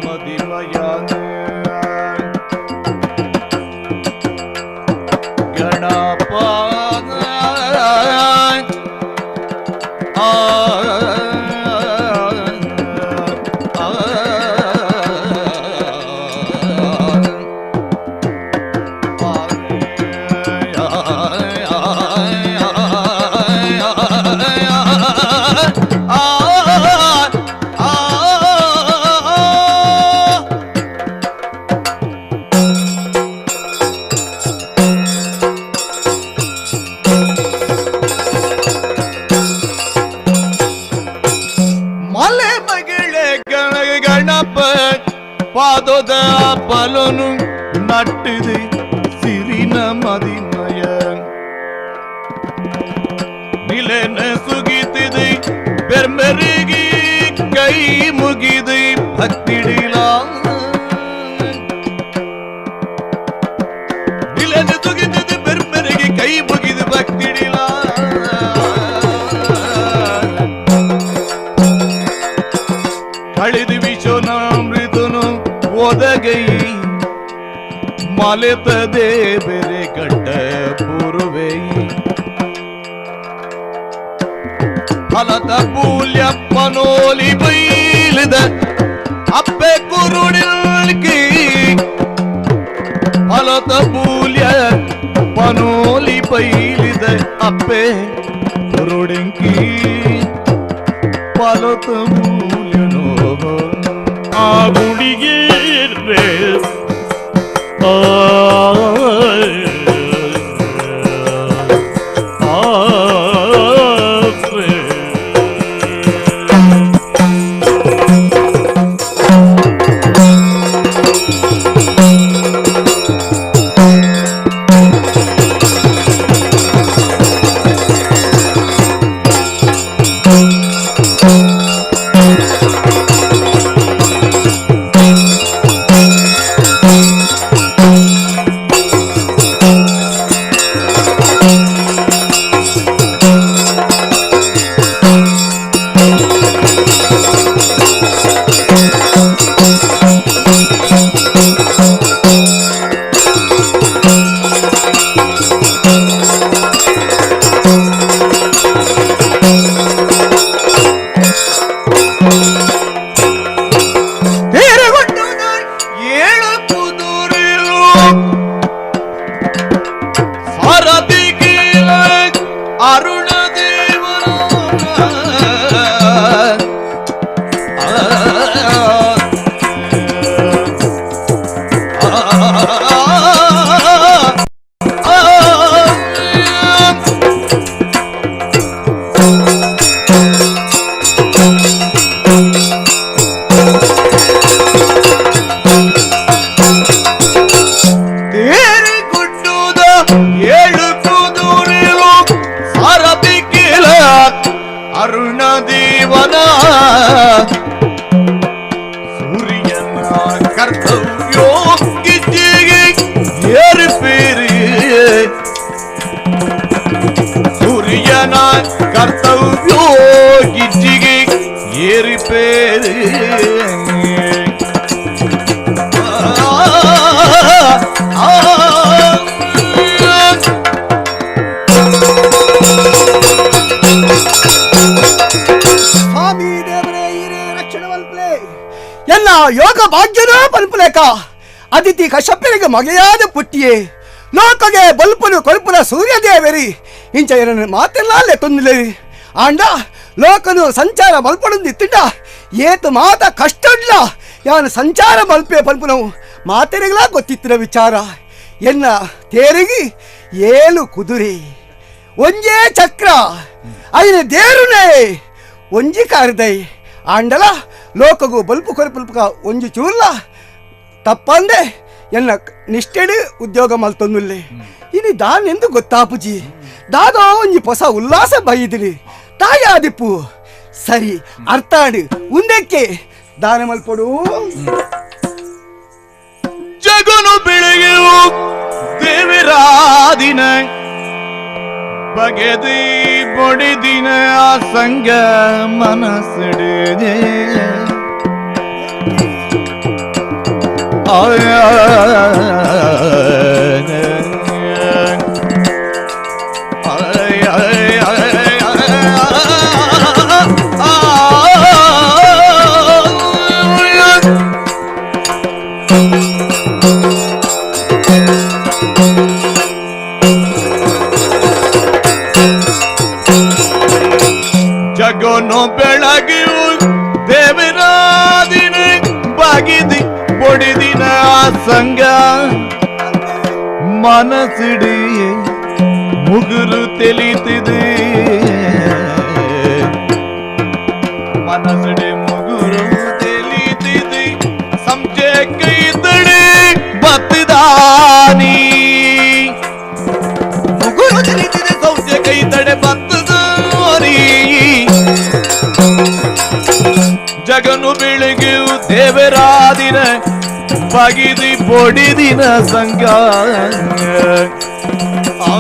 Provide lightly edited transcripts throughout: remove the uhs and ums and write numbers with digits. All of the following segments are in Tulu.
ಮದಿಮಯನ ಗಣಪ ಪಾದದ ಬಲನು ನಟ್ಟಿದೆ ಸಿರಿನ ಮದಿಮಯ ನಿಲೆನ ಸುಗಿತಿದೆ ಬೆರ್ಮೆರಿಗೆ ಕೈ ಮುಗಿದೆ ಭಕ್ತಿಡಿಲ ನಿಲೆನ ಸುಗಿತಿದೆ ಬೆರ್ಮೆರಿಗೆ ಕೈ ಮುಗಿದು ಭಕ್ತಿಡಿಲ ಕಳೆದು ವಿಶ್ವನಾಮೃತನು ಒದಗೈ ಮಲೆತದೆ ಬೇರೆ ಗಡ್ಡ ಪೂರ್ವೈ ಫಲದ ಪೂಲ್ಯಪ್ಪನೋಲಿ ಬೈಲಿದ ಅಪ್ಪೆ ಕುರುಡಿಲ್ಕಿ ಫಲದ ಪೂಲ್ಯ ಪನೋಲಿ ಬೈಲಿದ ಅಪ್ಪೆ ಕುರುಡಿಂಕಿ ಫಲದ ಮೂಲ್ಯನೋ ಆ ಗುಡಿಗೆ ಅರುಣದೇವನ ಸೂರ್ಯನ ಕರ್ತವ್ಯೋಗಿಜ್ಜಿಗೆ ಏರುಪೇರಿ ಸೂರ್ಯನ ಕರ್ತವ್ಯೋಗಿಜ್ಜಿಗೆ ಏರುಪೇರಿ ಸ್ವಾಮಿ ದೇವರೇ ಹಿರೇ ರಕ್ಷಣೆ ಮಲ್ಪಲೆ ಎಲ್ಲ ಯೋಗ ಭಾಗ್ಯನ ಪಲ್ಪಲೇಕ ಅದಿತಿ ಕಶ್ಯಪರಿಗೆ ಮಗೆಯಾದ ಪುಟ್ಟಿಯೇ ಲೋಕಗೆ ಬಲ್ಪನು ಕೊಲ್ಪುನ ಸೂರ್ಯದೇವರಿ ಇಂಚ ಎರನ ಮಾತೆಲ್ಲ ಲೆತ್ತೊಂದಿಲೇರಿ ಆಂಡ ಲೋಕನು ಸಂಚಾರ ಮಲ್ಪಡುಂದಿತ್ತಿಂಡ ಏತು ಮಾತ ಕಷ್ಟಡ್ಲ ಯಾನು ಸಂಚಾರ ಮಲ್ಪೆ ಪಲ್ಪುನವು ಮಾತೆರೆಗಳ ಗೊತ್ತಿತ್ತಿನ ವಿಚಾರ ಎನ್ನ ತೇರಿಗೆ ಏಳು ಕುದುರೆ ಒಂಜೇ ಚಕ್ರ ಐನ ದೇರುನೇ ಒಂಜಿ ಕಾರಿದೈ ಆಂಡಲ ಲೋಕಗು ಬಲ್ಪು ಕೊರಪಲ್ಪಕ ಒಂಜಿ ಚೂರ್ಲ ತಪ್ಪಂದೆ ಎನ್ನ ನಿಷ್ಠೆಡು ಉದ್ಯೋಗ ಮಲ್ತೊಂದುಲ್ಲೆ ಇನಿ ದಾನೆಂದು ಗೊತ್ತಾಪುಜಿ ದಾದೋ ಒಂಜಿ ಹೊಸ ಉಲ್ಲಾಸ ಬೈದಿನಿ ತಾಯಾದಿಪ್ಪು ಸರಿ ಅರ್ಥಾಡು ಉಂದಕ್ಕೆ ದಾನ ಮಲ್ಪಡು ಜಗನು ಬೆಳಗಿಯು ದೇವಿರಾದಿನ ಬಗೆದಿ ಬೊಡಿದಿನ ಆ ಸಂಗ ಮನಸ್ಸಿಡಿದೆ. ಜಗನು ಬೆಳಗಿಯು ದೇವರಾದಿನ ಬಾಗಿದಿ ಬೊಡಿದಿನ ಸಂಗ ಮನಸ್ಸಿಡಿ ಮುಗುರು ತಿಳಿತಿದೆ ಮನಸ್ಸಿಡಿ ಮುಗುರು ತಿಳಿತಿದೆ ಸಂಜೆ ಕೈತಡಿ ಬತ್ತದಾನಿ ಮುಗುರು ತಿಳಿತಿದೆ ಸಂಜೆ ಕೈತಡೆ ಬತ್ತದಾನಿ ಜಗನು ಬೆಳಗಿಯು ದೇವರಾದಿನ ಬಗಿದಿ ಬೊಡಿದಿನ ಸಂಗ ಆ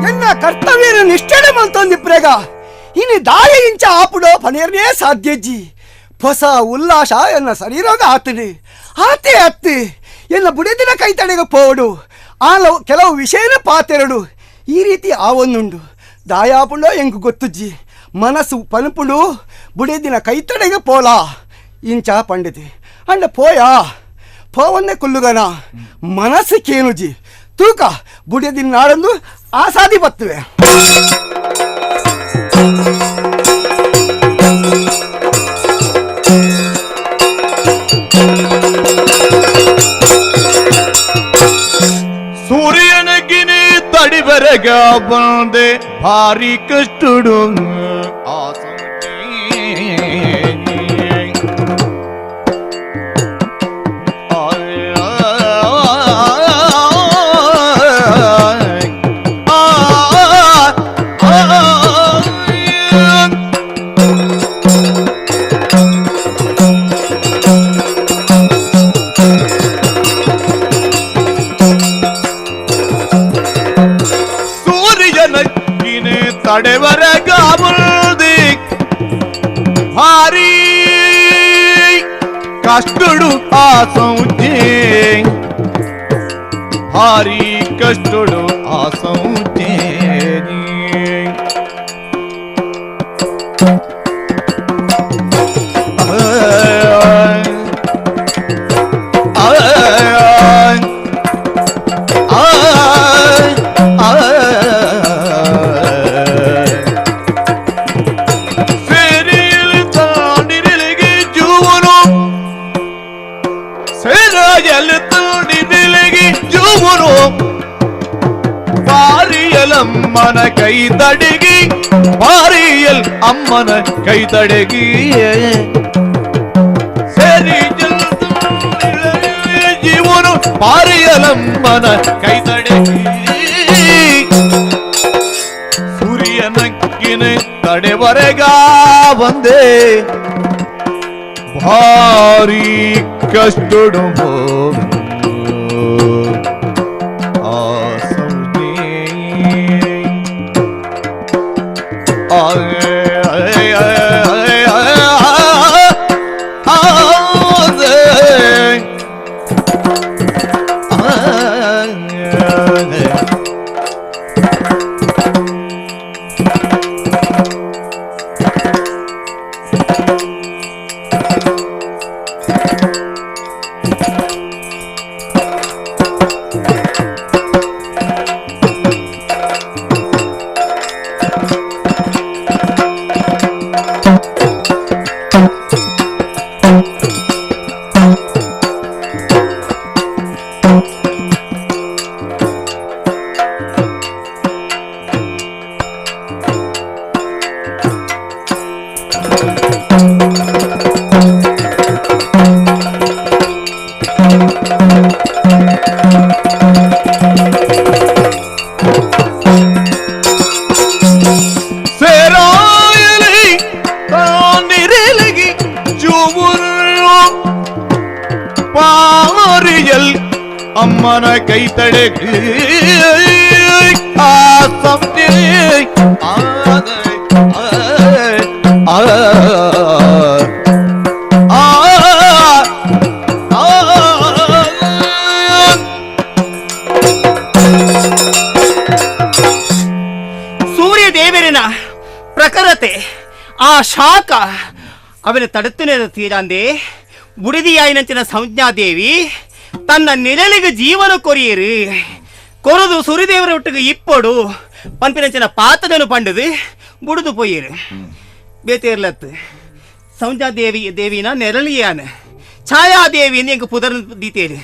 ಎನ್ನ ಕರ್ತವ್ಯನ ನಿಷ್ಠೆ ಮಲ್ತೊಂದಿಪ್ರೇಗ ಇನ್ನು ದಾಯ ಇಂಚ ಆಪುಡೋ ಪನೇರ್ನೇ ಸಾಧ್ಯಜ್ಜಿ ಹೊಸ ಉಲ್ಲಾಸ ಎನ್ನ ಶರೀರೋಗ ಆತನಿ ಆತೆ ಅತ್ತಿ ಎನ್ನ ಬುಡದಿನ ಕೈ ತಡೆಗೆ ಪೋಡು ಆಲ ಕೆಲವು ವಿಷಯನ ಪಾತೆರಡು ಈ ರೀತಿ ಆವೊಂದುಂಡು ದಾಯಾಪುಂಡೋ ಎಂಕು ಗೊತ್ತುಜ್ಜಿ ಮನಸ್ಸು ಪನುಪುಂಡು ಬುಡದಿನ ಕೈ ತಡೆಗೆ ಪೋಲಾ ಇಂಚ ಪಂಡಿತಿ ಅಂಡ ಪೋಯಾ ಪೋವನ್ನೇ ಕುಲ್ಲುಗನ ಮನಸ್ಸು ಕೇನುಜಿ ತೂಕ ಬುಡದಿನ ನಾಡೊಂದು ಆಸಾದಿ ಬತ್ತುವೆ. ಸೂರ್ಯನಗಿನಿ ತಡಿಬರಗ ಬಂದೆ ಭಾರಿ ಕಷ್ಟುಡು ಆ ತಡೆವರಗಾಬುಲ್ದಿ ಭಾರಿ ಕಷ್ಟುಡು ಆ ಸೌಜೆ ಭಾರಿ ಕಷ್ಟುಡು ಆ ಸೌಜೆ ಅಮ್ಮನ ಕೈ ತಡಗಿ பாரியல் அம்மன கை தடகி சரி ஜீவனு பாரியல் அம்மன கை தடகி சூரியனக்கின தடைவரகா வந்தே ಭಾರಿ ಕಷ್ಟಡು ಆ ಸಂಜ್ಞೆ ಆ ಅಮ್ಮನ ಕೈ ತಡೆಗಿ ಆ ಸೂರ್ಯ ದೇವರಿನ ಪ್ರಖರತೆ ಆ ಶಾಖ ಅವನ ತಡುತ್ತನೆ ತೀರಾಂದೆ ಬುಡಿದಿಯಾಯಿನಂಚಿನ ಸಂಜ್ಞಾದೇವಿ ತನ್ನ ನಿഴಲಿಗೆ ಜೀವನ ಕೊರಿಯರು ಕೊರದು ಸೂರ್ಯದೇವರ ಒಟ್ಟಿಗೆ ಇಪ್ಪಡು ಪನ್ಪಿನಂಚಿನ ಪಾತದನು ಪಂಡದು ಬುಡುದು ಪೊಯ್ಯರು ಬೇತೇರ್ಲತ್ತು ಸಂಜ್ಞಾದೇವಿ ದೇವಿನ ನೆರಳಿಯಾನ ಛಾಯಾದೇವಿ ಎಂಕ್ ಪುದರ್ ದೀತೇರು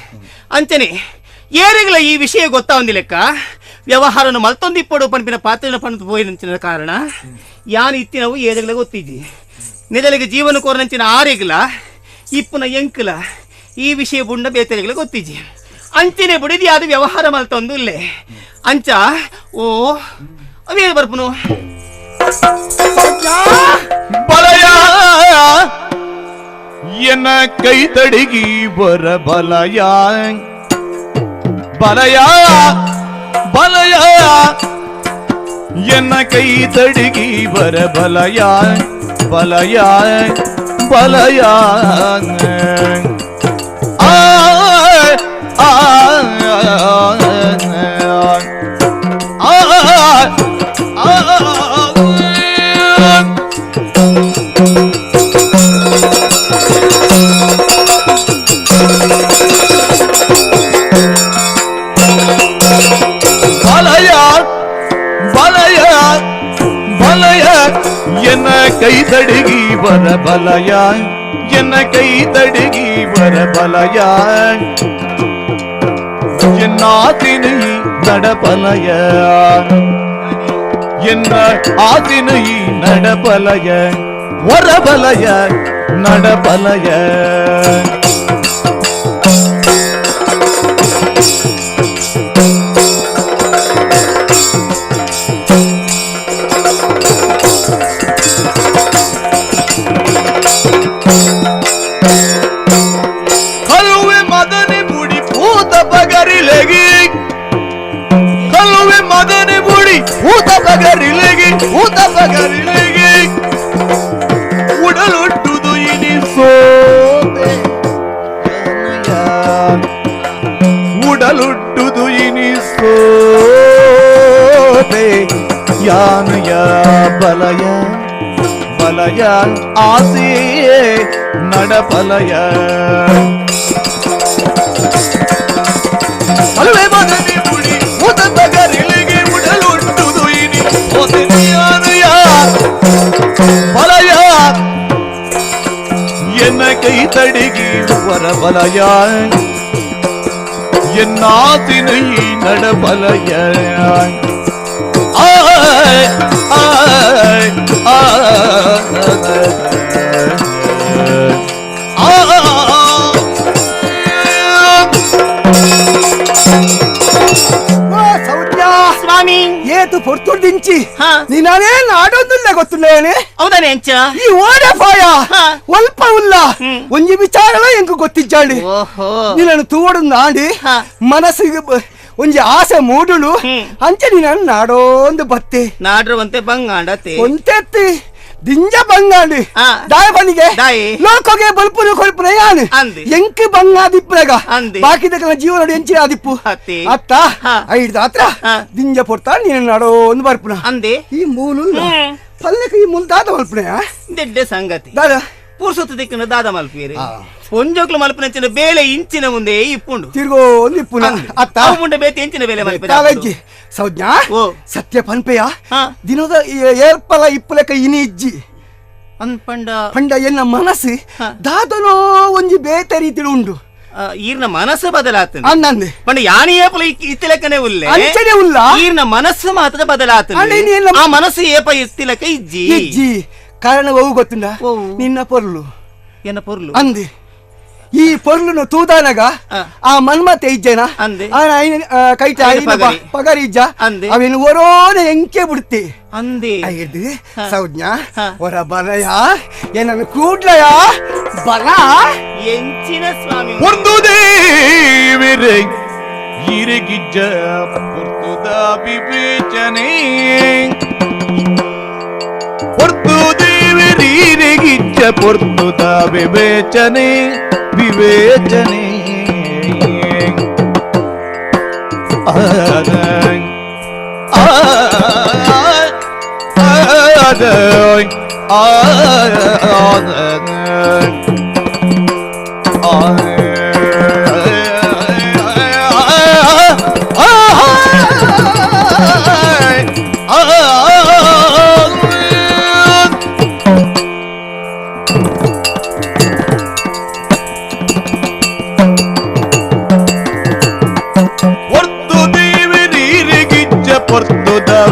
ಅಂಚನೆ ಏರಿಗಳ ಈ ವಿಷಯ ಗೊತ್ತಾವಂದಿ ಲೆಕ್ಕ ವ್ಯವಹಾರನ ಮಲ್ತೊಂದಿಪ್ಪಡು ಪನ್ಪಿನ ಪಾತ್ರನ ಪಂದು ಪೋಯಿನಂಚಿನ ಕಾರಣ ಯಾನ್ ಇತ್ತಿನವು ಏರಿಗಳ ಗೊತ್ತಿದ್ದಿ ನೆದಲಿಗೆ ಜೀವನ ಕೋರನಂಚಿನ ಆರೆಗ್ಲ ಇಪ್ಪುನ ಎಂಕಲ ಈ ವಿಷಯ ಬುಂಡ ಬೇತೆರಿಗಳ ಗೊತ್ತಿಜ್ಜಿ ಅಂಚನೆ ಬುಡಿದಿ ಅದು ವ್ಯವಹಾರ ಮಲ್ತೊಂದು ಇಲ್ಲೇ ಅಂಚ ಓ ಅವೇ ಬರ್ಪುನು ಬಲಯ ಎನ್ನ ಕೈ ತಡಿಗಿ ಬರ ಬಲಯ ಬಲಯ ಬಲಯ ಎನ್ನ ಕೈ ತಡಿಗಿ ಬರ ಬಲಯ ಬಲಯ ಬಲಯ ಆ ಆ ಆ ಆ ಬಲಯ ಬಲಯ ಬಲಯ ಎನ್ನ ಕೈ ತಡಿಗಿ ಬರ ಬಲಯ ಎನ್ನ ಕೈ ತಡಿಗಿ ಬರ ಬಲಯ ಎನ್ನಾತಿನ நடபலய என்ன ஆதினை நடபலய ஒரபலய நடபலய ಕಲುವೆ ಮದನೆ ಬುಡಿ ಪೂತ ಪಗರಿಲಗಿ ಕಲುವೆ ಮದನೆ ಬುಡಿ ಪೂತ ಪಗರಿಲಗಿ ಪೂತ ಪಗರಿಲಗಿ ಉಡಲೊಟ್ಟುದು ಇನಿ ಸೋದೆ ಉಡಲೊಟ್ಟುದು ಇನಿ ಸೋದೆ ಯಾನಯ ಬಲಯ ಬಲಯ ಆಸೆ நடபலய ಅಲುವೆ ಮದನಿ ಬುಡಿ ಉದತಗರಿಲಿಗೆ ಉಡಲುಂಟುದು ಇನಿ ಒದನಿಯಾನಯ ಬಲಯ ಎನ್ನ ಕೈ ತಡಿಗಿ ವರ ಬಲಯ ಎನ್ನಾತಿನೈ நடபலய ಆಯ್ ಆಯ್ ಆಯ್ ಸ್ವಾಮಿ ಏತು ಪೊರ್ತುಡ್ದಿಂಚಿ ಹಾ. ನೀನಾನೇ ನಾಡೊಂದುಲ್ಲ ಗೊತ್ತುಲ್ಲೇನೆ ಹೌದಾನೆ ಅಂಚ ಈ ಓಡಪಾಯ ಹಾ. ಒಲ್ಪ ಉಲ್ಲ ಹ್ಮ್. ಒಂಜಿ ವಿಚಾರಲ ಎಂಕು ಗೊತ್ತಿಜ್ಜಾಂಡಿ ಓಹೋ ನೀನನ್ನು ತೂವಡು ನಾಡಿ ಹಾ. ಮನಸ್ಸಿಗೆ ಒಂಜಿ ಆಸೆ ಮೂಡುಳು ಹ್ಮ್. ಅಂಚೆ ನೀನನ್ನು ನಾಡೋಂದು ಬತ್ತೆ ನಾಡ್ರುವಂತೆ ಬಂಗಾಂಡತೆ ಒಂತೆತ್ತಿ ದಿಂಜ ಬಂಗಾಂಡಿ ಆ. ದಾಯ ಬನಿಗೆ ದಾಯಿ. ಲೋಕೋಗೆ ಬಲ್ಪುನು ಕೊಲ್ಪುನ ಯಾನು ಅಂದಿ. ಎಂಕ್ ಬಂಗಾದಿಪ್ಪುನಗ ಅಂದಿ. ಬಾಕಿದಕಲ ಜೀವನ ಎಂಚಿನ ಆದಿಪ್ಪು ಅತ್ತಿ. ಅತ್ತ ಹಾ. ಐಡ್ದ ಹತ್ರ ಹಾ. ದಿಂಜ ಪೊರ್ತಾ ನೀನು ನಾಡೋಂದು ಬರ್ಪುನ ಅಂದೆ ಈ ಮೂಲು ಹ್ಮ್. ಪಲ್ಲಕ್ಕೆ ಈ ಮೂಲು ದಾದ ಮಲ್ಪುನ ದೆಡ್ಡೆ ಸಂಗತಿ ದಾದ ಪುರ್ಸೊತ್ತು ದಿಕ್ಕಿನ ದಾದ ಮಲ್ಪೀರಿ ಆ. ಪೊಂಜೋಕ್ಲು ಮಲ್ಪನಂಚಿನ ಬೇಳೆ ಇಂಚಿನ ಮುಂದೆ ಇಪ್ಪುಂಡು ತಿರ್ಗೋ ಒಂದು ಇಪ್ಪುನ ಅತ್ತ ಅವು ಮುಂಡೆ ಬೇತೆ ಎಂಚಿನ ಬೇಲೆ ಮಲ್ಪೀರಿ ತಾಲಜ್ಜಿ ಸೌಜ್ಞಾ ಓ. ಸತ್ಯ ಪನ್ಪೆಯ ಹಾ. ದಿನದ ಏರ್ಪಲ ಇಪ್ಪುಲೆಕ ಇನಿ ಇಜ್ಜಿ ಅನ್ಪಂಡ ಪಂಡ ಎನ್ನ ಮನಸ್ಸು ಹಾ. ದಾದನೋ ಒಂಜಿ ಬೇತೆ ರೀತಿಡು ಉಂಡು ಈರ್ನ ಮನಸ್ಸು ಬದಲಾತನ ಅನ್ನಂದೆ ಪಂಡ ಯಾನಿ ಏಪಲ ಇತ್ತಿಲಕ್ಕನೆ ಉಲ್ಲೆ ಅಂಚನೆ ಉಲ್ಲ ಈರ್ನ ಮನಸ್ಸು ಮಾತ್ರ ಬದಲಾತನ ಅಲ್ಲ, ಇನ್ನು ಎಲ್ಲ- ಆ ಮನಸ್ಸು ಏಪ ಇತ್ತಿಲಕ್ಕ ಇಜ್ಜಿ ಇಜ್ಜಿ ಕಾರಣ ಅವು ಗೊತ್ತುಂಡ ಒವು? ನಿನ್ನ ಪೊರ್ಲು ಎನ್ನ ಪೊರ್ಲು ಅಂದೆ ಈ ಪೊರ್ಲುನು ತೂದಾನಗ ಆ. ಆ ಮನ್ಮತೆ ಇಜ್ಜೇನ ಅಂದೆ. ಕೈಟ ಐನ ಐನ ಪಗರಿ. ಪಗರಿ ಇಜ್ಜ ಅಂದೆ. ಅವೇನು ಒರೋನೆ ಎಂಕೆ ಬಿಡ್ತಿ ಅಂದೆ ಐದು ಹಾ. ಸೌಜ್ಞಾ ಹಾ. ಹೊರ ಬಲಯ ಏನನ್ನು ಕೂಡ್ಲಯ ಬಲ ಎಂಚಿನ ಸ್ವಾಮಿ ಒಂದು ದೇವಿರೆ ಇರಿಗಿಜ್ಜ ಪೊರ್ತುದ ವಿವೇಚನೆ ಪೊರ್ತು ದೇವಿರಿಗಿಜ್ಜ ಪೊರ್ತುದ ವಿವೇಚನೆ ವಿವೇಚನೆ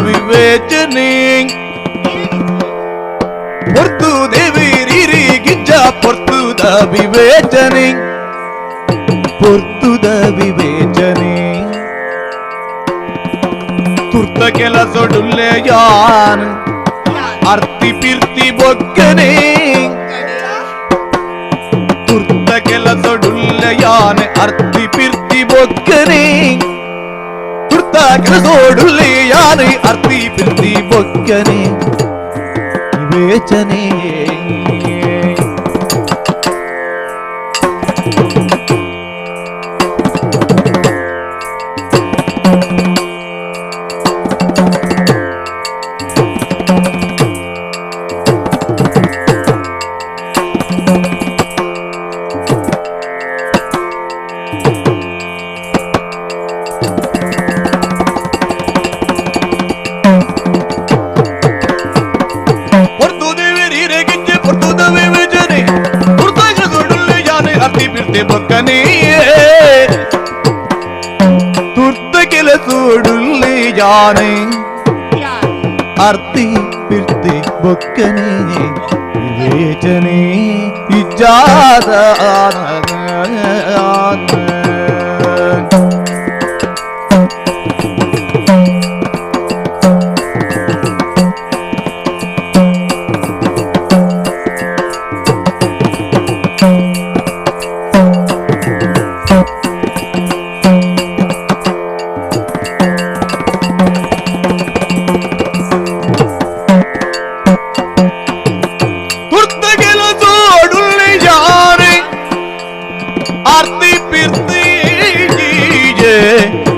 ವಿವೇಚನೆ ಪೊರ್ತು ದೇವಿರಿಗಿಜ್ಜ ಪೊರ್ತುದ ವಿವೇಚನೆ ಪೊರ್ತುದ ವಿವೇಚನೆ ತುರ್ತ ಕೆಲಸೊಡುಲ್ಲೆ ಯಾನ್ ಅರ್ತಿ ಪಿರ್ತಿ ಬೊಕ್ಕನೆ ತುರ್ತ ಕೆಲಸೊಡುಲ್ಲೆ ಯಾನ್ ಅರ್ತಿ ಪಿರ್ತಿ ಬೊಕ್ಕನೆ ತುರ್ತ ಕೆಲಸೋಡುಲ್ಲೆ ಯಾನೆ ಅರ್ತಿ ಪಿರ್ತಿ ಬೊಕ್ಕನೆ ವಿವೇಚನೆ ತುರ್ತ ಕೆಲಸೋಡುಲ್ಲೆ ಯಾನೆ ಅರ್ತಿ ಪಿರ್ತಿ ಬೊಕ್ಕನೆ ವಿವೇಚನೆ ಇಜ್ಜಾದ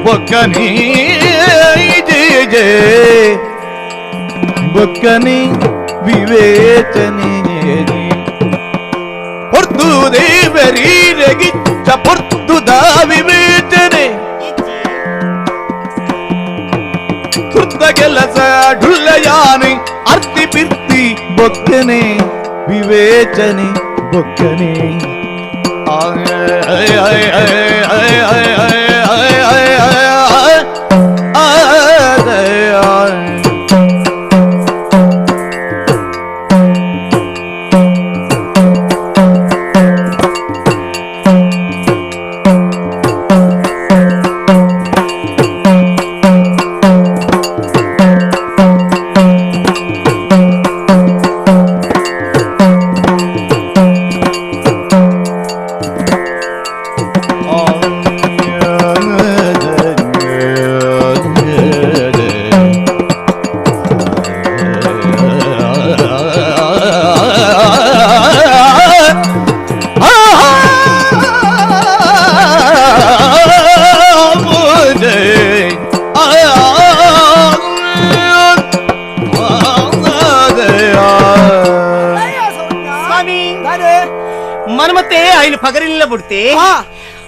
ಬೊಕ್ಕನೆ ಬೊಕ್ಕನೆ ವಿವೇಚನೆ ಪೊರ್ತು ದೇವರೀರಗಿಚ್ಚ ಪೊರ್ತುದ ವಿವೇಚನೆ ತುರ್ತ ಕೆಲಸ ಡುಲ್ಲಯಾನೆ ಅರ್ತಿ ಪಿರ್ತಿ ಬೊಕ್ಕನೆ ವಿವೇಚನೆ ಬೊಕ್ಕನೆ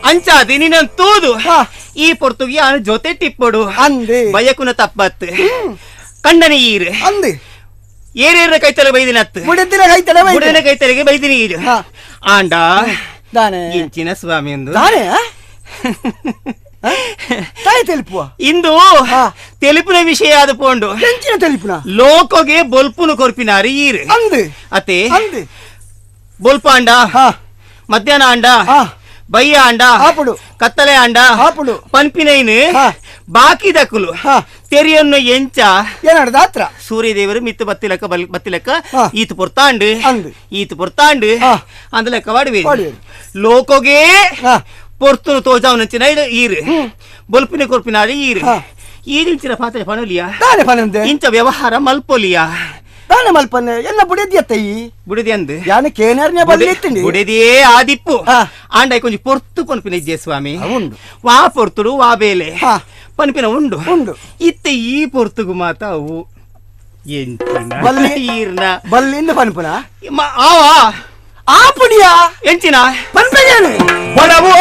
ಅಂಚಾದಿ ನಿನ್ನ ತೂದು ಈ ಪೊರ್ತುಗಿ ಆನು ಜೊತೆ ಟಿಪ್ಪಡು ಅಂದೆ ಬಯಕುನ ತಪ್ಪತ್ತು ಕಂಡನೆ ಈರು ಅಂದೆ ಏರೇರ ಕೈತಲೆ ಬೈದಿನತ್ತು ಬುಡದಿನ ಕೈತಲೆ ಬುಡದಿನ ಕೈತಲೆಗೆ ಬೈದಿನಿ ಈರು ಆಂಡ ದಾನೆ ಇಂಚಿನ ಸ್ವಾಮಿ ಎಂದು ದಾನೆ ತಾಯಿ ತೆಲುಪುವ ಇಂದು ತೆಲುಪಿನ ವಿಷಯ ಆದ ಪೋಂಡು ಎಂಚಿನ ತೆಲುಪುನ ಲೋಕೋಗೆ ಬೊಲ್ಪುನು ಕೊರ್ಪಿನಾರಿ ಈರು ಅಂದೆ ಅತೆ ಅಂದೆ ಬೊಲ್ಪಾಂಡ ಮಧ್ಯಾಹ್ನ ಆಂಡ ಬಯ್ಯ ಆಂಡ ಆಪುಡು ಕತ್ತಲೆ ಆಂಡ ಆಪುಡು ಪನ್ಪಿನೈನು ಬಾಕಿ ದಕ್ಕುಲು ತೆರಿಯನ್ನು ಎಂಚ ಏನಾಡ್ದ ಹತ್ರ ಸೂರ್ಯದೇವರು ಮಿತ್ತು ಬತ್ತಿಲಕ್ಕ ಬತ್ತಿಲಕ್ಕ ಈತ ಪೊರ್ತಾಂಡು ಈತ ಪೊರ್ತಾಂಡು ಅಂದ ಲೆಕ್ಕ ವಾಡುವೆ ಲೋಕೋಗೆ ಪೊರ್ತುನು ತೋಜಾವನಂಚಿನ ಈರು ಬೊಲ್ಪಿನ ಕೊರ್ಪಿನಾರಿ ಈರು ಈರಿಂಚಿನ ಪಾತ್ರೆ ಪಣಲಿಯ ದಾನೆ ಪನಂದೆ ಇಂಚ ವ್ಯವಹಾರ ಮಲ್ಪೊಲಿಯ ದಾನೆ ಮಲ್ಪನೆ ಎಲ್ಲ ಬುಡದಿ ಅತ್ತಯ್ಯಿ ಬುಡದಿ ಅಂದು ಯಾನ ಕೇನರ್ನೆ ಬಲ್ಲಿತ್ತೀನಿ ಬುಡದಿಯೇ ಆದಿಪ್ಪು ಆಂಡ ಕೊಂಚ ಪೊರ್ತು ಪನ್ಪಿನ ಇಜ್ಜೆ ಸ್ವಾಮಿ ವಾ ಪೊರ್ತುಡು ವಾ ಬೇಲೆ ಪನ್ಪಿನ ಉಂಡು ಉಂಡು ಇತ್ತೆ ಈ ಪೊರ್ತುಗು ಮಾತ ಅವು ಬಲ್ಲಿ ಬಲ್ಲಿಂದ ಪನ್ಪುನ ಆವಾ ಆಪುಡಿಯಾ ಎಂಚಿನ ಪನ್ಪೇನು ಬಡವೋ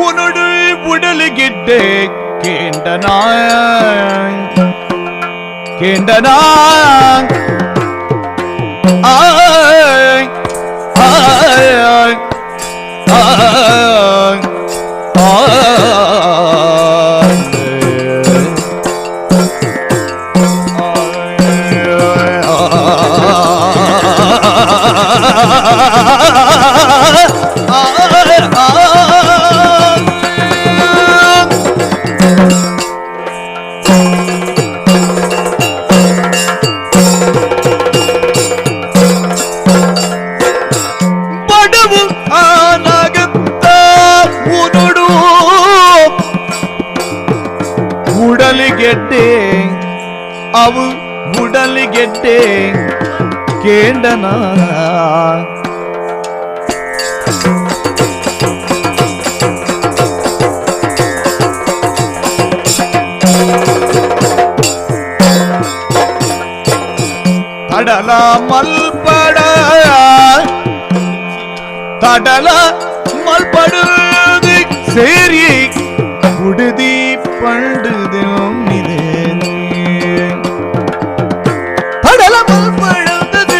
ಉನುಡು ಬುಡಲಿಗಿಡ್ಡೆ ಕೇಂಡನಾ ಕೇಂಡನಾ ಆಯ್ ಆಯ್ ಆಯ್ ಉಡಲಿಗೆಡ್ಡೆ ಅವು ಉಡಲಿಗೆಡ್ಡೆ ಕೇಂಡನ ತಡಲ ಮಲ್ಪಡ ತಡಲ ಮಲ್ಪಡುದು ಸೇರಿ ಉಡುದಿ ಪಂಡುದಿದೆ ತಡಲ ಮಲ್ಪಡುದು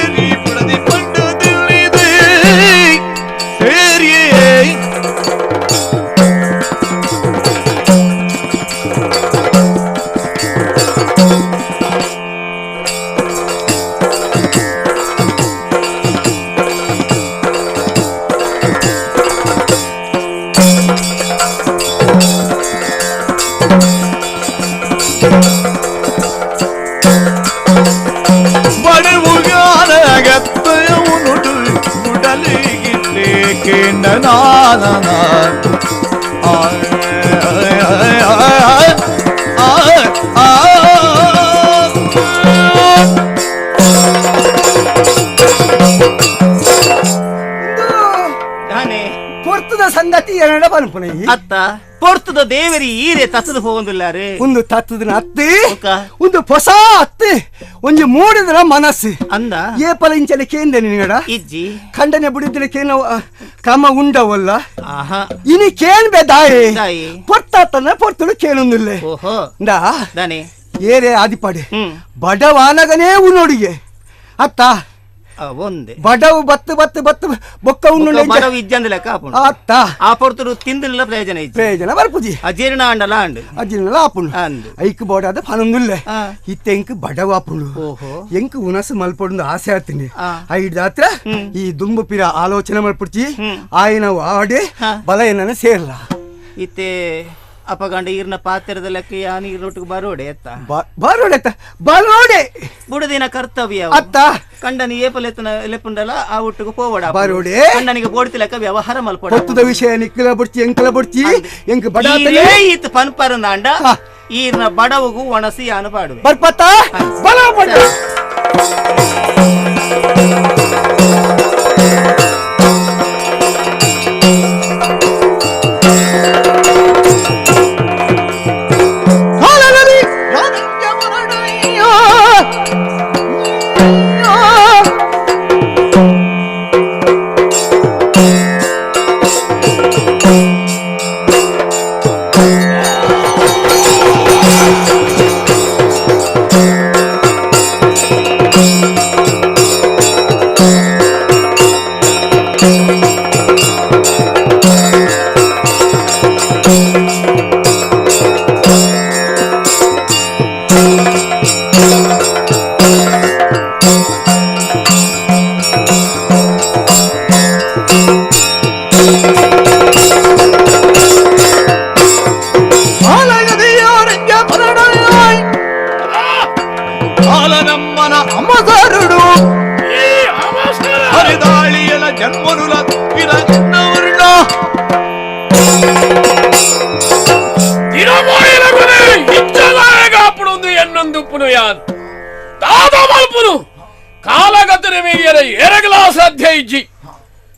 ಬುಡದಿ ಪಂಡುದಿದೆ ಸೇರಿ ಪೊರ್ತದ ಸಂಗತಿ ಎರಡ ಪನ್ಪುನ ಅತ್ತ ಪೊರ್ತದ ದೇವರಿ ಈರೆ ತತ್ತದ ಹೋಗೊಂದಿಲ್ಲಾರೆ ಒಂದು ತತ್ತದನ ಅತ್ತಿ ಒಂದು ಹೊಸ ಅತ್ತಿ ಒಂಜಿ ಮೂಡಿದ್ರ ಮನಸ್ಸು ಅಂದ ಏಪಲ ಇಂಚಲೆ ಕೇಂದ್ರ ನಿನಗಡ ಇಜ್ಜಿ ಖಂಡನೆ ಬುಡಿದ್ರೆ ಕೇನ ಕ್ರಮ ಉಂಡವಲ್ಲ ಇನಿ ಕೇನ್ ಬೆ ದಾಯಿ ಪೊರ್ತಾತನ ಪೊರ್ತುಡು ಕೇನೊಂದಿಲ್ಲ ಇಂದಾ ಏರೆ ಆದಿಪಾಡೆ ಬಡವಾನಗನೇ ಉನ್ನೋಡಿಗೆ ಅತ್ತ ಒಂದೇ ಬಡವು ಬತ್ತು ಬತ್ತು ಬತ್ತು ಬೊಕ್ಕ ಉಣ್ಣು ಬಡವು ಇಜ್ಜಂದ ಲೆಕ್ಕ ಆಪುಂಡು ಅತ್ತ ಆ ಪೊರ್ತುಡು ತಿಂದಿಲ್ಲ ಪ್ರಯೋಜನ ಇಜ್ಜಿ ಪ್ರಯೋಜನ ಬರ್ಪುಜಿ ಅಜೀರ್ಣ ಆಂಡಲ ಅಂಡು ಅಜೀರ್ಣಲ ಆಪುಂಡು ಅಂದು ಐಕ್ ಬೋಡಾದ ಪನೊಂದುಲ್ಲೆ ಇತ್ತೆ ಎಂಕ್ ಬಡವು ಆಪುಂಡು ಎಂಕ್ ಉನಸು ಮಲ್ಪೊಂದು ಆಸೆ ಆತೀನಿ ಐಡ್ದಾತ್ರ ಈ ದುಂಬು ಪಿರ ಆಲೋಚನೆ ಮಲ್ಪುಡ್ಚಿ ಆಯ್ನ ವಾಡೆ ಬಲ ಏನನ್ನ ಸೇರ್ಲ ಇತ್ತೆ ಅಪಗಂಡ ಈರ್ನ ಪಾತ್ರದ ಲೆಕ್ಕ ಯಾನ್ ಈರ್ನೊಟ್ಟಿಗೆ ಬರೋಡೆ ಅತ್ತ ಬರೋಡೆ ಅತ್ತ ಬರೋಡೆ ಬುಡದಿನ ಕರ್ತವ್ಯ ಅತ್ತ ಕಂಡನ ಏಪಲೆತ್ತನ ಲೆಪ್ಪುಂಡಲ ಆ ಒಟ್ಟಿಗೆ ಪೋವಡ ಬರೋಡೆ ಕಂಡನಿಗೆ ಬೋಡ್ತಿ ಲೆಕ್ಕ ವ್ಯವಹಾರ ಮಲ್ಪಡ ಪೊತ್ತದ ವಿಷಯ ನಿಕ್ಕಲ ಬುಡ್ಚಿ ಎಂಕಲ ಬುಡ್ಚಿ ಎಂಕ್ ಬಡ ಈತ್ ಪನ್ಪರಂದಾಂಡ ಈರ್ನ ಬಡವಗು ಒಣಸಿ ಯಾನು ಪಾಡುವೆ ಬರ್ಪತ್ತ ಬಲ ಬಡ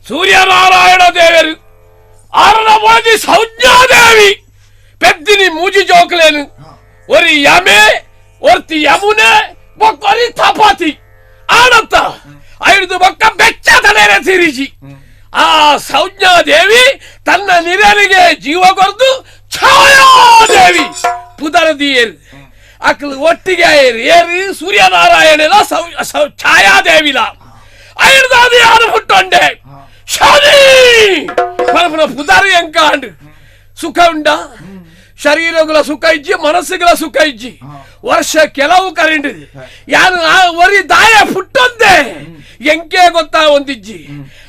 ಸೂರ್ಯನಾರಾಯಣ ದೇವರು ಆರನ ಒಳದಿ ಸಂಜ್ಞಾದೇವಿ ಪೆದ್ದಿನಿ ಮೂಜಿ ಜೋಕ್ಲೇನು ಒರಿ ಯಮೆ ಒರ್ತಿ ಯಮುನೆ ಬೊಕ್ಕೊರಿ ತಪಾತಿ ಆನತ್ತ ಐದು ಬೊಕ್ಕ ಬೆಚ್ಚ ತಲೆರೆ ತಿರಿಜಿ ಆ ಸಂಜ್ಞಾದೇವಿ ತನ್ನ ನಿರನಿಗೆ ಜೀವ ಕೊರ್ದು ಛಾಯಾದೇವಿ ಪುದರದಿಯೇರು ಅಕ್ಲು ಒಟ್ಟಿಗೆ ಏರು ಏರು ಸೂರ್ಯನಾರಾಯಣನ ಛಾಯಾದೇವಿಲ ಐರ್ದಾದಿ ಯಾರು ಹುಟ್ಟೊಂಡೆ ಶನಿ ಪರಪುನ ಪುದರಿ ಎಂಕಾಂಡು ಸುಖ ಉಂಡ ಶರೀರಗಳ ಸುಖ ಇಜ್ಜಿ ಮನಸ್ಸುಗಳ ಸುಖ ಇಜ್ಜಿ ವರ್ಷ ಕೆಲವು ಕರಿಂಡು ಯಾರು ಆ ಒರಿ ದಾಯ ಪುಟ್ಟೊಂದೆ ಎಂಕೆ ಗೊತ್ತಾ ಒಂದಿಜ್ಜಿ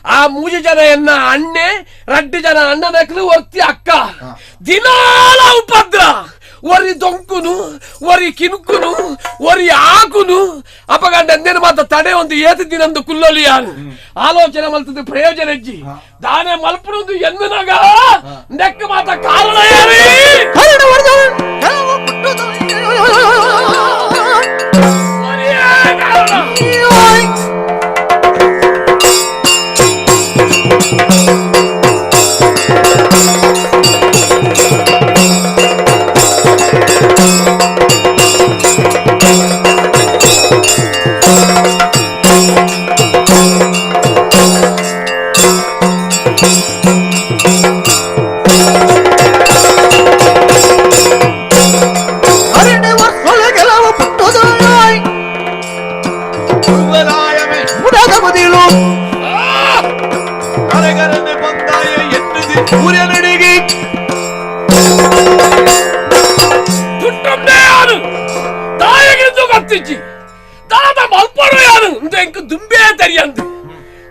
ಆ ಮೂಜಿ ಜನ ಎನ್ನ ಅಣ್ಣೆ ರಡ್ಡು ಜನ ಅಣ್ಣನಕ್ಲು ಒರ್ತಿ ಅಕ್ಕ ದಿನಾಲ ಉಪದ್ರ ಒರಿ ದೊಂಕುನು ಒರಿ ಕಿನುಕುನು ಒರಿ ಆಕುನು ಅಪಗಂಡ ಅಂದೇನು ಮಾತ್ರ ತಡೆ ಒಂದು ಏತು ದಿನಂದು ಕುಲ್ಲೊಲಿ ಯಾನು ಆಲೋಚನೆ ಮಲ್ತದ್ದು ಪ್ರಯೋಜನ ಇಜ್ಜಿ ದಾನೆ ಮಲ್ಪುನೊಂದು ಎನ್ನನಾಗ ನೆಕ್ಕ ಮಾತ್ರ ಕಾರಣ ಏರಿ ಕಾರಣ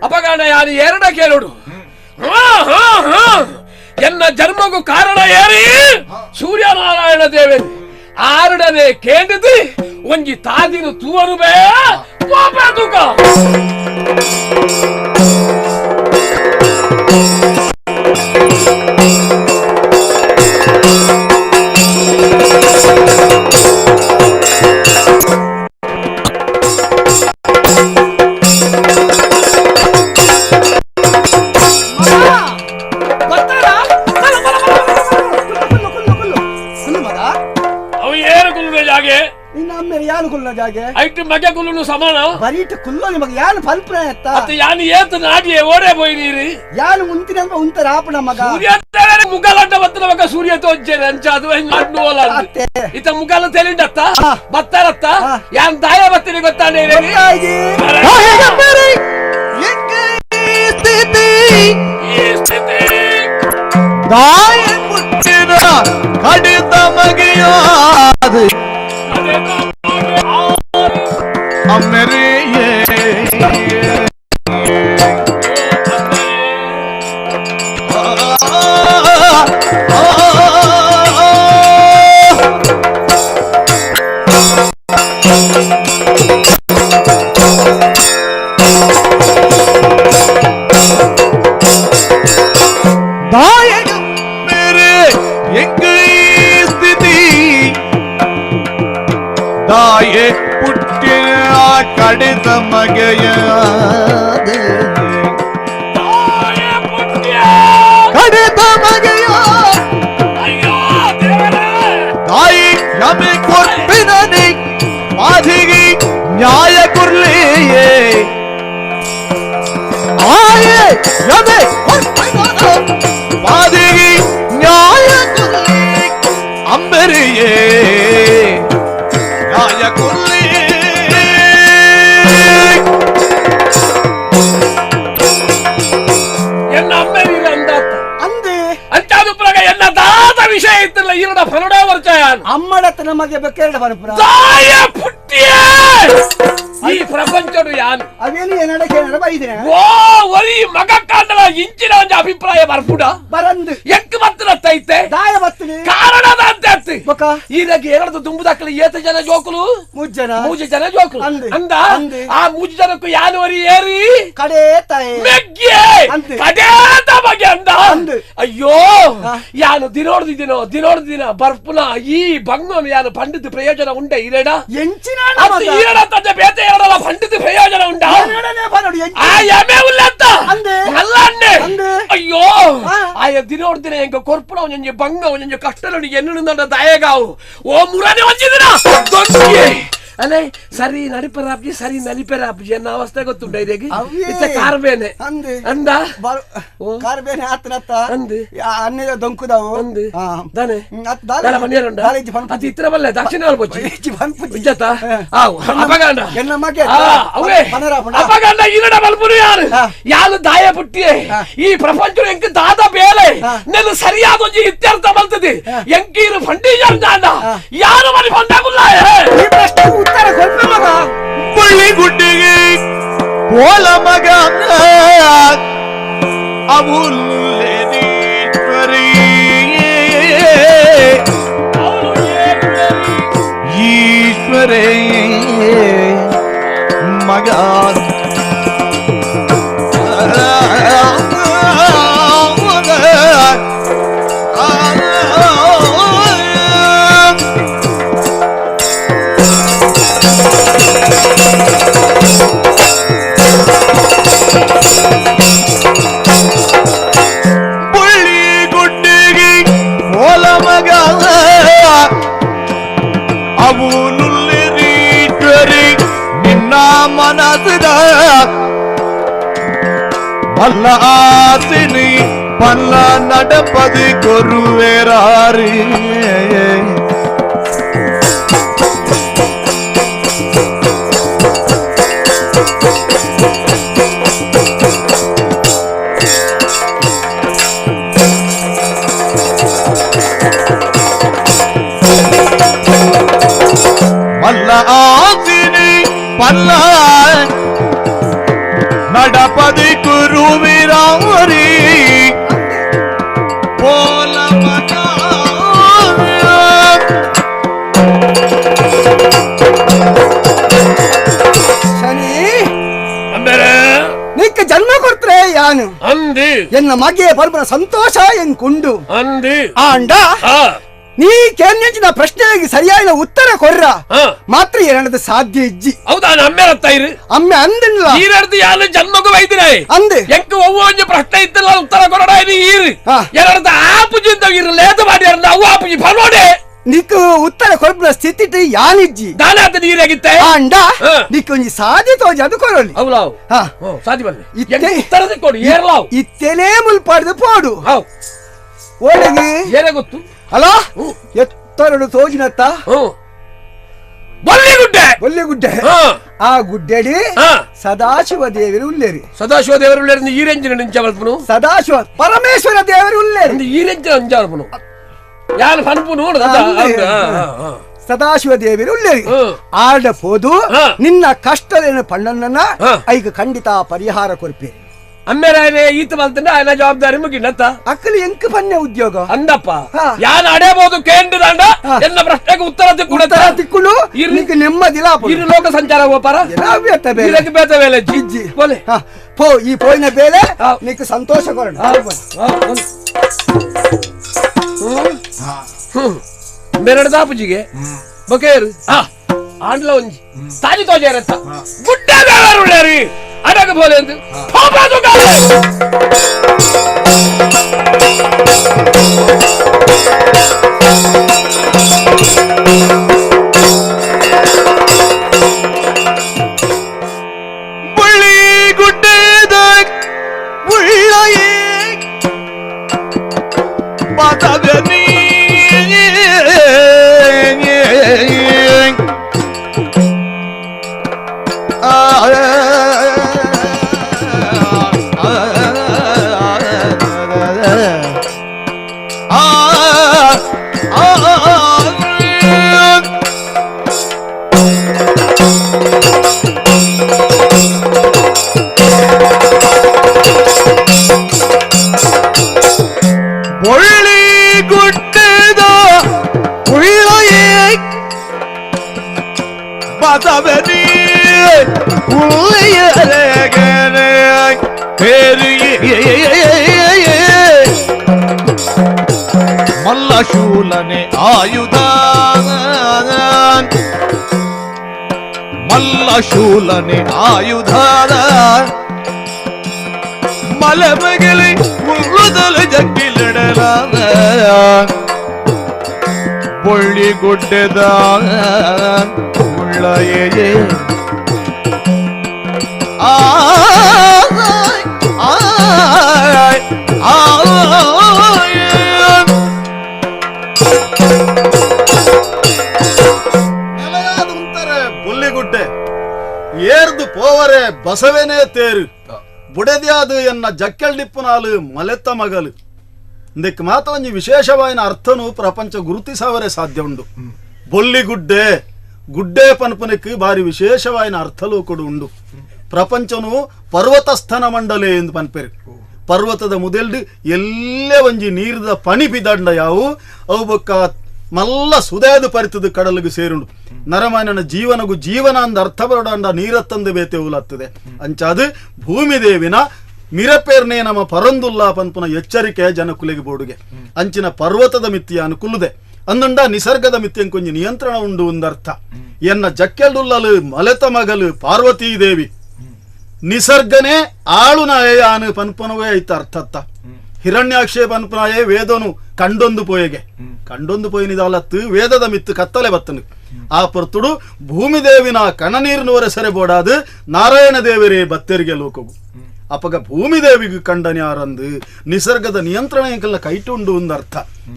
ಅಪಗಾಣ ಯಾರು ಎರಡ ಕೇಳೋಡು ಎನ್ನ ಜನ್ಮಗೂ ಕಾರಣ ಏರಿ ಸೂರ್ಯನಾರಾಯಣ ದೇವೇ ಆರಡನೆ ಕೇಂದ್ರದಿ ಒಂಜಿ ತಾದಿನ ತೂವನು ಬೇ ತೂಕ ಐಟು ಮಗೆ ಕುಲ್ಲುನು ಸಮಾನ ಬರೀಟ ಕುಲ್ಲೋ ನಿಮಗೆ ಯಾನು ಫಲ್ಪನೆ ಅತ್ತ ಅತ್ತ ಯಾನು ಏತು ನಾಡಿಯೇ ಓಡೆ ಪೋಯಿ ನೀರು ಯಾನು ಉಂತಿನ ಉಂತರ ಆಪಣ ಮಗ ಸೂರ್ಯ ಮುಗಲಂಟ ಬತ್ತನ ಮಗ ಸೂರ್ಯ ತೋಜ್ಜೆ ಅಂಚಾದು ಅಡ್ನು ಇತ ಮುಗಲ ತೆಲಿಂಡತ್ತ ಬತ್ತಾರತ್ತ ಯಾನ್ ದಾಯ ಬತ್ತಿನಿ ಗೊತ್ತಾನೆ ದಾಯ ಮುಟ್ಟಿನ ಕಡಿತ ಮಗೆಯಾದ ಅಮ್ಮೆರಿಯೇ ದಾಯಕ ಮೇರೆ ಎಂಗೆ ಸ್ಥಿತಿ தாயே புட்டிய கடித மகையாது கடித மகையா தாயே யமே கொற்பினி மாதிகி நியாய குர்லியே ஆயே யமே கொற்பினி மாதிகி நியாய குர்லி அம்பரியே ಅಮ್ಮಡತ್ತ ನಮಗೆ ಬೇಕೆರಡ ಬರಪುರ ತಾಯ ಪುಟ್ಟಿಯೇ ಈ ಪ್ರಪಂಚಡು ಯಾನು ಅವೇನು ಏನಡ ಕೇಳಡ ಬೈದಿನ ಓ ಒರಿ ಮಗ ಕಾಂಡಲ ಇಂಚಿನ ಒಂದು ಅಭಿಪ್ರಾಯ ಬರ್ಪುಡ ಬರಂದು ಎಕ್ ಬತ್ತನ ತೈತೆ ದಾಯ ಬತ್ತನೆ ಕಾರಣದ ಅಂತ ಬೊಕ ಈರಗೆ ಎರಡು ದುಂಬುದಕ್ಕಲು ಏತ ಜನ ಜೋಕುಲು ಮೂಜ ಜನ ಜೋಕುಲು ಅಂದ ಆ ಮೂಜ ಜನಕ್ಕೂ ಯಾನು ಒರಿ ಏರಿ ಕಡೆ ತಾಯಿ ಮೆಗ್ಗೆ ಕಡೆ ತಮಗೆ ಅಂದ ಅಯ್ಯೋ ಯಾನು ದಿನೋಡ್ದಿದ್ದೀನೋ ದಿನೋಡ್ದಿನ ಬರ್ಪುನ ಈ ಬಂಗನು ಯಾನು ಪಂಡಿತ ಪ್ರಯೋಜನ ಉಂಡೆ ಈರೇಡ ಎಂಚಿನ ಈರಡ ತಂದೆ ಬೇತೆ ಏರಡಲ ಪಂಡಿತ ಪ್ರಯೋಜನ ಉಂಟಾ? ಆ ಯಮೆ ಉಲ್ಲತ್ತ ಅಲ್ಲಣ್ಣೆ. ಅಯ್ಯೋ ಆಯ ದಿನೋಡ್ ದಿನ ಎಂಕ ಕೊರ್ಪುಣ ಒಂಜಿ ಬಂಗ ಒಂಜಿ ಕಷ್ಟಲು ಎನ್ನು ದಯಗಾವು ಓ ಮುರನೆ ಒಂಜಿದಿನ ದೊಂಕಿ ಅಲೆ ಸರಿ ನಡಿಪರಾಪ್ಜಿ ಸರಿ ನಲಿಪೆರಾಪ್ಜಿ ಎನ್ನ ಅವಸ್ಥೆ ಗೊತ್ತುಂಟ ಇದಕ್ಕೆ ಇತ್ತ ಕಾರ್ಬೇನೆ ಅಂದ ಕಾರ್ಬೇನೆ ಆತನತ್ತ ಅಂದು ಅನ್ನದ ದೊಂಕುದಾವು ಅಂದು ದಾನೆ ದಾಲ ಮನೆಯರುಂಡ ಅದು ಇತ್ರ ಬಲ್ಲೆ ದಕ್ಷಿಣ ಪೊಚ್ಚಿ ಇಜ್ಜತ್ತ ಆವು ಅಪಗಂಡ ಎನ್ನ ಮಗೆ ಅವೇ ಅಪಗಂಡ ಇರಡ ಬಲ್ಪುರು ಯಾರು ಯಾರು ದಾಯ ಪುಟ್ಟಿಯೇ ಈ ಪ್ರಪಂಚ ಎಂಕ್ ದಾದ ಬೇಲೆ ನೆಲ್ಲ ಸರಿಯಾದ ಒಂಜಿ ಇತ್ಯರ್ಥ ಬಲ್ತದೆ ಎಂಕೀರು ಫಂಡೀಜರ್ ದಾಂಡ ಯಾರು ಮನಿ ಫಂಡಾಗುಲ್ಲ. ಈ ಪ್ರಶ್ನೆ ಉತ್ತರ ಕೊಡ್ಪ ಮಗ. ಬಳ್ಳಿ ಗುಡ್ಡಿಗೆ ಪೋಲ ಮಗ ಅವುಲ್ಲೇನೀಶ್ವರಿ ಈಶ್ವರೇ ಮಗ ಮನಸದ ಬಲ್ಲ ಆಸಿನಿ ಪಲ್ಲ நடப்பது கொருவேராறு மல்ல ஆசினி பல்ல நடப்பது குருவிராரி போல மகா. ಶನಿ ನಿಕ್ಕ ಜನ್ಮ ಕೊಡ್ತಾರೆ ಯಾನು ಅಂದಿ ಎನ್ನ ಮಗೆ ಪರ್ಬನ ಸಂತೋಷ ಎನ್ ಕುಂಡು ಅಂದಿ ಆಂಡ ನೀ ಕೇಂದ್ರ ಪ್ರಶ್ನೆಗೆ ಸರಿಯಾದ ಉತ್ತರ ಕೊರ್ರ ಮಾತ್ರ ಏನದು ಸಾಧ್ಯ ಇಜ್ಜಿ. ಹೌದಾ ಅಮ್ಮೆರತ್ತ ಇರು ಅಮ್ಮೆ ಅಂದಿಲ್ಲ ಈರಡ್ದು ಯಾರು ಜನ್ಮಗೂ ವೈದ್ಯರೇ ಅಂದೆ ಎಂಕ್ ಒವ್ವೊಂಜಿ ಪ್ರಶ್ನೆ ಇತ್ತಲ್ಲ ಉತ್ತರ ಕೊರಡ ಈರು ಎರಡ್ದು ಆಪುಜಿ ಅಂತ ಇರು ಲೇತ ಮಾಡಿ ಅವು ಆಪುಜಿ ಫಲೋಡೆ ನಿಕ್ ಉತ್ತರ ಕೊರ್ಪುನ ಸ್ಥಿತಿ ಯಾನಿಜ್ಜಿ ದಾನಾತ ನೀರಾಗಿತ್ತೆ ಅಂಡ ನಿಕ್ ಒಂಜಿ ಸಾಧ್ಯ ತೋಜಿ ಅದು ಕೊರಲಿ. ಹೌಲಾವು ಸಾಧ್ಯ ಬನ್ನಿ ಉತ್ತರ ಕೊಡು ಏರ್ಲಾವು ಇತ್ತೇನೇ ಮುಲ್ಪಾಡ್ದು ಪೋಡು ಒಳಗೆ ಏನೇ ಗೊತ್ತು ಅಲೋ ಎತ್ತರಡು ತೋಜಿನತ್ತ ಬೊಳ್ಳಿ ಗುಡ್ಡೆ ಬೊಳ್ಳಿ ಗುಡ್ಡೆ ಆ ಗುಡ್ಡೆಡಿ ಸದಾಶಿವ ದೇವರು ಉಲ್ಲೇರಿ. ಸದಾಶಿವ ದೇವರು ಉಲ್ಲೇರಿ ಈರೆಂಜಿನ ನಿಂಚ ಸದಾಶಿವ ಪರಮೇಶ್ವರ ದೇವರು ಉಲ್ಲೇರಿ ಈರೆಂಜಿನ ಅಂಜಾಲ್ಪುನು ಯಾರು ಪನ್ಪುನು ಸದಾಶಿವ ದೇವರು ಉಲ್ಲೇರಿ. ಆಡ ಪೋದು ನಿನ್ನ ಕಷ್ಟದೇನು ಪಣ್ಣನ್ನ ಐಗ ಖಂಡಿತ ಪರಿಹಾರ ಕೊರ್ಪೇರಿ. ಅಮ್ಮೇರಾಯನೆ ಈತ ಬಲ್ತಂದ್ರೆ ಆಯನ ಜವಾಬ್ದಾರಿ ಮುಗಿನತ್ತ ಅಕ್ಕಲಿ ಎಂಕ ಪನ್ಯ ಉದ್ಯೋಗ ಅಂದಪ್ಪ ಯಾನ್ ಅಡೇಬಹುದು ಕೇಂದ್ರದಾಂಡ ಎನ್ನ ಪ್ರಶ್ನೆಗೆ ಉತ್ತರ ತಿಕ್ಕುಡು ತಿಕ್ಕುಡು ನಿಂಗೆ ನೆಮ್ಮದಿಲ್ಲ ಇರು ಲೋಕ ಸಂಚಾರ ಹೋಪಾರ ಇದಕ್ಕೆ ಬೇತ ಬೇಲೆ ಜಿಜ್ಜಿ ಬೋಲೆ ಪೋ ಈ ಪೋಯಿನ ಬೇಲೆ ನಿಂಗೆ ಸಂತೋಷ ಕೊರಣ. ಮೆರಡು ದಾಪುಜಿಗೆ ಬೊಕೇರು ಆಂಡ್ಲ ಒಂಜಿ ತಾಜಿ ತೋಜಾರತ್ತ ಗುಡ್ಡೆ ಬೇವರು ಅಡಗ ಬೋಲೆ ಅಂತ ಬಳ್ಳಿ ಗುಡ್ಡದ ಉಳ್ಳಯೇ ಪದವನಿ ಬೊಳ್ಳಿ ಗುಡ್ಡದ ಉಳ್ಳಯೇ ಬಸವನಿ ಮಲ್ಲಶೂಲನೆ ಆಯುಧ ಮಲ್ಲ ಕಪಾಲ ಶೂಲನೆ ಆಯುಧಾದ ಮಲಮಗಲಿ ಮುಳ್ಳುದಲ ಜಗ್ಗಿಲಿಡಲಾದ ಬೊಳ್ಳಿ ಗುಡ್ಡೆದ ಉಳ್ಳಯೇ ನೆಲೆಯಾದ ಉಂತಾರೆ ಬೊಳ್ಳಿಗುಡ್ಡೆ ಏರ್ದು ಪೋವರೆ ಬಸವೇನೇ ತೇರು ಬುಡದ್ಯಾದು ಎನ್ನ ಜಕ್ಕೆಲ್ಡಿಪ್ಪುನಾಲು ಮಲೆತ್ತ ಮಗಲು ಇಂದಕ್ಕೆ ಮಾತ್ರ ಒಂಜಿ ವಿಶೇಷವಾಯಿನ ಅರ್ಥನು ಪ್ರಪಂಚ ಗುರುತಿಸವರೆ ಸಾಧ್ಯ ಉಂಡು. ಬೊಳ್ಳಿಗುಡ್ಡೆ ಗುಡ್ಡೆ ಪನ್ಪನಕ್ಕೆ ಬಾರಿ ವಿಶೇಷವಾಯಿನ ಅರ್ಥಲೂ ಕೂಡ ಉಂಡು. ಪ್ರಪಂಚನು ಪರ್ವತಸ್ಥನ ಮಂಡಲೆ ಎಂದು ಪನ್ಪೆರು. ಪರ್ವತದ ಮುದೆಲ್ಡು ಎಲ್ಲೇ ಒಂಜಿ ನೀರ್ದ ಪಣಿ ಬಿದಂಡ ಯಾವು ಅವು ಬೊಕ್ಕ ಮಲ್ಲ ಸುದಾಯದ ಪರಿತದ ಕಡಲಿಗೆ ಸೇರುಂಡು. ನರಮಾನನ ಜೀವನಗು ಜೀವನ ಅಂದ ಅರ್ಥ ಬರೋಡ ನೀರತ್ತಂದು ಬೇತೆ ಉಲತ್ತದೆ. ಅಂಚಾದು ಭೂಮಿ ದೇವಿನ ಮಿರಪೇರ್ನೆ ನಮ್ಮ ಪರಂದುಲ್ಲ ಪನ್ಪುನ ಎಚ್ಚರಿಕೆ ಜನಕುಲೆಗೆ ಬೋಡುಗೆ. ಅಂಚಿನ ಪರ್ವತದ ಮಿತ್ತಿಯ ಅನುಕೂಲದೆ ಅಂದಂಡ ನಿಸರ್ಗದ ಮಿತ್ತಿಯಂ ಕೊಂಚ ನಿಯಂತ್ರಣ ಉಂಡು ಒಂದರ್ಥ. ಎನ್ನ ಜಕ್ಕೆಲ್ಡುಲ್ಲಲು ಮಲೆತ ಮಗಲು ಪಾರ್ವತೀ ದೇವಿ ನಿಸರ್ಗನೇ ಆಳುನಾಯೇ ಪನ್ಪನವೇ ಐತ ಅರ್ಥತ್ತ. ಹಿರಣ್ಯಾಕ್ಷೇ ಪನ್ಪನಾಯೇ ವೇದನು ಕಂಡೊಂದು ಪೋಯೆಗೆ ಕಂಡೊಂದು ಪೋಯಿನಿದಾಲತ್ತು ವೇದದ ಮಿತ್ತು ಕತ್ತಲೆ ಬತ್ತನು. ಆ ಪೊರ್ತುಡು ಭೂಮಿದೇವಿನ ಕಣನೀರ್ನವರೆ ಸೆರೆ ಬೋಡಾದು ನಾರಾಯಣ ದೇವರೇ ಬತ್ತೆರಿಗೆ ಲೋಕಗು. ಅಪಗ ಭೂಮಿದೇವಿಗೆ ಕಂಡನ್ಯಾರಂದು ನಿಸರ್ಗದ ನಿಯಂತ್ರಣ ಎಂಕಲ್ನ ಕೈಟುಂಡು ಒಂದರ್ಥ.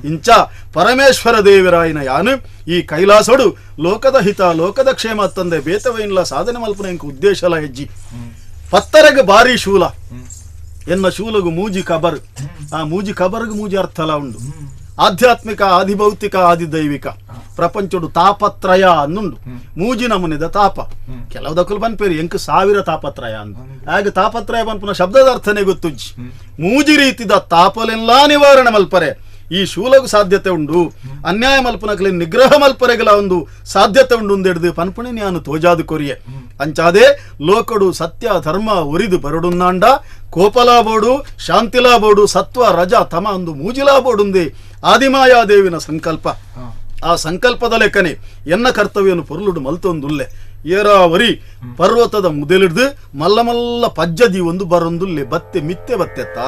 ಇಂಚ ಪರಮೇಶ್ವರ ದೇವರಾಯನ ಯಾನು ಈ ಕೈಲಾಸೋಡು ಲೋಕದ ಹಿತ ಲೋಕದ ಕ್ಷೇಮ ತಂದೆ ಬೇತವೈನ್ಲ ಸಾಧನೆ ಮಲ್ಪನ ಎಂಕ ಉದ್ದೇಶಲ ಹೆಜ್ಜಿ. ಪತ್ತರಗ ಬಾರಿ ಶೂಲ ಎನ್ನ ಶೂಲಗು ಮೂಜಿ ಕಬರ್. ಆ ಮೂಜಿ ಕಬರ್ಗು ಮೂಜಿ ಅರ್ಥಲ ಉಂಡು. ಆಧ್ಯಾತ್ಮಿಕ ಆದಿಭೌತಿಕ ಆದಿದೈವಿಕ ಪ್ರಪಂಚಡು ತಾಪತ್ರಯ ಅನ್ನುಂಡು. ಮೂಜಿ ನಮೂನೆದ ತಾಪ ಕೆಲವು ದಕ್ಕಲು ಪನ್ಪೇರಿ ಎಂಕ್ ಸಾವಿರ ತಾಪತ್ರಯ ಅಂದು. ಆಗ ತಾಪತ್ರಯ ಪನ್ಪುನ ಶಬ್ದದ ಅರ್ಥನೇ ಗೊತ್ತುಜ್ಜಿ. ಮೂಜಿ ರೀತಿದ ತಾಪಲೆಲ್ಲಾ ನಿವಾರಣೆ ಮಲ್ಪರೆ ಈ ಶೂಲಗು ಸಾಧ್ಯತೆ ಉಂಡು. ಅನ್ಯಾಯ ಮಲ್ಪನಕಲಿ ನಿಗ್ರಹ ಮಲ್ಪರೆಗಲ ಒಂದು ಸಾಧ್ಯತೆ ಉಂಡು ಒಂದೆಡ್ದು ಪನ್ಪುಣೆ ನಾನು ತೋಜಾದು ಕೊರಿಯೆ. ಅಂಚಾದೆ ಲೋಕಡು ಸತ್ಯ ಧರ್ಮ ಒರಿದು ಬರಡುನ್ನಾಂಡ ಕೋಪಲಾಬೋಡು ಶಾಂತಿಲಾಬೋಡು ಸತ್ವ ರಜ ತಮ ಒಂದು ಮೂಜಿಲಾಬೋಡುಂದೆ ಆದಿಮಾಯಾದೇವಿನ ಸಂಕಲ್ಪ. ಆ ಸಂಕಲ್ಪದ ಲೆಕ್ಕನೆ ಎನ್ನ ಕರ್ತವ್ಯವನ್ನು ಪೊರ್ಲುಡು ಮಲ್ತೊಂದುಲ್ಲೆ. ಏರಾವರಿ ಪರ್ವತದ ಮುದೆಲಿಡ್ದು ಮಲ್ಲ ಮಲ್ಲ ಪಜ್ಜದಿ ಒಂದು ಬರೊಂದುಲ್ಲೆ ಬತ್ತೆ ಮಿತ್ತೆ ಬತ್ತೆತ್ತಾ.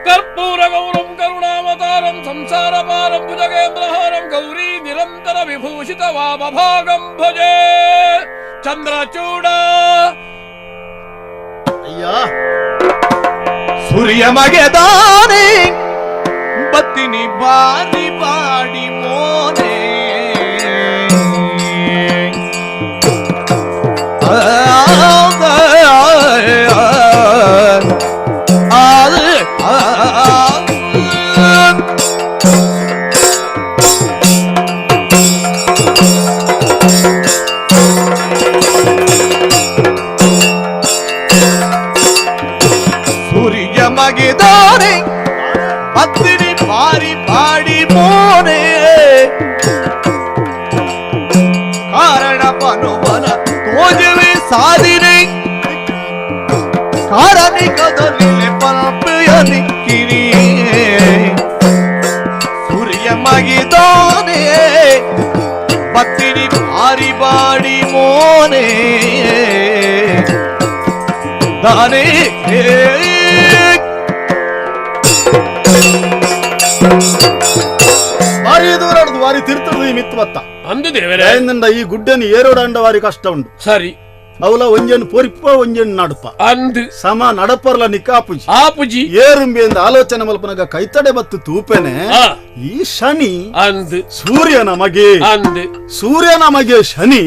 ಕರ್ಪೂರ ಗೌರಂ ಕರುಣಾವತಾರಂ ಸಂಸಾರ ಪಾರಂ ಭುಜಗೇಂದ್ರಹಾರಂ ಗೌರಿ ನಿರಂತರ ವಿಭೂಷಿತ ವಾಮಭಾಗಂ ಭಜೆ ಚಂದ್ರಚೂಡ. ಅಯ್ಯ ಸೂರ್ಯ ಮಗೆದಾನೆ ಬತ್ತಿನಿ ಬಾರಿ ಬಾಡಿ ಮೋನೆ ಸೂರ್ಯ ಮಗಿದಾನೆ ಪತ್ತಿನಿ ಬಾರಿ ಬಾಡಿ ಮೋನೆ ಕಾರಣ ಪನುವನ ತೋಜುವೆ ಸಾಧಿನೆ ಕಾರಣಿಕದಲ್ಲಿ ಪಲ್ಪೆಯನಿಕ್ಕಿರಿ ಸೂರ್ಯ ಮಗಿದಾನೆ ಪತ್ತಿನಿ ಬಾರಿ ಬಾಡಿ ಮೋನೆ ದಾನೆ. ಬಾರಿ ದೂರ ವಾರಿ ತಿರ್ತದ ಈ ಮಿತ್ತು ಬತ್ತ ಅಂದು ದೇವರೇ ಈ ಗುಡ್ಡನ್ನು ಏರೋಡಂಡ ವಾರಿ ಕಷ್ಟ ಉಂಟು. ಸರಿ ಅವಲ ಒಂಜೆನ್ ಪೊರಿಪ್ಪ ಒಂಜೆನ್ ನಡಪ ಅಂದು ಸಮ ನಡಪರ್ಲ ನಿಕ್ಕಾಪುಜಿ ಆಪುಜಿ ಏರುಂಬಿ ಎಂದು ಆಲೋಚನೆ ಮಲ್ಪನಗ ಕೈತಡೆ ಬತ್ತು ತೂಪೆನೆ ಈ ಶನಿ ಅಂದು ಸೂರ್ಯನ ಮಗೆ ಅಂದು ಸೂರ್ಯನ ಮಗೆ ಶನಿ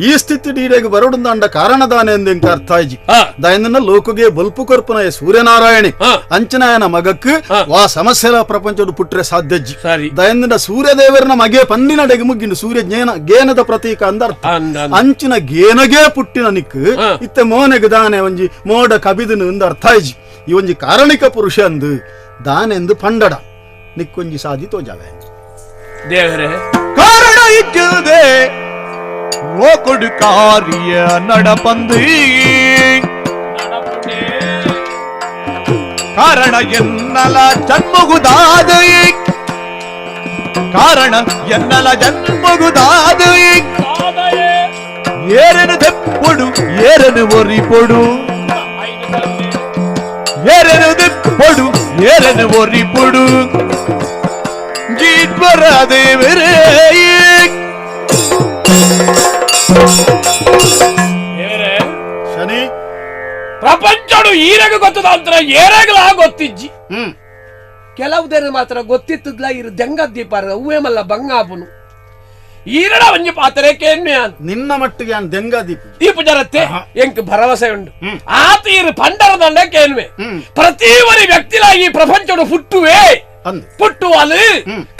ಈ ಸ್ಥಿತಿ ಡೀಡೆಗೆ ಬರಡುಂದ ಕಾರಣದಾನೆ ಎಂದು ಎಂಕ ಅರ್ಥ ಆಯ್ಜಿ. ದಯನ್ನ ಲೋಕಗೆ ಬಲ್ಪು ಕೊರ್ಪುನ ಸೂರ್ಯನಾರಾಯಣಿ ಅಂಚನಾಯನ ಮಗಕ್ ವಾ ಸಮಸ್ಯೆಲ ಪ್ರಪಂಚಡು ಪುಟ್ರೆ ಸಾಧ್ಯಜ್ಜಿ. ದಯಂದ ಸೂರ್ಯದೇವರನ ಮಗೆ ಪನ್ನಿನಡೆಗೆ ಮುಗ್ಗಿಂಡು ಸೂರ್ಯ ಜ್ಞಾನ ಗೇನದ ಪ್ರತೀಕ ಅಂದ ಅರ್ಥ. ಅಂಚಿನ ಗೇನಗೆ ಪುಟ್ಟಿನ ನಿಕ್ ಇತ್ತೆ ಮೋನೆಗೆ ದಾನೆ ಒಂಜಿ ಮೋಡ ಕಬಿದನು ಅಂದ ಅರ್ಥ ಆಯ್ಜಿ. ಈ ಒಂಜಿ ಕಾರಣಿಕ ಪುರುಷ ಅಂದು ದಾನೆಂದು ಪಂಡಡ ನಿಕ್ಕೊಂಜಿ ಸಾಧಿ ತೋಜಾವೆ ದೇವರೇ. ಕಾರಣ ಇಜ್ಜದೆ ಲೋಕಡು ಕಾರ್ಯ ನಡಪಂದು ಕಾರಣ ಎನ್ನಲ ಜನ್ಮಗುದಾದ ಕಾರಣ ಎನ್ನಲ ಜನ್ಮಗುದಾದ ಏರನು ದೆಪ್ಪೊಡು ಏರನು ಒರಿಪೊಡು ಏರನು ದೆಪ್ಪೊಡು ಏರನು ಒರಿಪೊಡು ಜೀತ್ವರ ದೇವರೇ ಶನಿ ಪ್ರಪಂಚಡು ಈರೆಗೆ ಗೊತ್ತದ ಅಂತ ಏರಾಗಲ ಗೊತ್ತಿಜ್ಜಿ. ಕೆಲವುದೇನು ಮಾತ್ರ ಗೊತ್ತಿತ್ತದ್ಲ ಇರು ದೆಂಗ ದೀಪಾರ ಹೂವೇ ಮಲ್ಲ ಬಂಗಾಪುನು ಈರಡ ಒಂಜಿ ಪಾತ್ರೆ ಕೇನ್ಮೆ ನಿನ್ನ ಮಟ್ಟಿಗೆ ದೆಂಗ ದೀಪ ದೀಪ ಜರತ್ತೆ ಎಂಕ್ ಭರವಸೆ ಉಂಡು ಆತ ಇರು ಪಂಡರದಂಡ ಕೇನ್ಮೆ ಪ್ರತಿ ಒರಿ ವ್ಯಕ್ತಿಲ ಈ ಪ್ರಪಂಚಡು ಪುಟ್ಟುವೆ ಪುಟ್ಟುವಲು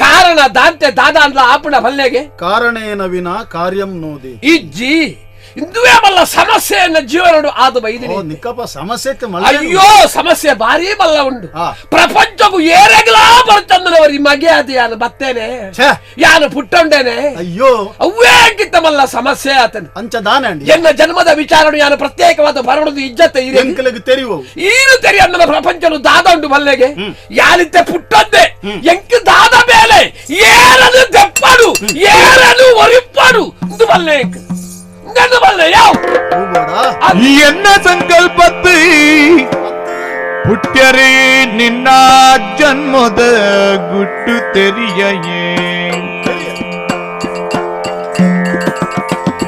ಕಾರಣ ದಾಂತೆ ದಾದ ಅಂದ್ಲ ಆಪುಣ ಬಲ್ಲೆಗೆ ಕಾರಣೇನ ವಿನ ಕಾರ್ಯಂ ನೋದಿ ಇಜ್ಜಿ ಇಂದುವೇ ಬಲ್ಲ ಸಮಸ್ಯೆಯನ್ನ ಜೀವನ ಆದ ಬೈದಿನಿ ನಿಕ್ಕಪ್ಪ ಸಮಸ್ಯೆ ಅಯ್ಯೋ ಸಮಸ್ಯೆ ಭಾರಿ ಬಲ್ಲ ಉಂಡು ಪ್ರಪಂಚಕ್ಕೂ ಏರೆಗ್ಲಾ ಬರ್ತಂದ್ರವರಿ ಮಗೆ ಅದು ಯಾನು ಬತ್ತೇನೆ ಯಾನು ಪುಟ್ಟೊಂಡೇನೆ ಅಯ್ಯೋ ಅವೇ ಅಂಕಿತ ಮಲ್ಲ ಸಮಸ್ಯೆ ಆತನ ಅಂಚ ದಾನ ಎನ್ನ ಜನ್ಮದ ವಿಚಾರಣೆ ಯಾನು ಪ್ರತ್ಯೇಕವಾದ ಬರಡುದು ಇಜ್ಜತ್ತೆ ತೆರಿವು ಈನು ತೆರಿ ಅನ್ನದ ಪ್ರಪಂಚನು ದಾದ ಉಂಡು ಬಲ್ಲೆಗೆ ಯಾನಿತ್ತೆ ಪುಟ್ಟಂದೆ ಎಂಕ್ ದಾದ ಮೇಲೆ ಏರನು ದೆಪ್ಪಡು ಏರನು ಒರಿಪ್ಪಡು ಇಂದು ಬಲ್ಲೆ ಎಂಕ್ ಎನ್ನ ಸಂಕಲ್ಪತ್ತು ಪುಟ್ಯರೇ ನಿನ್ನ ಜನ್ಮದ ಗುಟ್ಟು ತೆರಿಯೇ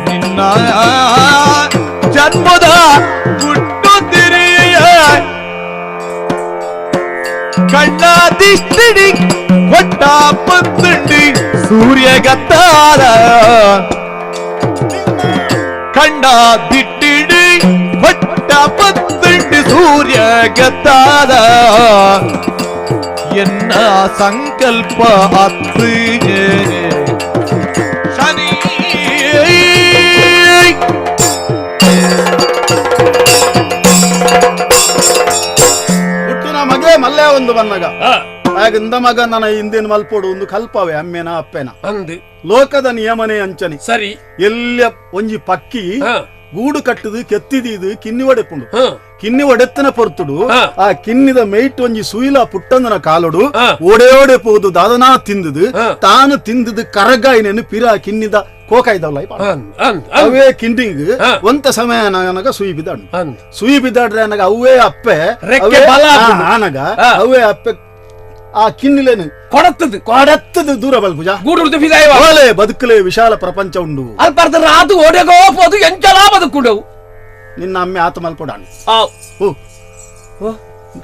ನಿನ್ನ ಜನ್ಮದ ಗುಟ್ಟು ತೆರೆಯ ಕಣ್ಣ ದಿಷ್ಟಿಡಿ ಕೊಟ್ಟ ಪತ್ತಂಡಿ ಸೂರ್ಯಗತ್ತಾರ ಕಣ್ಣ ದಿಟ್ಟಿಡಿ ಕೊಟ್ಟ ಪತ್ತಂಡಿ ಸೂರ್ಯ ಗತ್ತಾದ ಎನ್ನ ಸಂಕಲ್ಪ ಅತ್ತು ಶನಿ ಹುಟ್ಟಿನ ಮಗೆ ಮಲ್ಲೆ ಒಂದು ಬನ್ನಗ ಆಗ ಮಗ ನನ್ನ ಹಿಂದಿನ ಮಲ್ಪೋಡು ಒಂದು ಕಲ್ಪವೆ ಅಮ್ಮೇನ ಅಪ್ಪೇನ ಅಂದು ಲೋಕದ ನಿಯಮನೇ ಅಂಚನೆ ಸರಿ ಎಲ್ಲ ಒಂಜಿ ಪಕ್ಕಿ ಗೂಡು ಕಟ್ಟದು ಕೆತ್ತಿದೀದು ಕಿನ್ನಿ ಒಡೆಪುಂಡು ಕಿನ್ನಿ ಒಡೆತ್ತನ ಪೊರ್ತುಡು ಆ ಕಿನ್ನಿದ ಮೇಯ್ಟ್ ಒಂಜಿ ಸುಯಿಲ ಪುಟ್ಟಂದನ ಕಾಲುಡು ಓಡೆ ಓಡೆ ಪೋದು ದಾದನಾ ತಿಂದುದು ತಾನು ತಿಂದುದು ಕರಗಾಯಿನೇನು ಪಿರ ಕಿನ್ನಿದ ಕೋಕಾಯ್ದವಲ್ಲ ಅವೇ ಕಿಂಡಿಂಗ್ ಒಂತ ಸಮಯ ನನಗ ಸುಯಿ ಬಿದ್ದಾಡು ಸುಯಿ ಬಿದ್ದಾಡ್ರೆ ಅನಗ ಅವೇ ಅಪ್ಪೆ ಆನಗ ಅವೇ ಅಪ್ಪೆ ಆ ಕಿನ್ನಿಲೇನು ಕೊಡತ್ತದು ಕೊಡತ್ತದು ದೂರ ಬಲ್ಪುಜ ಗೂಡು ಬದುಕಲೇ ವಿಶಾಲ ಪ್ರಪಂಚ ಉಂಡು ಅದು ಓಡೆಗೋ ಪೋದು ಎಂಚಲಾ ಬದುಕುಂಡವು ನಿನ್ನ ಅಮ್ಮೆ ಆತ ಮಲ್ಪೊಡಾಣ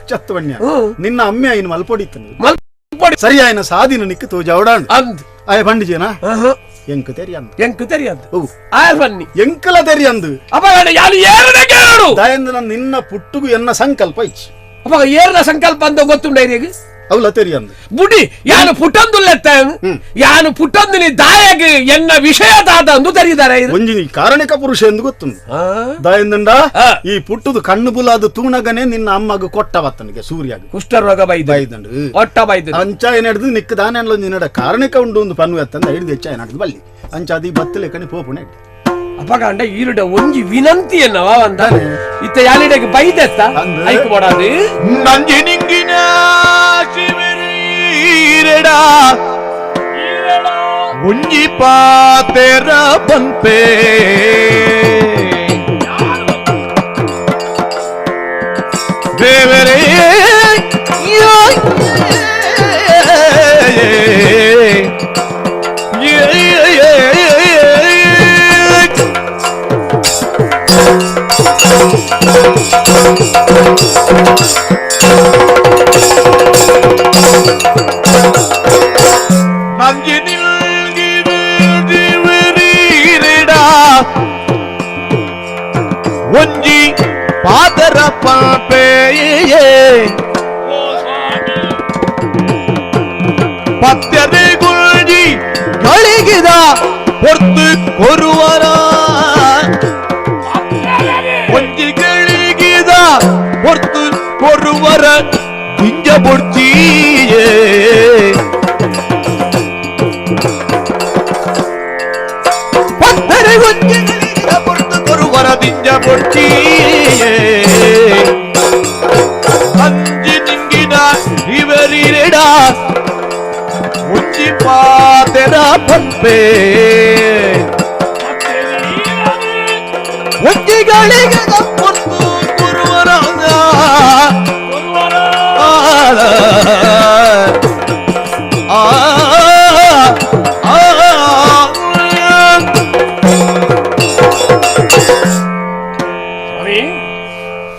ಚತ್ತವಣ್ಯ ನಿನ್ನ ಅಮ್ಮೆ ಐನು ಮಲ್ಪೊಡಿತ್ತು ಸರಿ ಆಯ್ನ ಸಾದಿನ ನಿಕ್ಕು ತೋಜಾವಡಾಣ ಆಯ ಬಂಡಿಜೇನಾ ಎಂಕು ತೆರಿಯಂದು ಎಂಕು ತೆರಿಯಂದು ಆಯ ಬನ್ನಿ ಎಂಕಲ ತೆರಿಯಂದು ಅಪ್ಪ ಯಾರು ಏರದೆ ಕೇಳು ದಯಂದ ನಿನ್ನ ಪುಟ್ಟುಗು ಎನ್ನ ಸಂಕಲ್ಪ ಇಚ್ಚು ಅಪ್ಪ ಏರನ ಸಂಕಲ್ಪ ಅಂತ ಗೊತ್ತುಂಡ ಈಗ ಅವಲ ತೆರಿಯಂದು ಬುಡಿ ಯಾನು ಪುಟ್ಟಂದುಲ್ಲೆತ್ತಾನು ಯಾನು ಪುಟ್ಟಂದಿನಿ ದಾಯಗ ಎನ್ನ ವಿಷಯ ದಾದ ಅಂದು ತೆರೀದಾರೆ ಒಂಜಿ ಕಾರಣಿಕ ಪುರುಷ ಎಂದು ಗೊತ್ತುಂಡು ದಾಯಂದಂಡ ಈ ಪುಟ್ಟುದು ಕಣ್ಣು ಬುಲಾದ ತೂಣಗನೆ ನಿನ್ನ ಅಮ್ಮಗ ಕೊಟ್ಟವತ್ತನಿಗೆ ಸೂರ್ಯಾಗ ಕುಷ್ಠರೋಗ ಬೈದಂಡು ಒಟ್ಟ ಬೈದ ಅಂಚ ಏನಿಡ್ದು ನಿಕ್ಕ ದಾನ ನಿನ್ನಡ ಕಾರಣಿಕ ಉಂಡು ಒಂದು ಪನ್ನು ಎತ್ತಂದ ಹಿಡಿದು ಹೆಚ್ಚ ಏನಾಡ್ದು ಬಲ್ಲಿ ಅಂಚ ಅದಿ ಬತ್ತಲೆ ಕಣಿ ಪೋಪುಣೆ ಅಪಗಾಂಡ ಈರುಡ ಒಂಜಿ ವಿನಂತಿಯನ್ನವ ಅಂದ ಇತ್ತ ಯಾಲಿಡಗೆ ಬೈದೆತ್ತ ಐಕು ಬೋಡಾದು ನಂಜಿ ನಿಂಗಿನ ಶಿವರೀರಡ ಒಂಜಿ ಪಾತೆರ ಪಂಪೆ ದೇವರೇ ಒಂಜಿ ಪಾದರ ಪಾಪೆಯೇ ಪತ್ಯದೆ ಗುಂಜಿ ಗಳಿಗಿದ ಹೊರ್ತು ಕೊರುವರ ಒಂಜಿ ಗಳಿಗಿದ ಹೊರ್ತು ಕೊರುವರ ದಿಂಜ ಬೊಡ್ಚಿಯೇ ಪತ್ತರೆ ಒಂಜಿ ಗಳಿಗಿದ ಹೊರ್ತು ಕೊರುವರ ದಿಂಜ ಬೊಡ್ಚಿಯೇ ಅಂಜಿ ಪೇ ಒಂಜಿಗಳಿಗೆ ಪೊರ್ತು ಗುರುವರ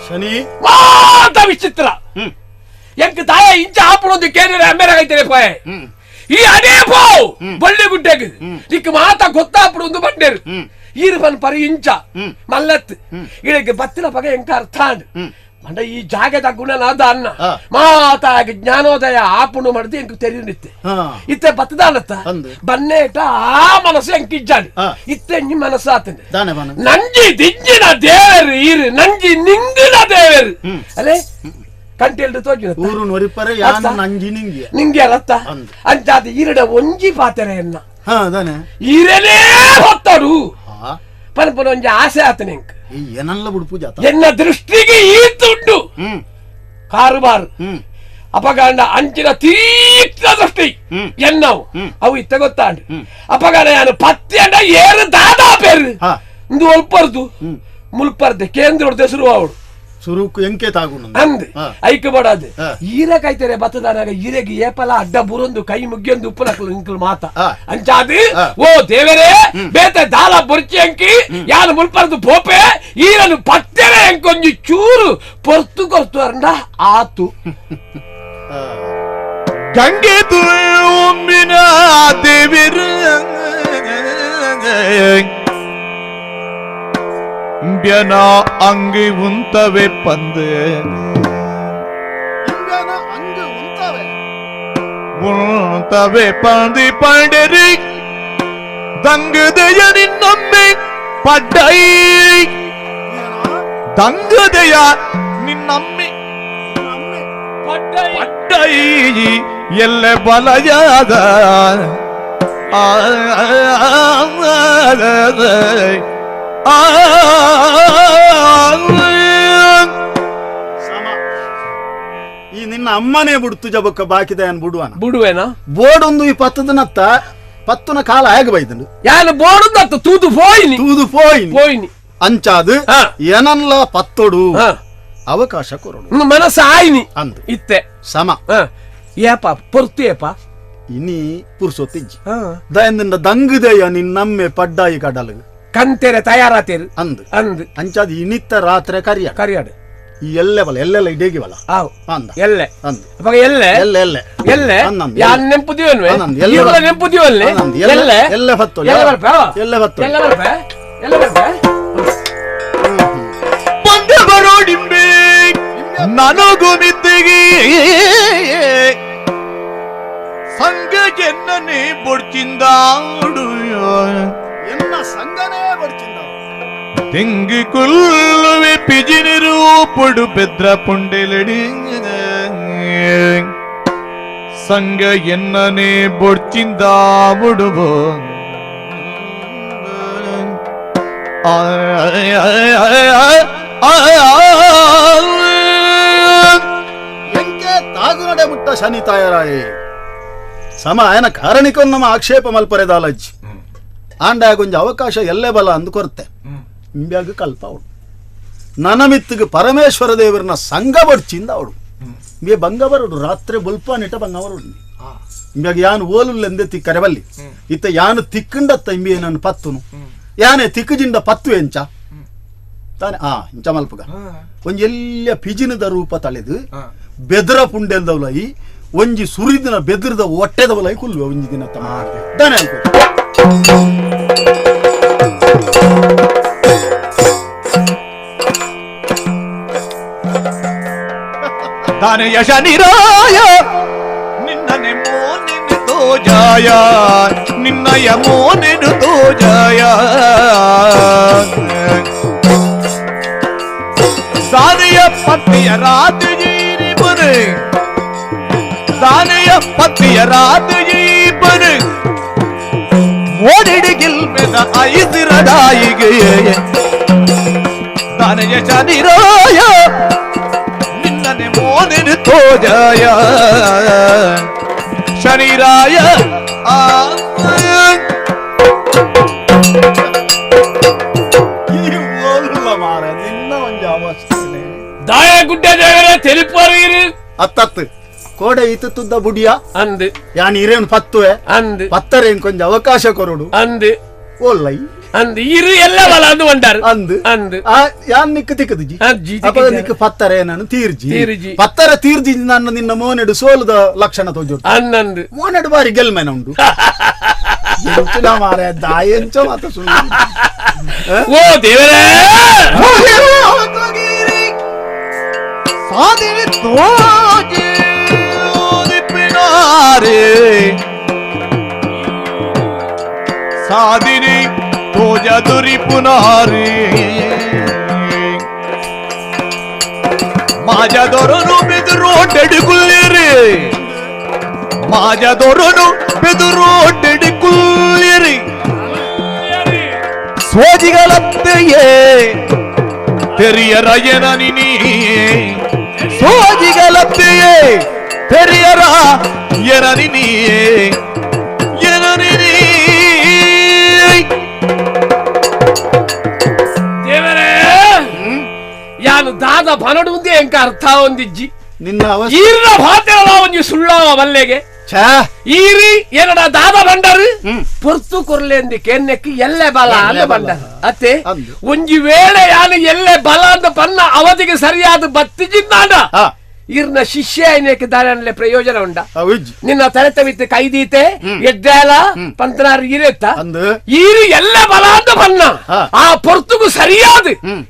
ಶನಿ ಮಾತ ವಿಚಿತ್ರ ಎಂಕ್ ತಾಯ ಇಂಚ ಆಪುಣೊಂದು ಕೇಂದ್ರ ಅಮ್ಮೇರಾಗೈತೇನೆ ಪಾಯ ಈ ಅದೇ ಪೋ ಬಳ್ಳಿ ಗುಡ್ಡೆಗ್ ನಿಕ್ ಮಾತ ಗೊತ್ತಾಪುಣೊಂದು ಬಂಡೇರು ಈರು ಬನ್ ಪರಿ ಇಂಚ ಮಲ್ಲತ್ ಇಳಕ್ಕೆ ಬತ್ತಿನ ಪಗ ಎಂಕ ಅರ್ಥ ಮಂಡ ಈ ಜಾಗದ ಗುಣನಾದ ಅನ್ನ ಮಾತಾಗಿ ಜ್ಞಾನೋದಯ ಆಪುಣು ಮಾಡಿದ್ ಎಂಕ್ ತೆರಿನಿತ್ತೆ ಇತ್ತೆ ಬತ್ತದಾನತ್ತ ಬನ್ನೇಟ ಆ ಮನಸ್ಸು ಎಂಕಿಜ್ಜಾಡಿ ಇತ್ತೆ ನಿಮ್ಮ ಮನಸ್ಸು ಆತನೆ ನಂಜಿ ದಿಂಜಿನ ದೇವರು ಈರು ನಂಜಿ ನಿಂಗಿನ ದೇವರು ಅಲ್ಲೇ ಕಂಟೆಲ್ದು ತೋಜು ಊರು ನೊರಿಪರೆ ಯಾನು ನಂಜಿ ನಿಂಗೆ ನಿಂಗೆ ಅಲತ್ತ ಅಂಚಾದ ಈರಡ ಒಂಜಿ ಪಾತೆರೆಯನ್ನ ಈರನೇ ಹೊತ್ತರು ಪನ್ಪನ ಒಂಜಿ ಆಸೆ ಆತನೆ ಎಂಕ್ ಏನಲ್ಲ ಬುಡ್ಪು ಜಾತ ಎನ್ನ ದೃಷ್ಟಿಗೆ ಈತುಂಡು ಕಾರುಬಾರು ಅಪಗಾಂಡ ಅಂಚಿನ ತೀಕ್ಷ್ಣ ದೃಷ್ಟಿ ಎನ್ನವು ಅವು ಇತ್ತ ಗೊತ್ತಾಂಡು ಅಪಗಾಂಡ ಯಾನು ಪತ್ತಿ ಅಂಡ ಏರು ದಾದಾ ಪೇರು ಇಂದು ಒಲ್ಪರ್ದು ಮುಲ್ಪರ್ದೆ ಕೇಂದ್ರ ಹೆಸರು ಅವಳು ಸುರುಕು ಎಂಕೆ ತಾಗುಣ ಅಂದ್ ಐಕ್ ಬಡದು ಈರ ಕೈತಾರೆ ಬತ್ತದಾನಾಗ ಈರೆಗೆ ಏಪಲ ಅಡ್ಡ ಬುರೊಂದು ಕೈ ಮುಗ್ಗಿಯೊಂದು ಉಪ್ಪುನಕ್ಲು ಇಂಕ್ಲು ಮಾತ ಅಂಚಾದು ಓ ದೇವರೇ ಬೇತೆ ದಾಲ ಬೊರ್ಚಿ ಅಂಕಿ ಯಾನು ಮುಲ್ಪರ್ದು ಪೋಪೆ ಈರನು ಪತ್ತೆರೆ ಎಂಕೊಂಜಿ ಚೂರು ಪೊರ್ತು ಕೊರ್ತು ಅರಂಡ ಆತು ಗಂಗೆ ತುಂಬಿನ ದೇವಿರ ಇಂಬ್ಯನ ಅಂಗಿ ಉಂತವೆ ಪಂದೆ ಇಂಬ್ಯನ ಅಂಗಿ ಉಂತವೆ ಉಂತವೆ ಪಂದಿ ಪಂಡರಿ ದಂಗದೆಯ ನಿನ್ನೊಮ್ಮೆ ಪಡ್ಡೈ ದಂಗದೆಯ ನಿನ್ನಮ್ಮೆ ಪಡ್ಡೈ ಎಲ್ಲ ಬಲಯಾದ ಆ ಈ ನಿನ್ನ ಅಮ್ಮನೇ ಬಿಡ್ತು ಜಬಕ್ಕ ಬಾಕಿದೆ ಅನ್ ಬಿಡುವನ ಬಿಡುವೇನಾ ಬೋರ್ಡೊಂದು ಈ ಪತ್ತದನತ್ತ ಪತ್ತುನ ಕಾಲ ಆಗ ಬೈದನು ಯಾನು ಬೋರ್ಡೊಂದು ತೂದು ಪೋಯಿನಿ ತೂದು ಪೋಯಿನಿ ಪೋಯಿನಿ ಅಂಚಾದು ಏನನ್ಲ ಪತ್ತೊಡು ಅವಕಾಶ ಕೊರಡು ಮನಸ್ಸು ಆಯ್ನಿ ಅಂದು ಇತ್ತೆ ಸಮ ಏಪ ಪೊರ್ತು ಏಪ ಇನಿ ಪುರ್ಸೊತ್ತಿಜ್ಜಿ ದಯಂದಿಂದ ದಂಗುದೆಯ ನಿನ್ನಮ್ಮೆ ಪಡ್ಡಾಯಿ ಕಡಲು ಕಂತೆರೆ ತಯಾರಾತೇರು ಅಂದು ಅಂದು ಅಂಚಾದ ಇನಿತ್ತ ರಾತ್ರಿ ಕರಿಯ ಕರಿಯಾಡು ಈ ಎಲ್ಲೆ ಬಲ ಎಲ್ಲೆಲ್ಲ ಇಡೇಗಿ ಬಲ ಅಂದ ಎಲ್ಲೆ ಅಂದು ಅವಾಗ ಎಲ್ಲೆ ಎಲ್ಲೆ ಎಲ್ಲೆ ಎಲ್ಲೆ ಯಾನ್ ನೆಂಪುದಿವನ್ವೆ ಎಲ್ಲ ನೆಂಪುದಿವಲ್ಲೆ ಎಲ್ಲೆ ಎಲ್ಲೆ ಬತ್ತು ಎಲ್ಲೆ ಬರ್ಪ ಎಲ್ಲೆ ಬತ್ತು ಎಲ್ಲೆ ಬರ್ಪ ಎಲ್ಲೆ ಬರ್ಪ ಬಂದ ಬರೋಡಿಂಬೆ ನನಗೂ ಮಿದ್ದಿಗೆ ಸಂಗ ಜನ್ನನೆ ಬೊಡ್ಚಿಂದಾಡು ಎನ್ನ ಸಂಗನೇ ಬಡ್ಚಿಂದ ತೆಂಗಿ ಕೊಲ್ಲುವೆ ಪಿಜಿನಿರು ಪೊಡು ಪೆದ್ರ ಪುಂಡೆಲಡಿ ಸಂಗ ಎನ್ನನೆ ಬೊಡ್ಚಿಂದ ಮುಡುಬೋ ಎಂಕೆ ತಾಗುನಡೆ ಮುಟ್ಟ ಶನಿ ತಾಯರಾಯೇ ಸಮ ಆಯನ ಕಾರಣಿಕೊನ್ನಮ ಆಕ್ಷೇಪ ಮಲ್ಪರೆದಾಲಜ್ಜಿ ಆಂಡಾಗೊಂಜ ಅವಕಾಶ ಎಲ್ಲೇ ಬಲ ಅಂದು ಕೊರತೆ ಇಂಬ್ಯಾಗ ಕಲ್ಪ ಅವಳು ನನಮಿತ್ತಿಗೆ ಪರಮೇಶ್ವರ ದೇವರನ್ನ ಸಂಘ ಬಡ್ಚಿಂದ ಅವಳು ಇಂಬೆ ಬಂಗ ಬರೋಡು ರಾತ್ರಿ ಬೊಲ್ಪ ನಿಟ ಬಂಗ ಬರೋಡು ಇಂಬ್ಯಾಗ ಯಾನು ಓಲುಲ್ಲೆಂದೆ ತಿಕ್ಕರೆ ಬಲ್ಲಿ ಇತ್ತ ಯಾನು ತಿಕ್ಕಂಡತ್ತ ಇಂಬೆ ನನ್ನ ಪತ್ತುನು ಯಾನೆ ತಿಕ್ಕುಜಿಂಡ ಪತ್ತು ಎಂಚ ತಾನೆ ಆ ಇಂಚ ಮಲ್ಪಗ ಒಂಜಿ ಎಲ್ಲ ಪಿಜಿನದ ರೂಪ ತಳೆದು ಬೆದರ ಪುಂಡೆಲ್ದವಲೈ ಒಂಜಿ ಸುರಿದಿನ ಬೆದರದ ಹೊಟ್ಟೆದವಲೈ ಕುಲ್ವೆ ಒಂಜಿ ದಿನ ತಮ್ಮ ತಾನೆ ಅನ್ಕೋ ತಾನೆಯ ಶನಿರಾಯ ನಿನ್ನನೆ ಮೋನಿನ ತೋಜಾಯ ನಿನ್ನಯ ಮೋನಿನ ತೋಜಾಯ ಸಾನೆಯ ಪತ್ತಿಯ ರಾತ್ರಿ ಬನೆ ಸಾನೆಯ ಪತ್ತಿಯ ರಾತ್ರಿ ಬನೆ ಮೋಡಿಡಿಗಿಲ್ಮೆದ ಐಸಿರದಾಯಿಗೆ ತಾನೆಯ ಶನಿರಾಯ ನಿನ್ನನೆ ಮೋನಿನ ತೋಜಾಯ ಶನಿರಾಯ ಆ ದಾಯ ಗುಡ್ಡೆ ದೇವರೇ ತೆಲಿಪೋರು ಅತ್ತತ್ತು ಕೋಡೆ ಇತ್ತು ತುದ್ದ ಬುಡಿಯ ಅಂದು ಯಾನ್ ಇರೇನು ಪತ್ತುವೆ ಅಂದು ಪತ್ತರೆ ಕೊಂಚ ಅವಕಾಶ ಕೊರಡು ಅಂದು ಓಲ್ಲೈ ಅಂದು ಇರು ಎಲ್ಲ ಬಲ ಅಂದು ಒಂಡಾರು ಅಂದು ಅಂದು ಆ ಯಾನ್ ನಿಕ್ಕು ತಿಕ್ಕುದುಜಿ ಅಪಗ ನಿಕ್ಕು ಪತ್ತರೆ ನಾನು ತೀರ್ಜಿ ತೀರ್ಜಿ ಪತ್ತರ ತೀರ್ಜಿ ನನ್ನ ನಿನ್ನ ಮೋನೆಡು ಸೋಲದ ಲಕ್ಷಣ ತೋಜು ಅನ್ನಂದು ಮೋನೆಡು ಬಾರಿ ಗೆಲ್ಮೆನ ಉಂಡು ಎಂಚಲ ಮಾರೆ ದಾಯಂಚ ಮಾತ ಸುಳ್ಳು ಓ ದೇವರೇ ಸಾದಿನಿ ತೋಜಿ ಪಿನಾರೆ ಸಾದಿನಿ ತೋಜ ದುರಿ ಪುನಾರೆ ಮಾಜದೊರನು ಬೆದುರೋಟೆಡುಗುಲ್ಲಿರಿ ಮಾಜದೊರನು ಬೆದುರೋಟೆಡುಗುಲ್ಲಿರಿ ಸೋಜಿಗಳತ್ತೆಯೇ ತೆರಿಯರಯನ ನಿನಿ ಸೋಜಿಗಳತ್ತೆಯೇ ತೆರಿಯರ ಎನನಿನಿಯೇ ಎನನಿನಿ ದೇವರೇ ಯಾನು ದಾದ ಬನಡು ಮುಂದೆ ಎಂಕ ಅರ್ಥ ಒಂದಿಜ್ಜಿ ನಿನ್ನ ಈರ್ನ ಭಾತೆರಲ ಒಂಜಿ ಸುಳ್ಳಾವ ಬಲ್ಲೆಗೆ ಈರಿ ಏನಡ ದಾದ ಬಂಡರು ಪೊರ್ತು ಕೊರ್ಲೆಂದು ಕೆನ್ನೆಕ್ಕು ಎಲ್ಲೆ ಬಲ ಅಂದ ಬಂಡರು ಅತ್ತೆ ಒಂಜಿ ವೇಳೆ ಯಾನು ಎಲ್ಲೆ ಬಲ ಅಂದ ಬನ್ನ ಅವಧಿಗೆ ಸರಿಯಾದ ಬತ್ತಿಜಿಂದಾಂಡ ಇರ್ನ ಶಿಷ್ಯ ಐನೇಕ ದಾರನ್ಲೆ ಪ್ರಯೋಜನ ಉಂಡ ನಿನ್ನ ತಲೆತವಿತ್ತು ಕೈದೀತೆ ಎಡ್ಡಾಲ ಪಂತನಾರು ಇರೆತ್ತ ಈರು ಎಲ್ಲ ಬಲ ಅಂದ ಬನ್ನ ಆ ಪೊರ್ತುಗು ಸರಿಯಾದ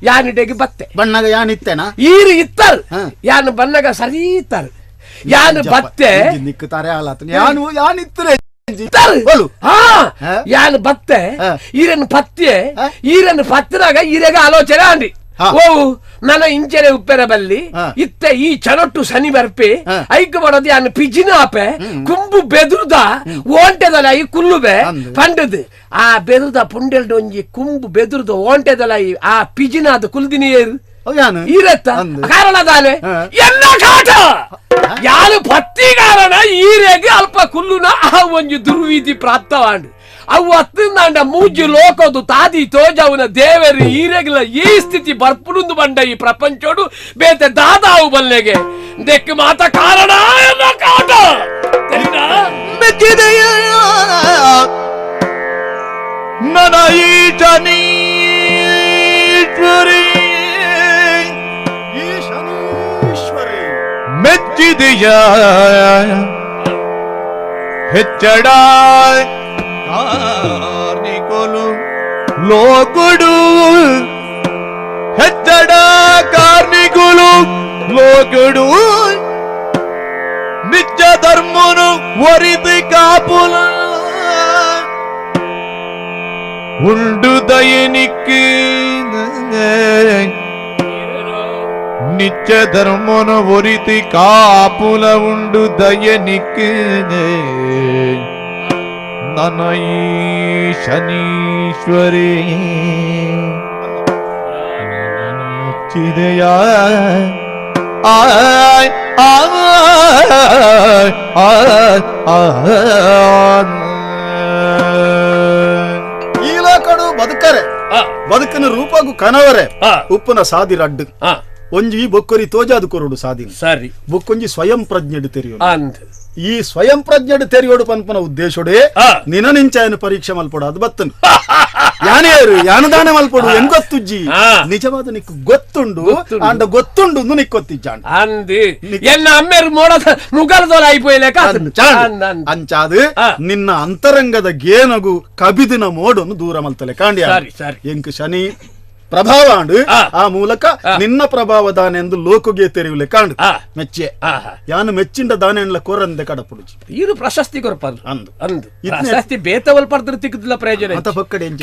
ಯಾನಿಡೆಗೆ ಬತ್ತೆ ಬಣ್ಣಗ ಯಾನಿತ್ತೇನಾ ಈರು ಇತ್ತರ್ ಯಾನು ಬನ್ನಗ ಸರಿ ಇತ್ತರ್ ಯಾನು ಬತ್ತೆ ನಿಕ್ಕುತ್ತಾರೆ ಯಾನು ಯಾನಿತ್ತರೆ ಯಾನು ಬತ್ತೆ ಈರನ್ನು ಪತ್ತೆ ಈರನ್ನು ಪತ್ತಿನಾಗ ಈರೆಗ ಆಲೋಚನೆ ಅಂಡಿ ಓ ನನ್ನ ಇಂಚೆರೆ ಉಪ್ಪೆರ ಬಲ್ಲಿ ಇತ್ತ ಈ ಚನೊಟ್ಟು ಶನಿ ಬರ್ಪೆ ಐಕ್ ಮಾಡೋದು ಯಾನು ಪಿಜಿನ ಆಪೆ ಕುಂಬು ಬೆದುರ್ದ ಓಂಟೆದಲ ಈ ಕುಲ್ಲುಬೆ ಪಂಡದು ಆ ಬೆದುರ್ದ ಪುಂಡೆಲ್ಡ ಒಂಜಿ ಕುಂಬು ಬೆದುರ್ದ ಓಂಟೆದಲ ಆ ಪಿಜಿನ ಅದು ಕುಲ್ದಿನಿ ಏರು ಈರತ್ತ ಕಾರಣ ದಾನೆ ಎಲ್ಲ ಕಾಟ ಯಾರು ಪತ್ತಿ ಕಾರಣ ಈರೆಗೆ ಅಲ್ಪ ಕುಲ್ಲುನ ಆ ಒಂಜಿ ದುರ್ವೀಧಿ ಪ್ರಾಪ್ತವಾಂಡು ಅವು ಅತ್ತಿಂದಾಂಡ ಮೂಜಿ ಲೋಕದು ತಾದಿ ತೋಜವನ ದೇವರು ಈರೆಗ್ಲ ಈ ಸ್ಥಿತಿ ಬರ್ಪುನುಂದು ಬಂಡ ಈ ಪ್ರಪಂಚೋಡು ಬೇತೆ ದಾದಾವು ಬಲ್ಲೆಗೆ ದೆಕ್ ಮಾತ ಕಾರಣ ಎಲ್ಲ ಕಾಟ ಮೆಚ್ಚಿದೆಯ ನನ್ನ ಈ ಶನೀಶ್ವರಿ ಈ ಶನೀಶ್ವರಿ ಮೆಚ್ಚಿದೆಯ ಹೆಚ್ಚಡ ಕಾರ್ನಿಕೊಲು ಲೋಕುಡು ಹೆಚ್ಚಡ ಕಾರ್ನಿಕುಲು ಲೋಕುಡು ನಿತ್ಯ ಧರ್ಮನು ಒರಿದು ಕಾಪುಲ ಉಂಡು ದಯನಿಕ್ಕೆ ನಿತ್ಯ ಧರ್ಮನು ಒರಿತಿ ಕಾಪುಲ ಉಂಡು ದಯನಿಕ್ಕೆ ನನ್ನ ಈ ಶನೀಶ್ವರಿ ಮೆಚ್ಚಿದೆಯ ಆಯ್ ಆಯ್ ಆಯ್ ಈ ಲೋಕಡು ಬದುಕರೆ ಬದುಕನ ರೂಪಗೂ ಕನವರೆ ಉಪ್ಪುನ ಸಾದಿ ರಡ್ಡು ಒಂಜಿ ಬೊಕ್ಕೊರಿ ತೋಜಾದು ಕೊರಡು ಸಾದಿ ಸರಿ ಬೊಕ್ಕೊಂಜಿ ಸ್ವಯಂ ಪ್ರಜ್ಞೆಡು ತೆರೆಯೋಡು ಈ ಸ್ವಯಂ ಪ್ರಜ್ಞೆಡು ತೆರೆಯೋಡು ಪನ್ಪನ ಉದ್ದೇಶೋಡೆ ನಿನ ನಿಂಚಾಯನ ಪರೀಕ್ಷೆ ಮಲ್ಪಡು ಅದು ಬತ್ತನು ಯಾನೇರು ಯಾನದಾನ ಮಲ್ಪಡು ಹೆಂಗ್ ಗೊತ್ತುಜ್ಜಿ ನಿಜವಾದ ನಿಕ್ಕು ಗೊತ್ತುಂಡು ಅಂಡ ಗೊತ್ತುಂಡು ನಿಕ್ಕೊತ್ತಿಜ್ಜಾಂಡ ಅಂದು ಎನ್ನ ಅಮ್ಮೇರು ಮೋಡದ ಮುಗಲದೋಲ ಐಪೋಯ್ಲೇಕ ಅಂಚಾದು ನಿನ್ನ ಅಂತರಂಗದ ಗೇನಗು ಕಬಿದಿನ ಮೋಡನ್ನು ದೂರ ಮಲ್ತಲೆ ಕಾಂಡ್ಯ ಎಂಕ್ ಶನಿ ಪ್ರಭಾವ ಆ ಮೂಲಕ ನಿನ್ನ ಪ್ರಭಾವ ದಾನೆಂದು ಲೋಕಗೆ ತೆರೆಯುಲೆ ಕಾಂಡು ಮೆಚ್ಚೆ ಯಾನು ಮೆಚ್ಚಿಂಡ ದಾನೆಲ್ಲ ಕೊರಂದೆ ಕಡಪುಡುಜಿ ಇದು ಪ್ರಶಸ್ತಿ ಕೊರಪದು ಅಂದು ಅಂದು ಪ್ರಶಸ್ತಿ ಬೇತವಲ್ ಪರ್ದ್ರ ತಿಕ್ಕುದಿಲ್ಲ ಪ್ರಯೋಜನ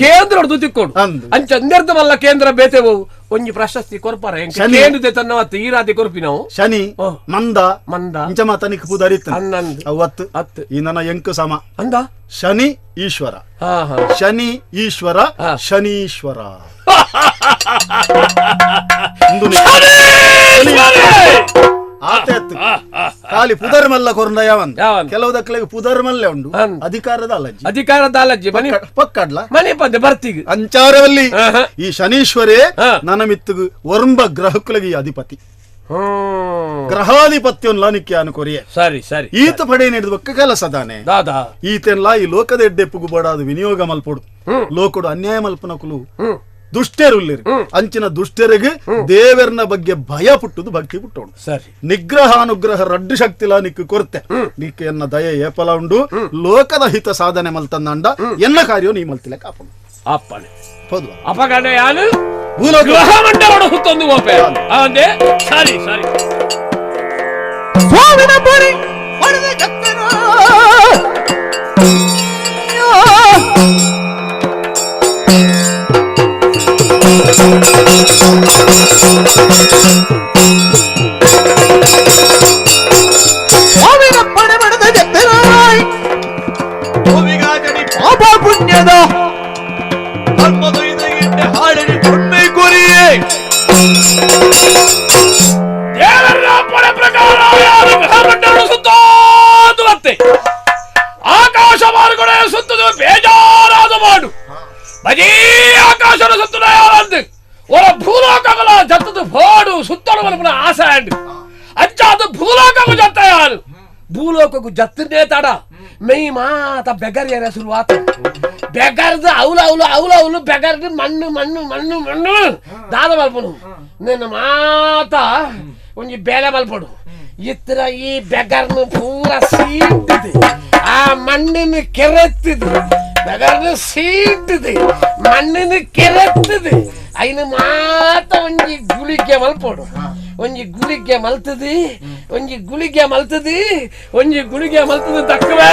ಕೇಂದ್ರ ತಿಕ್ಕೋಡು ಅಂಚ ಅಂದೆರ್ದಮಲ್ಲ ಕೇಂದ್ರ ಬೇತೆವು ಒಂಜಿ ಪ್ರಶಸ್ತಿ ಕೊರ್ಪಾರ ಕೇಂದ್ರ ತನ್ನ ಈರಾದಿ ಕೊರ್ಪಿ ನಾವು ಶನಿ ಮಂದ ಮಂದ ಇಂಚ ಮಾತನಿಕ್ ಪುದರಿತ್ತು ಅವತ್ತು ಅತ್ತು ಈ ನನ್ನ ಎಂಕು ಸಮ ಅಂದ ಶನಿ ಈಶ್ವರ ಶನಿ ಈಶ್ವರ ಶನೀಶ್ವರ ಖಾಲಿ ಪುದರ್ಮಲ್ಲ ಕೊರಂದ ಯಾವಂದ ಕೆಲವು ದಕ್ಕಲಿಗೆ ಪುದರ್ಮಲ್ಲೆ ಉಂಡು ಅಧಿಕಾರದ ಅಲಜ್ಜಿ ಅಧಿಕಾರದ ಅಲಜ್ಜಿ ಪಕ್ಕಡ್ಲ ಮನೆ ಪಂದೆ ಬರ್ತೀಗ ಅಂಚಾರವಲ್ಲಿ ಈ ಶನೀಶ್ವರೇ ನನ್ನ ಮಿತ್ತುಗು ಒರ್ಂಬ ಗ್ರಹಕ್ಕುಲಗಿ ಅಧಿಪತಿ. ಗ್ರಹಾಧಿಪತ್ಯನ್ಲ ನಿಕ್ಕೆ ಅನುಕೊರಿಯೆ. ಸರಿ ಸರಿ. ಈತ ಪಡೆ ನಡೆದ ಬೊಕ್ಕ ಕೆಲಸದಾನೆ ಈತೆನ್ಲ ಈ ಲೋಕದ ಎಡ್ಡೆಪ್ಪುಗು ಬೋಡಾದ ವಿನಿಯೋಗ ಮಲ್ಪೊಡು. ಲೋಕಡು ಅನ್ಯಾಯ ಮಲ್ಪನಕುಲು ದುಷ್ಟರುಲ್ಲಿರು. ಅಂಚಿನ ದುಷ್ಟರಿಗೆ ದೇವರನ ಬಗ್ಗೆ ಭಯ ಪುಟ್ಟುದು ಭಕ್ತಿ ಪುಟ್ಟೋಡು. ಸರಿ. ನಿಗ್ರಹ ಅನುಗ್ರಹ ರಡ್ಡು ಶಕ್ತಿಲ ನಿಕ್ಕು ಕೊರತೆ. ನಿಕ್ಕೆ ಎನ್ನ ದಯ ಏಪಲ ಉಂಡು. ಲೋಕದ ಹಿತ ಸಾಧನೆ ಮಲ್ತಂದ ಎನ್ನ ಕಾರ್ಯೋ ನೀ ಮಲ್ತಿಲೆ ಕಾಪಡು. ಅಪ್ಪಣೆ ಅಪಗಣೆ ಯಾನು ಗ್ರಹ ಮಂಡಲೋಡು ಸುತ್ತೊಂದು ಗೋಪೆ ಅಂದೆ. ಸರಿ ಸರಿ. ಸ್ವಾಮಿನ ಪುರಿ ಪಡೆದ ಜಕ್ಕನ ಸ್ವಾಮಿನ ಪಡೆ ಪಡೆದ ಜಕ್ಕನ ಪಾಪ ಪುಣ್ಯದ ಹಾಡಿನ ದೇವರ ಪಡೆ ಪ್ರಕಾರ ಗ್ರಹ ಸುತ್ತೋದು ಮತ್ತೆ ಆಕಾಶ ಮಾರ್ಗಡೆ ಸುತ್ತದು ಬೇಜಾರಾದ ಮಾಡು ಬಜೀ ಆಕಾಶನ ಸುತ್ತದ ಯಾರಂದು ಒರ ಭೂಲೋಕಗಳ ಜತ್ತದು ಫೋಡು ಸುತ್ತಡು ಮನಪುನ ಆಸೆ ಅಂಡು ಅಂಚಾದು ಭೂಲೋಕಗೂ ಜತ್ತ ಯಾರು ಭೂಲೋಕಗೂ ಜತ್ತನೇ ತಡ ಮೈ ಮಾತ ಬೆಗರಿಯರ ಶುರುವಾತ ಬೆಗರ್ದು ಅವಲು ಅವಲು ಅವಲು ಅವಲು ಬೆಗರ್ದು ಮಣ್ಣು ಮಣ್ಣು ಮಣ್ಣು ಮಣ್ಣು ದಾದ ಮಲ್ಪನು ನಿನ್ನ ಮಾತ ಒಂಜಿ ಬೇಲೆ ಮಲ್ಪಡು ಇತ್ರ ಈ ಬೆಗರ್ನು ಪೂರ ಸೀಂಟಿದೆ ಆ ಮಣ್ಣಿನ ಕೆರೆತ್ತಿದೆ ಬೆಗರ್ನು ಸೀಂಟಿದೆ ಮಣ್ಣಿನ ಕೆರೆತ್ತಿದೆ ಐನು ಮಾತ ಒಂಜಿ ಗುಳಿಗೆ ಮಲ್ಪಡು ಒಂಜಿ ಗುಳಿಗೆ ಮಲ್ತದಿ ಒಂಜಿ ಗುಳಿಗೆ ಮಲ್ತದಿ ಒಂಜಿ ಗುಳಿಗೆ ಮಲ್ತದಿ ತಕ್ಕವೇ.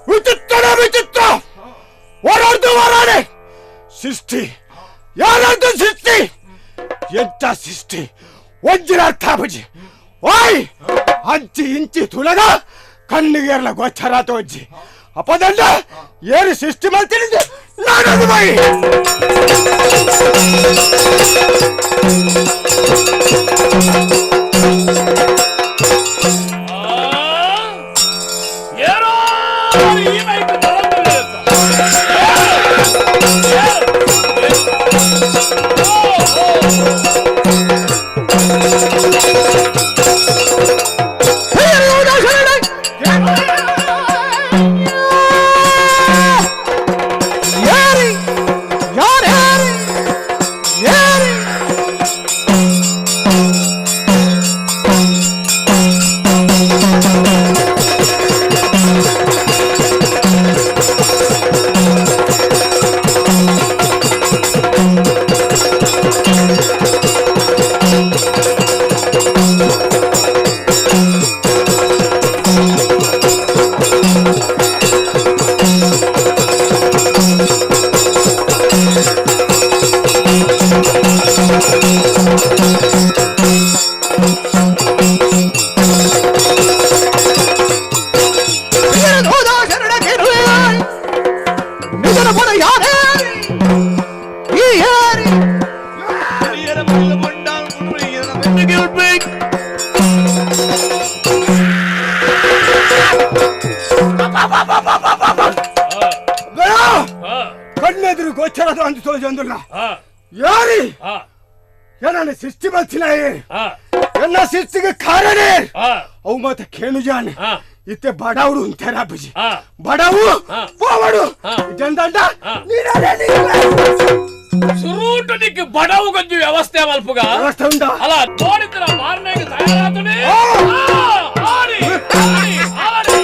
ವಿಚಿತ್ರ ವಿಚಿತ್ರ ವರಾರ್ದು ವರಾಣೆ ಸೃಷ್ಟಿ ಯಾರದ್ದು ಸೃಷ್ಟಿ ಎಂತ ಸೃಷ್ಟಿ ಒಂಜಿನ ಅರ್ಥ ಬುಜಿ ಓಯ್ ಅಂಚಿ ಇಂಚಿ ತುಲಗ ಕಣ್ಣಿಗೆ ಎರಲ ಗೋಚರ ತೋಜಿ ಅಪದಂಡ ಏನು ಸೃಷ್ಟಿ ಮಾಡ್ತೀನಿ ನಾನದು ಬಾಯಿ ಕಣ್ಣೆದುರು ಗೋಚರದ ಅಂತ ತೋಜೊಂದುಲ್ಲ ಯಾರಿ ಏನನ್ನ ಸೃಷ್ಟಿ ಬಲ್ಸಿನಾಯೇ ಎನ್ನ ಸೃಷ್ಟಿಗೆ ಕಾರಣ ಅವು ಮಾತ ಕೇಣುಜಾನೆ ಇತ್ತೆ ಬಡವರು ಅಂತಾರೆ ಅಬ್ಬಜಿ ಬಡವು ಪೋವಡು ಜಂದಂಡ ಸುರೂಟು ನಿಕ್ ಬಡವು ಗೊಂಜಿ ವ್ಯವಸ್ಥೆ ಮಲ್ಪುಗ ವ್ಯವಸ್ಥೆ ಉಂಟಾ ಅಲ್ಲ ತೋಡಿದ್ರ ಮಾರನೆಗೆ ತಯಾರಾತುನಿ ಆಡಿ ಆಡಿ ಆಡಿ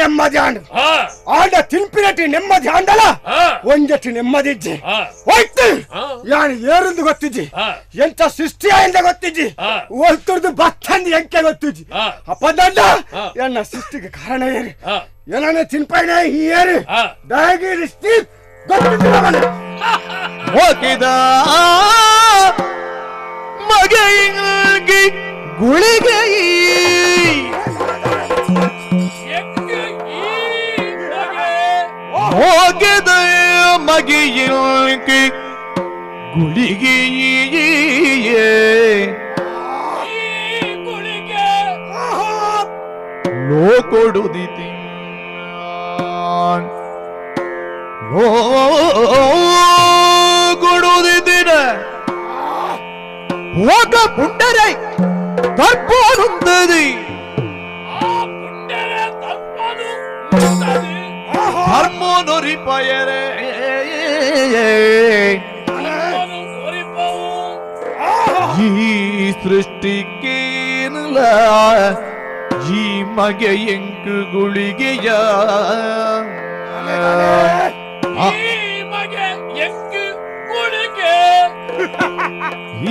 ನೆಮ್ಮದಿ ಆಂಡ ತಿನ್ಪಿನಟ್ಟಿ ನೆಮ್ಮದಿ ಆಂಡಲ ಒಂಜಟ್ಟಿ ನೆಮ್ಮದಿ ಇಜ್ಜಿ ಹೋಯ್ತು ಯಾನು ಏರಂದು ಗೊತ್ತಿಜ್ಜಿ ಎಂತ ಸೃಷ್ಟಿ ಆಯಿಂದ ಗೊತ್ತಿಜ್ಜಿ ಒಲ್ತುರ್ದು ಬತ್ತಂದು ಎಂಕೆ ಗೊತ್ತಿಜ್ಜಿ ಅಪ್ಪದಂಡ ಎನ್ನ ಸೃಷ್ಟಿಗೆ ಕಾರಣ ಏರು ಏನೇ ತಿನ್ಪೈನ ಈ ಏರು ದಯಗಿರಿ ಗೊತ್ತಿಲ್ಲ ಹೋಗಿದ ಮಗೆಗೆ ಗುಳಿಗೆ ಹೋಗದ ಮಗಿಯಿಲ್ಗೆ ಗುಳಿಗೆ ಲೋಕೊಡುದಿತಿ ಲೋಕೊಡುದಿನ ಹೋಗ ಪುಂಡರೈ ತರ್ಪೋನುಂದದಿ ಧರ್ಮನೊರಿಪಯರೇ ಈ ಸೃಷ್ಟಿಕೇನಲ ಈ ಮಗೆ ಎಂಕು ಗುಳಿಗೆಯ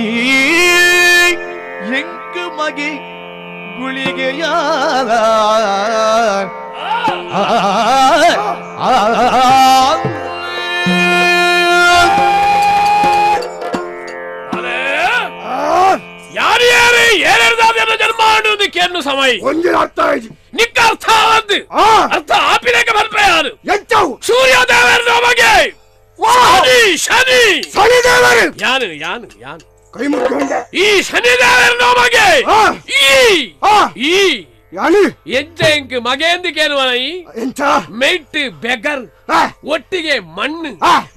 ಈ ಎಂಕು ಮಗೆ ಗುಳಿಗೆಯ ಯಾರು ಯಾರು ಏನೆರಡು ಜನ್ಮ ಆಡುವುದಕ್ಕೆ ಸಮಯ ಒಂದಿನ ಅರ್ಥ ಆಯ್ತು ನಿಕ್ಕ ಅರ್ಥ ಆದ್ದು ಅರ್ಥ ಆಪಿನಕ್ಕೆ ಬರ್ಪೆ ಯಾರು ಎಂಚವು ಸೂರ್ಯದೇವರ ಬಗ್ಗೆ ಶನಿ ಶನಿ ಶನಿದೇವರು ಯಾನು ಯಾನು ಯಾನು ಕೈ ಮುಟ್ಕೊಂಡೆ ಈ ಶನಿದೇವರ ಬಗ್ಗೆ ಈ ಈ ಯಾನಿ ಎಂಚ ಮಗೇಂದಿಕೇನುವನ ಎಂಚ ಮೆಟ್ ಬೆಗರ್ ಒಟ್ಟಿಗೆ ಮಣ್ಣು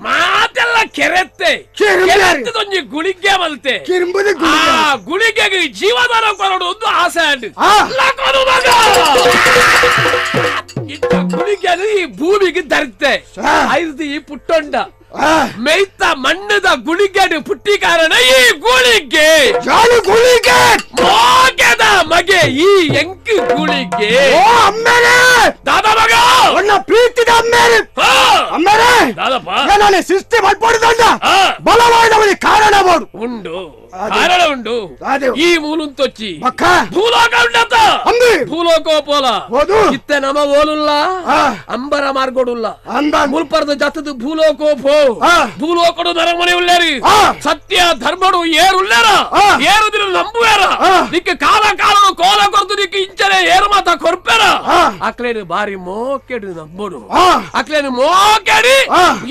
ಮಾತೆಲ್ಲ ಕೆರೆತ್ತೆ ಕೆರೆತ್ತದೊಂಜಿ ಗುಳಿಗೆ ಮಲ್ತೆ ಆ ಗುಳಿಗೆಗೆ ಜೀವದಾನ ಕೊರಡು ಒಂದು ಆಸೆ ಅಂಡು ಮಗ ಇಂಥ ಗುಳಿಗೆ ಈ ಭೂಮಿಗೆ ದರ್ತೆ ಐದು ಈ ಪುಟ್ಟೊಂಡ ಮೇಯ್ತ ಮಣ್ಣದ ಗುಳಿಗೆ ಪುಟ್ಟಿ ಕಾರಣ ಈ ಗುಳಿಗೆ ಗುಳಿಗೆ ಮೋಗೆದ ಮಗೆ ಈ ಎಂಕು ಗುಳಿಗೆ ಅಮ್ಮೇಲೆ ದಾದಾ ಮಗ ಒಣ್ಣ ಪ್ರೀತಿದ ಅಮ್ಮೇಲೆ ಅಮ್ಮೇಲೆ ದಾದಪ್ಪ ನಾನು ಸೃಷ್ಟಿ ಮಾಡ್ಪಡಿದಂಡ ಬಲವಾದವನಿಗೆ ಕಾರಣ ಬೋಡು ಉಂಡು ಕಾರಣ ಉಂಡು ಈ ಮೂಲುಂತೊಚ್ಚಿ ಭೂಲೋಕ ಉಂಡತ್ತ ಭೂಲೋಕ ಪೋಲ ಇತ್ತೆ ನಮ ಓಲುಲ್ಲ ಅಂಬರ ಮಾರ್ಗೋಡುಲ್ಲ ಮುಲ್ಪರದ ಜತದ ಭೂಲೋಕೋ ಪೋ ಭೂಲೋಕಡು ನರಮನೆ ಉಳ್ಳೇರಿ ಸತ್ಯ ಧರ್ಮಡು ಏರುಳ್ಳೇರ ಏರುದಿನ ನಂಬುವೇರ ನಿಕ್ಕ ಕಾಲ ಕಾಲ ಕೋಲ ಕೊರ್ದು ನಿಕ್ಕ ಇಂಚನೆ ಏರು ಮಾತ ಕೊರ್ಪೇರ ಅಕ್ಲೇನು ಬಾರಿ ಮೋಕೆಡು ನಂಬುಡು ಅಕ್ಲೇನು ಮೋಕೆಡಿ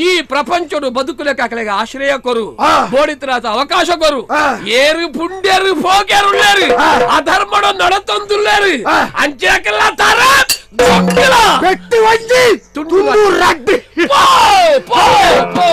ಈ ಪ್ರಪಂಚಡು ಬದುಕುಲಕ್ಕೆ ಅಕ್ಲೆಗೆ ಆಶ್ರಯ ಕೊರು ಬೋಡಿತರಾದ ಅವಕಾಶ ಕೊರು ಏರು ಪುಂಡ್ಯರು ಫೋಕ್ಯಾರುಳ್ಳೇರು ಅಧರ್ಮಡು ನಡತೊಂದುಳ್ಳೇರು ಅಂಚೆಲ್ಲ ತರ ಬೆಟ್ಟಿ ಒಂಜಿ ತುಂಡು ರಡ್ಡಿ ಪೋ ಪೋ ಪೋ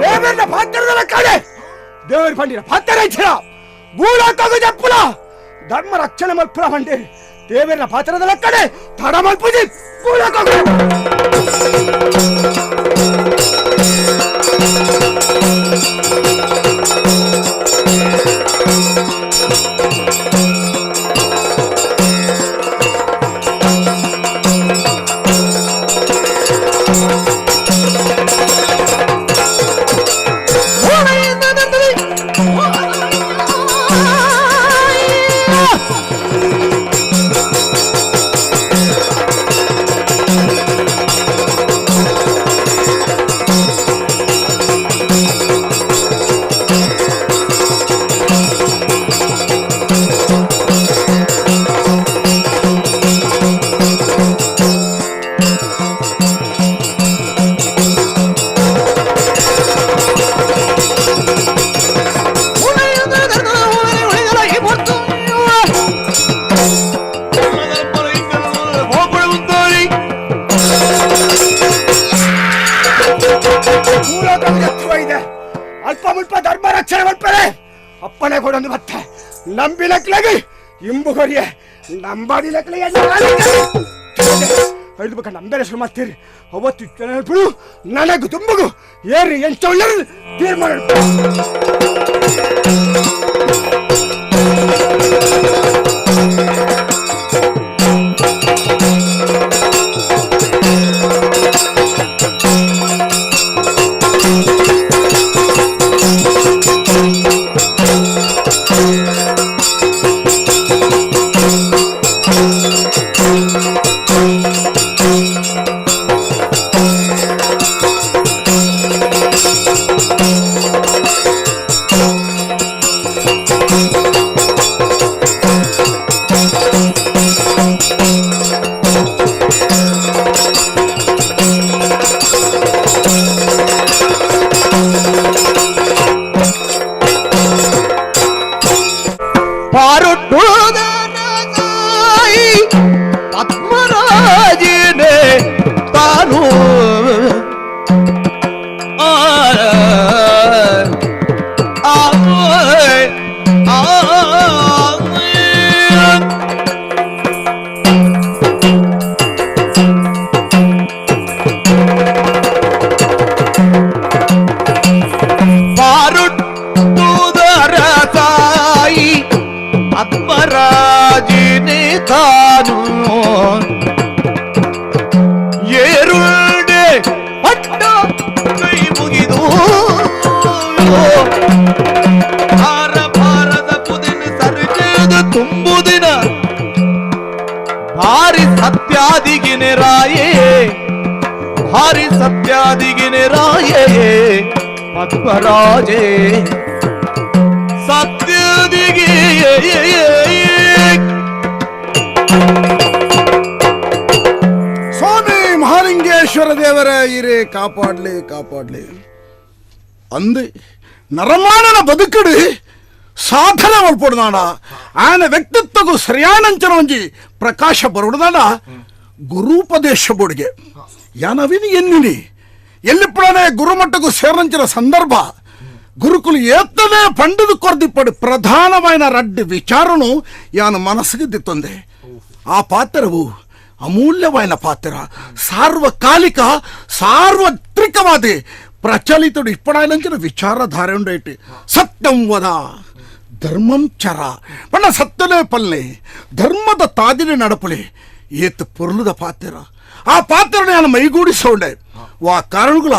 ದೇವರನ್ನ ಪಾತ್ರದಲ್ಲ ಕಾಡೆ ದೇವರ ಪಂಡಿರ ಪಾತ್ರ ಇಚ್ಛರ ಭೂಲೋಕದ ಜಪ್ಪುಲ ಧರ್ಮ ರಕ್ಷಣೆ ಮಲ್ಪುಲ ಪಂಡಿರಿ ದೇವರನ್ನ ಪಾತ್ರದಲ್ಲ ಕಡೆ ತಡ ಮಲ್ಪುಜಿ ಭೂಲೋಕದ ಅಲ್ಪ ಧರ್ಮ ರಕ್ಷಣೆ ಮಾಡ್ತಾರೆ ಅಪ್ಪನೇ ಕೊಡೊಂದು ಮತ್ತೆ ನಂಬಿಲಕ್ಲಾಗಿ ಇಂಬು ಕೊರಿಯೆ ನಂಬಾದಿಲಕ್ಲಾಗಿ ಹಿಡಿದು ನಂಬೇರೆ ಶುರು ಮಾಡ್ತೀರಿ ಅವತ್ತು ಬಿಡು ನನಗೂ ತುಂಬಗು ಏರಿ ಎಂಚ ಒಳ್ಳೆ ತೀರ್ಮಾನ ಪದ್ಮರಾಜನೇ ತಾನು ಪಾರುಟ್ಟುದರ ತಾಯಿ ಪದ್ಮರಾಜನೇ ತಾನು ಏರುಂಡೆ ಪಟ್ಟ ಕೈ ಮುಗಿದು ಭಾರ ಭಾರದ ಪುದಿನ ಸರಿಜೇದ ತುಂಬುದಿನ ಭಾರಿ ಸತ್ಯಾದಿಗಿನೆ ರಾಯೇ ಭಾರಿ ಸತ್ಯಾದಿಗಿನೆ ರಾಯೇ ಪದ್ಮರಾಜೇ ಸತ್ಯದಿಗೆ ಸ್ವಾಮಿ ಮಹಾಲಿಂಗೇಶ್ವರ ದೇವರ ಇರೇ ಕಾಪಾಡ್ಲಿ ಕಾಪಾಡ್ಲಿ ಅಂದು ನರಮಾನನ ಬದುಕಡು ಸಾಧನೆ ಮಲ್ಪೊಡ್ದಾಣ ಆನ ವ್ಯಕ್ತಿತ್ವಗೂ ಸರಿಯಾನಂಚನ ಒಂಜಿ ಪ್ರಕಾಶ ಬರುಡ್ದಾಣ ಗುರೂಪದೇಶ ಬೋಡಿಗೆ ಯಾನವಿನ ಎನ್ನಿನಿ ಎಲ್ಲಿಪ್ಪಡನೆ ಗುರುಮಟ್ಟಕ್ಕೂ ಸೇರಂಚಿನ ಸಂದರ್ಭ ಗುರುಕುಲು ಏತ್ತನೇ ಪಂಡದು ಕೊರ್ದಿಪ್ಪಡು ಪ್ರಧಾನమైన ರಡ್ಡು ವಿಚಾರನು ಯಾನು ಮನಸ್ಸಿಗೆ ದಿತ್ತೊಂದೆ ಆ ಪಾತ್ರವು ಅಮೂಲ್ಯವಾದ ಪಾತ್ರ ಸಾರ್ವಕಾಲಿಕ ಸಾರ್ವತ್ರಿಕವಾದ ಪ್ರಚಲಿತುಡು ಇಪ್ಪಡಾಯಲಂಚಿನ ವಿಚಾರಧಾರೆ ಉಂಡೈಟಿ ಸತ್ಯಂ ವದ ಧರ್ಮಂ ಚರ ಬಣ್ಣ ಸತ್ಯನೇ ಪಲ್ಲೆ ಧರ್ಮದ ತಾದಿನ ನಡಪಲೆ ಏತ್ ಪೊರ್ಲುದ ಪಾತ್ರ ಆ ಪಾತ್ರನ ನಾನು ಮೈಗೂಡಿಸೋಂಡೆ ವಾ ಕಾರಣಗಳ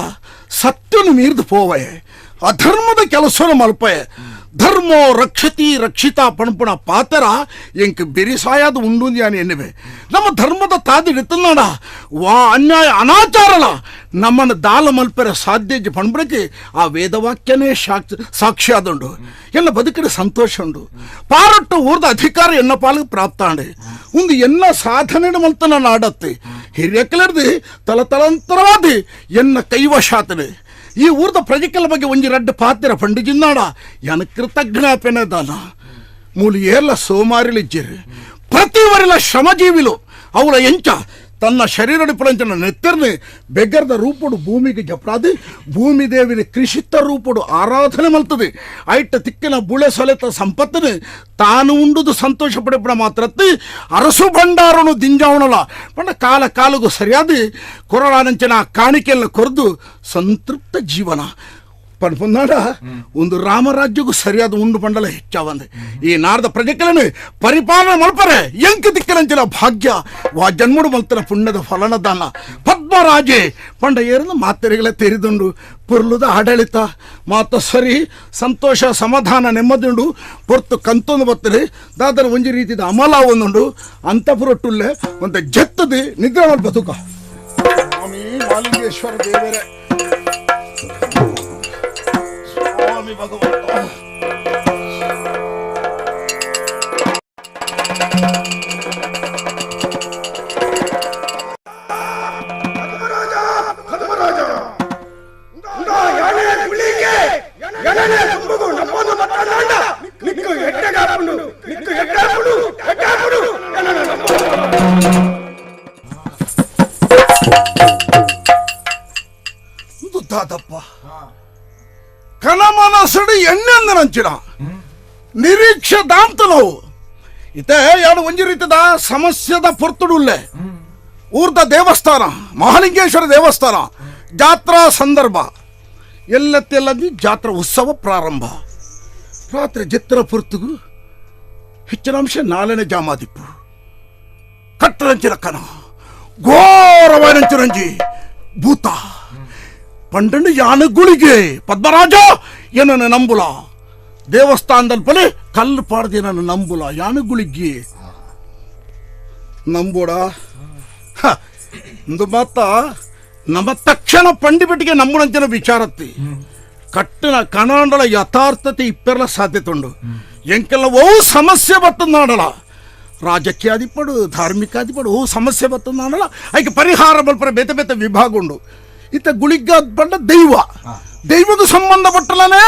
ಸತ್ಯನು ಮೀರ್ದು ಪೋವಯೆ ಅಧರ್ಮದ ಕೆಲಸನ ಮಲ್ಪೆ ಧರ್ಮೋ ರಕ್ಷತಿ ರಕ್ಷಿತಾ ಪಣಪುಣ ಪಾತ್ರ ಎಂಕ್ ಬೆರಿಸಾಯದ ಉಂಡು అని ಎನ್ನುವೆ ನಮ್ಮ ಧರ್ಮದ ತಾದಿಡಿತ್ತನಾಡ ವಾ ಅನ್ಯಾಯ ಅನಾಚಾರಲ ನಮ್ಮನ್ನು ದಾಲ ಮಲ್ಪೆರ ಸಾಧ್ಯ ಪಣಪುಣಕ್ಕೆ ಆ ವೇದವಾಕ್ಯನೇ ಸಾಕ್ಷಿ ಆದುಂಡು ಎನ್ನ ಬದುಕಿನ ಸಂತೋಷ ಉಂಡು ಪಾರಟ್ಟು ಊರ್ದ ಅಧಿಕಾರ ಎನ್ನ ಪಾಲಿಗೆ ಪ್ರಾಪ್ತಾಂಡೆ ಒಂದು ಎನ್ನ ಸಾಧನೆ ಮಲ್ತನ ನಾಡತ್ತೆ ಹಿರಿಯಕ್ಕಲರ್ದು ತಲತಲಾಂತರವಾದ ಎನ್ನ ಕೈವಶಾತನೆ ಈ ಊರ್ದ ಪ್ರಜೆಕಲ ಬಗ್ಗೆ ಒಂಜಿ ರಡ್ಡು ಪಾತ್ರ ಪಂಡಿಜಿನ್ನಾಡ ಯಾನ ಕೃತಜ್ಞಾಪನೆ ದಾನ ಮೂಲು ಏರ್ಲ ಸೋಮಾರಿಲಿಜ್ಜಿರು ಪ್ರತಿ ವರಿಲ ಶ್ರಮಜೀವಿಲು ಅವರ ಎಂಚ ತನ್ನ ಶರೀರಡಿ ಪುರಂಚನ ನೆತ್ತರ್ನ ಬೆಗ್ಗರದ ರೂಪಡು ಭೂಮಿಗೆ ಜಪ್ರಾದು ಭೂಮಿ ದೇವಿನ ಕೃಷಿತ ರೂಪಡು ಆರಾಧನೆ ಮಲ್ತದೆ. ಐಟ ತಿಕ್ಕಿನ ಬುಳೆ ಸೊಲೆತ ಸಂಪತ್ತನು ತಾನು ಉಂಡುದು ಸಂತೋಷ ಪಡೆಪಡ ಮಾತ್ರತ್ತು ಅರಸು ಭಂಡಾರನು ದಿಂಜಾವಣಲ ಪಂಡ ಕಾಲ ಕಾಲಗೂ ಸರಿಯಾದ ಕೊರಳಾನಂಚಿನ ಕಾಣಿಕೆಲ್ಲ ಕೊರೆದು ಸಂತೃಪ್ತ ಜೀವನ ಪನ್ಪುಂದಾಡ ಒಂದು ರಾಮರಾಜ್ಯಕ್ಕೂ ಸರಿಯಾದ ಉಂಡು ಪಂಡಲ ಹೆಚ್ಚಾವಂದೆ ಈ ನಾರದ ಪ್ರಜೆಗಳನ್ನು ಪರಿಪಾಲನೆ ಮಲ್ಪರೆ ಎಂಕ ದಿಕ್ಕನಂಚಿನ ಭಾಗ್ಯ ವಾ ಜನ್ಮಡು ಮಲ್ತನ ಪುಣ್ಯದ ಫಲನ ದಾನ ಪದ್ಮರಾಜೆ ಪಂಡ ಏರನ್ನು ಮಾತೆರೆಗಳ ತೆರಿದುಂಡು ಪೊರ್ಲುದ ಆಡಳಿತ ಮಾತ ಸರಿ ಸಂತೋಷ ಸಮಾಧಾನ ನೆಮ್ಮದಿಂಡು ಪೊರ್ತು ಕಂತೊಂದು ಬರ್ತದೆ ದಾದರ ಒಂಜಿ ರೀತಿದ ಅಮಲ ಒಂದುಂಡು ಅಂತಪುರಟ್ಟುಲ್ಲೆ ಒಂದು ಜತ್ತದೆ ನಿದ್ರೆ ಮಲ್ಪ ತುಕ ಸ್ವಾಮಿ ಮಾಲಿಂಗೇಶ್ವರ ದೇವರೇ ಸ್ವಾಮಿ ಭಗವಂತ. ದಾದಪ್ಪ ಕನಮನಸಡಿ ಎಣ್ಣೆಂದನಂಚಿನ ನಿರೀಕ್ಷೆ ದಾಂತ ನಾವು ಇತ್ತೆ ಯಾರು ಒಂಜಿ ರೀತಿದ ಸಮಸ್ಯೆದ ಪೊರ್ತುಡುಲ್ಲೆ ಊರ್ದ ದೇವಸ್ಥಾನ ಮಹಾಲಿಂಗೇಶ್ವರ ದೇವಸ್ಥಾನ ಜಾತ್ರಾ ಸಂದರ್ಭ ಎಲ್ಲತ್ತೆಲ್ಲದಿ ಜಾತ್ರಾ ಉತ್ಸವ ಪ್ರಾರಂಭ ರಾತ್ರಿ ಜತ್ರ ಪೊರ್ತುಗು ಹೆಚ್ಚಿನ ಅಂಶ ನಾಲ್ನೇ ಜಾಮಾದಿಪ್ಪು ಕಟ್ಟರಂಚಿನ ಕನ ಘೋರವಾನಂಚಿರಂಜಿ ಭೂತ ಪಂಡಂಡು ಯಾನ ಗುಳಿಗೆ ಪದ್ಮರಾಜ ಏನನ್ನು ನಂಬುಲ ದೇವಸ್ಥಾನದಲ್ಲಿ ಬಲೆ ಕಲ್ಲು ಪಾಡ್ದು ಏನನ್ನು ನಂಬುಲ ಯಾನ ಗುಳಿಗೆ ನಂಬೋಡ ಇಂದು ಮಾತ ನಮ್ಮ ತಕ್ಷಣ ಪಂಡಿಪೆಟ್ಟಿಗೆ ನಂಬುಣಂಚಿನ ವಿಚಾರತ್ತಿ ಕಟ್ಟಿನ ಕಣಾಂಡಲ ಯಥಾರ್ಥತೆ ಇಪ್ಪೆರಲ ಸಾಧ್ಯತೆ ಉಂಡು ಎಂಕೆಲ್ಲ ಓ ಸಮಸ್ಯೆ ಬತ್ತಂದಾಡಲ ರಾಜಕೀಯಾದಿಪಡು ಧಾರ್ಮಿಕಾದಿಪಡು ಓ ಸಮಸ್ಯೆ ಬತ್ತಂದಾಡಲ ಅದಕ್ಕೆ ಪರಿಹಾರ ಬಲ್ಪರ ಬೇತೆ ಬೇತೆ ವಿಭಾಗ ಉಂಡು ಇತ್ತ ಗುಳಿಗ್ಗ ಬಂಡ ದೈವ ದೈವದ ಸಂಬಂಧಪಟ್ಟಲೇ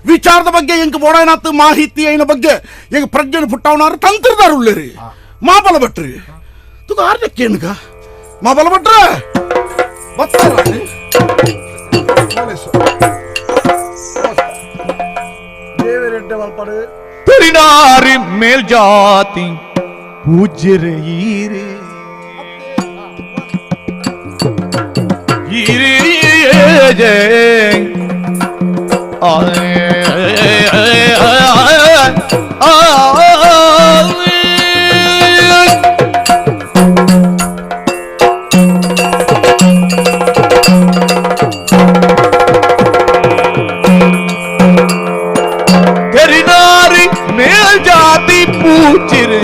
ವಿಚಾರದ ಬಗ್ಗೆ ಎಂಕ ಬೋಡಾಯನಾತ್ ಮಾಹಿತಿ అయిన ಬಗ್ಗೆ ಎಂಕ ಪ್ರಜ್ಞೆ ಪುಟ್ಟವನಾರು ತಂತ್ರದಾರ ಉಳ್ಳೇರಿ ಮಾಬಲ ಭಟ್ರಿ ತುಗ ಆರ್ನಕ್ಕೇನ್ಗ ಮಾಬಲ ಭಟ್ರೆ ಬತ್ತಾರ ತಿರಿನಾರಿ ಮೇಲ್ಜಾತಿ ಪೂಜ್ಯರೇ ಈರೇ ತೆರಿನಾರಿ ಮೇಲ್ಜಾತಿ ಪೂಜಿರಿ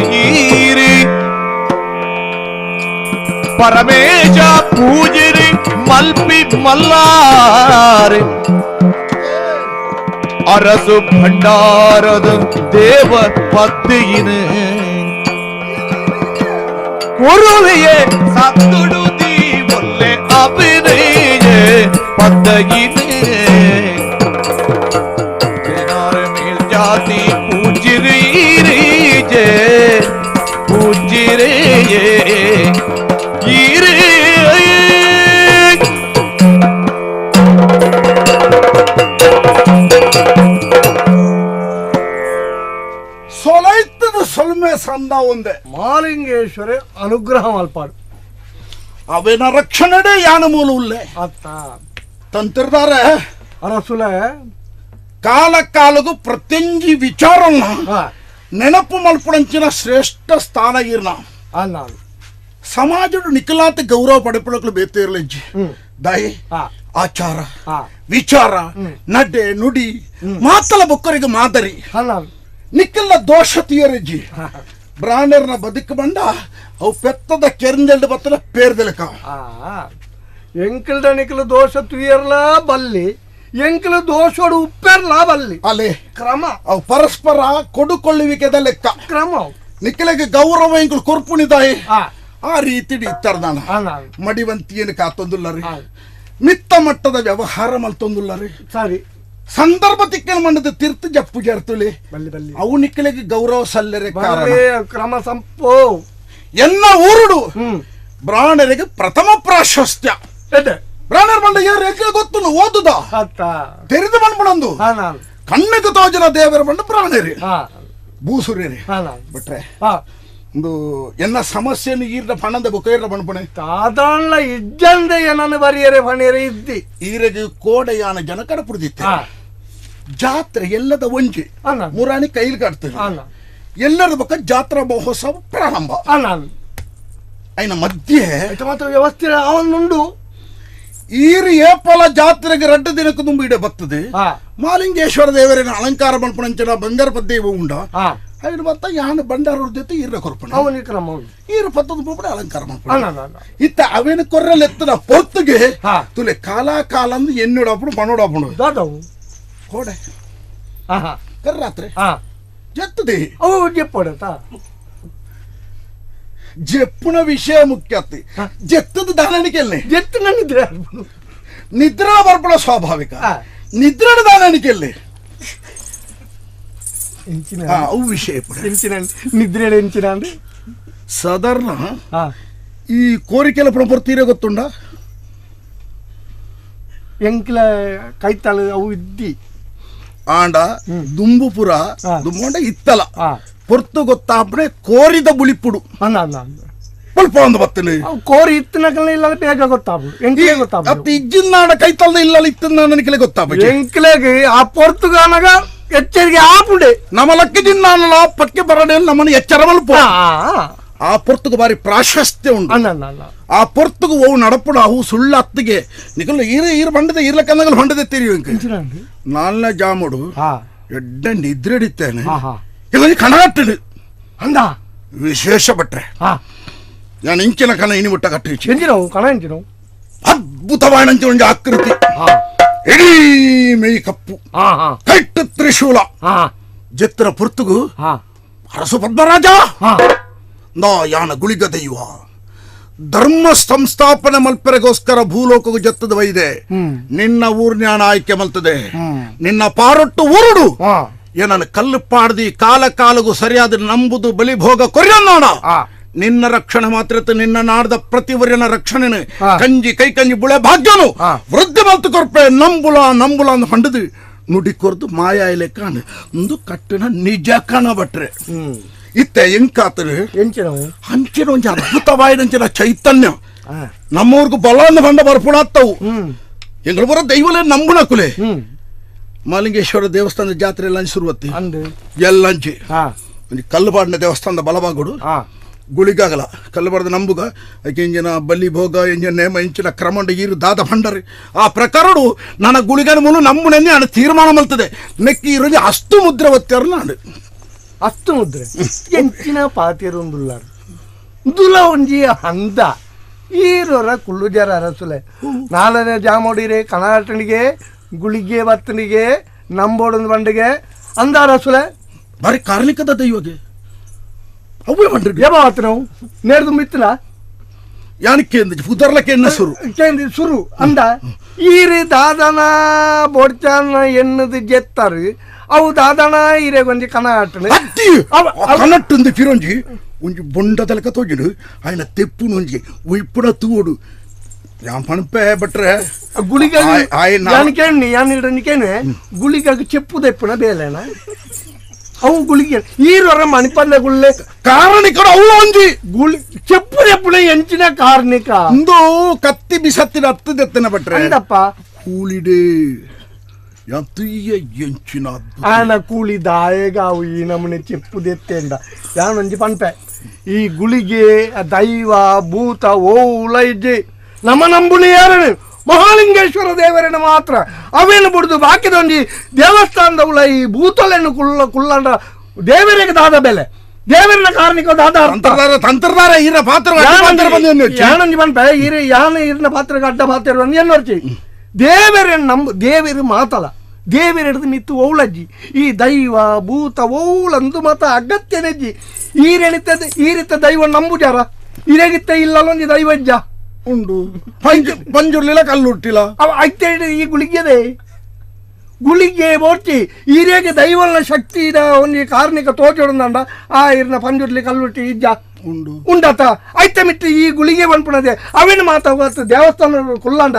ಪರಮೇಶ ಪೂಜಿರಿ ಮಲ್ಪಿ ಮಲ್ಲಾರೆ ಅರಸು ಭಂಡಾರದ ದೇವ ಪತ್ತಿಯಿನ ಕುರುವಿಯೇ ಸತ್ತುಡುದಿ ಒಲ್ಲೆ ಅಭಿನಯೇ ಪದ್ದಗಿನೇ ಮೇಲ್ಜಾತಿ ಪೂಜಿರಿ ಪೂಜಿರೇ ಈರೇ. ಸೊಲೈತದ ಸೊಲ್ಮೆ ಸಂದ ಒಂದೇ ಮಾಲಿಂಗೇಶ್ವರ ಅನುಗ್ರಹ ಮಲ್ಪಾಡು ಅವೇನ ರಕ್ಷಣೆ ಯಾನ ಮೂಲ ಉಲ್ಲೆ ಅತ್ತ ತಂತ್ರದಾರ ಅರಸುಲ ಕಾಲ ಕಾಲಗೂ ಪ್ರತ್ಯಂಜಿ ವಿಚಾರನ್ನ ನೆನಪು ಮಲ್ಪುಣಂಚಿನ ಶ್ರೇಷ್ಠ ಸ್ಥಾನ ಇರ್ನ ಅಲ್ಲ ಸಮಾಜಡು ನಿಖಲಾತ ಗೌರವ ಪಡೆಪಡಕ್ಲು ಬೇತೆ ಇರಲಿಜ್ಜಿ ದಾಯಿ ಆಚಾರ ವಿಚಾರ ನಡೆ ನುಡಿ ಮಾತಲ ಬೊಕ್ಕರಿಗೆ ಮಾದರಿ ನಿಕ್ಕೆಲ್ಲ ದೋಷ ತೀಯರಜ್ಜಿ ಬ್ರಾಹ್ಮಣರನ್ನ ಬದುಕು ಬಂಡ ಅವು ಪೆತ್ತದ ಕೆರಂಜಲ್ಡು ಬತ್ತಲ ಪೇರ್ದಲಕ ಎಂಕಲ್ದ ನಿಕ್ಕಲು ದೋಷ ತುಯರ್ಲ ಬಲ್ಲಿ ಎಂಕಲು ದೋಷೋಡು ಉಪ್ಪೆರ್ಲ ಬಲ್ಲಿ ಅಲೆ ಕ್ರಮ ಅವು ಪರಸ್ಪರ ಕೊಡುಕೊಳ್ಳುವಿಕೆದ ಲೆಕ್ಕ ಕ್ರಮ ನಿಕ್ಕಲಿಗೆ ಗೌರವ ಎಂಕಲು ಕೊರ್ಪುಣಿದಾಯಿ ಆ ರೀತಿ ಇತ್ತಾರ ಮಡಿವಂತಿಯನ್ನು ಕಾತೊಂದುಲ್ಲರಿ ಮಿತ್ತ ಮಟ್ಟದ ವ್ಯವಹಾರ ಮಲ್ತೊಂದುಲ್ಲರಿ ಸರಿ ಸಂದರ್ಭ ತಿಕ್ಕನ ಮಂಡದ ತೀರ್ಥ ಜಪ್ಪು ಜರ್ತುಲಿ ಅವು ನಿಕ್ಕಲಿಗೆ ಗೌರವ ಸಲ್ಲರೆ ಕಾರಣ ಕ್ರಮ ಸಂಪೋ ಎನ್ನ ಊರುಡು ಬ್ರಾಹ್ಮಣರಿಗೆ ಪ್ರಥಮ ಪ್ರಾಶಸ್ತ್ಯ. ಬ್ರಾಹ್ಮಣರ ಬಂಡ ಯಾರು ಗೊತ್ತು ಓದುದ ತೆರೆದು ಬಂದ್ಬಿಡಂದು ಕಣ್ಣಿಗೆ ತೋಜನ ದೇವರ ಬಂಡ ಬ್ರಾಹ್ಮಣರಿ ಭೂಸುರ್ಯರಿ ಬಿಟ್ರೆ ಒಂದು ಎನ್ನ ಸಮಸ್ಯೆಯನ್ನು ಈರ್ನ ಪಣಂದ ಬೊಕೈರ್ನ ಬಣ್ಪಣೆ ಸಾಧಾರಣ ಇಜ್ಜಂದೆ ಏನನ್ನು ಬರಿಯರೆ ಪಣಿಯರೆ ಇದ್ದಿ ಈರೆಗೆ ಕೋಡೆಯಾನ ಜನ ಕಡಪುಡ್ದಿತ್ತೆ ಜಾತ್ರೆ ಎಲ್ಲದ ಒಂಜಿ ಮುರಾಣಿ ಕೈಲಿ ಕಟ್ತದೆ ಎಲ್ಲರ ಬಕ್ಕ ಜಾತ್ರಾ ಮಹೋತ್ಸವ ಪ್ರಾರಂಭ ಅಯ್ನ ಮಧ್ಯೆ ಮಾತ್ರ ವ್ಯವಸ್ಥೆ ಅವನುಂಡು ಈರು ಏಪಲ ಜಾತ್ರೆಗೆ ರಡ್ಡು ದಿನಕ್ಕೆ ತುಂಬ ಇಡೆ ಬರ್ತದೆ ಮಾಲಿಂಗೇಶ್ವರ ದೇವರಿನ ಅಲಂಕಾರ ಮಲ್ಪಣಂಚಿನ ಬಂಗಾರ ಪದ್ಯ ಉಂಡ ಐನು ಬತ್ತ ಯಾನ ಬಂಡಾರ ಜೊತೆ ಈರ ಕೊರ್ಪಣ ಈರು ಪತ್ತದ ಪೋಪಡೆ ಅಲಂಕಾರ ಮಲ್ಪಣ ಇತ್ತ ಅವೇನು ಕೊರ್ರಲ್ ಎತ್ತದ ಪೊರ್ತುಗೆ ತುಲೆ ಕಾಲ ಕಾಲ ಅಂದು ಎನ್ನುಡಪ್ಪಡು ಮನೋಡಪ್ಪಡು ಕೋಡೆ ಕರ್ರಾತ್ರೆ ಜತ್ತದೆ ಜೆಪ್ಪುನ ವಿಷಯ ಮುಖ್ಯ ಜೆತ್ತದ ದಾನನಿಕೆಲ್ಲೆ ಜೆತ್ತು ನಿದ್ರೆ ನಿದ್ರಾ ಬರ್ಪಣ ಸ್ವಾಭಾವಿಕ ನಿದ್ರಣ ದಾನನಿಕೆಲ್ಲೆ ಅವು ವಿಷಯ ನಿದ್ರೆ ಎಂಚಿನ ಸಾಧಾರಣ ಈ ಕೋರಿಕೆಲ ಪ್ರಪರ್ತೀರ ಗೊತ್ತುಂಡ ಎಂಕ್ಲ ಕೈತಾಳ ಅವು ಇದ್ದಿ ಆಂಡ ದುಂಬುಪುರ ದುಂಬುಂಡ ಇತ್ತಲ ಪೊರ್ತು ಗೊತ್ತಾಪಣೆ ಕೋರಿದ ಬುಳಿಪುಡು ಪುಲ್ಪ ಒಂದು ಬತ್ತನೆ ಕೋರಿ ಇತ್ತನಕಲ್ಲ ಇಲ್ಲ ಬೇಗ ಗೊತ್ತಾಪು ಎಂಕ್ಲೆ ಗೊತ್ತಾಪು ಅತ್ತ ಇಜ್ಜಿನ್ನಾಡ ಕೈತಲ್ದ ಇಲ್ಲ ಇತ್ತನ್ನ ನನಗೆ ಗೊತ್ತಾಪ ಎಂಕ್ಲೆಗೆ ಆ ಪೊರ್ತುಗಾನಗ ಎಚ್ಚರಿಕೆ ಆಪುಡೆ ನಮ್ಮ ಲಕ್ಕ ಜಿನ್ನಾನಲ ಪಕ್ಕೆ ಬರಡೆ ನಮ್ಮನ್ನು ಎಚ್ಚರ ಮಲ್ಪ ಆ ಪೊರ್ತುಗು ಬಾರಿ ಪ್ರಾಶಸ್ತ್ಯ ಉಂಟು ಆ ಪೊರ್ತುಗು ಓವು ನಡಪುಡು ಅವು ಸುಳ್ಳು ಅತ್ತಿಗೆ ನಿಕಲ್ಲ ಈರ ಈರು ಬಂಡದೆ ಈರ್ಲಕ್ಕಂದಗಲ್ ಬಂಡದೆ ತಿರಿಯು ನಾಲ್ನ ಜಾಮುಡು ಎಡ್ಡ ನಿದ್ರೆಡಿತ್ತೇನೆ ಇಲ್ಲ ಕಣಗಟ್ಟಿಡು ಅಂದ ವಿಶೇಷ ಭಟ್ರೆ ನಾನು ಇಂಚಿನ ಕಣ ಇನಿ ಮುಟ್ಟ ಕಟ್ಟಿ ಕಣ ಇಂಚಿನ ಅದ್ಭುತವಾದ ಒಂದು ಆಕೃತಿ ಇಡೀ ಮೈ ಕಪ್ಪು ಕೈಟ್ಟು ತ್ರಿಶೂಲ ಜತ್ರ ಪೊರ್ತುಗು ಅರಸು ಪದ್ಮರಾಜ ನಾ ಯಾನ ಗುಳಿಗ ದೈವ ಧರ್ಮ ಸಂಸ್ಥಾಪನೆ ಮಲ್ಪೆರೆಗೋಸ್ಕರ ಭೂಲೋಕಗೂ ಜತ್ತದ ವೈದೆ ನಿನ್ನ ಊರ್ ಜ್ಞಾನ ಆಯ್ಕೆ ಮಲ್ತದೆ ನಿನ್ನ ಪಾರೊಟ್ಟು ಊರುಡು ಏನನ್ನು ಕಲ್ಲು ಪಾಡ್ದಿ ಕಾಲ ಕಾಲಗೂ ಸರಿಯಾದ ನಂಬುದು ಬಲಿಭೋಗ ಕೊರ್ಯನ್ನಾಡ ನಿನ್ನ ರಕ್ಷಣೆ ಮಾತ್ರ ನಿನ್ನ ನಾಡ್ದ ಪ್ರತಿವರ್ಯನ ರಕ್ಷಣೆ ಕಂಜಿ ಕೈ ಕಂಜಿ ಬುಳೆ ಭಾಗ್ಯನು ವೃದ್ಧಿ ಮಲ್ತು ಕೊರ್ಪೆ ನಂಬುಲ ನಂಬುಲ ಅಂದ್ ಹಂಡದು ನುಡಿ ಕೊರ್ದು ಮಾಯಾ ಇಲೆ ಕಾಣು ಒಂದು ಕಟ್ಟಿನ ನಿಜ ಕಾಣ ಬಟ್ರೆ ಇತ್ತೆ ಎಂಕಾತರು ಅಂಚಿನ ಒಂಜಿ ಅದ್ಭುತವಾಯಿನಂಚಿನ ಚೈತನ್ಯ ನಮ್ಮೂರ್ಗು ಬಲ ಬಂಡ ಬರ್ಪುಣಾತ್ತವು ಎಂಗಳು ಬರೋ ದೈವಲೇ ನಂಬುಣಕುಲೆ ಮಾಲಿಂಗೇಶ್ವರ ದೇವಸ್ಥಾನದ ಜಾತ್ರೆ ಎಲ್ಲ ಶುರುವತ್ತಿ ಎಲ್ಲಂಚಿ ಒಂಜಿ ಕಲ್ಲುಪಾಡಿನ ದೇವಸ್ಥಾನದ ಬಲಭಾಗಡು ಗುಳಿಗಾಗಲ ಕಲ್ಲುಬಾರ್ದ ನಂಬುಗ ಅದಕ್ಕೆ ಇಂಜಿನ ಬಲಿ ಭೋಗ ಇಂಜಿನ ನೇಮ ಇಂಚಿನ ಕ್ರಮಂಡ ಈರು ದಾದ ಭಂಡರಿ ಆ ಪ್ರಕಾರಡು ನನ್ನ ಗುಳಿಗನ ಮೂಲ ನಂಬುಣೆನ್ನೇ ನಾನು ತೀರ್ಮಾನ ಮಲ್ತದೆ ನೆಕ್ಕಿ ಇರೋದು ಅಷ್ಟು ಮುದ್ರೆ ಒತ್ತಾರ ನಾನು ಅಷ್ಟು ಮುದ್ರೆ ಎಂಚಿನ ಪಾತಿರುಂದುಲ್ಲಾರು ದುಲ ಒಂಜಿ ಹಂದ ಈರೋರ ಕುಳ್ಳುಜರ ಅರಸುಲೆ ನಾಲ್ನೇ ಜಾಮೋಡಿರೆ ಕನಾಟನಿಗೆ ಗುಳಿಗೆ ಬತ್ತನಿಗೆ ನಂಬೋಡೊಂದು ಬಂಡಿಗೆ ಅಂದ ಅರಸುಲೆ ಬಾರಿ ಕಾರ್ಣಿಕದ ದೈವಗೆ ಅವೇ ಬಂಡ್ರಿ ಯಾವ ನಾವು ನೇರ್ದು ಮಿತ್ತಲ ಯಾನಕ್ಕೆ ಉದರ್ಲಕ್ಕೆ ಎನ್ನ ಸುರು ಕೇಂದ್ರ ಸುರು ಅಂದ ಈರು ದಾದನ ಬೊಡ್ಚಾನ ಎನ್ನದು ಜೆತ್ತಾರು ಅವು ದಾದನ ಈರೆ ಒಂಜಿ ಕನ ಆಟನೆ ಕನಟ್ಟುಂದು ಫಿರೊಂಜಿ ಒಂಜಿ ಬೊಂಡದಲಕ ತೋಜಿಡು ಆಯ್ನ ತೆಪ್ಪುನು ಒಂಜಿ ಉಯ್ಪುಣ ತೂಡು ಯಾನ್ ಪಣಪೆ ಬಟ್ರೆ ಗುಳಿಗ ಯಾನ್ ಕೇಳಿ ಯಾನ್ ಇಡನಿ ಕೇಳಿ ಗುಳಿಗಾಗ ಚೆಪ್ಪು ದೆಪ್ಪುನ ಬೇಲೆನ ಅವು ಗುಳಿಗೆ ಈರೊರ ಮಣಿಪಲ್ಲೆ ಗುಳ್ಳೆ ಕಾರಣಿಕರು ಅವು ಒಂಜಿ ಗುಳಿ ಚೆಪ್ಪು ದೆಪ್ಪುನ ಎಂಚಿನ ಕಾರ್ಣಿಕ ಇಂದು ಕತ್ತಿ ಬಿಸತ್ತಿನ ಹತ್ತು ದೆತ್ತನ ಬಟ್ರೆ ಅಂದಪ್ಪ ಕೂಳಿಡೆ ಎಂಚಿನ ಆನ ಕೂಳಿ ದಾಯಗಾವು ಈ ನಮನೆ ಚೆಪ್ಪು ದೆತ್ತೆಂಡ ಯಾನೊಂಜಿ ಪನ್ಪೆ ಈ ಗುಳಿಗೆ ದೈವ ಭೂತ ಓ ಉಲ ಇಜ್ಜಿ ನಮ್ಮ ನಂಬುನಿ ಯಾರನು ಮಹಾಲಿಂಗೇಶ್ವರ ದೇವರನ್ನು ಮಾತ್ರ ಅವೇನು ಬುಡ್ದು ಬಾಕಿದೊಂಜಿ ದೇವಸ್ಥಾನದ ಉಳ ಈ ಭೂತಲೆನ್ನು ಕುಲ್ಲ ಕುಲ್ಲಂಡ ದೇವರಿಗೆ ದಾದ ಬೆಲೆ ದೇವರನ್ನ ಕಾರ್ಣಿಕ ದಾದ ತಂತ್ರದಾರ ಈರ ಪಾತ್ರ ಯಾನೊಂಜಿ ಪನ್ಪೆ ಈರ ಯಾನ ಈರಿನ ಪಾತ್ರಕ್ಕೆ ಅಡ್ಡ ಪಾತ್ರ ಎನ್ನೊರ್ಚಿ ದೇವರನ್ನು ನಂಬು ದೇವರು ಮಾತಲ್ಲ ದೇವರ ಹಿಡಿದು ಮಿತ್ತು ಓಳಜ್ಜಿ ಈ ದೈವ ಭೂತ ಓಳಂದು ಮಾತ ಅಗತ್ಯನೆಜ್ಜಿ ಈರೆಣಿತದ ಈರಿತ ದೈವ ನಂಬುಜಾರ ಇರೆಗಿತ್ತ ಇಲ್ಲಲ್ಲೊಂದು ದೈವಜ್ಜ ಉಂಡು ಪಂಜುರ್ಲಿಲ್ಲ ಕಲ್ಲುಟ್ಟಿಲ್ಲ ಅವ ಐತೆ ಈ ಗುಳಿಗೆದೆ ಗುಳಿಗೆ ಬೋರ್ಚಿ ಈರೇಗೆ ದೈವನ ಶಕ್ತಿ ಒಂಜಿ ಕಾರ್ಣಿಕ ತೋಚೊಡಂದ ಆ ಇರ್ನ ಪಂಜುರ್ಲಿ ಕಲ್ಲುಟ್ಟಿ ಇಜ್ಜ ಉಂಡು ಉಂಡಾತ ಐತೆ ಮಿಟ್ಟು ಈ ಗುಳಿಗೆ ಬನ್ಪುಣದೆ ಅವೇನು ಮಾತಾಗ ದೇವಸ್ಥಾನ ಕುಲ್ಲಾಂಡ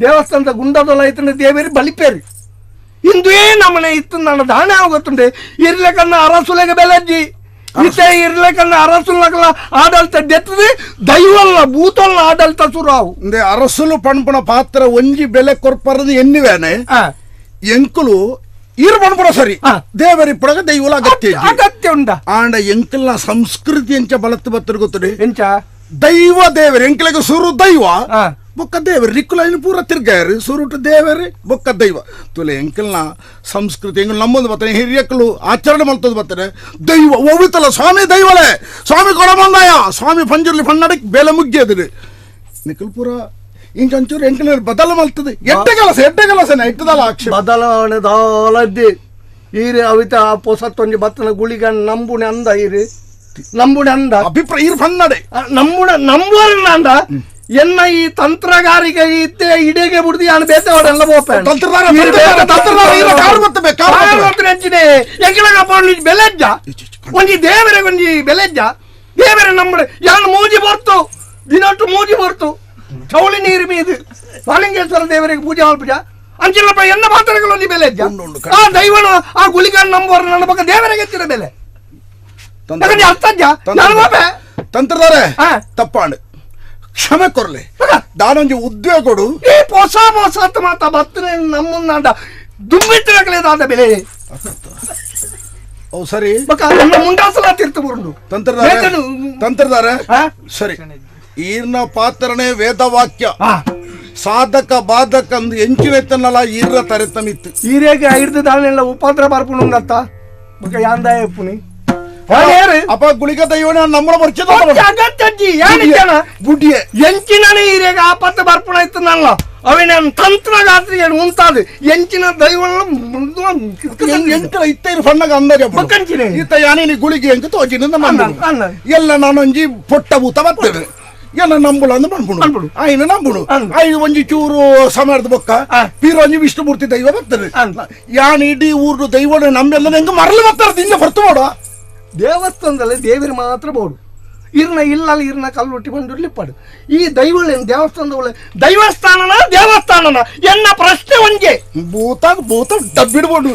ದೇವಸ್ಥಾನದ ಗುಂಡದೊಲ ಐತಂಡ ದೇವೇರಿ ಬಲಿಪೇರಿ ಇಂದುವೇ ನಮ್ಮನೆ ಇತ್ತು ನನ್ನ ದಾಣ ಆಗುತ್ತುಂಡೆ ಇರ್ಲಕನ್ನ ಅರಸುಲೆಗೆ ಬೆಲಜ್ಜಿ ಇತ್ತೆ ಇರ್ಲಕನ್ನ ಅರಸುಲಕಲ ಆಡಳಿತ ದೆತ್ತದೆ ದೈವಲ್ಲ ಭೂತಲ್ಲ ಆಡಳಿತ ಸುರಾವು ಇಂದೆ ಅರಸುಲು ಪಣ್ಪುಣ ಪಾತ್ರ ಒಂಜಿ ಬೆಲೆ ಕೊರ್ಪರದು ಎನ್ನಿವೇನೆ ಎಂಕುಲು ಈರು ಪಣ್ಪುಣ ಸರಿ ದೇವರಿ ಪಡಗ ದೈವಲ ಅಗತ್ಯ ಅಗತ್ಯ ಉಂಡ ಆಂಡ ಎಂಕಲ್ನ ಸಂಸ್ಕೃತಿ ಎಂಚ ಬಲತ್ತು ಬತ್ತರು ಗೊತ್ತುಡೆ ಎಂಚ ದೈವ ದೇವರು ಎಂಕಲೆಗೆ ಸುರು ದೈವ ಬೊಕ್ಕ ದೇವರು ರಿಕ್ಕುಲೈನ್ ಪೂರ ತಿರ್ಗಾಯರು ಸುರುಟು ದೇವರು ಬೊಕ್ಕ ದೈವ ತುಲೆ ಎಂಕಲ್ನ ಸಂಸ್ಕೃತಿ ಎಂಕಲ್ ನಮ್ಮೊಂದು ಬರ್ತಾರೆ ಹಿರಿಯಕ್ಕಲು ಆಚರಣೆ ಮಾಡ್ತದ್ದು ಬರ್ತಾರೆ ದೈವ ಒವಿತಲ್ಲ ಸ್ವಾಮಿ ದೈವಲೇ ಸ್ವಾಮಿ ಕೊಡಬಂದಾಯ ಸ್ವಾಮಿ ಪಂಜುರ್ಲಿ ಪನ್ನಡಕ್ಕೆ ಬೆಲೆ ಮುಗ್ಗಿಯದಿರಿ ನಿಖಲ್ ಪೂರ ಇಂಚೊಂಚೂರು ಎಂಕಲ್ ಬದಲು ಮಲ್ತದೆ ಎಡ್ಡೆ ಕೆಲಸ ಎಡ್ಡೆ ಕೆಲಸನೇ ಇಟ್ಟದಲ್ಲ ಆಕ್ಷೇಪ ಬದಲಾವಣೆ ದಾಲದ್ದಿ ಈರೆ ಅವಿತ ಆ ಪೊಸತ್ತೊಂಜಿ ಬತ್ತನ ಗುಳಿಗ ನಂಬುಣೆ ಅಂದ ಈರು ನಂಬುಣೆ ಅಂದ ಅಭಿಪ್ರಾಯ ಈರು ಪನ್ನಡೆ ನಂಬುಣ ನಂಬುವರನ್ನ ಅಂದ ಎನ್ನ ಈ ತಂತ್ರಗಾರಿಕೆ ಇತ್ತೆ ಇಡೇಗೆ ಬಿಡ್ದು ಯಾನು ಬೇತವರೆಲ್ಲ ಬೋಪೆ ಬೆಲೆಜ್ಜ ಒಂಜಿ ದೇವರ ಒಂಜಿ ಬೆಲೆಜ್ಜ ದೇವರ ನಮ್ಮ ಯಾನು ಮೂಜಿ ಬರ್ತು ದಿನಟ್ಟು ಮೂಜಿ ಬರ್ತು ಚೌಳಿ ನೀರು ಮೀದು ಬಾಲಿಂಗೇಶ್ವರ ದೇವರಿಗೆ ಪೂಜೆ ಮಲ್ಪುಜ ಅಂಚಿಲ್ಲಪ್ಪ ಎನ್ನ ಪಾತ್ರಗಳು ಒಂಜಿ ಬೆಲೆಜ್ಜ ಆ ದೈವನ ಆ ಗುಳಿಗಾನ್ ನಂಬುವರ ನನ್ನ ಪಕ್ಕ ದೇವರಿಗೆ ಎತ್ತಿರ ಬೆಲೆ ತಂತ್ರದಾರೆ ತಪ್ಪಾಂಡು ಕ್ಷಮೆ ಕೊರ್ಲೆ ದಾನೊಂಜಿ ಉದ್ಯೋಗ ಕೊಡು ಈ ಹೊಸ ಹೊಸ ಮಾತ ಬತ್ತನೆ ನಮ್ಮನ್ನ ದುಂಬಿಟ್ಟಿರಕಲೇದಾದ ಬೆಲೆ ಓ ಸರಿ ನಮ್ಮ ಮುಂಡಾಸಲ ತೀರ್ಥ ಬರುಂಡು ತಂತ್ರದಾರ ತಂತ್ರದಾರ ಸರಿ ಈರ್ನ ಪಾತ್ರನೇ ವೇದವಾಕ್ಯ ಸಾಧಕ ಬಾಧಕ ಅಂದು ಎಂಚಿನೆತ್ತನ್ನಲ್ಲ ಈರ್ನ ತರೆತಮಿತ್ತು ಈರೇಗೆ ಐರ್ದು ದಾನೆಲ್ಲ ಉಪಾದ್ರ ಬರ್ಪುಣಂದತ್ತ ಬೊಕ ಯಾಂದಾಯ ಪುನಿ ಅಪ್ಪ ಗುಳಿಗ ದೈವನ ನಮ್ಮನ ಬರ್ಚಿದ ಬುಡಿಯೆ ಎಂಚಿನನೇ ಈರೇಗ ಆಪತ್ತು ಬರ್ಪುಣ ಇತ್ತು ನಲ್ಲ ಅವೇನ ತಂತ್ರಗಾತ್ರಿಗೆ ಉಂತಾದು ಎಂಚಿನ ದೈವನ ಎಂಕಲ ಇತ್ತೈರು ಫಣ್ಣಗ ಅಂದಾಜ ಬೊಕ್ಕಂಚಿನೆ ಈತ ಯಾನೇನಿ ಗುಳಿಗೆ ಎಂಕ ತೋಜಿನ ಎಲ್ಲ ನಾನೊಂಜಿ ಪೊಟ್ಟ ಭೂತ ಬರ್ತೇವೆ ಎಲ್ಲ ನಂಬುಳ ಅಂದ್ ಪನ್ಪುಣು ಆಯ್ನ ನಂಬುಣು ಆಯ್ನ ಒಂಜಿ ಚೂರು ಸಮರದ ಬೊಕ್ಕ ಪೀರೊಂಜಿ ವಿಷ್ಣುಮೂರ್ತಿ ದೈವ ಬರ್ತದೆ ಯಾನ್ ಇಡೀ ಊರು ದೈವನ ನಂಬೆಲ್ಲ ಹೆಂಗ ಮರಳು ಬರ್ತಾರೆ ಇನ್ನ ಹೊರ್ತು ಮಾಡುವ ದೇವಸ್ಥಾನದಲ್ಲಿ ದೇವರು ಮಾತ್ರ ಬೋಡು ಇರ್ನ ಇಲ್ಲಲ್ಲಿ ಇರ್ನ ಕಲ್ಲುಟ್ಟಿ ಬಂದಿರ್ಲಿಪ್ಪಾಡು ಈ ದೈವಳೇನು ದೇವಸ್ಥಾನದವಳೆ ದೈವಸ್ಥಾನನ ದೇವಸ್ಥಾನನ ಎನ್ನ ಪ್ರಶ್ನೆ ಒಂಜೆ ಭೂತ ಭೂತ ಡಬ್ಬಿಡ್ಬೋದು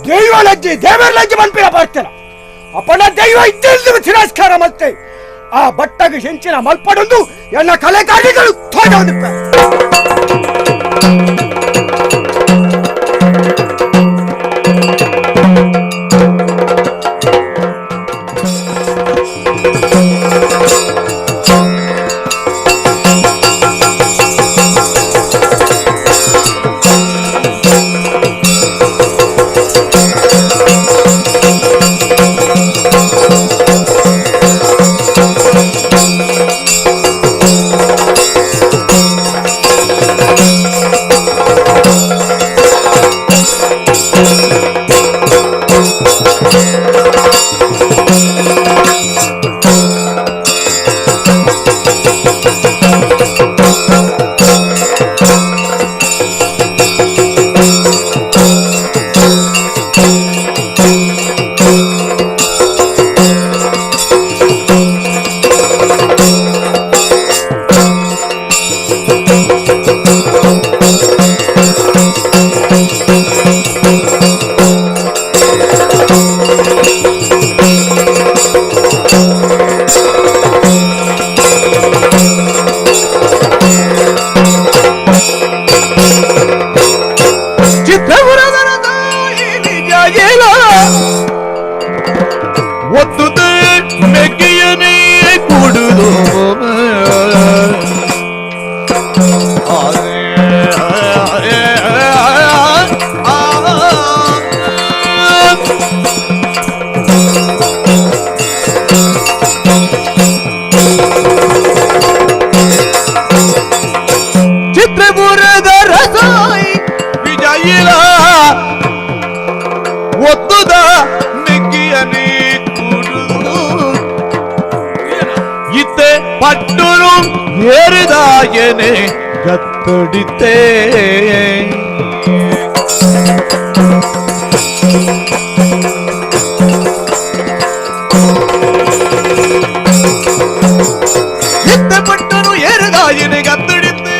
ದೈವಲಜ್ಜೆ ದೇವರಲಜ್ಜೆ ಮನ್ಪಿನ ಬರ್ತಾರ ಅಪ್ಪನ ದೈವ ಇದ್ದೆಲ್ದು ತಿರಸ್ಕಾರ ಮತ್ತೆ ಆ ಬಟ್ಟಗೆ ಹೆಂಚಿನ ಮಲ್ಪಡೊಂದು ಎನ್ನ ಕಲೆಗಾರಿಗಳು ತೋಜೋದಿಪ್ಪ Thank you. ಏರುದಾಯನೆ ಗತ್ತಡಿತೇ ಇತ್ತ ಪಟ್ಟನು ಏರುದಾಯನೆ ಗತ್ತಡಿತೇ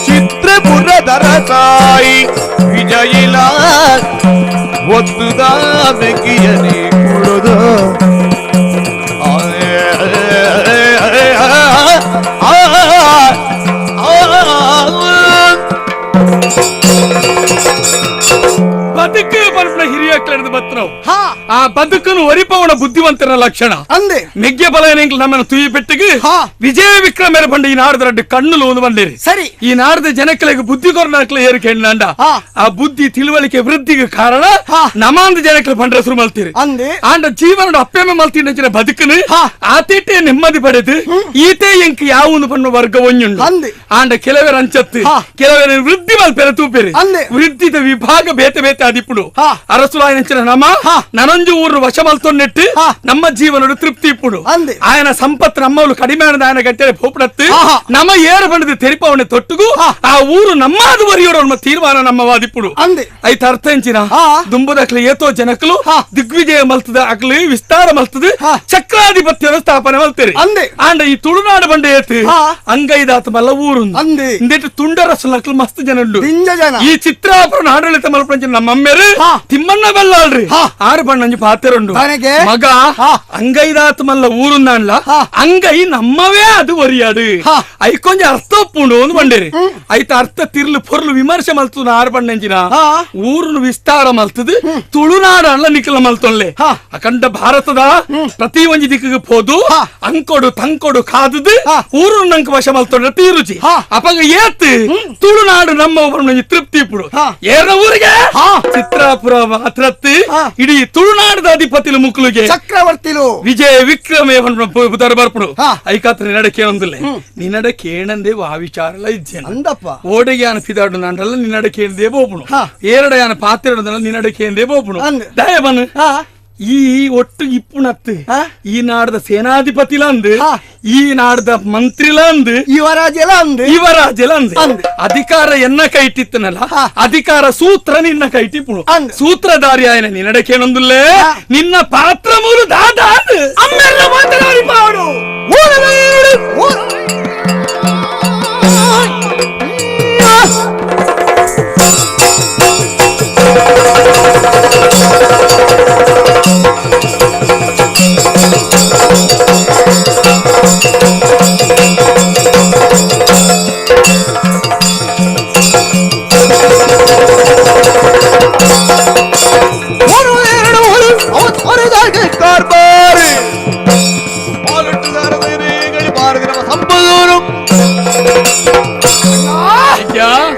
ಚಿತ್ರಪುರದರ ತಾಯಿ ವಿಜಯಿಲ ಒತ್ತುದ ಮೆಕ್ಕಿಯನೆ ಕುಡುದು ಬದುಕು ಪನ್ಪುನ ಹಿರಿಯಕ್ಲೆಡ್ದು ಬತ್ತನವು ಆ ಬದುಕನ್ನು ಒರಿಪವನ ಬುದ್ಧಿವಂತರ ಲಕ್ಷಣ ಅಂದೆ ಮೆಗ್ಗೆ ಬಲಯನೆಂಗ್ಲು ನಮ್ಮನ್ನು ತುಯಿ ಪೆಟ್ಟಿಗೆ ವಿಜಯ ವಿಕ್ರಮೇರ ಪಂಡ ಈ ನಾಡದ ರಡ್ಡು ಕಣ್ಣುಲು ಒಂದು ಬಂದಿರಿ ಸರಿ ಈ ನಾಡದ ಜನಕ್ಲೆಗ್ ಬುದ್ಧಿ ಕೊರನಾಕ್ಲೆ ಏರಿಕೆ ಹೆಣ್ಣಂಡ ಆ ಬುದ್ಧಿ ತಿಳುವಳಿಕೆ ವೃದ್ಧಿಗೆ ಕಾರಣ ನಮಾಂದ ಜನಕ್ಲೆ ಪಂಡ್ರೆ ಶುರು ಮಲ್ತೀರಿ ಅಂದೆ ಆಂಡ ಜೀವನದ ಅಪ್ಪೆಮ್ಮೆ ಮಲ್ತಿನ ಬದುಕನು ಆತೇಟೆ ನೆಮ್ಮದಿ ಪಡೆದು ಈತೆ ಎಂಕ್ ಯಾವುದು ಪಣ್ಣು ವರ್ಗ ಒಂಜುಂಡು ಆಂಡ ಕೆಲವರ ಅಂಚತ್ತು ಕೆಲವರ ವೃದ್ಧಿ ಮಲ್ಪೆರ ತೂಪೆರಿ ವೃದ್ಧಿದ ವಿಭಾಗ ಬೇತೆ ಬೇತೆ ಅದಿಪ್ಪುಡು ಅರಸುಲಾಯನಂಚಿನ ನಮ ನನಂಜು ಊರು ವಶ ಮಲ್ತೊನ್ನೆಟ್ಟು ನಮ್ಮ ಜೀವನಡು ತೃಪ್ತಿ ಇಪ್ಪುಡು ಆಯನ ಸಂಪತ್ತು ನಮ್ಮವಳು ಕಡಿಮೆ ಆಯನ ಗಟ್ಟೆ ಪೋಪಡತ್ತು ನಮ್ಮ ಏರು ಬಂಡದ ತೆರಿಪವನೆ ತೊಟ್ಟುಗು ಆ ಊರು ನಮ್ಮಾದು ವರಿಯೋರು ತೀರ್ಮಾನ ನಮ್ಮ ವಾದಿಪ್ಪುಡು ಐತ ಅರ್ಥ ಎಂಚಿನ ದುಂಬುದಕ್ಲು ಏತೋ ಜನಕ್ಲು ದಿಗ್ವಿಜಯ ಮಲ್ತದ ಅಕ್ಲು ವಿಸ್ತಾರ ಮಲ್ತದ ಚಕ್ರಾಧಿಪತ್ಯದ ಸ್ಥಾಪನೆ ಮಲ್ತೇರಿ ಆಂಡ ಈ ತುಳುನಾಡು ಬಂಡೆ ಏತು ಅಂಗೈದಾತ ಮಲ್ಲ ಊರು ಇಂದೆಟ್ಟು ತುಂಡರಸುಲಕ್ಲು ಮಸ್ತ್ ಜನ ಉಂಡು ಈ ಚಿತ್ರಾಪುರ ಆಡಳಿತ ಮಲ್ಪಂಚಿನ ನಮ್ಮ ಅಮ್ಮೆರು ತಿಮ್ಮಣ್ಣ ಬಲ್ಲಾಳ್ರಿ ಆರು ಬಣ್ಣಂಜಿ ಪಾತೆರುಂಡು ಮಗ ಅಂಗೈದಾತ ಮಲ್ಲ ಊರುಂದಾಣ್ಲ ಅಂಗೈ ನಮ್ಮವೇ ಅದು ಒರಿಯಾಡು ಐಕೊಂಜ ಅರ್ಥ ಒಪ್ಪುಂಡು ಒಂದು ಬಂಡೇರಿ ಐತ ಅರ್ಥ ತಿರ್ಲು ಪೊರ್ಲು ವಿಮರ್ಶೆ ಮಲ್ತದ ಆರು ಬಣ್ಣಂಜಿನ ಊರುನು ವಿಸ್ತಾರ ಮಲ್ತದ ತುಳುನಾಡು ಅಲ್ಲ ನಿಖಲ ಮಲ್ತೊನ್ಲೆ ಅಖಂಡ ಭಾರತದ ಪ್ರತಿ ಒಂಜಿ ದಿಕ್ಕಿಗೆ ಪೋದು ಅಂಕೊಡು ತಂಕೊಡು ಕಾದದು ಊರು ನಂಕ ವಶ ಮಲ್ತೊಂಡ ತೀರುಚಿ ಅಪಗ ಏತ್ ತುಳುನಾಡು ನಮ್ಮ ತೃಪ್ತಿ ಇಪ್ಪುಡು ಏರ ಊರಿಗೆ ಚಿತ್ರಾಪುರ ಮಾತ್ರತ್ತು ಇಡೀ ತುಳುನಾಡದ ಅಧಿಪತಿಲು ಮುಕ್ಲುಗೆ ಚಕ್ರವರ್ತಿಲು ವಿಜಯ ವಿಕ್ರಮೇ ಬರ್ಪುಡು ಐಕಾತ್ರ ನಿನ್ನಡ ಕೇಳೊಂದಿಲ್ಲ ನಿನ್ನಡ ಕೇಣಂದೇ ವಾ ವಿಚಾರಲ ಇಜ್ಜೆ ಅಂದಪ್ಪ ಓಡೆಗೆ ಯಾನ ಪಿದಾಡು ನಾಂಡಲ್ಲ ನಿನ್ನಡ ಕೇಂದೇ ಬೋಪುಣು ಏರಡ ಯಾನ ಪಾತಿರಡದಲ್ಲ ನಿನ್ನಡ ಕೇಂದೇ ಬೋಪುಣು ದಯಬನ್ ಈ ಒಟ್ಟು ಇಪ್ಪುಣತ್ತು ಈ ನಾಡದ ಸೇನಾಧಿಪತಿಲಂದು ಈ ನಾಡದ ಮಂತ್ರಿಲಂದು ಯುವರಾಜೆಲ ಅಂದು ಯುವರಾಜೆಲ ಅಂದು ಅಧಿಕಾರ ಎನ್ನ ಕೈಟಿತ್ತನಲ್ಲ ಅಧಿಕಾರ ಸೂತ್ರ ನಿನ್ನ ಕೈಟಿಪ್ಪುಣು ಸೂತ್ರಧಾರಿ ಆಯನ ನಿನ್ನಡಕೇನೊಂದುಲ್ಲೇ ನಿನ್ನ ಪಾತ್ರ ಮೂರು ದಾದ ಅಮ್ಮೆಲ್ಲ ಮಾತನಾಡಿ ಪಾಡು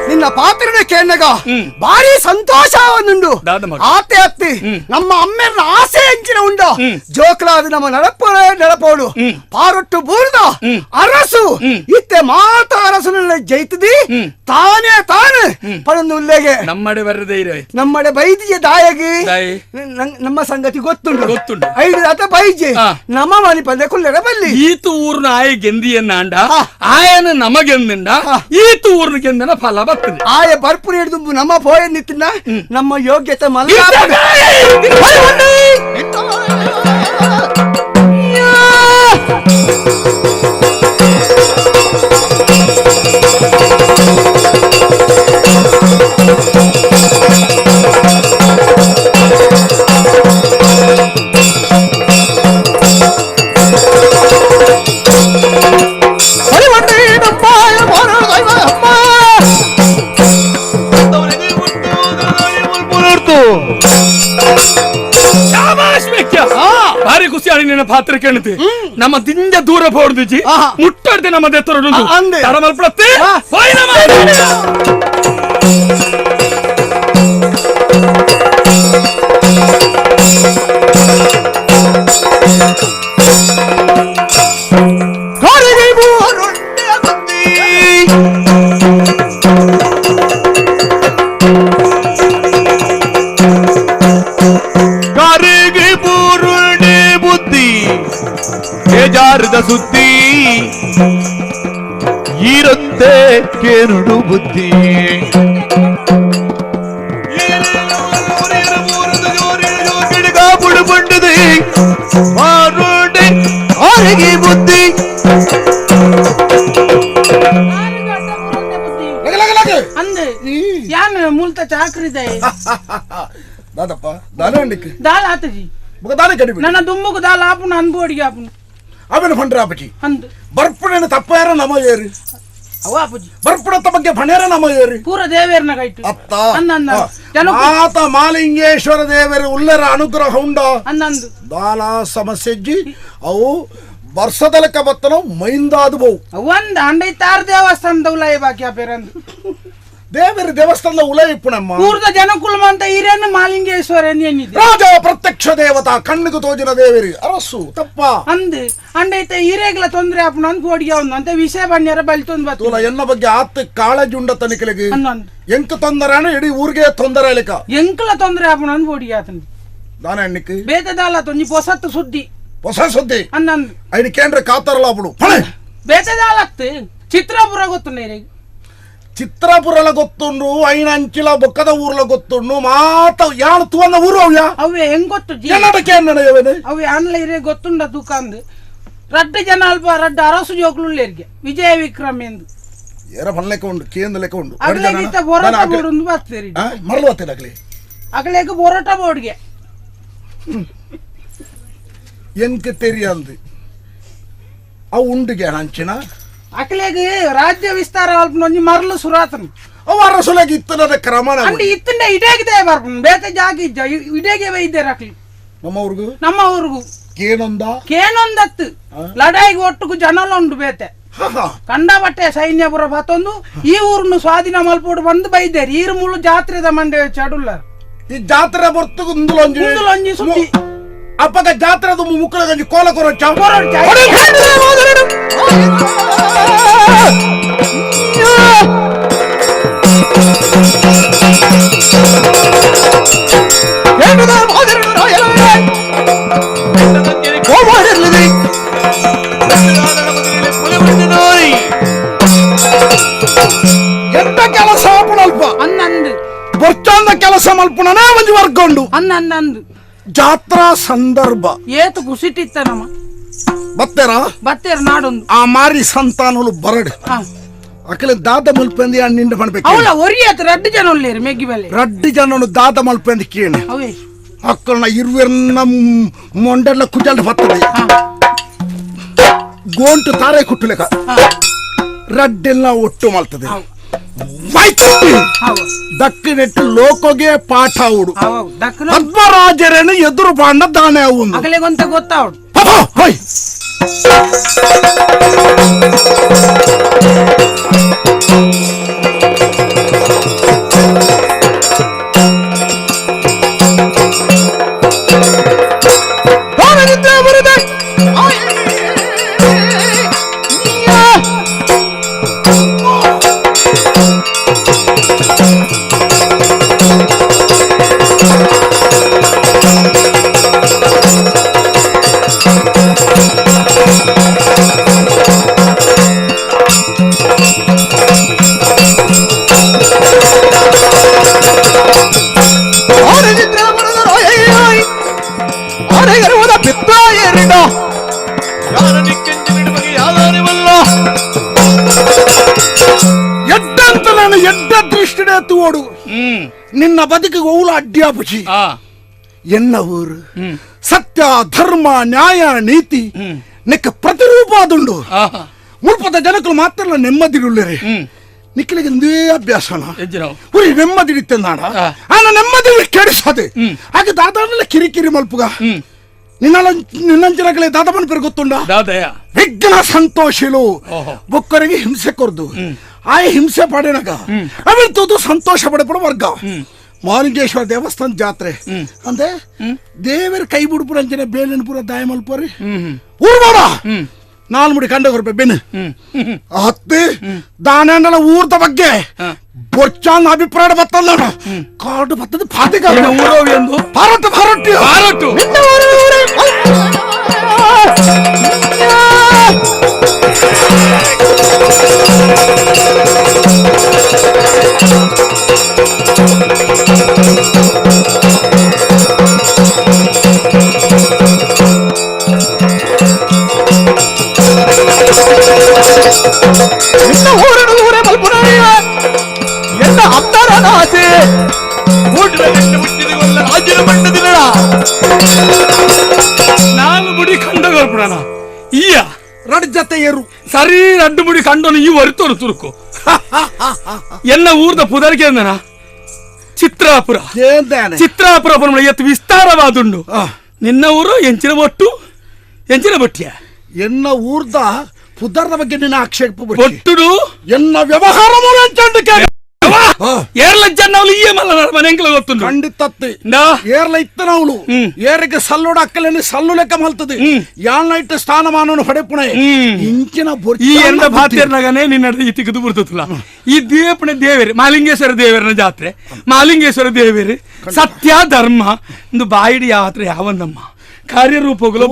ನಿನ್ನ ಪಾತ್ರನ ಕೇಳಗ ಭಾರಿ ಸಂತೋಷ ಒಂದುಂಡು ಆತೆ ಅತ್ತಿ ನಮ್ಮ ಅಮ್ಮೆರ್ನ ಆಸೆ ಅಂಚಿನ ಉಂಡು ಜೋಕ್ಲಾದ ನಮ್ಮ ನಡಪ ನಡಪೋಡು ಪಾರೊಟ್ಟು ಬೂರ್ದ ಅರಸು ಇತ್ತೆ ಮಾತ ಅರಸು ಜೈತದಿ ತಾನೇ ತಾನು ಪಡೊಂದು ಉಲ್ಲೆಗೆ ನಮ್ಮಡೆ ಬರದೇ ಇರವೆ ನಮ್ಮಡೆ ಬೈದಿಗೆ ದಾಯಗಿ ನಮ್ಮ ಸಂಗತಿ ಗೊತ್ತುಂಟು ಗೊತ್ತುಂಟು ಐದು ಆತ ಬೈಜೆ ನಮ್ಮ ಮನೆ ಪಂದೆ ಕುಲ್ಲೆಡ ಬಲ್ಲಿ ಈತು ಊರ್ನ ಆಯ ಗೆಂದಿಯನ್ನಾಂಡ ಆಯನ ನಮಗೆಂದಿಂಡ ಈತು ಊರ್ನ ಗೆಂದನ ಫಲ ಬರ್ತದೆ ಆಯ ಬರ್ಪುನ ಹಿಡಿದು ನಮ್ಮ ಪೋಯ ನಿತ್ತಿನ ನಮ್ಮ ಯೋಗ್ಯತೆ ಮಲ್ಲ ಭಾರಿ ಖುಷಿ ಆಡಿ ನಿನ್ನ ಪಾತ್ರ ಕೇಳುತ್ತೆ ನಮ್ಮ ದಿಂಜ ದೂರ ಪೋಡ್ದಿಜಿ ಮುಟ್ಟಾಡ್ದೆ ನಮ್ಮ ದೆತ್ತರಡು ತಡಮಲ್ಪಡತ್ತೆ ಸುದ್ದಿ ಈರಂತೆ ಕೇನುಡು ಬುದ್ಧಿ ಕಾಪುಡು ಬಂಡದೆ ಮಾರುಡೆ ಆರಗಿ ಬುದ್ಧಿ ಯಾನ್ ಮೂಲ್ತ ಚಾಕ್ರಿದೆ ದಾದಪ್ಪ ದಾಲ ಅಂಡಿಕ್ ದಾಲ ಆತಜಿ ಬೊಕ ದಾಲ ಕಡಿಮೆ ನನ್ನ ದುಮ್ಮುಗು ದಾಲ ಆಪುನ ಅನ್ಬೋಡಿಗೆ ಆಪುನ ಅವನ ಫಂಡ್ರ ಆಪಜಿ ಅಂದು ಬರ್ಪುಣನ ತಪ್ಪಾರ ನಮ ಏರು ಅವ ಆಪುಜಿ ಬರ್ಪುಣತ ಬಗ್ಗೆ ಫಣೇರ ನಮ ಏರು ಪೂರ ದೇವೇರ್ನ ಕೈಟು ಅತ್ತ ಅಂದ ಆತ ಮಾಲಿಂಗೇಶ್ವರ ದೇವರು ಉಲ್ಲರ ಅನುಗ್ರಹ ಉಂಡ ಅಂದಂದು ದಾಲ ಸಮಸ್ಯೆಜ್ಜಿ ಅವು ವರ್ಷದಲಕ ಬತ್ತನ ಮೈಂದಾದು ಬಹು ಒಂದ್ ಅಂಡೈತಾರ್ ದೇವಸ್ಥಾನದ ಉಲಾಯ ಬಾಕಿ ಆಪೇರಂದು ದೇವರ ದೇವಸ್ಥಾನದ ಉಲಯ ಇಪ್ಪುನಮ್ಮ ಊರ್ದ ಜನಕುಲಮ ಅಂತ ಹಿರಿಯನ್ನು ಮಾಲಿಂಗೇಶ್ವರ ಏನಿದೆ ರಾಜ ಪ್ರತ್ಯಕ್ಷ ದೇವತಾ ಕಣ್ಣಿಗೆ ತೋಜಿನ ದೇವರಿ ಅರಸು ತಪ್ಪ ಅಂದು ಅಂಡೈತ ಹಿರೇಗ್ಲ ತೊಂದ್ರೆ ಆಪುನ ಅಂದ್ ಗೋಡಿಗೆ ಅವನು ಅಂತ ವಿಷಯ ಬಣ್ಣ್ಯಾರ ಬಲಿತೊಂದು ಬತ್ತು ತೂಲ ಎನ್ನ ಬಗ್ಗೆ ಆತ್ ಕಾಳಜಿ ಉಂಡ ತನಿಖೆಗೆ ಅಂದಂದು ಎಂಕ ತೊಂದರೆ ಇಡೀ ಊರಿಗೆ ತೊಂದರೆ ಇಲ್ಲಕ ಎಂಕಲ ತೊಂದರೆ ಆಪುನ ಅಂದ್ ಗೋಡಿಗೆ ಆತನ ದಾನ ಎಣ್ಣಿಕ್ ಬೇತದಾಲ ತೊಂಜಿ ಪೊಸತ್ತು ಸುದ್ದಿ ಹೊಸ ಸುದ್ದಿ ಅಂದಂದು ಐದು ಕೇಂದ್ರ ಕಾತಾರಲ್ಲ ಅప్పుడు ಬೇತದಾಲತ್ತು ಚಿತ್ರಾಪುರ ಗೊತ್ತು ನೀರಿಗೆ ಚಿತ್ರಾಪುರಲ ಗೊತ್ತುಂಡು ಐನ ಅಂಚಿಲ ಬೊಕ್ಕದ ಊರ್ಲ ಗೊತ್ತುಂಡು ಮಾತ ಯಾಳು ತುವನ್ನ ಊರು ಅವ್ಯ ಅವೇ ಹೆಂಗ್ ಗೊತ್ತು ಅವೇ ಆನ್ಲ ಇರೇ ಗೊತ್ತುಂಡ ದುಕಾಂದು ರಡ್ಡು ಜನ ಅಲ್ಪ ರಡ್ಡು ಅರಸು ಜೋಕ್ಲುಳ್ಳೇರಿಗೆ ವಿಜಯ ವಿಕ್ರಮ್ ಎಂದು ಏರ ಬಲ್ಲೆಕ ಉಂಡು ಕೇಂದ್ರ ಲೆಕ್ಕ ಉಂಡು ಅಗ್ಲೇಗಿತ್ತ ಬೊರಟ ಬೋರ್ಡ್ ಬರ್ತೀರಿ ಮರಳು ಬರ್ತೀರಿ ಅಗ್ಲಿ ಅಗ್ಲೇಗ ಬೊರಟ ಬೋರ್ಡ್ಗೆ ಎಂಕ್ ತೆರಿಯಂದು ಅವು ಉಂಡುಗೆ ಅಂಚಿನ ಅಕ್ಲೆಗ್ ರಾಜ್ಯ ವಿಸ್ತಾರ ಅಲ್ಪ ಮರಳು ಸುರಾತನ ಅವು ಅರಸುಲಾಗಿ ಇತ್ತನದ ಕ್ರಮನ ಅಂಡ್ ಇತ್ತಂಡ ಇಡೇಗಿದೆ ಬರ್ಪುನ ಬೇತೆ ಜಾಗ ಇಜ್ಜ ಇಡೇಗೆ ಬೈದೇರ ಅಕ್ಲಿ ನಮ್ಮ ಊರ್ಗು ನಮ್ಮ ಊರ್ಗು ಕೇನೊಂದ ಕೇನೊಂದತ್ತು ಲಡಾಯಿಗೆ ಒಟ್ಟುಗು ಜನಲ ಉಂಡು ಬೇತೆ ಕಂಡಬಟ್ಟೆ ಸೈನ್ಯ ಪುರ ಬತ್ತೊಂದು ಈ ಊರನ್ನು ಸ್ವಾಧೀನ ಮಲ್ಪೋಡು ಬಂದು ಬೈದೇರಿ ಈರು ಮುಳ್ಳು ಜಾತ್ರೆದ ಮಂಡೆ ಚಡುಲ್ಲ ಈ ಜಾತ್ರೆ ಬರ್ತುಗು ಇಂದುಲೊಂಜಿ ಸುದ್ದಿ ಅಪ್ಪಗ ಜಾತ್ರೆದ ಮುಕ್ಕಳಗಂಜಿ ಕೋಲ ಕೊರೊಚ್ಚ ಎಂತ ಕೆಲಸ ಅಲ್ಪ ಅನ್ನಂದು ಬೊರ್ಚಾಂದ ಕೆಲಸ ಮಲ್ಪುಣನೇ ಒಂಜಿ ವರ್ಗ ಉಂಡು ಅನ್ನಂದು ಜಾತ್ರಾ ಸಂದರ್ಭ ಏತು ಕುಸಿಟಿತ್ತ ನಮ್ಮ ಬತ್ತೇರ ಬತ್ತೇರ ನಾಡೊಂದು ಆ ಮಾರಿ ಸಂತಾನಲು ಬರಡು ಅಕಲೆ ದಾದ ಮಲ್ಪಂದಿ ನಿಂಡ ಮಾಡ್ಬೇಕು ಅವಳ ಒರಿಯತ್ ರಡ್ಡು ಜನ ಉಳ್ಳೇರು ಮೆಗ್ಗಿ ಬಲೆ ರಡ್ಡು ಜನನು ದಾದ ಮಲ್ಪಂದಿ ಕೇಳಿ ಅವೇ ಅಕ್ಕಳನ್ನ ಇರುವೆರ್ನ ಮೊಂಡೆಲ್ಲ ಕುಜಲ್ ಬರ್ತದೆ ಗೋಂಟು ತಾರೆ ಕುಟ್ಟುಲೆಕ ರಡ್ಡೆಲ್ಲ ಒಟ್ಟು ಮಲ್ತದೆ ದಕ್ಕಿನೆಟ್ಟು ಲೋಕೋಗೆ ಪಾಠ ಉಡು ಪದ್ಮರಾಜರೇನು ಎದುರು ಬಾಂಡ ದಾನೆ ಅವು ಅಗಲೆಗೊಂತ ಗೊತ್ತಾವಡು ಹೋಯ್ ಎಡ್ಡಂತ ನಾನು ಎಡ್ಡ ದೃಷ್ಟಿಡೆ ತೋಡು ನಿನ್ನ ಬದುಕಿಗೆ ಓಲ ಅಡ್ಡಿಯಾಪುಚಿ ಎನ್ನ ಊರು ಸತ್ಯ ಧರ್ಮ ನ್ಯಾಯ ನೀತಿ ನಿಕ್ಕ ಪ್ರತಿರೂಪ ಅದುಂಡು ಮುಲ್ಪದ ಜನಕ್ಕಳು ಮಾತ್ರ ನೆಮ್ಮದಿರುಳ್ಳರೆ ನಿಕ್ಕಲಿಗೆ ಇಂದೇ ಅಭ್ಯಾಸನ ಉರಿ ನೆಮ್ಮದಿ ಇತ್ತೆಂದಾಡ ಆನ ನೆಮ್ಮದಿ ಕೆಡಿಸದೆ ಹಾಗೆ ದಾದಾನೆಲ್ಲ ಕಿರಿಕಿರಿ ಮಲ್ಪುಗ ನಿನ್ನಂಚಿನಗಳೇ ದಾದಮ್ಮನ ಪೇರು ಗೊತ್ತುಂಡ ವಿಘ್ನ ಸಂತೋಷಿಲು ಬೊಕ್ಕರಿಗೆ ಹಿಂಸೆ ಕೊರ್ದು ಆ ಹಿಂಸೆ ಪಡೆನಗ ಅವಿರ್ತದ್ದು ಸಂತೋಷ ಪಡೆಪಡ ವರ್ಗ ಮಾಲಿಂಗೇಶ್ವರ ದೇವಸ್ಥಾನ ಜಾತ್ರೆ ಅಂದೆ ದೇವರ ಕೈ ಬಿಡುಪುರ ಅಂಚನೆ ಬೇಲಿನ ಪೂರ ದಾಯ ಮಲ್ಪರಿ ಊರು ಬೇಡ ನಾಲ್ಮುಡಿ ಕಂಡ ಕೊರ್ಪೆ ಬೆನ್ನು ಹತ್ತಿ ದಾನ ಊರ್ದ ಬಗ್ಗೆ ಬೊಚ್ಚಾನ್ ಅಭಿಪ್ರಾಯ ಬತ್ತಲ್ಲ ಕಾಡು ಬತ್ತದ ಫಾತಿಗ ಎಂದು ಭಾರತ ಭಾರತ ಭಾರತ. ನಾಲು ಮುಡಿ ಕಂಡ ಕೊರ್ಪುಡಣ ಈಯ ರಡ್ ಜತೆ ಏರು ಸರಿ ರಡ್ಡು ಮುಡಿ ಕಂಡನು ಈ ಒರಿತೋರು ತುರುಕು ಎನ್ನ ಊರ್ದ ಪುದರ್ಗೆ ಅಂದನ ಚಿತ್ರಾಪುರ ಚಿತ್ರಾಪುರ ಪನ್ಪುನ ಎತ್ತು ವಿಸ್ತಾರವಾದುಂಡು ನಿನ್ನ ಊರು ಎಂಚಿನ ಒಟ್ಟು ಎಂಚಿನ ಬಟ್ಟಿಯ ಎನ್ನ ಊರ್ದ ಪುದರ್ದ ಬಗ್ಗೆ ನಿನ್ನ ಆಕ್ಷೇಪ ಒಟ್ಟುಡು ಎನ್ನ ವ್ಯವಹಾರ ಏರ್ಲ ಇತ್ತನವಳು ಏರಿಗೆ ಸಲ್ಲೋಡ ಅಕ್ಕಲೇನು ಸಲ್ಲು ಲೆಕ್ಕ ಮಲ್ತದೆ ಯಾಳ್ನ ಇಟ್ಟು ಸ್ಥಾನಮಾನವನ್ನು ಹೊಡೆಪುಣೆ ಇಂಚಿನ ಈ ಎಂದ ಭಾತ್ಯರ್ನಾಗನೇ ನಿನ್ನ ಈ ತಿಕ್ಕದು ಬರ್ತದಲ್ಲ ಈ ದೇವಪಣೆ ದೇವೇರಿ ಮಾಲಿಂಗೇಶ್ವರ ದೇವರನ ಜಾತ್ರೆ ಮಾಲಿಂಗೇಶ್ವರ ದೇವೇರಿ ಸತ್ಯ ಧರ್ಮ ಇಂದು ಬಾಯಿಡಿ ಯಾತ್ರೆ ಯಾವಂದಮ್ಮ ಕಾರ್ಯರೂಪಗಳು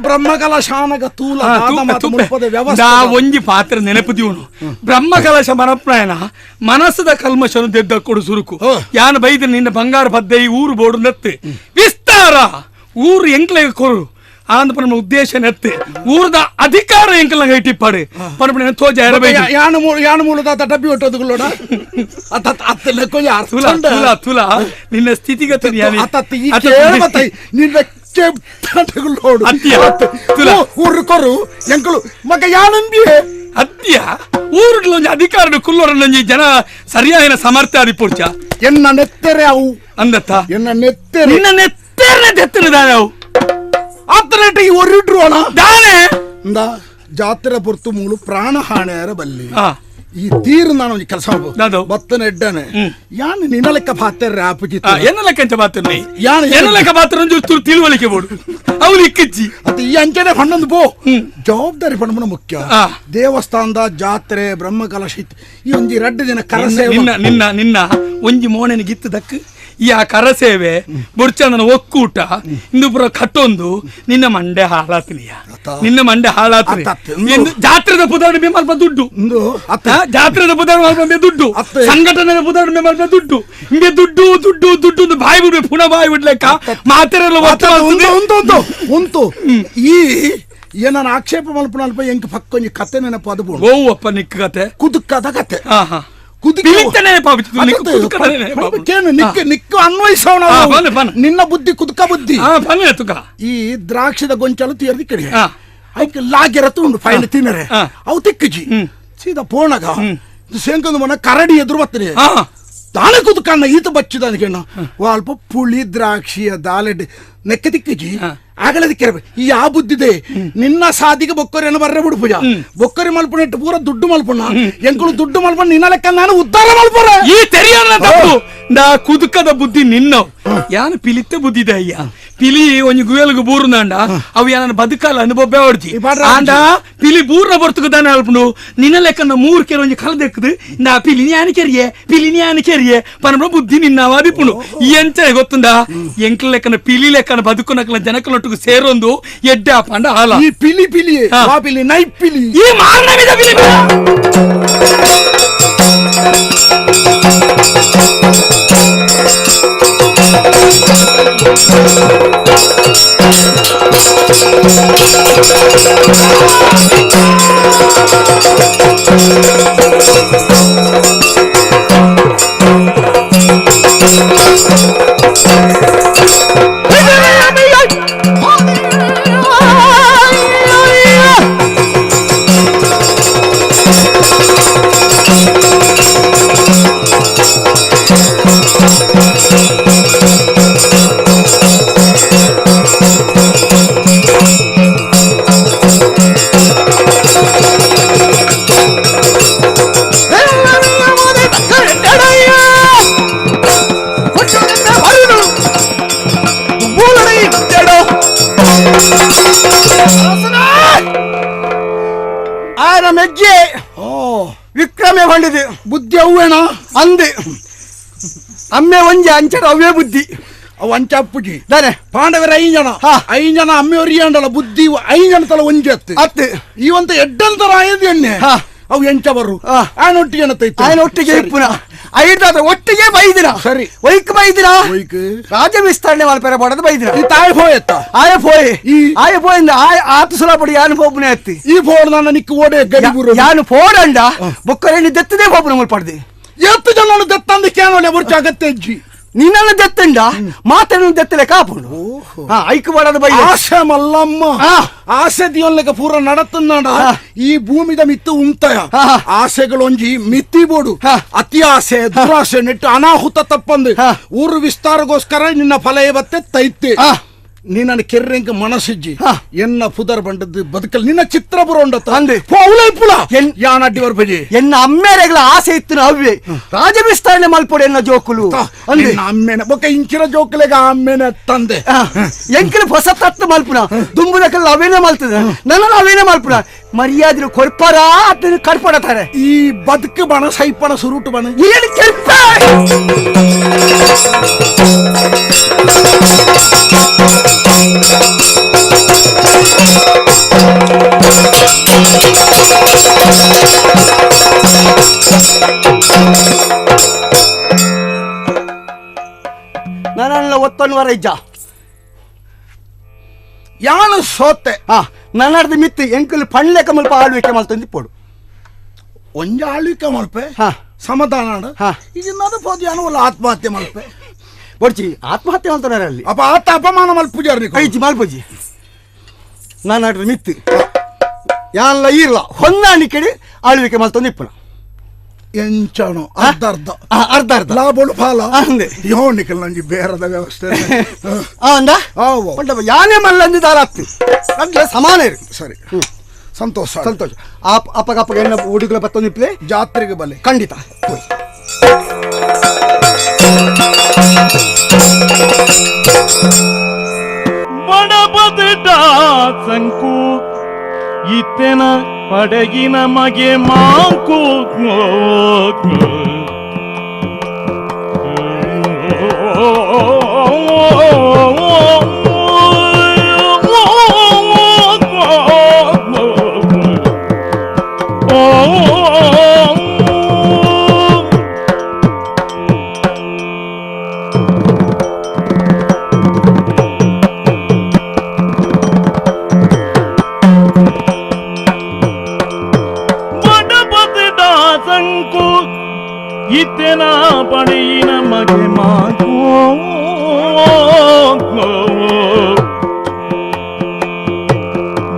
ಬ್ರಹ್ಮಕಲಶಾನಗ ತೂಲ ಒಂಜಿ ಪಾತ್ರ ನೆನಪುದೀವನು ಬ್ರಹ್ಮಕಲಶ ಮನಪ್ರಾಯಣ ಮನಸ್ಸದ ಕಲ್ಮಶನು ದೆದ್ದ ಕೊಡು ಸುರುಕು ಯಾನು ಬೈದ ನಿನ್ನ ಬಂಗಾರ ಪದ್ದೆ ಈ ಊರು ಬೋಡು ನತ್ತು ವಿಸ್ತಾರ ಊರು ಎಂಕ್ಲೆ ಕೊರು ಆಂದ ನಮ್ಮ ಉದ್ದೇಶ ನೆತ್ತೆ ಊರದ ಅಧಿಕಾರ ಎಂಕಲ್ನಾಗ ಇಟ್ಟಿಪ್ಪಾಡು ಪನಪಣ ತೋಜ ಯಾನು ಯಾನು ಮೂಲದ ಡಬ್ಬಿ ಹೊಟ್ಟೋದುಗಳೋಡ ತುಲಾ ತುಲಾ ನಿನ್ನ ಸ್ಥಿತಿಗತಿ ನಿನ್ನ ಅತ್ಯ ಊರುಡ್ಲ ಅಧಿಕಾರ ಕುಲ್ಲೋರ ಜನ ಸರಿಯಾದ ಸಮರ್ಥ ಅದಿಪುರ್ಚ ಎನ್ನ ನೆತ್ತೆರೆ ಅವು ಅಂದತ್ತ ಎನ್ನ ನೆತ್ತೆರೆ ನಿನ್ನ ನೆತ್ತೆರೆ ನೆತ್ತಿನ ಅವು ಆತನೇಟ ಈ ಒರಿಡ್ರು ಅಣ ದಾನೆ ಇಂದ ಜಾತ್ರೆ ಪೊರ್ತು ಮೂಲು ಪ್ರಾಣ ಹಾಣೆಯರ ಬಲ್ಲಿ ಈ ತೀರ್ ನಾನು ಒಂದು ಕೆಲಸ ಮಾಡ್ಬೋದು ಬತ್ತನ ಎಡ್ಡನೆ ಯಾನ್ ನಿನ್ನ ಲೆಕ್ಕ ಪಾತ್ರ ಆಪುಜಿತ ಎನ್ನ ಲೆಕ್ಕ ಅಂಚ ಪಾತ್ರ ಯಾನ್ ಎನ್ನ ಲೆಕ್ಕ ಪಾತ್ರ ಒಂಜಿ ತಿಳುವಳಿಕೆ ಬೋಡು ಅವನು ಇಕ್ಕಿಚ್ಚಿ ಅತ್ತ ಈ ಅಂಚನೆ ಪಣ್ಣೊಂದು ಪೋ ಜವಾಬ್ದಾರಿ ಪಣ್ಣುನ ಮುಖ್ಯ ದೇವಸ್ಥಾನದ ಜಾತ್ರೆ ಬ್ರಹ್ಮಕಲಶ ಈ ಒಂಜಿ ರಡ್ಡು ದಿನ ಕರಸೇವೆ ನಿನ್ನ ನಿನ್ನ ನಿನ್ನ ಒಂಜಿ ಮೋಣೆನ ಗಿತ್ತು ದಕ್ಕು ಈ ಆ ಕರಸೇವೆ ಬುರ್ಚಂದನ ಒಕ್ಕೂಟ ಇಂದು ಪುರ ಕಟ್ಟೊಂದು ನಿನ್ನ ಮಂಡೆ ಹಾಳಾತನಿಯ ನಿನ್ನ ಮಂಡೆ ಹಾಳಾತನಿ ಜಾತ್ರೆದ ಪುದಾರ್ಣ ಮೇ ಮಲ್ಪ ದುಡ್ಡು ಜಾತ್ರೆದ ಪುದಾರ್ಣ ಮಲ್ಪ ಮೇ ದುಡ್ಡು ಸಂಘಟನೆದ ಪುದಾರ್ಣ ಮೇ ಮಲ್ಪ ದುಡ್ಡು ಹಿಂಗೆ ದುಡ್ಡು ದುಡ್ಡು ದುಡ್ಡು ಬಾಯಿ ಬಿಡ್ಬೇಕು ಪುನಃ ಬಾಯಿ ಬಿಡ್ಲೆಕ್ಕ ಮಾತೆರೆಲ್ಲ ಉಂಟು ಉಂಟು ಈ ಏನಾನ ಆಕ್ಷೇಪ ಮಲ್ಪನ ಅಲ್ಪ ಎಂಕ್ ಪಕ್ಕೊಂಜಿ ಕತೆ ನೆನಪು ಅದು ಓ ಅಪ್ಪ ನಿಕ್ಕ ಕತೆ ಕುದುಕದ ಕತೆ ಹಾ ಹಾ ನಿನ್ನ ಬುದ್ಧಿ ಕುದುಕ ಬುದ್ಧಿ ಈ ದ್ರಾಕ್ಷಿದ ಗೊಂಚಲು ತೀರ್ದಿ ಕಡೆ ಐಕ್ ಲಾಗೆರತು ಉಂಡು ಫೈನ್ ತಿನ್ನರೆ ಅವು ತಿಕ್ಕಜಿ ಸೀದಾ ಪೋಣಗ ಸೇಂಕಂದು ಮನ ಕರಡಿ ಎದುರು ಬರ್ತದೆ ತಾನೇ ಕುದುಕಣ್ಣ ಈತ ಬಚ್ಚಿದ ಅನ್ಕಣ್ಣ ಅಲ್ಪ ಪುಳಿ ದ್ರಾಕ್ಷಿಯ ದಾಲೆಡ್ ನೆಕ್ಕ ತಿಕ್ಕಜಿ ಆಗಲದ ಕೆರಬೆ ಈ ಆ ಬುದ್ಧಿದೆ ನಿನ್ನ ಸಾದಿಗೆ ಬೊಕ್ಕರಿ ಬರ್ರೆ ಬಿಡು ಪೂಜಾ ಬೊಕ್ಕರಿ ಮಲ್ಪುಣ ಪೂರ ದುಡ್ಡು ಮಲ್ಪುಣ ಎಂಕುಳು ದುಡ್ಡು ಮಲ್ಪಣ ನಿನ್ನ ಲೆಕ್ಕ ನಾನು ಉದ್ಧಾರ ಮಲ್ಪುರ ಈ ತೆರಿಯಲ್ಲ ತಪ್ಪು ನಾ ಕುದುಕದ ಬುದ್ಧಿ ನಿನ್ನ ಯಾನು ಪಿಲಿತ್ತ ಬುದ್ಧಿದೆ ಅಯ್ಯ ಪಿಲಿ ಒಂಜಿ ಗುಯಲ್ಗು ಬೂರುಂದಾಂಡ ಅವು ಯಾನ ಬದುಕಲ್ಲ ಅನುಭವ ಹೊಡ್ಜಿ ಆಂಡ ಪಿಲಿ ಬೂರ್ನ ಬರ್ತುಕು ದಾನ ಅಲ್ಪುಂಡು ನಿನ್ನ ಲೆಕ್ಕನ ಮೂರು ಕೆರೆ ಒಂಜಿ ಕಲದೆಕ್ಕದು ನಾ ಪಿಲಿ ನ್ಯಾನ ಕೆರಿಯೆ ಪಿಲಿ ನ್ಯಾನ ಕೆರಿಯೆ ಪನಪುಣ ಬುದ್ಧಿ ನಿನ್ನ ವಾದಿಪುಂಡು ಈ ಎಂಚ ಗೊತ್ತುಂಡ ಎಂಕ್ಲ ಲೆಕ್ಕನ ಪಿಲಿ ಲೆಕ್ಕನ ಬದುಕುನಕ್ಲ ಜನಕಲೊಟ್ಟಿಗೆ ಸೇರೊಂದು ಎಡ್ಡೆ ಆಪಂಡ ಹಾಲ ಈ ಪಿಲಿ ಪಿಲಿ ಆ ಪಿಲಿ ನೈ ಪಿಲಿ ಈ ಮಾರ್ನವಿದ ಪಿಲಿ ಆಯನ ಮೆಜ್ಜೆ ವಿಕ್ರಮೆ ಹೊಂಡಿದೆ ಬುದ್ಧಿ ಅವ್ವೇಣ ಅಂದೆ ಅಮ್ಮೆ ಒಂಜಿ ಅಂಚಡ ಅವೇ ಬುದ್ಧಿ ಅವು ಅಂಚಾಪುಜಿ ದಾನೆ ಪಾಂಡವರ 5 ಜನ 5 ಜನ ಅಮ್ಮೆಯವರು ಬುದ್ಧಿ 5 ಜನ ತಲ ಒಂಜಿ ಅತ್ತು ಅತ್ತು ಈ ಒಂತ ಎಡ್ಡಂತರ ಆಯ್ದು ಎಣ್ಣೆ ಅವು ಎಂಚ ಬರು ಆಯನೊಟ್ಟಿಗೆ ಏನತ್ತೈತೆ ಆಯನೊಟ್ಟಿಗೆ ಇಪ್ಪುನ ಐದಾದ ಒಟ್ಟಿಗೆ ಬೈದಿನ ಸರಿ ಒಯ್ಕ್ ಬೈದಿನ ಒಯ್ಕ್ ರಾಜ ವಿಸ್ತರಣೆ ಮಲ್ಪೆರೆ ಬಡದ ಬೈದಿನ ಈ ತಾಯಿ ಪೋಯತ್ತ ಆಯ ಪೋಯ್ ಆಯ ಪೋಯಿಂದ ಆಯ ಆತು ಸುಲ ಪಡಿ ಯಾನು ಪೋಪುನೆ ಅತ್ತಿ ಈ ಫೋಡ್ ನನ್ನ ನಿಕ್ಕು ಓಡೆ ಗಡಿಬುರು ಯಾನು ಫೋಡಂಡ ಬೊಕ್ಕರೆಣ್ಣಿ ದೆತ್ತದೇ ಪೋಪುನ ಮುಲ್ಪಡ್ದಿ ಎತ್ತು ಜನ ದತ್ತಂದು ಕೇಳೋಲೆ ಬುರ್ಚ ಅಗತ್ಯ ಅಜ್ಜಿ ನಿನ್ನನ್ನು ದೆತ್ತಂಡ ಮಾತನ್ನು ದೆತ್ತಲೆ ಕಾಪುಂಡು ಐಕ್ ಬಡದ ಬೈ ಆಸೆ ಮಲ್ಲಮ್ಮ ಆಸೆ ದಿಯೊನ್ಲೆಕ ಪೂರ ನಡತನ್ನಾಡ ಈ ಭೂಮಿದ ಮಿತ್ತು ಉಂತಯ ಆಸೆಗಳೊಂಜಿ ಮಿತಿ ಬೋಡು ಅತಿ ಆಸೆ ದುರಾಸೆ ನೆಟ್ಟು ಅನಾಹುತ ತಪ್ಪಂದು ಊರು ವಿಸ್ತಾರಗೋಸ್ಕರ ನಿನ್ನ ಫಲ ಬತ್ತೆ ತೈತೆ ನಿನ್ನ ಕೆರ್ರೆಂಕ ಮನಸ್ಸಿಜ್ಜಿ ಎನ್ನ ಪುದರ್ ಬಂಡದ್ದು ಬದುಕಲ್ ನಿನ್ನ ಚಿತ್ರ ಬರೋಂಡ ತಂದೆ ಪುಲ ಯಾನ್ ಅಡ್ಡಿ ಬರ್ಬಜಿ ಎನ್ನ ಅಮ್ಮೇರೆಗಳ ಆಸೆ ಇತ್ತು ಅವ್ವೆ ರಾಜ ವಿಸ್ತರಣೆ ಮಲ್ಪೊಡು ಎನ್ನ ಜೋಕುಲು ಅಂದೆ ಅಮ್ಮೇನೆ ಬೊಕ್ಕ ಇಂಚಿನ ಜೋಕುಲೆಗ ಅಮ್ಮೇನೆ ತಂದೆ ಎಂಕಲ ಹೊಸ ತತ್ವ ಮಲ್ಪುನ ದುಂಬುನಕಲ್ಲ ಅವೇನೆ ಮಲ್ತದ ನನ್ನ ಅವೇನೆ ಮಲ್ಪುನ ಮರ್ಯಾದೆ ಕೊರ್ಪರ ಅದನ್ನು ಕರ್ಪಡತಾರೆ ಈ ಬದುಕು ಬಣ ಸೈಪಣ ಸುರುಟು ಬಣ ಏನು ಕೆರ್ಪ ನಾನಲ್ಲ ಒತ್ತೊನ್ವರ ಇಜ್ಜ ಯಾನು ಸೋತೆ ನನ್ನರ್ದ ಮಿತ್ತು ಎಂಕಲ್ ಪಣ್ಲೆಕ ಮಲ್ಪ ಆಳ್ವಿಕೆ ಮಲ್ತಂದು ಪೋಡು ಒಂಜ ಆಳ್ವಿಕೆ ಮಲ್ಪೆ ಸಮಾಧಾನ ಈಗ ಪೋದು ಯಾನು ಆತ್ಮಹತ್ಯೆ ಮಲ್ಪೆ ಬೊಡ್ಚಿ ಆತ್ಮಹತ್ಯೆ ಮಲ್ತಾರ ಅಲ್ಲಿ ಅಪ್ಪ ಆತ ಅಪಮಾನ ಮಲ್ಪುಜಾರ್ ಐಜಿ ಮಲ್ಪುಜಿ ನಾನು ಮಿತ್ತು ಯಾನ್ಲ ಈರ್ಲ ಹೊಂದಾಣಿಕೆ ಆಳ್ವಿಕೆ ಮಲ್ತಂದು ಇಪ್ಪಣ ಎಂಚಣೋ ಅರ್ಧ ಅರ್ಧ ಅರ್ಧ ಅರ್ಧ ಲಾಬೋಳು ಫಾಲ ಅಂದೆ ಯೋನಿಕಲ್ ನಂಜಿ ಬೇರದ ವ್ಯವಸ್ಥೆ ಅಂದ ಯಾನೇ ಮಲ್ಲಂದು ದಾರಾಗ್ತಿ ಅಂದ್ರೆ ಸಮಾನ ಇರು ಸರಿ ಸಂತೋಷ ಸಂತೋಷ ಅಪ್ಪಗ ಅಪ್ಪಗ ಎಣ್ಣ ಹುಡುಗಲ ಬತ್ತೊಂದು ಇಪ್ಲೆ ಜಾತ್ರೆಗೆ ಬಲೆ ಖಂಡಿತ ಬಡಬದ ಸಂಕು ಇತ್ತೆನ ಪಡಗಿನ ಮಗೆ ಮಾಂಕು ಇತ್ತೆನ ಪಡೆಯಿನ ಮಗೆ ಮಾಂಕು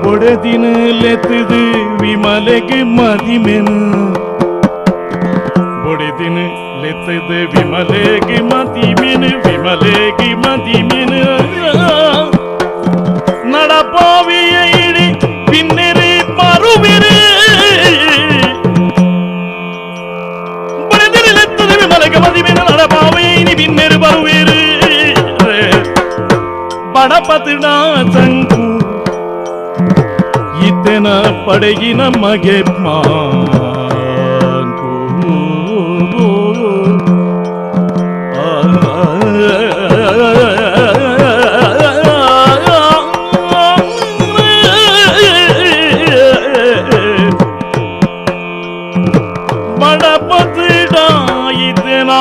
ಬೊಡೆದಿನ ಲೆತ್ತದು ವಿಮಲೆಗೆ ಮದಿಮೆನು ಬೊಡೆದಿನ ಲೆತ್ತದು ವಿಮಲೆಗೆ ಮದಿಮೆನು ವಿಮಲೆಗೆ ಮದಿಮೆನು நடப்பாவிய இடி பின்னரே பருவிரு பின்னர் பருவேறு படபத்துடா சங்கு இத்தன படையின மகே மாங்கு படபத்துடா இத்தனா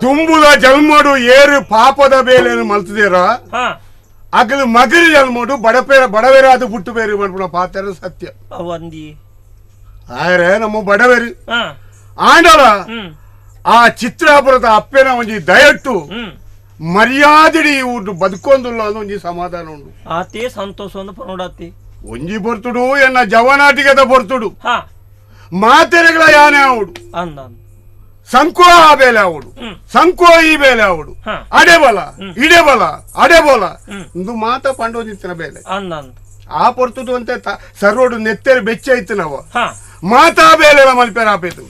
ದುಂಬುದ ಜನ್ಮಡು ಏರು ಪಾಪದ ಬೇಲೆನು ಮಲ್ತದೇರ ಅಗಲು ಮಗರು ಜನ್ಮಡು ಬಡಪೇರ ಬಡವೇರ ಅದು ಪುಟ್ಟು ಬೇರು ಮಾಡ್ಬಿಡ ಪಾತ್ರ ಸತ್ಯ ಆದ್ರೆ ನಮ್ಮ ಬಡವೇರು ಆಂಡಲ ಆ ಚಿತ್ರಾಪುರದ ಅಪ್ಪೆನ ಒಂಜಿ ದಯಟ್ಟು ಮರ್ಯಾದಿಡಿ ಊಟ ಬದುಕೊಂದುಲ್ಲ ಅನ್ನೋ ಒಂಜಿ ಸಮಾಧಾನ ಉಂಡು ಆತೇ ಸಂತೋಷ ಒಂದು ಪನೋಡಾತಿ ಒಂಜಿ ಬರ್ತುಡು ಎನ್ನ ಜವನಾಟಿಗದ ಬರ್ತುಡು ಮಾತೆರೆಗಳ ಯಾನೆ ಅವಡು ಸಂಕೋ ಆ ಬೇಲೆ ಅವಡು ಸಂಕೋ ಈ ಬೇಲೆ ಅವಡು ಅಡೆ ಬಲ ಇಡೆ ಬಲ ಅಡೆ ಬಲ ಒಂದು ಮಾತ ಪಂಡೋದಿತ್ತಿನ ಬೇಲೆ ಆ ಪೊರ್ತುಡು ಅಂತ ಸರ್ವೋಡು ನೆತ್ತೆರು ಬೆಚ್ಚ ಇತ್ತು ನಾವು ಮಾತಾ ಬೇಲೆ ಮಲ್ಪೇರ ಆಪೇತು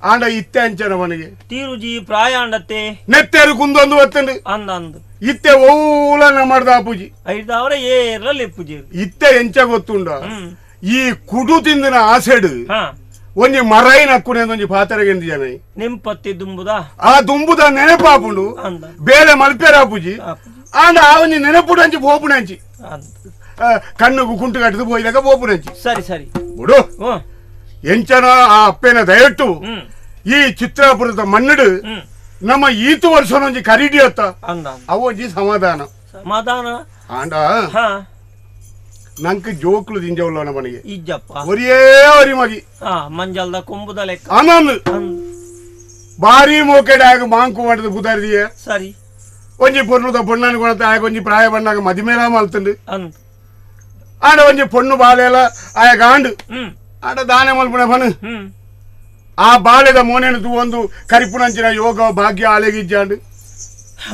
ಆಂಡ ಇತ್ತೆ ಅಂಚನ ಮನೆಗೆ ತೀರುಜಿ ಪ್ರಾಯ ಅಂಡತ್ತೆ ನೆತ್ತೇರು ಕುಂದೊಂದು ಬತ್ತಂಡು ಅಂದಂದು ಇತ್ತೆ ಓಲ ಮಾಡ್ದ ಪೂಜಿ ಐದಾವರ ಏರ್ಲ ಲೆಪ್ಪುಜಿ ಇತ್ತೆ ಎಂಚ ಗೊತ್ತುಂಡ ಈ ಕುಡು ತಿಂದಿನ ಆಸೆಡು ಒಂಜಿ ಮರೈನ ಅಕ್ಕುನೆ ಒಂಜಿ ಪಾತ್ರೆಗೆ ಜನ ನೆಂಪತ್ತಿ ದುಂಬುದ ಆ ದುಂಬುದ ನೆನಪಾಪುಂಡು ಬೇಲೆ ಮಲ್ಪೇರ ಪೂಜಿ ಆಂಡ ಆ ಒಂಜಿ ನೆನಪುಡು ಅಂಚಿ ಪೋಪುಣಂಚಿ ಕಣ್ಣುಗು ಕುಂಟು ಕಟ್ಟದು ಪೋಯಿದಾಗ ಪೋಪುಣಂಚಿ ಸರಿ ಸರಿ ಬುಡು ಎಂಚನ ಆ ಅಪ್ಪೇನ ದಯಟ್ಟು ಈ ಚಿತ್ರಾಪುರದ ಮಣ್ಣಡು ನಮ್ಮ ಈತು ವರ್ಷನೊಂಜಿ ಕರಿಡಿಯತ್ತ ಅವೊಂಜಿ ಸಮಾಧಾನ ಸಮಾಧಾನ ಆಂಡ ನಂಗೆ ಜೋಕ್ಲು ದಿಂಜವಲ್ಲ ಮನೆಗೆ ಇಜ್ಜಪ್ಪ ಒರಿಯೇ ಒರಿ ಮಗಿ ಮಂಜಲ್ದ ಕೊಂಬುದ ಲೆಕ್ಕ ಆನಂದ್ ಬಾರಿ ಮೋಕೆಡೆ ಆಗ ಮಾಂಕು ಮಾಡಿದ ಬುದಾರಿದಿಯ ಸರಿ ಒಂಜಿ ಪೊನ್ನುದ ಪೊಣ್ಣನ ಕೊಣತ ಆಗ ಒಂಜಿ ಪ್ರಾಯ ಬಣ್ಣಾಗ ಮದಿಮೇಲ ಮಲ್ತಂಡು ಆಂಡ ಒಂಜಿ ಪೊಣ್ಣು ಬಾಲೆಲ ಆಯ ಆಂಡು ಆಂಡ ದಾನೆ ಮಲ್ಪುಣ ಬನು ಆ ಬಾಲೆದ ಮೋನೆನು ತೂವೊಂದು ಕರಿಪುಣಂಚಿನ ಯೋಗ ಭಾಗ್ಯ ಆಲೆಗಿಜ್ಜಾಂಡು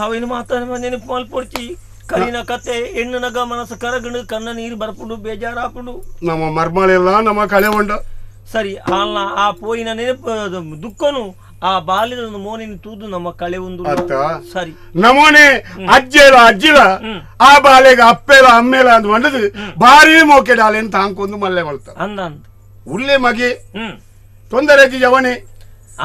ಅವೇನು ಮಾತಾಡ ನೆನಪು ಮಲ್ಪೊಡ್ಚಿ ಕರಿನ ಕತೆ ಹೆಣ್ಣುನಗ ಮನಸ್ಸು ಕರಗಣು ಕಣ್ಣ ನೀರು ಬರ್ಪುಂಡು ಬೇಜಾರಾಪುಂಡು ನಮ್ಮ ಮರ್ಮಳೆಲ್ಲ ನಮ್ಮ ಕಳೆ ಉಂಡ ಸರಿ ಅಲ್ಲ ಆ ಪೋಯಿನ ನೆನಪು ದುಃಖನು ಆ ಬಾಲ್ಯದ ಮೋನಿನ ತೂದು ನಮ್ಮ ಕಳೆ ಒಂದು ಸರಿ ನಮೋನೆ ಅಜ್ಜೆಲ ಅಜ್ಜಿಲ ಆ ಬಾಲೆಗ ಅಪ್ಪೆಲ ಅಮ್ಮೇಲ ಅಂತ ಮಂಡದು ಭಾರಿ ಮೋಕೆ ಡಾಲೆ ಅಂತ ಹಾಕೊಂದು ಮಲ್ಲೆ ಮಲ್ತ ಅಂದ ಅಂದ ಉಳ್ಳೆ ಮಗೆ ತೊಂದರೆ ಜವನೆ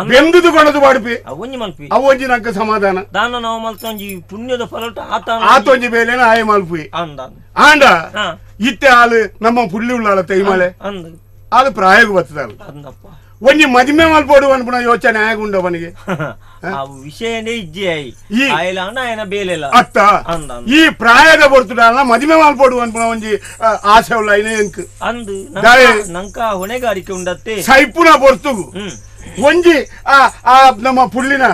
ಬೆಂದುದು ಕೊಣದು ಬಾಡುಪಿ ಅವೊಂಜಿ ಮಲ್ಪಿ ಅವೊಂಜಿ ನಂಕ ಸಮಾಧಾನ ದಾನ ನಾವು ಮಲ್ತೊಂಜಿ ಪುಣ್ಯದ ಫಲಟ ಆತ ಆತೊಂಜಿ ಬೇಲೆನ ಆಯ ಮಲ್ಪಿ ಅಂದ ಆಂಡ ಇತ್ತೆ ಆಲು ನಮ್ಮ ಪುಳ್ಳಿ ಉಳ್ಳಾಳ ತೈಮಲೆ ಅಂದ ಆಲು ಪ್ರಾಯಗು ಬರ್ತದ ಅಂದಪ್ಪ ಒಂಜಿ ಮದಿಮೆ ಮಲ್ಪೋಡು ಅನ್ಪುಣ ಯೋಚನೆ ಆಗುಂಡ ಅವನಿಗೆ ಆ ವಿಷಯನೇ ಇಜ್ಜೆ ಆಯಿ ಆಯಲಾಂಡ ಆಯನ ಬೇಲೆಲ ಅತ್ತ ಈ ಪ್ರಾಯದ ಬರ್ತುಡಲ್ಲ ಮದಿಮೆ ಮಲ್ಪೋಡು ಅನ್ಪುಣ ಒಂಜಿ ಆಸೆ ಉಳ್ಳ ಐನೇ ಎಂಕ್ ಅಂದು ನಂಕ ಹೊಣೆಗಾರಿಕೆ ಉಂಡತ್ತೆ ಸೈಪುನ ಬರ್ತುಗು ಒಂಜಿ ಆ ಆ ನಮ್ಮ ಪುಳ್ಳಿನ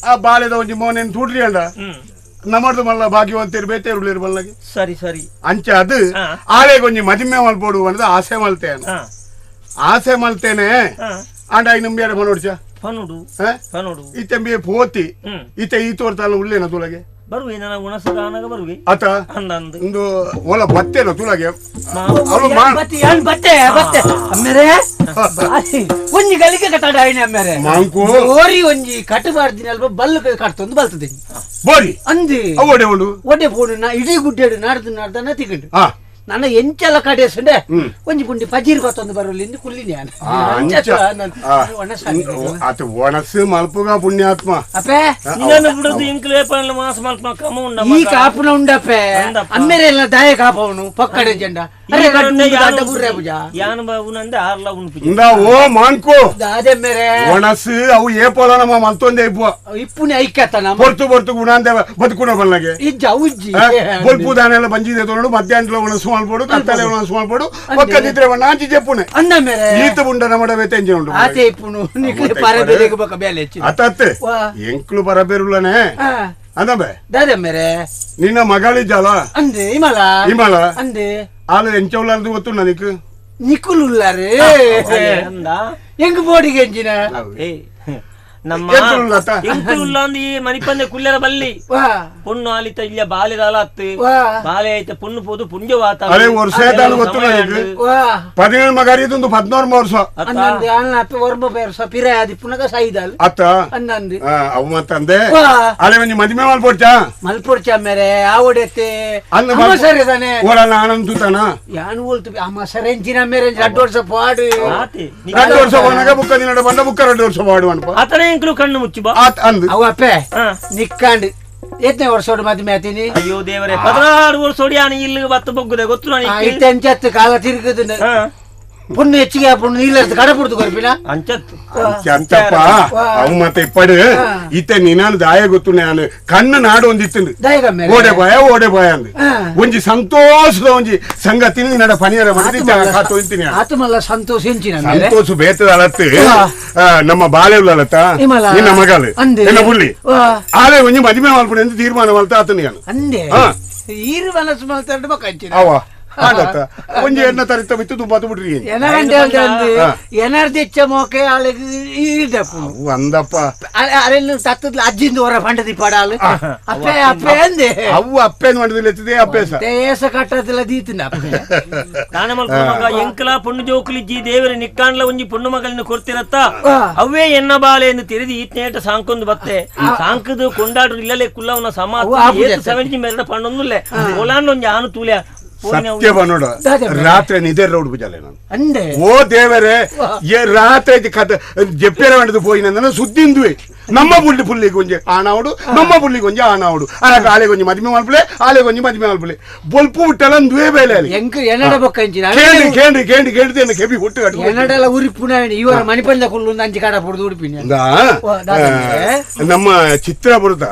ಆ ಬಾಲೆದ ಒಂಜಿ ಮೋನೆನ್ ತೂಡ್ರಿ ಅಂಡ ನಮ್ಮದು ಮಲ್ಲ ಭಾಗ್ಯವಂತರು ಬೇತೇರು ಮಲ್ಲಗೆ ಸರಿ ಸರಿ ಅಂಚೆ ಅದು ಆಲೆಗೆ ಒಂಜಿ ಮದಿಮೆ ಮಲ್ಪೋಡು ಅನ್ನೋದು ಆಸೆ ಮಲ್ತೇನೆ ಆಸೆ ಮಲ್ತೇನೆ ಆಂಡ ನಂಬಿಯಾರ ಮನೋಡ್ಚ ಪನುಡು ಪನುಡು ಇತ್ತೆಂಬಿ ಪೋತಿ ಇತ್ತೆ ಈ ತೋರ್ತಾಲ ಉಳ್ಳೇನ ತುಲಗೆ ಬರುವೆ ನನ್ನ ಉಣಸದಾನಗ ಬರುವೆ ಅತ ಅಂದಂದು ಒಂದು ಓಲ ಬತ್ತೇನ ತುಲಗೆ ಬತ್ತೆ ಬತ್ತೆ ಅಮ್ಮೇರೆ ಒಂಜಿ ಗಳಿಗೆ ಕಟಾಡ ಆಯ್ನೆ ಅಮ್ಮೇರೆ ಮಾಂಕು ಓರಿ ಒಂಜಿ ಕಟ್ಟಬಾರ್ದಿನಲ್ಪ ಬಲ್ಲು ಕಟ್ತೊಂದು ಬಲ್ತದೆ ಬೋರಿ ಅಂದಿ ಒಡೆ ಉಂಡು ಒಡೆ ಪೋಡು ನಾ ಇಡೀ ಗುಡ್ಡೆಡು ನಾಡ್ದು ನಾಡ್ದನ್ನ ತಿಕ್ಕಂಡು ನನ್ನ ಎಂಚಲ ಕಡೆಸಂಡೆ ಒಂಜಿ ಪುಂಡಿ ಪಜೀರ್ ಬತ್ತೊಂದು ಬರೋಲಿಂದ ಕುಲ್ಲಿನಿ ಆತ ಒಣಸು ಮಲ್ಪುಗ ಪುಣ್ಯಾತ್ಮ ಅಪ್ಪೆ ನಿನ್ನ ಬಿಡದು ಇಂಕ್ಲೇ ಪನ್ಲ ಮಾಸ ಮಲ್ಪನ ಕಮ ಉಂಡ ಈ ಕಾಪುನ ಉಂಡಪ್ಪೆ ಅಮ್ಮೇರೆ ಎಲ್ಲ ದಾಯ ಕಾಪವನು ಪಕ್ಕಡೆ ಜಂಡ ಅರೆ ಗಡ್ಡ ಬುರ್ರೆ ಪೂಜಾ ಯಾನ ಬಾಬು ನಂದೆ ಆರ್ಲ ಉಂಡು ಇಂದ ಓ ಮಾನ್ಕೋ ದಾದೆ ಮೇರೆ ಒಣಸು ಅವು ಏಪೋಲ ನಮ್ಮ ಮಲ್ತೊಂದೆ ಇಪ್ಪು ಇಪ್ಪುನೆ ಐಕ್ಯತನ ಪೊರ್ತು ಪೊರ್ತು ಗುಣಾಂದೆ ಬದುಕುಣ ಬಲ್ಲಗೆ ಇಜ್ಜ ಉಜ್ಜಿ ಬೊಲ್ಪು ದಾನೆಲ್ಲ ಬಂಜಿದೆ ತೋಡು ಮಧ್ಯಾಹ್ನ ಒಣಸು ಮಲ್ಪೋಡು ಕತ್ತಲೆ ಒಣಸು ಮಲ್ಪೋಡು ಪಕ್ಕದಿದ್ರೆ ನಾಂಚಿ ಚೆಪ್ಪುನೆ ಅನ್ನ ಮೇರೆ ಈತ ಉಂಡ ನಮಡ ಬೇತೆಂಜೆ ಉಂಡು ಆತೆ ಇಪ್ಪುನು ನಿಕ್ಲೆ ಪರಬೇರೆಗೆ ಬಕ ಬೇಲೆ ಹೆಚ್ಚು ಅತ್ತತ್ತೆ ಎಂಕ್ಲು ಪರಬೇರುಲ್ಲನೆ ಅಂದಬೆ ದಾದೆ ಮೇರೆ ನಿನ್ನ ಮಗಳಿದ್ದಾಳ ಅಂದೆ ಇಮಲ ಇಮಲ ಅಂದೆ ಆಲು ಎಂಚೌಲಾರ್ದು ಗೊತ್ತು ನನಗೆ ನಿಕ್ಕುಲುಲ್ಲಾರೆ ಎಂಗ್ ಬೋಡಿಗೆ ಎಂಜಿನ ನಮ್ಮ ಎಂಕುಲುಲ್ಲ ಅಂದ್ ಈ ಮನಿಪಂದೆ ಕುಲ್ಲೆರ ಬಲ್ಲಿ ಪೊಣ್ಣು ಆಲಿತ ಇಲ್ಲ ಬಾಲೆದಾಲ ಅತ್ತು ಬಾಲೆ ಐತ ಪೊಣ್ಣು ಪೋದು ಪುಂಜವಾತ ಅರೆ ವರ್ಷ ಗೊತ್ತು ನನಗೆ 17 ಮಗಾರಿದೊಂದು 14 ವರ್ಷ ಅನ್ನಂದೆ ಅನ್ನ ಅಪ್ಪೆ ವರ್ಮ ಬೇರ್ಸ ಪಿರ ಆದಿ ಪುನಗ ಸೈದಾಲ್ ಅತ್ತ ಅನ್ನಂದೆ ಅವು ಮತ್ತಂದೆ ಅಲೆ ಒಂಜಿ ಮದಿಮೆ ಮಲ್ಪೊಡ್ಚಾ ಮಲ್ಪೊಡ್ಚಾ ಮೇರೆ ಆ ಒಡೆತ್ತೆ ಅಮ್ಮ ಸರಿ ತಾನೆ ಓಡಲ್ಲ ಆನಂದ್ ತೂತಾನ ಯಾನು ಓಲ್ತು ಅಮ್ಮ ಸರಿ ಎಂಚಿನ ಮೇರೆ 2 ವರ್ಷ ಪಾಡು 2 ವರ್ಷ ಹೋನಾಗ ಬುಕ್ಕ ದಿನಡ ಬಂದ ಬುಕ್ಕ 2 ವರ್ಷ ಪಾಡು ಅನ್ಪ ಆತನೇ ಕಣ್ಣು ಮುಚ್ಚಿ ಬಾ ಅವ ಅಪ್ಪೆ ನಿಕ್ಕಾಂಡ್ ಎತ್ತನೇ ವರ್ಷ ಮದುವೆ ಆತೀನಿ ಅಯ್ಯೋ ದೇವರೇ 16 ವರ್ಷ ಹೊಡಿಯಾನ ಇಲ್ಲಿ ಬತ್ತ ಬೊಗ್ಗುದೆ ಗೊತ್ತು ನನಗೆ ಇತ್ತೆ ಅಂಚತ್ತು ಕಾಲ ತಿರುಗುದು ಪೊಣ್ಣು ಹೆಚ್ಚಿಗೆ ಪೊಣ್ಣು ನೀಲರ್ದು ಕಡಪುಡ್ದು ಕೊರ್ಪಿನ ಅಂಚತ್ತು ಅಂತಪ್ಪ ಅವು ಮತ್ತೆ ಇಪ್ಪಡು ಇತ್ತೆ ನಿನಾನು ದಾಯ ಗೊತ್ತು ನಾನು ಕಣ್ಣು ನಾಡು ಒಂದಿತ್ತು ಓಡೆ ಬಾಯ ಓಡೆ ಬಾಯ ಅಂದ್ ಒಂಜಿ ಸಂತೋಷದ ಒಂಜಿ ಸಂಗತಿ ನಿನ್ನಡ ಪನಿಯರ ಮಾಡಿದ್ದೀನಿ ಆತಮಲ್ಲ ಸಂತೋಷ ಎಂಚಿನ ಸಂತೋಷ ಬೇತದ ಅಲತ್ತು ನಮ್ಮ ಬಾಳೆ ಅಲತ್ತ ನಿನ್ನ ಮಗಳು ನಿನ್ನ ಬುಳ್ಳಿ ಆಲೆ ಒಂಜಿ ಮದುವೆ ಮಾಡ್ಬಿಡಿ ಅಂತ ತೀರ್ಮಾನ ಮಾಡ್ತಾ ಆತನ ನಾನು ಅಂದೆ ಈರು ಮನಸ್ಸು ಮಲ್ತಾಡು ಅವ ಆಂಡತ್ತ ಒಂಜಿ ಎನ್ನ ತರಿತ ಬಿತ್ತು ದುಂಬಾತು ಬಿಡ್ರಿ ಎನರ್ದೆಚ್ಚ ಮೋಕೆ ಆಳಿಗೆ ಈಡಪ್ಪು ಅಂದಪ್ಪ ಅರೆಲ್ಲ ತತ್ತದ ಅಜ್ಜಿಂದ ಹೊರ ಪಂಡದಿ ಪಡಾಲು ಅಪ್ಪೆ ಅಪ್ಪೆ ಅಂದೆ ಅವು ಅಪ್ಪೆ ಮಾಡಿದಿಲ್ಲ ಎತ್ತಿದೆ ಅಪ್ಪೆ ಸ ದೇಶ ಕಟ್ಟದಿಲ್ಲ ದೀತಿನ ಅಪ್ಪೆ ದಾನ ಮಲ್ಪುನ ಮಗ ಎಂಕಲ ಪೊಣ್ಣು ಜೋಕುಲಿಜ್ಜಿ ದೇವರ ನಿಕ್ಕಾಂಡ್ಲ ಒಂಜಿ ಪೊಣ್ಣು ಮಗಳನ್ನ ಕೊರ್ತಿರತ್ತ ಅವೇ ಎನ್ನ ಬಾಲೆ ಎಂದು ತಿರಿದು ಈತ್ನೇಟ ಸಾಂಕೊಂದು ಬತ್ತೆ ಸಾಂಕದು ಕೊಂಡಾಡ್ರು ಇಲ್ಲಲೇ ಕುಲ್ಲವನ ಸಮ ಸೆವೆಂಟಿ ಮೇರೆ ಪಣ್ಣೊಂದುಲ್ಲೆ ಓಲಾಂಡ್ ಒಂಜಿ ಆನು ತೂಲೆ ಸತ್ಯ ಬನ್ನೋಡ ರಾತ್ರಿ ನಿದೆ ರೋಡ್ ಬುಜಾಲೆ ನಾನು ಅಂದೆ ಓ ದೇವರೇ ಏ ರಾತ್ರಿ ಕತೆ ಜೆಪ್ಪೆರ వండదు పోయినందన ಸುದ್ದಿಂದುವೆ ನಮ್ಮ ಬುಳ್ಳಿ ಪುಲ್ಲಿಗೆ ಒಂಜಿ ಆಣಾವಡು ನಮ್ಮ ಬುಳ್ಳಿಗೆ ಒಂಜಿ ಆಣಾವಡು ಆಗ ಆಲೆ ಗೊಂಜಿ ಮದಿಮೆ ಮಲ್ಪುಲೆ ಆಲೆ ಗೊಂಜಿ ಮದಿಮೆ ಮಲ್ಪುಲೆ ಬೊಲ್ಪು ಹುಟ್ಟಲ ದುವೆ ಬೇಲೆ ಅಲ್ಲಿ ಎಂಕ್ ಎನ್ನಡ ಬೊಕ್ಕಂಚಿನ ಕೇಂಡಿ ಕೇಂಡಿ ಕೇಂಡಿ ಕೇಂಡಿ ಕೆಬಿ ಹುಟ್ಟು ಕಟ್ಟು ಎನ್ನಡೆಲ್ಲ ಉರಿಪುನ ಇವರ ಮಣಿಪಂದ ಕುಲ್ಲು ಅಂಚಿ ಕಾಡ ಪುಡ್ದು ಉಡುಪಿನ ನಮ್ಮ ಚಿತ್ರಪುರದ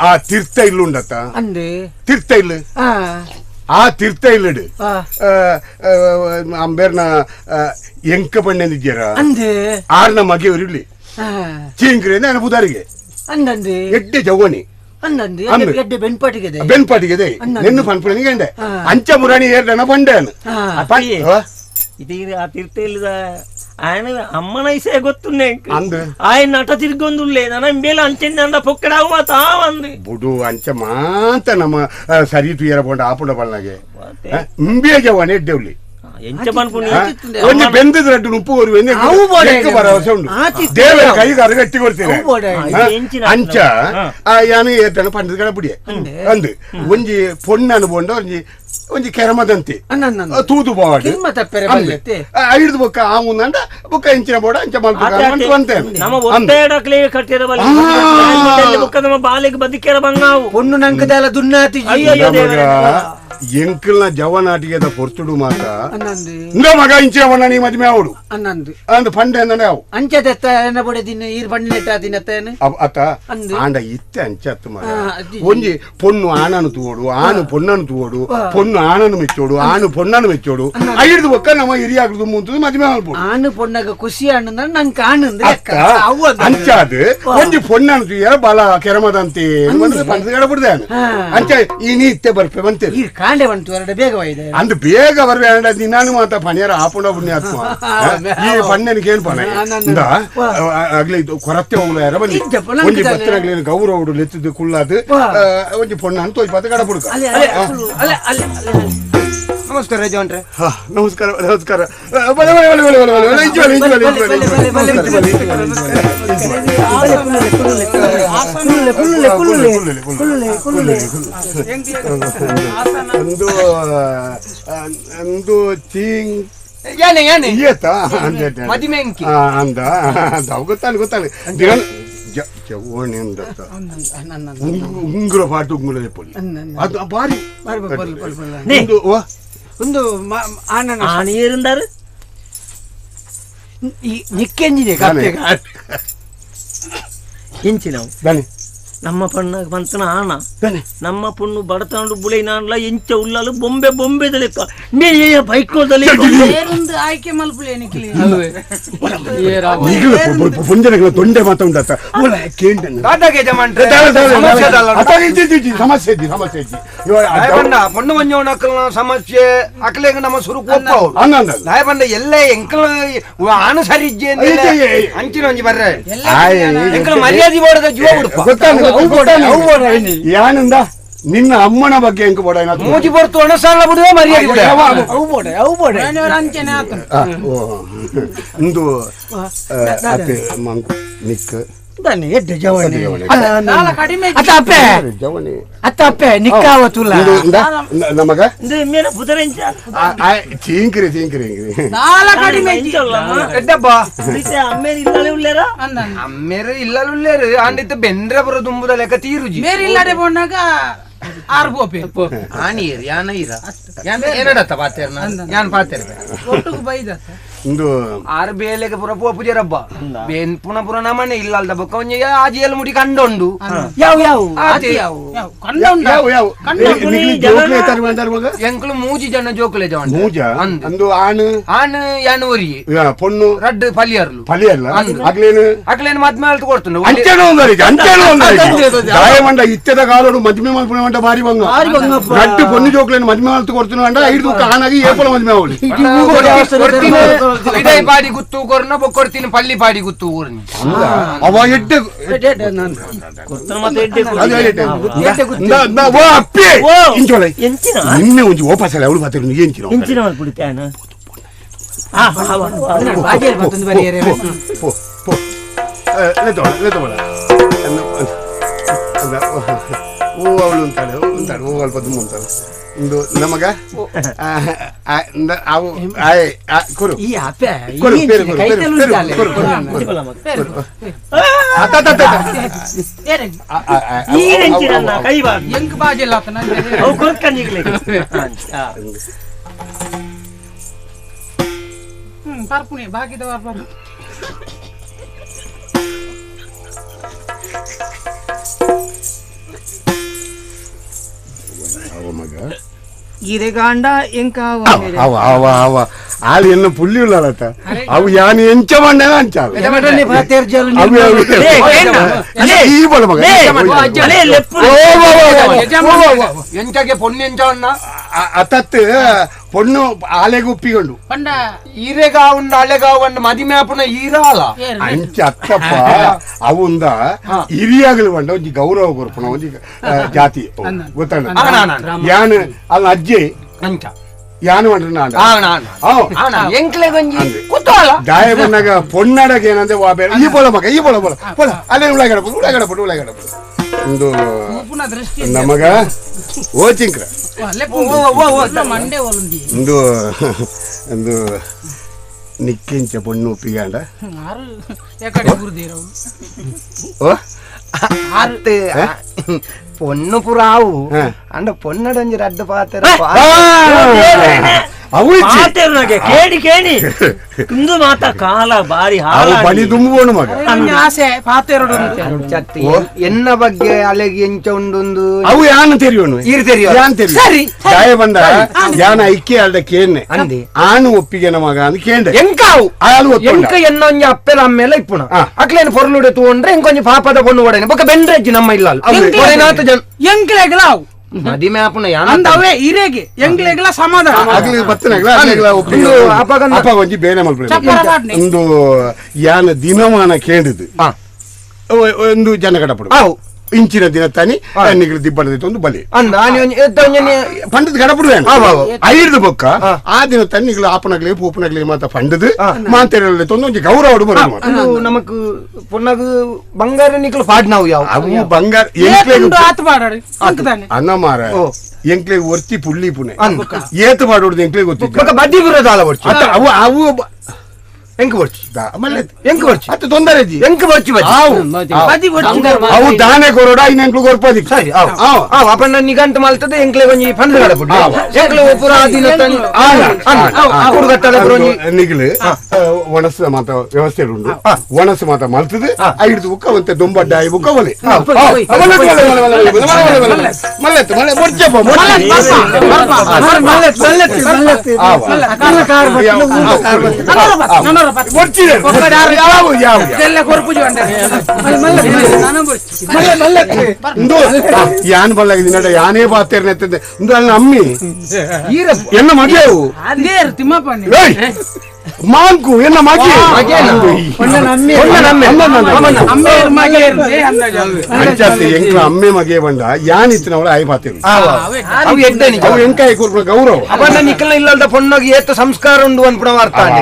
ಆ ತೀರ್ಥ ಇಲ್ಲುಂಡತ್ತ ಅಂದೆ ತೀರ್ಥ ಇಲ್ಲ ಆ ತೀರ್ಥ ಇಲ್ಲಡು ಅಂಬೇರ್ನ ಎಂಕ ಪಣ್ಣೆಂದಿದ್ದೀರ ಅಂದೆ ಆರ್ನ ಮಗೆಯವರು ಇಲ್ಲಿ ಚೀಂಕ್ರೆ ನಾನು ಬುಧಾರಿಗೆ ಅಂದಂದೆ ಎಡ್ಡೆ ಜವನಿ ಅಂದಂದೆ ಎಡ್ಡೆ ಬೆನ್ಪಾಟಿಗೆ ಬೆನ್ಪಾಟಿಗೆ ನಿನ್ನ ಪನ್ಪುಣಿಗೆ ಅಂಡೆ ಅಂಚ ಮುರಾಣಿ ಏರ್ಡನ ಪಂಡೇನು ಇದು ಆ ತೀರ್ಥ ಇಲ್ಲದ ఆయన అమ్మన ఐసే ಗೊತ್ತುನ್ನೆ ಅಂದು ఆయన ನಟ ತಿರ್ಗೊಂದುಲ್ಲೆ ನನ್ನ ಮೇಲೆ ಅಂಚೆಂದ ಪೊಕ್ಕಡಾವು ಮಾತಾವಂದು ಬುಡು ಅಂಚ ಮಾತ ನಮ್ಮ ಸರಿ ತುಯರ ಪೋಂಡ ಆಪುಂಡ ಪಲ್ನಾಗೆ ಇಂಬೇ ಜವಾನೆ ಎಡ್ಡೆವ್ಲಿ ಎಂಚ ಪನ್ಪುನಿ ಒಂಜಿ ಬೆಂದದ ರಡ್ಡು ಉಪ್ಪು ಕೊರುವೆ ಭರವಸೆ ಉಂಡು ದೇವರ ಕೈಗೆ ಅರಗಟ್ಟಿ ಕೊಡ್ತೇನೆ ಅಂಚ ಯಾನು ಏರ್ತಾನೆ ಪಂಡದ ಕಡೆ ಬುಡಿಯೆ ಅಂದು ಒಂಜಿ ಪೊಣ್ಣನು ಪೋಂಡ ಒಂಜಿ ಒಂಜಿ ಕೆರಮದಂತೆ ತೂದು ಬಾಡು ಐದು ಬೊಕ್ಕ ಆ ಮುಂದಂಡ ಬೊಕ್ಕ ಇಂಚಿನ ಬೋಡ ಅಂಚ ಮಲ್ಪ ನಮ್ಮ ಒತ್ತೆಡಕ್ಲೆ ಕಟ್ಟಿರ ಬೊಕ್ಕ ನಮ್ಮ ಬಾಲಿಗೆ ಬದುಕಿರ ಬಂಗಾವು ಪೊಣ್ಣು ನಂಕದೆಲ್ಲ ದುನ್ನಾತಿ ಅಯ್ಯೋ ದೇವರೇ ಎಂಕಲ್ನ ಜವನಾಟಿಗೆದ ಪೊರ್ತುಡು ಮಾತ ಇಂದ ಮಗ ಇಂಚಿನ ಬಣ್ಣ ನೀ ಮದ್ಮೆ ಅವಡು ಅನ್ನಂದು ಅಂದು ಪಂಡೆ ಅಂದಂಡೆ ಅವು ಅಂಚದೆತ್ತ ಎನ್ನ ಬೊಡೆ ದಿನ ಈರ್ ಬಣ್ಣ ದಿನತ್ತೇನು ಅತ್ತ ಆಂಡ ಇತ್ತೆ ಅಂಚತ್ತು ಮಗ ಒಂಜಿ ಪೊಣ್ಣು ಆಣನು ತೂಡು ಆನು ಪೊಣ್ಣನು ತೂಡು ಪೊಣ್ಣು ಆಣನು ಮೆಚ್ಚೋಡು ಆನು ಪೊಣ್ಣನು ಮೆಚ್ಚೋಡು ಐದು ಬೊಕ್ಕ ನಮ್ಮ ಹಿರಿಯಾಗ್ರದು ಮುಂತದು ಮದ್ಮೆ ಮಾಡ್ಬೋದು ಆನು ಪೊಣ್ಣಗ ಖುಷಿ ಅಣ್ಣ ನಂಗೆ ಆನು ಅಂಚಾದು ಒಂಜಿ ಪೊಣ್ಣನು ತೂಯರ ಬಲ ಕೆರಮದಂತೆ ಪಂಡದ ಕಡಬಿಡ್ದೆ ಅಂಚ ಈ ನೀ ಇತ್ತೆ ಬರ್ಪೆ ಬಂತೇನೆ ಕಾಂಡೆ ಬಂತು ಎರಡು ಬೇಗ ಅಂದು ಬೇಗ ಬರ್ಬೇ ನಿನ್ನಾನು ಮಾತ ಪಣಿಯರ ಆಪುಂಡ ಪುಣ್ಯಾತ್ಮ ಈ ಪಣ್ಣನಿಗೆ ಏನ್ ಪಣೆ ಇಂದ ಆಗ್ಲೇ ಇದು ಕೊರತೆ ಹೋಗ್ಲ ಯಾರ ಬಂದಿ ಒಂಜಿ ಬತ್ತನಾಗ್ಲೇ ಗೌರವ ಲೆತ್ತದು ಕುಳ್ಳಾದು ಒಂಜಿ ಪೊಣ್ಣ ಅಂತ ಹೋಯ್ ಪಾತ ಕಡಪುಡ್ಕ. ನಮಸ್ಕಾರ ಯಜಮಾನ್ರೆ. ನಮಸ್ಕಾರ ನಮಸ್ಕಾರ. ಬಲೆ ಬಲೆ ಬಲೆ ಬಲೆ ಬಲೆ ಬಲೆ ಇಂಚು ಬಲೆ ಇಂಚು ಬಲೆ ಇಂಚು ಒಂದು ಚೀಂಗ್ ಯಾನೆ ಯಾನೆ ಈಯತಾ ಮದಿಮೆಂಕಿ ಅಂದ ಗೊತ್ತಾನೆ ಗೊತ್ತಾನೆ ಜವಣಿಂದತ್ತ ಉಂಗುರ ಪಾಟು ಉಂಗುರ ಪೊಲಿ ಅದು ಬಾರಿ ಒಂದು ಆಣಿಯರಿಂದಾರು ನಿಕ್ಕೆಂಜಿದೆ ಇಂಚಿನವು ನಮ್ಮ ಪಣ್ಣ ಪಂತನ ಆಣ ನಮ್ಮ ಪೊಣ್ಣು ಬಡತನಡು ಬುಳೆ ನಾನ್ಲ ಎಂಚ ಉಳ್ಳಾಲು ಬೊಂಬೆ ಬೊಂಬೆದ ಲೆಕ್ಕ ಬೈಕೋದಲ್ಲಿ ಆಯ್ಕೆ ಮಲ್ಪುಲೆ ನಿಕ್ಲಿ ಪುಂಜನಗಳ ತೊಂಡೆ ಮಾತ ಉಂಡತ್ತ ಸಮಸ್ಯೆ ಇದ್ದಿ ಸಮಸ್ಯೆ ಇದ್ದಿ ಪೊಣ್ಣು ಮಂಜವನ ಸಮಸ್ಯೆ ಅಕ್ಲೆಗ ನಮ್ಮ ಸುರುಕು ಒಪ್ಪು ದಾಯಬಂಡ ಎಲ್ಲ ಎಂಕಲ್ ಆನು ಸರಿ ಇಜ್ಜೆ ಅಂಚಿನ ಒಂಜಿ ಬರ್ರೆ ಎಂಕಲ್ ಮರ್ಯಾದೆ ಬೋಡದ ಜೀವ ಉಡುಪ ಯಾನಂದ ನಿನ್ನ ಅಮ್ಮನ ಬಗ್ಗೆ ಎಂಕ ಬೋಡ ಮೂಜಿ ಬೊರ್ತು ಅಣಸಾಲ ಬಿಡುವೆ ಮರ್ಯಾದೆ ಇಂದು ಅತ್ತೆ ಮಂಕು ನಿಕ್ಕ ನಮಗ ಚೀಂಕ್ರಿ ಚೀಂಕ್ರಿ ಅಮ್ಮೇರು ಇಲ್ಲಲು ಉಳ್ಳೇರು ಆಂಡಿತ್ತು ಬೆಂಡ್ರೆ ಬರೋ ದುಂಬುದ ಲೆಕ್ಕ ತೀರುಜಿ ಮೇರೆ ಇಲ್ಲಡೆ ಬೋನಾಗ ಆರು ಬೋಪೆ ಆನಿ ಯಾನ ಇರ ಏನಡತ್ತ ಪಾತೇರ್ ಯಾನ್ ಪಾತೇರ್ ಒಟ್ಟುಗು ಬೈದತ್ತ. ಇಂದು ಆರು ಬೇಲೆಗೆ ಪುರ ಪೂಜೆ ರಬ್ಬ ಬೇನ್ ಪುನ ಪುರ ನಮನೆ ಇಲ್ಲ ಅಲ್ದ ಬೊಕ್ಕ ಒಂಜಿ ಆಜಿಯಲ್ಲಿ ಮುಡಿ ಕಂಡೊಂಡು ಯಾವ ಯಾವ ಯಾವ ಯಾವ ಎಂಕಲು ಮೂಜಿ ಜನ ಜೋಕುಲೆ ಜವನ್ ಮೂಜ ಅಂದು ಆಣು ಆಣು ಯಾನು ಒರಿ ಪೊಣ್ಣು ರಡ್ಡು ಪಲಿಯರ್ಲು ಪಲಿಯರ್ಲ ಅಗ್ಲೇನು ಅಗ್ಲೇನು ಮದ್ಮೆ ಆಲ್ತು ಕೊಡ್ತುಂಡು ಅಂಚೆನೋ ಒಂದರಿಗೆ ಅಂಚೆನೋ ಒಂದರಿಗೆ ದಾಯಮಂಡ ಇತ್ತೆದ ಕಾಲೋಡು ಮದ್ಮೆ ಮಲ್ಪುನ ಮಂಡ ಬಾರಿ ಬಂಗ ರಡ್ಡು ಪೊಣ್ಣು ಜೋಕುಲೇನು ಮದ್ಮೆ ಆಲ್ತು ಕೊಡ್ತುಂಡು ಅಂಡ ಐದು ಕಾನಾಗಿ ಏಪಲ ಮದ್ಮೆ ಅವಳಿ ಇದೇ ಪಾಡಿ ಗುತ್ತು ಕೊರ್ನ ಬೊಕ್ಕೊಡ್ತೀನಿ ಪಲ್ಲಿ ಪಾಡಿ ಗುತ್ತು ಊರ್ನಿ ಅವ ಎಡ್ಡೆ ನಿನ್ನೆ ಒಂಜಿ ಓಪಾಸಲೆ ಅವಳು ಮಾತಾಡಿ ಎಂಚಿನ ಎಂಚಿನ ಮಲ್ಪುಡಿತಾನ ಓ ಅವಳು ಅಂತಾಳೆ ಅಂತಾಳೆ ಓ ಅಲ್ಪ ತುಂಬ ಅಂತಾಳೆ ಇಂದು ನಮಗ ಅವು ಕೊರು ಕೊರು ಪೇರು ಕೊರು ಪೇರು ಕೊರು ಪರ್ಪುಣಿ ಬಾಕಿದ ಪರ್ಪು ಮಗ ಇರೆಗಾಂಡ ಎಂಕ ಅವ ಅವ ಅವ ಆಳು ಎನ್ನ ಪುಲ್ಲಿ ಉಳ್ಳಾಲತ್ತ ಅವು ಯಾನು ಎಂಚ ಮಂಡನ ಅಂಚಾಲ ಈ ಬಲ ಮಗ ಎಂಚಗೆ ಪೊಣ್ಣು ಎಂಚ ಅಣ್ಣ ಅತತ್ ಪೊಣ್ಣು ಆಲೆಗೆ ಒಪ್ಪಿಕೊಂಡು ಪಂಡ ಈರೆಗಾವುಂಡ ಅಳೆಗಾವುಂಡ ಮದಿಮೆ ಆಪುನ ಈರಾಲ ಅಂಚ ಅತ್ತಪ್ಪ ಅವುಂದ ಹಿರಿಯಾಗಲು ಬಂಡ ಒಂಜಿ ಗೌರವ ಕೊರ್ಪುನ ಒಂಜಿ ಜಾತಿ ಗೊತ್ತಾಣ ಯಾನು ಅಲ್ಲ ಅಜ್ಜಿ ಅಂಚ ಯಾನು ದಾಯ ಬಂದಾಗ ಪೊನ್ನಡಗ ಏನಂದ್ರೆ ವಾ ಬೇರೆ ಈ ಬೋಲ ಮಗ ಈ ಬೋಲ ಬೋಲ ಬೋಲ ಅಲ್ಲೇ ಉಳ್ಳಾಗಡಪು ಉಳ್ಳಾಗಡಪು ಉಳ್ಳಾಗಡಪು ಒಂದು ನಮಗ ಓ ಚಿಂಕ್ರ ಒಂದು ಒಂದು ನಿಕ್ಕಿಂಚ ಪೊಣ್ಣು ಒಪ್ಪಿಗಾಂಡ ಓ ಪೊಣ್ಣು ಪುರಾವು ಅಂಡ ಪೊನ್ನಡಂಜಿ ರಡ್ಡು ಪಾತ್ರ ಕೇಳಿ ಕೇಳಿ ಕುಂದು ಮಾತ ಕಾಲ ಬಾರಿ ಬಲಿ ತುಂಬುವನು ಮಗ ಆಸೆ ಪಾತೆರಡು ಎನ್ನ ಬಗ್ಗೆ ಅಲೆಗೆ ಎಂಚ ಉಂಡೊಂದು ಅವು ಯಾನ ತೆರಿಯೋನು ಈರು ತೆರಿಯೋ ಯಾನ್ ತೆರಿಯೋ ಸರಿ ದಾಯ ಬಂದ ಯಾನ ಐಕ್ಯ ಅಲ್ದ ಕೇನ್ನೆ ಅಂದೆ ಆನು ಒಪ್ಪಿಗೆನ ಮಗ ಅಂತ ಕೇಂಡೆ ಎಂಕಾವು ಆಳು ಎಂಕ ಎನ್ನ ಒಂಜಿ ಅಪ್ಪೆಲ ಅಮ್ಮೆಲ ಇಪ್ಪುಣ ಅಕ್ಲೇನು ಪೊರ್ಲುಡೆ ತೂಂಡ್ರೆ ಎಂಕೊಂಜಿ ಪಾಪದ ಪೊಣ್ಣು ಒಡನೆ ಬೊಕ್ಕ ಬೆಂಡ್ರೆಜ್ಜಿ ನಮ್ಮ ಇಲ್ಲ ಜನ ಎಂಕ್ಲೆಗ್ಲ ಅವು ಮದಿಮೆ ಆಪುನ ಯಾನ ಅಂದವೇ ಇರೆಗೆ ಎಂಕ್ಲೆಗ್ಲ ಸಮಾಧಾನ ಅಗ್ಲಿ ಬತ್ತನಗ್ಲ ಅಗ್ಲಿಗ್ಲ ಒಪ್ಪಿಗೆ ಅಪ್ಪಗ ಒಂಜಿ ಬೇನೆ ಮಲ್ಪುಣ ಒಂದು ಯಾನ ದಿನಮಾನ ಕೇಳಿದ್ದು ಒಂದು ಜನ ಕಡಪಡು ಇಂಚಿನ ದಿನ ತಾನಿ ನಿಗಲು ದಿಬ್ಬಣದ ಒಂದು ಬಲಿ ಪಂಡದ ಗಡಪಡು ಐದು ಬೊಕ್ಕ ಆ ದಿನ ತನ್ನಿಗಳು ಆಪನಗ್ಲಿ ಪೂಪನಗ್ಲಿ ಮಾತ ಪಂಡದು ಮಾತೇರಲ್ಲಿ ಒಂಜಿ ಗೌರವ ಬರೋದು ನಮಕ್ ಪೊನ್ನಗ ಬಂಗಾರ ನಿಕ್ಲು ಪಾಡ್ ನಾವು ಯಾವ ಅವು ಬಂಗಾರ ಅನ್ನ ಮಾರ ಎಂಕ್ಲೆ ಒರ್ತಿ ಪುಳ್ಳಿ ಪುಣೆ ಏತು ಪಾಡೋದು ಎಂಕ್ಲೆ ಗೊತ್ತಿತ್ತು ಬಡ್ಡಿ ಬರೋದಲ್ಲ ಅವು ಅವು ಎಂಕ್ ಬರ್ಚಿ ಎಂಕ್ ಬರ್ಚಿ ಅತ್ತ ತೊಂದರೆ ಎಂಕ್ ಬರ್ಚಿ ಅವು ದಾನೆ ಕೊರೋಡ ಇನ್ನು ಎಂಕ್ಲು ಕೊರ್ಪದಿ ಸರಿ ಅವು ಅಪ್ಪಣ್ಣ ನಿಗಂಟ ಮಲ್ತದೆ ಎಂಕ್ಲೆ ಒಂಜಿ ಪಂಡ ಕಡಪುಡಿ ಎಂಕ್ಲೆ ಪೂರ ದಿನ ನಿಗ್ಲು ಒಣಸು ಮಾತ ವ್ಯವಸ್ಥೆ ಉಂಡು ಒಣಸು ಮಾತ ಮಲ್ತದೆ ಐದು ಬುಕ್ಕ ಒಂತೆ ದೊಂಬಡ್ಡ I ಬುಕ್ಕ ಒಲೆ ಮಲ್ಲೆತ್ತು ಮಲ್ಲೆ ಬೊರ್ಚಪ್ಪ ಯಾನ್ ಬಲ್ಲಾಗಿದ್ದೀನಿ ಯಾನೇ ಬಾತೇರ್ನೆ ಇಂದು ಅಲ್ಲಿ ಅಮ್ಮಿ ಎನ್ನ ಮಗೆವು ಮಾಂಕು ಎನ್ನ ಮಗೆ ಎಂಕ್ಲ ಅಮ್ಮೆ ಮಗೆ ಬಂಡ ಯಾನ್ ಇತ್ತಿನವಳ ಆಯ್ ಬಾತೇರು ಅವು ಎಂಕಾಯಿ ಕೊರ್ಪುನ ಗೌರವ ಅವನ್ನ ನಿಕ್ಕಲ ಇಲ್ಲದ ಪೊಣ್ಣಗೆ ಏತ ಸಂಸ್ಕಾರ ಉಂಡು ಅನ್ಪುಣ ವಾರ್ತಾನೆ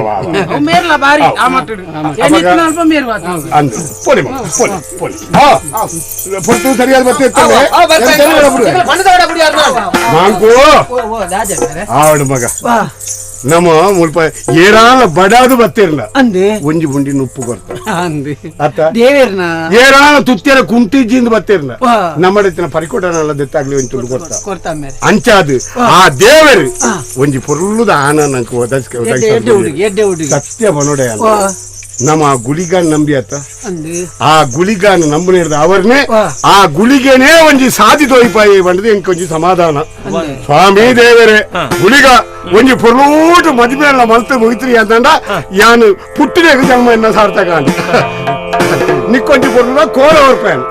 ಅಂದು ಪೊಲಿ ಪೊಲಿ ಪೊಲಿ ಪೊಟ್ಟು ಸರಿಯಾದ ಬರ್ತಿರ್ತಾನೆ ಮಾಂಕು ಆವಡು ಮಗ ನಮ್ಮ ಮುಲ್ಪ ಏರಾಲ ಬಡಾದು ಬತ್ತಿರಲ್ಲ ಅಂದೆ ಒಂಜಿ ಬುಂಡಿ ನುಪ್ಪು ಕೊರ್ತ ಅಂದೆ ಅತ್ತ ದೇವೇರ್ನ ಏರಾಲ ತುತ್ತಿಯರ ಕುಂಟಿಜಿಂದ ಬತ್ತಿರಲ್ಲ ನಮ್ಮಡತಿನ ಪರಿಕೊಡನಲ್ಲ ದೆತ್ತಾಗ್ಲಿ ಒಂಜಿ ತುಂಡು ಕೊರ್ತ ಕೊರ್ತ ಮೇರೆ ಅಂಚಾದು ಆ ದೇವರು ಒಂಜಿ ಪೊರ್ಲುದ ಆನ ನಂಗೆ ಎಡ್ಡೆ ಹುಡುಗಿ ಎಡ್ಡೆ ಹುಡುಗಿ ಸತ್ಯ ಬನೋಡೆ ನಮ್ಮ ಗುಳಿಗಾನ್ ನಂಬಿ ಆತ ಆ ಗುಳಿಗಾನ್ ನಂಬುನ ಅವರನ್ನೇ ಆ ಗುಳಿಗೆನೇ ಒಂಜಿ ಸಾಧಿ ತೋಯ್ಪಾಯಿ ಬಂದது ಎಂಕ್ ಒಂಜಿ ಸಮಾಧಾನ ಸ್ವಾಮಿ ದೇವರೇ ಗುಳಿಗ ಒಂಜಿ ಪೊರ್ಲೂಟು ಮದುವೆ ಎಲ್ಲ ಮಲ್ತು ಮುಗಿತ್ರಿ ಅಂತಂಡ ಯಾನು ಪುಟ್ಟಿನ ಜನ್ಮ ಎನ್ನ ಸಾರ್ಥಕ ಅಂತ ನಿಕ್ಕೊಂಜಿ ಪೊರ್ಲ ಕೋಲ ಹೊರ್ಪಾನು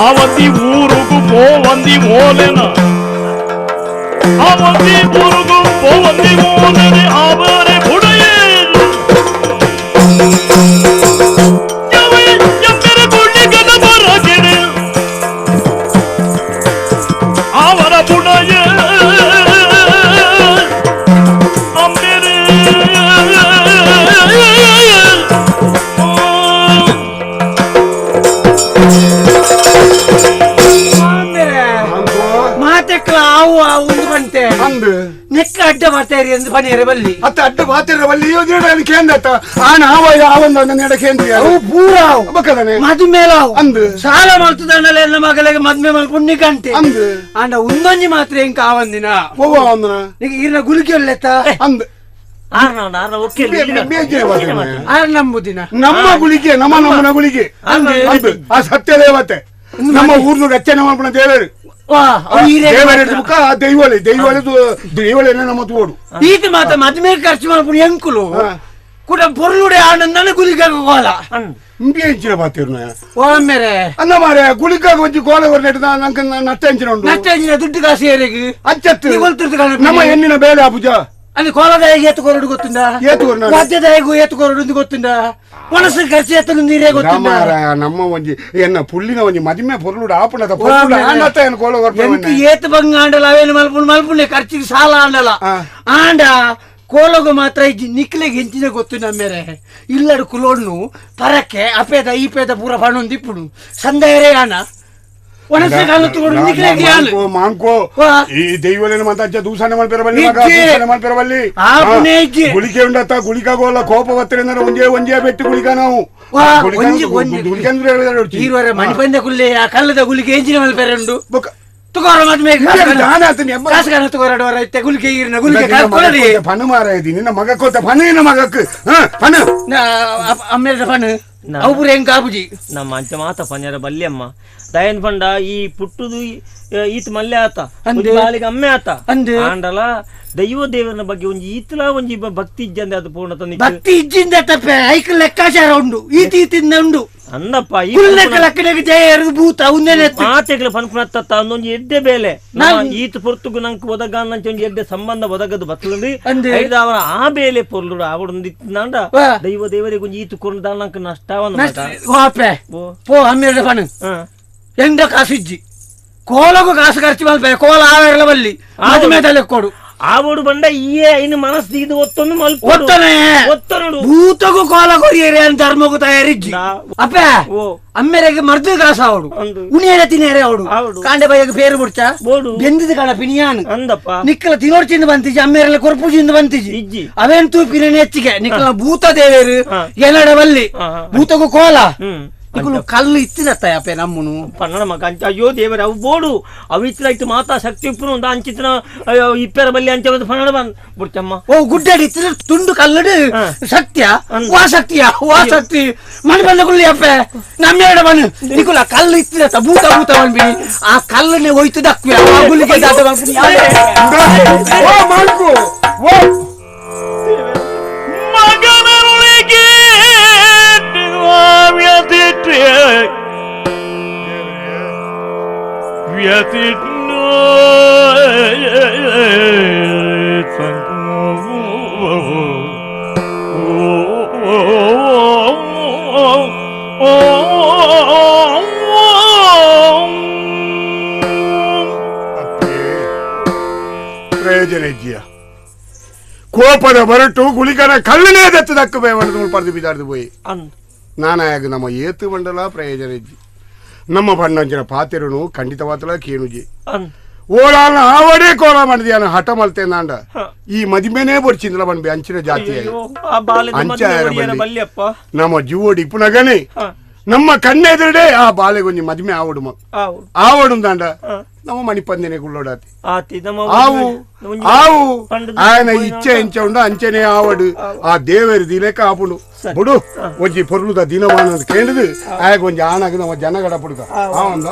ಅವಂತಿ ಊರುಗು ಪೋವಂದಿ ಓಲೆನ ಅವಂತಿ ಊರುಗು ಪೋವಂದಿ ಓಲೆನೆ ಅವರೆ ಬುಡೆಯೇ ಅವರ ಬುಡೆಯೇ ಅಂಬೇರೆ ನೆಕ್ಕ ಅಡ್ಡ ಮಾತಾರಿ ಎಂದು ಪನಿಯರೆ ಬಲ್ಲಿ ಅತ್ತ ಅಡ್ಡ ಮಾತಾರ ಬಲ್ಲಿ ಕೇಂದ್ರ ಆನ ಆವ ಯಾವಂದ ನೆಡ ಕೇಂದ್ರ ಅವು ಪೂರ ಬಕ್ಕದನೆ ಮದುಮೇಲ ಅಂದು ಸಾಲ ಮಾಡ್ತದನ್ನಲ್ಲ ಎಲ್ಲ ಮಗಳಿಗೆ ಮದ್ಮೆ ಮಲ್ಪುಣ್ಣಿ ಗಂಟೆ ಅಂದು ಅಂಡ ಒಂದೊಂಜಿ ಮಾತ್ರ ಎಂಕ ಆವಂದಿನ ಓ ಅಂದನ ಈಗ ಈರ್ನ ಗುಲಿಗೆ ಒಳ್ಳೆತ್ತ ಅಂದು ನಂಬುದಿನ ನಮ್ಮ ಗುಳಿಗೆ ನಮ್ಮ ನಮ್ಮನ ಗುಳಿಗೆ ಅಂದು ಆ ಸತ್ಯ ದೇವತೆ ನಮ್ಮ ಊರ್ನ ರಚನೆ ಮಾಡ್ಪಣ ದೇವರು ದೈವಳಿ ದೈವಳಿ ದೈವಳಿ ನಮ್ಮ ತೋಡು ಈತ ಮಾತ ಮದ್ಮೆ ಖರ್ಚು ಮಾಡ್ಕೊಂಡು ಎಂಕುಲು ಕೂಡ ಪೊರ್ಲುಡೆ ಆನಂದನ ಗುಲಿಗಾಗ ಕೋಲ ಇಂಚಿನ ಬಾತಿರ್ನ ಓಮೇರೆ ಅನ್ನ ಮಾರೆ ಗುಲಿಗಾಗ ಒಂಜಿ ಕೋಲ ಹೊರನೆಟ್ಟು ನಂಗೆ ನಟ್ಟ ಎಂಚಿನ ಉಂಟು ನಟ್ಟ ಎಂಚಿನ ದುಡ್ಡು ಕಾಸು ಏರಿಗೆ ಅಚ್ಚತ್ತು ನಮ್ಮ ಹೆಣ್ಣಿನ ಬೇಲೆ ಆ ಪೂಜಾ ಅಲ್ಲಿ ಕೋಲದಾಯಿಗೆ ಏತು ಕೊರಡು ಗೊತ್ತುಂಡ ವಾದ್ಯದಾಯಿಗೂ ಏತು ಕೊರಡು ಗೊತ್ತುಂಡ ಮನಸ್ಸು ಖರ್ಚು ಎತ್ತಲು ನೀರೇ ಗೊತ್ತುಂಡ ನಮ್ಮ ಒಂಜಿ ಎನ್ನ ಪುಳ್ಳಿನ ಒಂಜಿ ಮದಿಮೆ ಪೊರ್ಲುಡು ಆಪುಣದ ಕೋಲ ಎಂಕ್ ಏತು ಬಂಗ ಆಂಡಲ ಅವೇನು ಮಲ್ಪುಂಡು ಮಲ್ಪುಂಡೆ ಖರ್ಚಿಗೆ ಸಾಲ ಆಂಡಲ ಆಂಡ ಕೋಲಗು ಮಾತ್ರ ಇಜ್ಜಿ ನಿಕ್ಲೆಗೆ ಎಂಚಿನ ಗೊತ್ತು ನಮ್ಮೇರೆ ಇಲ್ಲಡು ಕುಲೋಡ್ನು ಪರಕ್ಕೆ ಅಪೇದ ಈಪೇದ ಪೂರ ಪಣೊಂದು ಇಪ್ಪುಡು ಸಂದೇರೇ ಆನ ಈ ದೈವಲೇನ ಮಾತಾಡ್ಚ ದೂಸನೆ ಮಲ್ಪೆರಬಲ್ಲಿ ದೂಸನೆ ಮಲ್ಪೆರಬಲ್ಲಿ ಗುಳಿಕೆ ಉಂಡತ್ತ ಗುಳಿಕಾಗೋಲ್ಲ ಕೋಪ ಬತ್ತಿರ ಒಂಜೇ ಒಂಜೇ ಬೆಟ್ಟು ಗುಳಿಕ ನಾವು ಈರುವರೆ ಮಣಿಪಂದ ಕುಲ್ಲೆ ಆ ಕಲ್ಲದ ಗುಳಿಗೆ ಎಂಜಿನ ಮಲ್ಪೆರೆ ಉಂಡು ತುಕೋರ ಮದ್ಮೆ ಕಾಸುಗಾನ ತುಕೋರಡವರ ಇತ್ತೆ ಗುಳಿಗೆ ಈರಿನ ಗುಳಿಗೆ ಕೊಡಲಿ ಪಣ್ಣು ಮಾರಾಯದಿ ನಿನ್ನ ಮಗ ಕೋತ ಪಣ್ಣು ನಿನ್ನ ಮಗಕ್ಕೆ ಪಣ್ಣು ಅಮ್ಮೇದ ಪಣ್ಣು ಅವು ಹೆಂಗ್ ಕಾಬುಜಿ ನಮ್ಮ ಅಂಚ ಮಾತ ಪಂಜರ ಬಲ್ಯಮ್ಮ ದಯನ್ ಪಂಡ ಈ ಪುಟ್ಟುದು ಈತ ಮಲ್ಲೆ ಆತ ಬಾಲಿಗೆ ಅಮ್ಮೆ ಆತ ಆಂಡಲ ದೈವ ದೇವರನ ಬಗ್ಗೆ ಒಂಜಿ ಈತಲ ಒಂಜಿ ಭಕ್ತಿ ಇಜ್ಜಂದೆ ಅದು ಪೂರ್ಣ ತಂದೆ ಭಕ್ತಿ ಇಜ್ಜಿಂದ ತಪ್ಪೆ ಐಕ್ ಲೆಕ್ಕಾಚಾರ ಉಂಡು ಈತ ಈತಿಂದ ಉಂಡು ಅಂದಪ್ಪ ಈ ಲಕ್ಕಡೆಗೆ ಜಯ ಎರೆದು ಭೂತ ಉಂದೇನೆ ಮಾತೆಗಳ ಪನ್ಪುನತ್ತ ಒಂದೊಂಜಿ ಎಡ್ಡೆ ಬೇಲೆ ಈತ ಪೊರ್ತುಗು ನಂಕ್ ಒದಗಾನಂಚ ಒಂಜಿ ಎಡ್ಡೆ ಸಂಬಂಧ ಒದಗದು ಬತ್ತಲುಂಡು ಅವರ ಆ ಬೇಲೆ ಪೊರ್ಲುಡು ಅವಡೊಂದು ದೈವ ದೇವರಿಗೆ ಒಂಜಿ ಈತ ಕೊರ್ದು ನಂಕ್ ನಷ್ಟ ವಾಪೆ ಪೋ ಹಮ್ಮಿರದ ಪಣು ಎಂಡ ಕಾಸು ಇಜ್ಜಿ ಕೋಲಗೂ ಕಾಸು ಖರ್ಚು ಮಲ್ಪೆ ಕೋಲ ಆವೆರಲ ಬಲ್ಲಿ ಮದುವೆ ತಲೆ ಕೊಡು ಆವಡು ಬಂಡ ಈಯೇ ಇನ್ನು ಮನಸ್ಸು ಇದು ಒತ್ತೊಂದು ಮಲ್ಪ ಒತ್ತನೆ ಒತ್ತನುಡು ಭೂತಗೂ ಕೋಲ ಕೊರಿಯರೆ ಅಂತ ಧರ್ಮಗೂ ತಯಾರಿಜ್ಜಿ ಅಪ್ಪ ಅಮ್ಮೆರೆಗೆ ಮರ್ದು ಕಾಸು ಅವಡು ಉಣಿಯರ ತಿನ್ನೇರೆ ಅವಡು ಕಾಂಡೆ ಬೈಯಗೆ ಪೇರು ಬಿಡ್ಚ ಬೆಂದಿದ ಕಾಣ ಪಿನಿಯಾನು ಅಂದಪ್ಪ ನಿಕ್ಕಲ ತಿನ್ನೋಡ್ಚಿಂದ ಬಂತಿಜಿ ಅಮ್ಮೇರೆಲ್ಲ ಕೊರ್ಪುಜಿಂದ ಬಂತಿಜಿ ಇಜ್ಜಿ ಅವೇನ್ ತೂಪಿನ ಹೆಚ್ಚಿಗೆ ನಿಕ್ಕಲ ಭೂತ ದೇವೇರು ಎನಡ ಬಲ್ಲಿ ಭೂತಗೂ ಕೋಲ ಇಕುಲು ಕಲ್ಲು ಇತ್ತಿನತ್ತಯಪ್ಪೆ ನಮ್ಮನು ಪನ್ನಡ ಮಗ ಅಂಚ ಅಯ್ಯೋ ದೇವರೇ ಅವು ಬೋಡು ಅವು ಇತ್ತಿನ ಮಾತಾ ಶಕ್ತಿ ಉಪ್ಪುನು ಒಂದು ಅಂಚಿತ್ತಿನ ಇಪ್ಪೆರ ಬಲ್ಲಿ ಅಂಚ ಬಂದು ಪನ್ನಡ ಬಂದ್ ಬುಡ್ಚಮ್ಮ ಓ ಗುಡ್ಡಾಡಿ ಇತ್ತಿನ ತುಂಡು ಕಲ್ಲಡು ಸತ್ಯ ವಾ ಸತ್ಯ ವಾ ಸತ್ಯ ಮಣಿ ಬಂದ ಕುಲ್ಲಿ ಅಪ್ಪೆ ನಮ್ಮೆರಡ ಮಣ್ಣು ನಿಕುಲ ಕಲ್ಲು ಇತ್ತಿನತ್ತ ಭೂತ ಭೂತ ಬಂದ್ಬಿಡಿ ಆ ಕಲ್ಲನ್ನೇ ಹೋಯ್ತು ದಕ್ಕುವೆ ಆ ಗುಲಿಗೆ ದಾಟ ಬಂದ್ಬಿಡಿ ಓ ಮಾಂಕು ಓ ಮಗನರುಳಿಗೆ ಪ್ರಯೋಜನ ಇದ್ದೀಯ ಕೋಪದ ಬರಟು ಗುಳಿಗನ ಕಲ್ಲನೇ ದತ್ತದಕ್ಕ ಬೇವಣ್ಣು ಪಡೆದು ಬಿದಾರ್ದು ಪೋಯಿ ನಾನಾಯಾಗ ನಮ್ಮ ಏತು ಬಂಡಲ ಪ್ರಯೋಜನ ಇಜ್ಜಿ ನಮ್ಮ ಬಣ್ಣಂಚಿನ ಪಾತಿರುನು ಖಂಡಿತವಾತಲ ಕೇಣುಜಿ ಓಡಾಲ ಆವಡೇ ಕೋಲ ಮಾಡಿದ್ಯಾನ ಹಠ ಮಲ್ತೇನಾಂಡ ಈ ಮದಿಮೆನೇ ಬೊಡ್ಚಿಂದಲ ಬಂಡ್ಬಿ ಅಂಚಿನ ಜಾತಿ ಅಂಚ ನಮ್ಮ ಜೀವೋಡಿ ಪುನಗನೆ ನಮ್ಮ ಕಣ್ಣೆದುರುಡೆ ಆ ಬಾಲೆಗೊಂಜಿ ಮದಿಮೆ ಆವಡು ಆವಡುಂದಾಂಡ ನಮ್ಮ ಮಣಿಪಂದಿನೇ ಗುಳ್ಳೋಡಾತಿ ಆವು ಆವು ఆయన ಇಚ್ಛೆ ಇಂಚೆ ಉಂಡು ಅಂಚೆನೆ ಆವಡು ಆ ದೇವರು ದಿಲೇಕ ಆಪುಂಡು ಬುಡು ಒಂಜಿ ಪೊರ್ಲುದ ದಿನಮಾನ ಕೇಂದ್ರದು ಆಗ ಒಂಜಿ ಆಣಾಗ ನಮ್ಮ ಜನಗಡ ಪುಡುಕ ಆವಂದ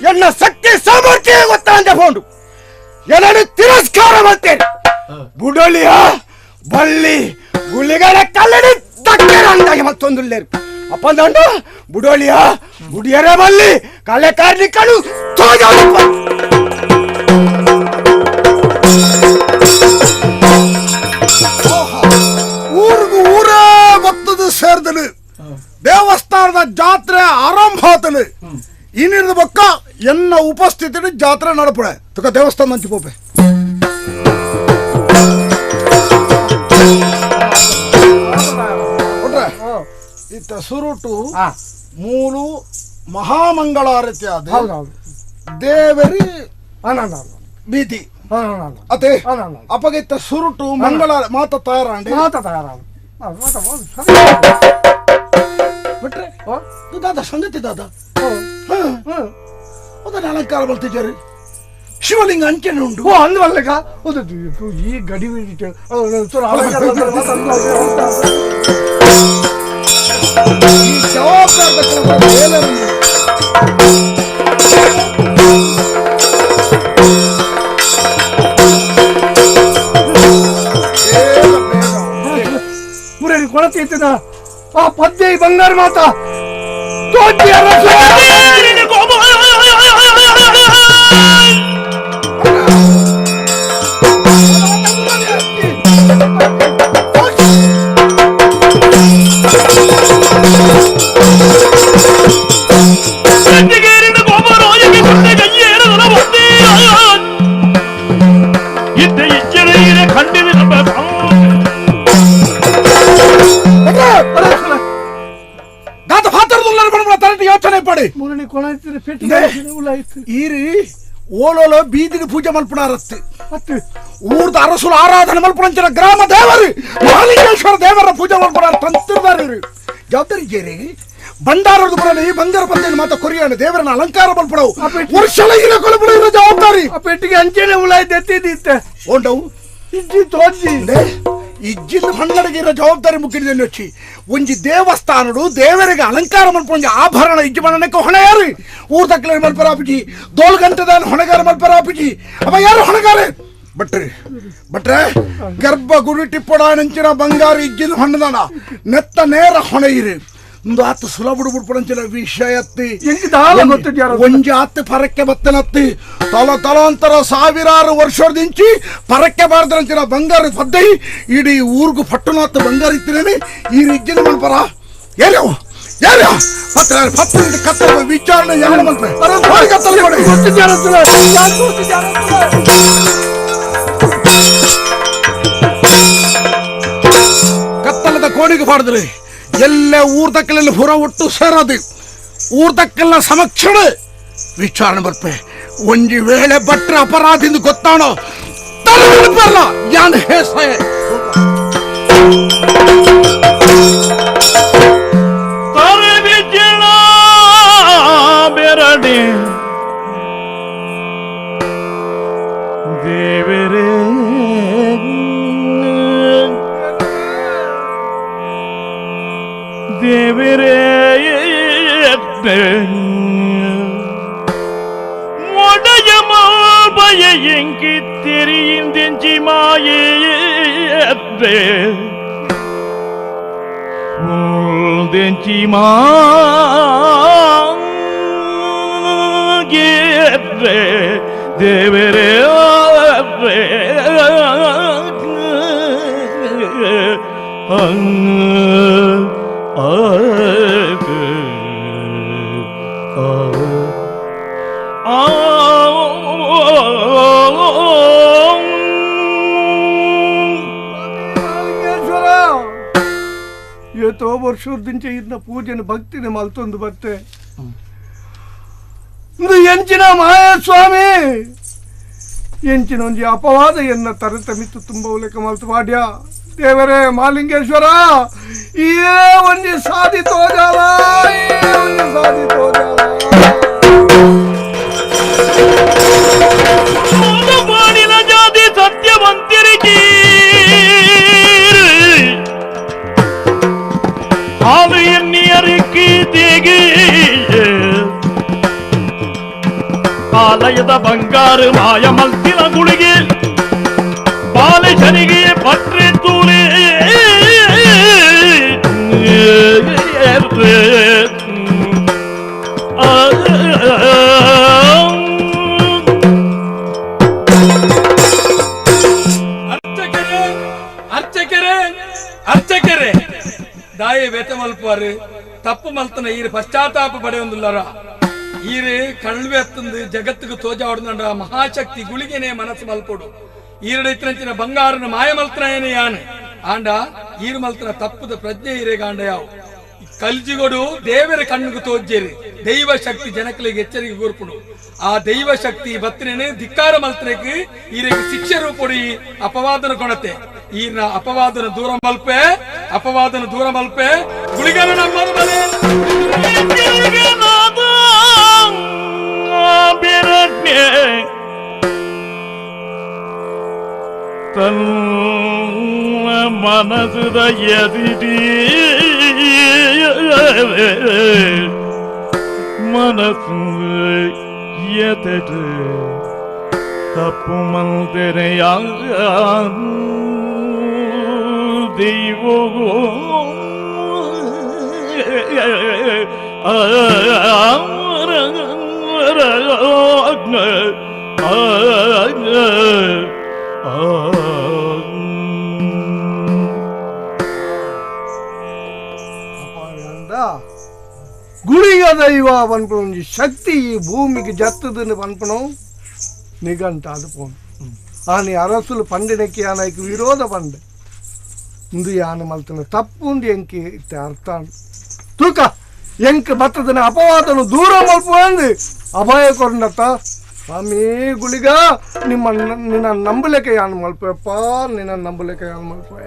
ಎನ್ನ ಶಕ್ತಿ ಸಾಮರ್ಥ್ಯ ಗೊತ್ತಾಂದೆ ಫೋಂಡು ಎಲ್ಲರೂ ತಿರಸ್ಕಾರ ಮಾಡ್ತೇನೆ ಬುಡೋಲಿಯ ಬಳ್ಳಿ ಗುಳಿಗಡ ಕಲ್ಲಡಿ ತಕ್ಕರ ಅಂದಾಗೆ ಮತ್ತೊಂದು ಅಪ್ಪಂದಂಡು ಬುಡೋಲಿಯ ಬುಡಿಯರ ಬಲ್ಲಿ ಕಲೆ ಕಾರ್ನಿಕಳು ತೋಜಪ್ಪ ಊರಿಗೂ ಊರೇ ಬತ್ತದು ಸೇರ್ದಲು ದೇವಸ್ಥಾನದ ಜಾತ್ರೆ ಆರಂಭ ಆತಲು ಇನ್ನಿರದ ಬೊಕ್ಕ ಎನ್ನ ಉಪಸ್ಥಿತಿ ಜಾತ್ರೆ ನಡಪಡೆ ತುಕ ದೇವಸ್ಥಾನ ಅಂಚು ಪೋಪೆ ಇತ್ತ ಸುರುಟು ಮೂಲು ಮಹಾಮಂಗಳಾರತಿ ಆದ ದೇವರಿ ಬೀದಿ ಅದೇ ಅಪಗ ಇತ್ತ ಸುರುಟು ಮಂಗಳ ಮಾತ ತಯಾರಾಂಡಿ ಮಾತ ತಯಾರಾಂಡಿ ಬಿಟ್ರೆ ದಾದಾ ಸಂಗತಿ ದಾದಾ ಅದನ್ನ ಅಲಂಕಾರ ಬರ್ತಿದ್ದಾರೆ ಶಿವಲಿಂಗ ಅಂಚನೆ ಉಂಟು ಓ ಅಂದ್ವಲ್ಲಕ ಈ ಗಡಿ ಈ ಜವಾಬ್ದಾರಿ ಮುರಳಿ ಕೊಳತೆ ಇತ್ತದ ಆ ಪದ್ಯ ಈ ಬಂಗಾರ ಮಾತಾ ಈರಿ ಓಲೋಲ ಬೀದಿನ ಪೂಜೆ ಮಲ್ಪುಣಾರತ್ತೆ ಊರ್ದ ಅರಸುಲ ಆರಾಧನೆ ಮಲ್ಪುಣಂಚಿನ ಗ್ರಾಮ ದೇವರು ಮಹಾಲಿಂಗೇಶ್ವರ ದೇವರ ಪೂಜೆ ಮಲ್ಪುಣಾರ ತಂತಿರ್ದಾರೆ ಜವಾಬ್ದಾರಿ ಜೇರಿ ಬಂಡಾರದ ಬರಲಿ ಬಂಗಾರ ಬಂದೇನು ಮಾತ ಕೊರಿಯಾಣ ದೇವರನ್ನ ಅಲಂಕಾರ ಮಲ್ಪಡವು ವರ್ಷಲ ಇರ ಕೊಲಪುಡ ಇರೋ ಜವಾಬ್ದಾರಿ ಪೆಟ್ಟಿಗೆ ಅಂಚೆನೆ ಉಳಾಯ್ತು ಎತ್ತಿದ್ದಿತ್ತೆ ಓಂಡವು ಇಜ್ಜಿ ತೋಜಿ ಇಜ್ಜಿನ ಹಣ್ಣಡಿಗೆ ಇರೋ ಜವಾಬ್ದಾರಿ ಮುಕ್ಕಿಡಿದಲ್ಲಿ వచ్చి ಒಂಜಿ ದೇವಸ್ಥಾನಡು ದೇವರಿಗೆ ಅಲಂಕಾರ ಮಲ್ಪೊಂಜಿ ಆಭರಣ ಇಜ್ಜಿ ಮಣ್ಣಕ್ಕೆ ಹೊಣೆ ಯಾರು ಊರ್ ತಕ್ಕಲೆ ಮಲ್ಪರಾಪಿಜಿ ದೋಲ್ ಗಂಟೆದಾನ ಹೊಣೆಗಾರ ಮಲ್ಪರಾಪಿಜಿ ಅವ ಯಾರು ಹೊಣೆಗಾರೆ ಭಟ್ರೆ ಭಟ್ರೆ ಗರ್ಭ ಗುಡಿ ಟಿಪ್ಪಡ ನಂಚಿನ ಬಂಗಾರ ಇಜ್ಜಿನ ಹೊಣ್ಣದಾನ ನೆತ್ತ ನೇರ ಹೊಣೆ ಇರು ಒಂದು ಆತ ಸುಲಭ ಬಿಡ್ಬಿಡ್ಪಡಂಚಿನ ವಿಷಯತ್ತಿ ಒಂಜಿ ಆತ ಪರಕ್ಕೆ ಬತ್ತನತ್ತಿ ತಲ ತಲಾಂತರ ಸಾವಿರಾರು ವರ್ಷದಿಂಚಿ ಪರಕ್ಕೆ ಬಾರ್ದ್ರಂಚಿನ ಬಂಗಾರ ಪದ್ದೈ ಇಡೀ ಊರ್ಗು ಪಟ್ಟಣಾತ್ ಬಂಗಾರ ಇತ್ತಿನೇನೆ ಈ ಇಜ್ಜಿನ ಮಲ್ಪರ ಏನು ಏನು ಪತ್ರ ಪತ್ರ ಕತ್ತಲ ವಿಚಾರಣೆ ಯಾರು ಮಲ್ಪೆ ಕತ್ತಲ ಕತ್ತಲದ ಕೋಣಿಗೆ ಬಾರ್ದ್ರಿ ಎಲ್ಲ ಊರ್ದಕ್ಕಲೆಲ್ಲ ಪುರ ಒಟ್ಟು ಸೇರೋದು ಊರ್ದಕ್ಕೆಲ್ಲ ಸಮಕ್ಷಣ ವಿಚಾರಣೆ ಬರ್ಪೆ ಒಂಜಿ ವೇಳೆ ಭಟ್ರ ಅಪರಾಧಿಂದು ಗೊತ್ತಾಣೋ ತಲೆ ಯಾನ್ ಹೇಸೆ ಬೆರಡೆ ದೇವರೇ ದೇವರೇ ಒಡೆಯ ಮಾಬಯ ಎಂಕಿ தெரிந்தெஞ்சி மாயே தெஞ்சி மா ದೇವರೇ ಏತೋ ವರ್ಷದಿಂದ ಇದ್ನ ಪೂಜೆನ ಭಕ್ತಿನ ಮಲ್ತೊಂದು ಬತ್ತೆ ಎಂಚಿನ ಮಾಯಸ್ವಾಮಿ ಎಂಚಿನ ಒಂಜಿ ಅಪವಾದ ಎನ್ನ ತರತ ಮಿತ್ತು ತುಂಬ ಉಲ್ಲೇಖ ಮಲ್ತು ಮಾಡ್ಯ ದೇವರೇ ಮಾಲಿಂಗೇಶ್ವರ ಏ ಒಂಜಿ ಸಾಧಿ ತೋಜಾಲ ಏ ಒಂಜಿ ಸಾಧಿ ತೋಜಾಲ ಮಾಡಿನ ಜಾತಿ ಸತ್ಯವಂತರಿಗೆ ಹಾಲು ಎನ್ನಿಯರಿಗೆ ತೇಗಿ ಆಲಯದ ಬಂಗಾರು ಮಾಯ ಮಲ್ತಿನ ಗುಳಿಗೆ ಬಾಲಶನಿಗೆ ಪಟ್ರೆ ತೂಳಿ ಅರ್ಚಕರೇ ಅರ್ಚಕರೇ ಅರ್ಚಕರೇ ದಾಯೆ ವೇತ ಮಲ್ಪುವಾರು ತಪ್ಪು ಮಲ್ತನ ಈರು ಪಶ್ಚಾತ್ತಾಪ ಪಡೆಯೊಂದುಲ್ಲರ ಈರು ಕಳ್ವೆತ್ತಂದು ಜಗತ್ತಿಗೆ ತೋಜಾವಡ್ದಂಡ ಮಹಾಶಕ್ತಿ ಗುಳಿಗೆನೆ ಮನಸ್ಸು ಮಲ್ಪೊಡು ಈರಡ ಇತ್ತನಂಚಿನ ಬಂಗಾರನ ಮಾಯ ಮಲ್ತನ ಯಾನು ಆಂಡ ಈರು ಮಲ್ತನ ತಪ್ಪುದ ಪ್ರಜ್ಞೆ ಈರೆಗಾಂಡ ಯಾವು ಕಲ್ಜಿಗೊಡು ದೇವರ ಕಣ್ಣಿಗೆ ತೋಜ್ಜೇರಿ ದೈವ ಶಕ್ತಿ ಜನಕಲಿಗೆ ಎಚ್ಚರಿಕೆ ಕೂರ್ಪುಡು ಆ ದೈವ ಶಕ್ತಿ ಬತ್ತನೇನೆ ಧಿಕ್ಕಾರ ಮಲ್ತನಕ್ಕೆ ಈರಿಗೆ ಶಿಕ್ಷೆ ರೂಪೊಡಿ ಅಪವಾದನ ಕೊಣತೆ ಈರ್ನ ಅಪವಾದನ ದೂರ ಮಲ್ಪೆ ಅಪವಾದನ ದೂರ ಮಲ್ಪೆ ಗುಳಿಗನ ನಮ್ಮ ಮನೆ ತನ್ನ ಮನಸುದ ಎದಿಡಿ ಮನಸ್ಸು ಎದೆಡು ತಪ್ಪು ಮಂದಿರೆಯ ದೈವೋ ಗುಳಿಗ ದೈವ ಪನ್ಪುನ ಶಕ್ತಿ ಈ ಭೂಮಿಗೆ ಜತ್ತದನ್ನು ಪನ್ಪುಣವು ನಿಘಂಟ ಅದು ಪೋನು ಆನೆ ಅರಸುಲು ಪಂಡಿನಕ್ಕೆ ಆನೈಕ್ ವಿರೋಧ ಪಂಡೆ ಇಂದು ಯಾನು ಮಲ್ತನ ತಪ್ಪುಂದು ಎಂಕಿ ಇತ್ತೆ ಅರ್ಥ ತೂಕ ಎಂಕ್ ಬತ್ತದನ ಅಪವಾದನು ದೂರ ಮಲ್ಪು ಅಭಯ ಕೊರ್ನತ್ತ ಸ್ವಾಮಿ ಗುಳಿಗ ನಿಮ್ಮ ನಿನ್ನ ನಂಬಲಿಕ್ಕೆ ಯಾನು ಮಲ್ಪಪ್ಪ ನಿನ್ನ ನಂಬಲಿಕ್ಕೆ ಯಾನು ಮಲ್ಪೆ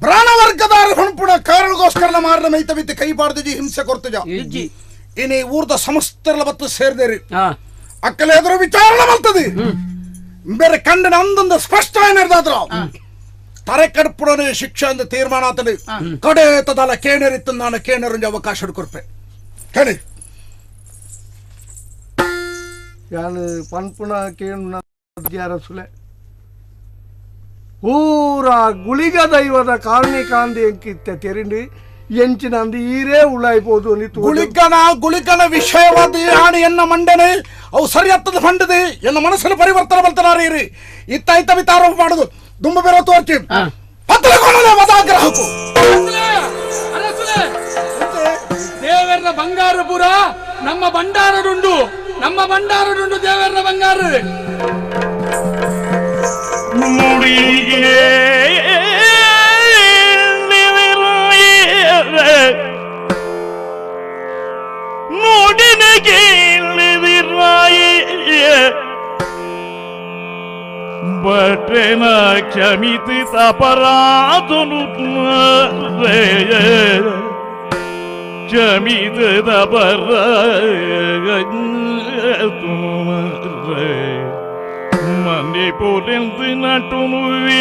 ಪ್ರಾಣವರ್ಗದಾರ ಹೊಣಪುಣ ಕಾರಣಗೋಸ್ಕರ ಮಾರನ ಮೈತ ಬಿತ್ತು ಕೈ ಬಾರ್ದಿಜಿ ಹಿಂಸೆ ಕೊಡ್ತಿಜ ಇನಿ ಊರ್ದ ಸಮಸ್ತರಲ ಬತ್ತು ಸೇರ್ದೇರಿ ಅಕ್ಕಲೆ ಎದುರು ವಿಚಾರಣೆ ಬರ್ತದೆ ಬೇರೆ ಕಂಡನ ಅಂದೊಂದು ಸ್ಪಷ್ಟ ಏನಿರ್ದಾದ್ರ ತರೆ ಕಡ್ಪುಡನೆ ಶಿಕ್ಷೆ ಅಂದ ತೀರ್ಮಾನ ಆತದೆ ಕಡೆ ತದಲ ಕೇಣರಿತ್ತು ನಾನು ಕೇಣರಂಜ ಅವಕಾಶ ಕೊರ್ಪೆ ಕೇಳಿ ಯಾನು ಪನ್ಪುಣ ಕೇಣುನ ಸುಲೆ ಪೂರ ಗುಳಿಗ ದೈವದ ಕಾರಣಿಕಾಂದಿ ಎಂಕಿತ್ತೆ ತೆರಿಂಡಿ ಎಂಚಿನ ಅಂದು ಈರೇ ಉಳಾಯ್ಬೋದು ಗುಳಿಕನ ಗುಳಿಕನ ವಿಷಯವಾದ ಆಣೆ ಎನ್ನ ಮಂಡನೆ ಅವು ಸರಿಯತ್ತದ ಫಂಡದೆ ಎನ್ನ ಮನಸ್ಸನ್ನು ಪರಿವರ್ತನೆ ಬಲ್ತನಾರ ಇರಿ ಇತ್ತಾಯ್ತ ಆರೋಪ ಮಾಡುದು ದುಂಬ ಬೇರೆ ತೋರ್ಚಿ ಮದಾಗ್ರಹಕ್ಕೂ ದೇವರ ಬಂಗಾರ ಪುರ ನಮ್ಮ ಭಂಡಾರಡುಂಡು ನಮ್ಮ ಭಂಡಾರಡುಂಡು ದೇವರ ಬಂಗಾರ ಬಟೆನ ಕ್ಷಮಿತಿ ತಪರಾಧನು ಕ್ಷಮಿತ ತಪರ மன்னி புரிந்து நட்டுணுவே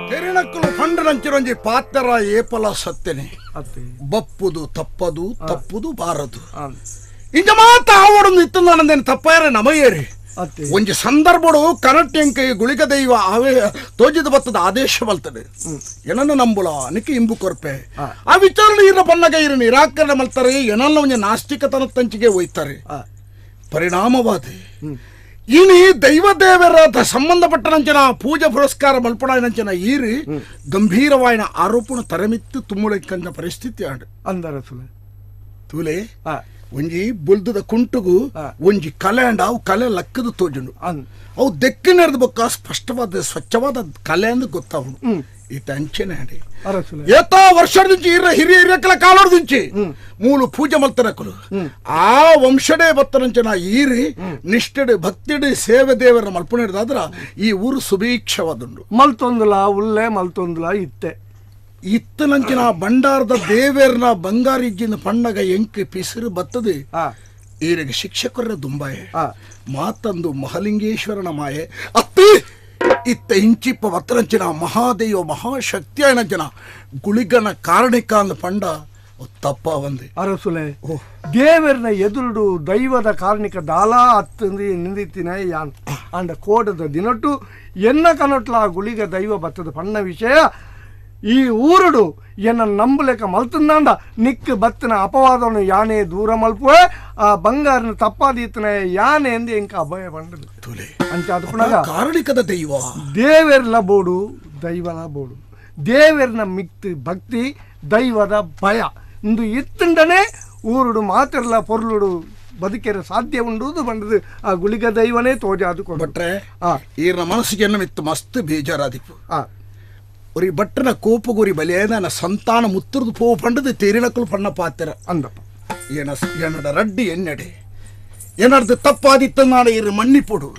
ತೆರಿನಕ್ಕಲು ಫಂಡನಂಚಿರೊಂಜಿ ಪಾತ್ರ ಏಪಲ ಸತ್ಯನೆ ಬಪ್ಪುದು ತಪ್ಪದು ತಪ್ಪುದು ಬಾರದು ಇಂಜ ಮಾತ ಆವಡೊಂದು ಇತ್ತಂದಾನಂದೇನು ತಪ್ಪಾರೆ ನಮಯೇರಿ ಒಂಜಿ ಸಂದರ್ಭಡು ಕನಟ್ಟೆಂಕೈ ಗುಳಿಕ ದೈವ ಅವೇ ತೋಜಿದ ಬತ್ತದ ಆದೇಶ ಬಲ್ತದೆ ಏನನ್ನ ನಂಬುಲ ಅನಿಕೆ ಇಂಬು ಕೊರ್ಪೆ ಆ ವಿಚಾರಣೆ ಇರ ಬನ್ನಗ ಇರ ನಿರಾಕರಣೆ ಮಲ್ತಾರೆ ಏನನ್ನ ಒಂಜಿ ನಾಸ್ತಿಕತನ ತಂಚಿಗೆ ಒಯ್ತಾರೆ ಪರಿಣಾಮವಾದಿ ಇನಿ ದೈವ ದೇವರ ಸಂಬಂಧಪಟ್ಟನಂಚನ ಪೂಜೆ ಪುರಸ್ಕಾರ ಮಲ್ಪಡಂಚನ ಈರಿ ಗಂಭೀರವಾಯಿನ ಆರೋಪಣ ತರಮಿತ್ತು ತುಮ್ಮುಳಕ್ಕಂತ ಪರಿಸ್ಥಿತಿ ಆಡು ಅಂದರ ಸುಲೆ ತುಲೆ ಒಂಜಿ ಬುಲ್ದದ ಕುಂಟುಗು ಒಂಜಿ ಕಲೆ ಅಂಡ್ ಅವು ಕಲೆ ಲಕ್ಕದ ತೋಜುಂಡು ಅವು ದೆಕ್ಕಿನರ್ದ ಬೊಕ್ಕ ಸ್ಪಷ್ಟವಾದ ಸ್ವಚ್ಛವಾದ ಕಲೆ ಅಂದ್ ಗೊತ್ತಾವನು ಈತ ಅಂಚೆನೆ ಅಂಡಿ ಏತಾ ವರ್ಷದಿಂಚಿ ಇರ ಹಿರಿಯ ಹಿರಿಯಕಲ ಕಾಲೋಡ್ದಿಂಚಿ ಮೂಲು ಪೂಜೆ ಮಲ್ತನಕಲು ಆ ವಂಶಡೇ ಬತ್ತನಂಚನ ಈರಿ ನಿಷ್ಠೆಡು ಭಕ್ತಿಡು ಸೇವೆ ದೇವರ ಮಲ್ಪುಣಿಡ್ದಾದ್ರ ಈ ಊರು ಸುಭೀಕ್ಷವಾದುಂಡು ಮಲ್ತೊಂದುಲ ಉಲ್ಲೆ ಮಲ್ತೊಂದುಲ ಇತ್ತೆ ಇತ್ತನಂಚಿನ ಭಂಡಾರದ ದೇವೇರ್ನ ಬಂಗಾರಿಜ್ಜಿನ ಪಣ್ಣಗ ಎಂಕ್ ಪಿಸಿರು ಬತ್ತದು ಈರಿಗೆ ಶಿಕ್ಷಕರ ದುಂಬಾಯೆ ಮಾತಂದು ಮಹಲಿಂಗೇಶ್ವರನ ಮಾಯೆ ಅತ್ತಿ ಇತ್ತ ಇಂಚಿಪ್ಪ ಬತ್ತನಂಚಿನ ಮಹಾದೈವ ಮಹಾಶಕ್ತಿಯನಂಚಿನ ಗುಳಿಗನ ಕಾರಣಿಕ ಅಂದ ಪಂಡ ತಪ್ಪ ಬಂದೆ ಅರಸುಲೆ ದೇವರನ ಎದುರುಡು ದೈವದ ಕಾರಣಿಕ ದಾಲಾ ಅತ್ತಂದು ನಿಂದಿತ್ತಿನ ಯಾನ್ ಅಂಡ ಕೋಡದ ದಿನಟ್ಟು ಎನ್ನ ಕನಟ್ಲ ಗುಳಿಗ ದೈವ ಬತ್ತದ ಪಣ್ಣ ವಿಷಯ ಈ ಊರುಡು ಎನ್ನ ನಂಬಲೇಕ ಮಲ್ತಂದಾಂಡ ನಿಕ್ ಬತ್ತಿನ ಅಪವಾದವನ್ನು ಯಾನೇ ದೂರ ಮಲ್ಪುವೆ ಆ ಬಂಗಾರನ ತಪ್ಪಾದೀತನ ಯಾನೆ ಎಂದು ಎಂಕ ಅಭಯ ಬಂಡದು ಅಂಚಾದ ಪುನಗ ಕಾರಣಿಕದ ದೈವ ದೇವೆರ್ಲ ಬೋಡು ದೈವಲ ಬೋಡು ದೇವೆರ್ನ ಮಿಕ್ತಿ ಭಕ್ತಿ ದೈವದ ಭಯ ಇಂದು ಇತ್ತಂಡನೆ ಊರುಡು ಮಾತಿರ್ಲ ಪೊರ್ಲುಡು ಬದುಕೆರ ಸಾಧ್ಯ ಉಂಡುದು ಬಂಡದು ಆ ಗುಳಿಗ ದೈವನೇ ತೋಜಾದು ಕೊಟ್ರೆ ಈರ್ನ ಮನಸ್ಸಿಗೆ ಮಿತ್ತು ಮಸ್ತ್ ಬೇಜಾರಾದಿಪ್ಪು ஒரு பட்டன கோப்புகுரி பலியேதான ಸಂತಾನ ಮುತ್ತುರ್ದು ಪೋ ಪಂಡದು ತೇರಿನಕ್ಕಲು ಪಣ್ಣ ಪಾತ್ರ ಅಂದಪ್ಪ என்னோட ரட்டி என்னடி என்னது ತಪ್ಪಾದಿತ್ತನಾಡ ಇರು ಮನ್ನಿಪೊಡು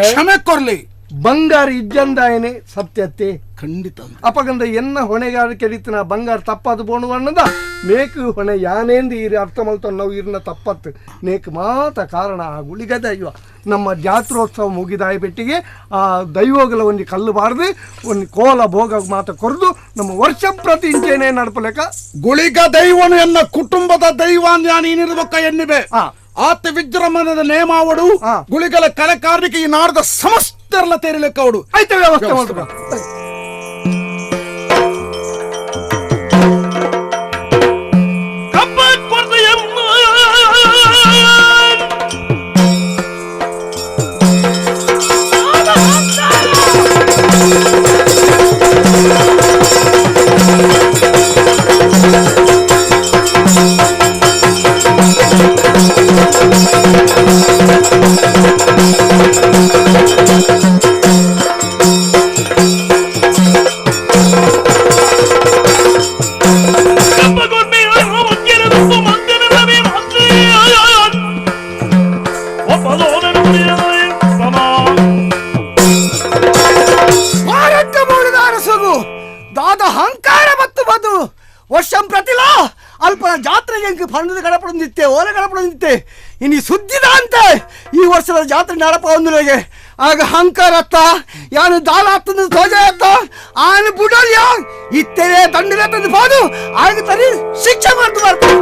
ಕ್ಷಮೆ ಕೊರ್ಲಿ ಬಂಗಾರ ಇಜ್ಜಂದಾಯನೆ ಸತ್ಯತೆ ಖಂಡಿತ ಅಪಗಂದ ಎನ್ನ ಹೊಣೆಗಾರ ಕೆಡಿತನ ಬಂಗಾರ ತಪ್ಪಾದ ಬೋಣು ಅಣ್ಣದ ನೇಕು ಹೊಣೆ ಯಾನೇಂದು ಈರಿ ಅರ್ಥ ಮಲ್ತ ನಾವು ಇರ್ನ ತಪ್ಪತ್ತು ನೇಕು ಮಾತ ಕಾರಣ ಆ ಗುಳಿಗ ದೈವ ನಮ್ಮ ಜಾತ್ರೋತ್ಸವ ಮುಗಿದಾಯ ಪೆಟ್ಟಿಗೆ ಆ ದೈವಗಳ ಒಂದು ಕಲ್ಲು ಬಾರ್ದು ಒಂದು ಕೋಲ ಭೋಗ ಮಾತ ಕೊರದು ನಮ್ಮ ವರ್ಷ ಪ್ರತಿ ಇಂಚೇನೆ ನಡಪಲೇಕ ಗುಳಿಗ ದೈವನು ಎನ್ನ ಕುಟುಂಬದ ದೈವ ನೀನಿರ್ಬೇಕ ಎನ್ನಿಬೆ ಆತ ವಿಜೃಂಭಣದ ನೇಮಾವಡು ಗುಳಿಗಲ ಕಲೆಕಾರನಿಗೆ ಈ ನಾಡದ ಸಮಸ್ತರಲ ತೇರಿಲೆಕ್ಕ ಅವಡು ಆಯ್ತು ವ್ಯವಸ್ಥೆ ಮಾಡ್ಬೇಕು. ದಾದ ಅಹಂಕಾರ ಮತ್ತು ಬದು ವರ್ಷಂ ಪ್ರತಿಲ ಅಲ್ಪ ಜಾತ್ರೆಗೆ ಫಂಡದ ಗಡಪಡೊಂದಿತ್ತೆ ಓಲೆ ಗಡಪಡೊಂದಿತ್ತೆ ಇನ್ನು ಸುದ್ದಿದ ಅಂತೆ ಈ ವರ್ಷದ ಜಾತ್ರೆ ನಡಪ ಒಂದುಲೆಗೆ ಆಗ ಅಹಂಕಾರ ಅತ್ತ ಯಾನು ದಾಲ ಹತ್ತಂದು ಧ್ವಜ ಅತ್ತ ಆನು ಬುಡಲ್ಯ ಇತ್ತೇನೆ ದಂಡಿನ ತಂದು ಬಾದು ಆಗ ತರಿ ಶಿಕ್ಷೆ ಮಾಡ್ತು ಬರ್ತು.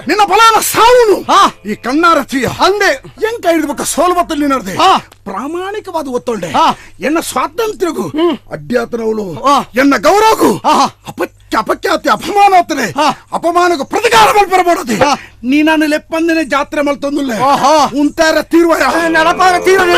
ನಿನ್ನ ಫಲಾನ ಸಾವುನು ಈ ಕಣ್ಣಾರತಿಯ ಅಂದೆ ಹೆಂಗ್ ಕೈ ಹಿಡ್ಬೇಕ ಸೋಲ್ಬತ್ತಲ್ಲಿ ನಡೆದೆ ಪ್ರಾಮಾಣಿಕವಾದ ಒತ್ತೊಂಡೆ ಎನ್ನ ಸ್ವಾತಂತ್ರ್ಯಗೂ ಅಡ್ಯಾತನವಳು ಎನ್ನ ಗೌರವಗೂ ಅಪಖ್ಯಾತಿ ಅಪಮಾನ ಆಗ್ತದೆ ಅಪಮಾನಕ್ಕೂ ಪ್ರತಿಕಾರ ಮಲ್ಪರ ಮಾಡೋದು ನೀ ನಾನು ಲೆಪ್ಪಂದಿನ ಜಾತ್ರೆ ಮಲ್ತೊಂದುಲ್ಲ ಉಂತಾರ ತೀರ್ವ ನಡಪಾರ ತೀರ್ವ.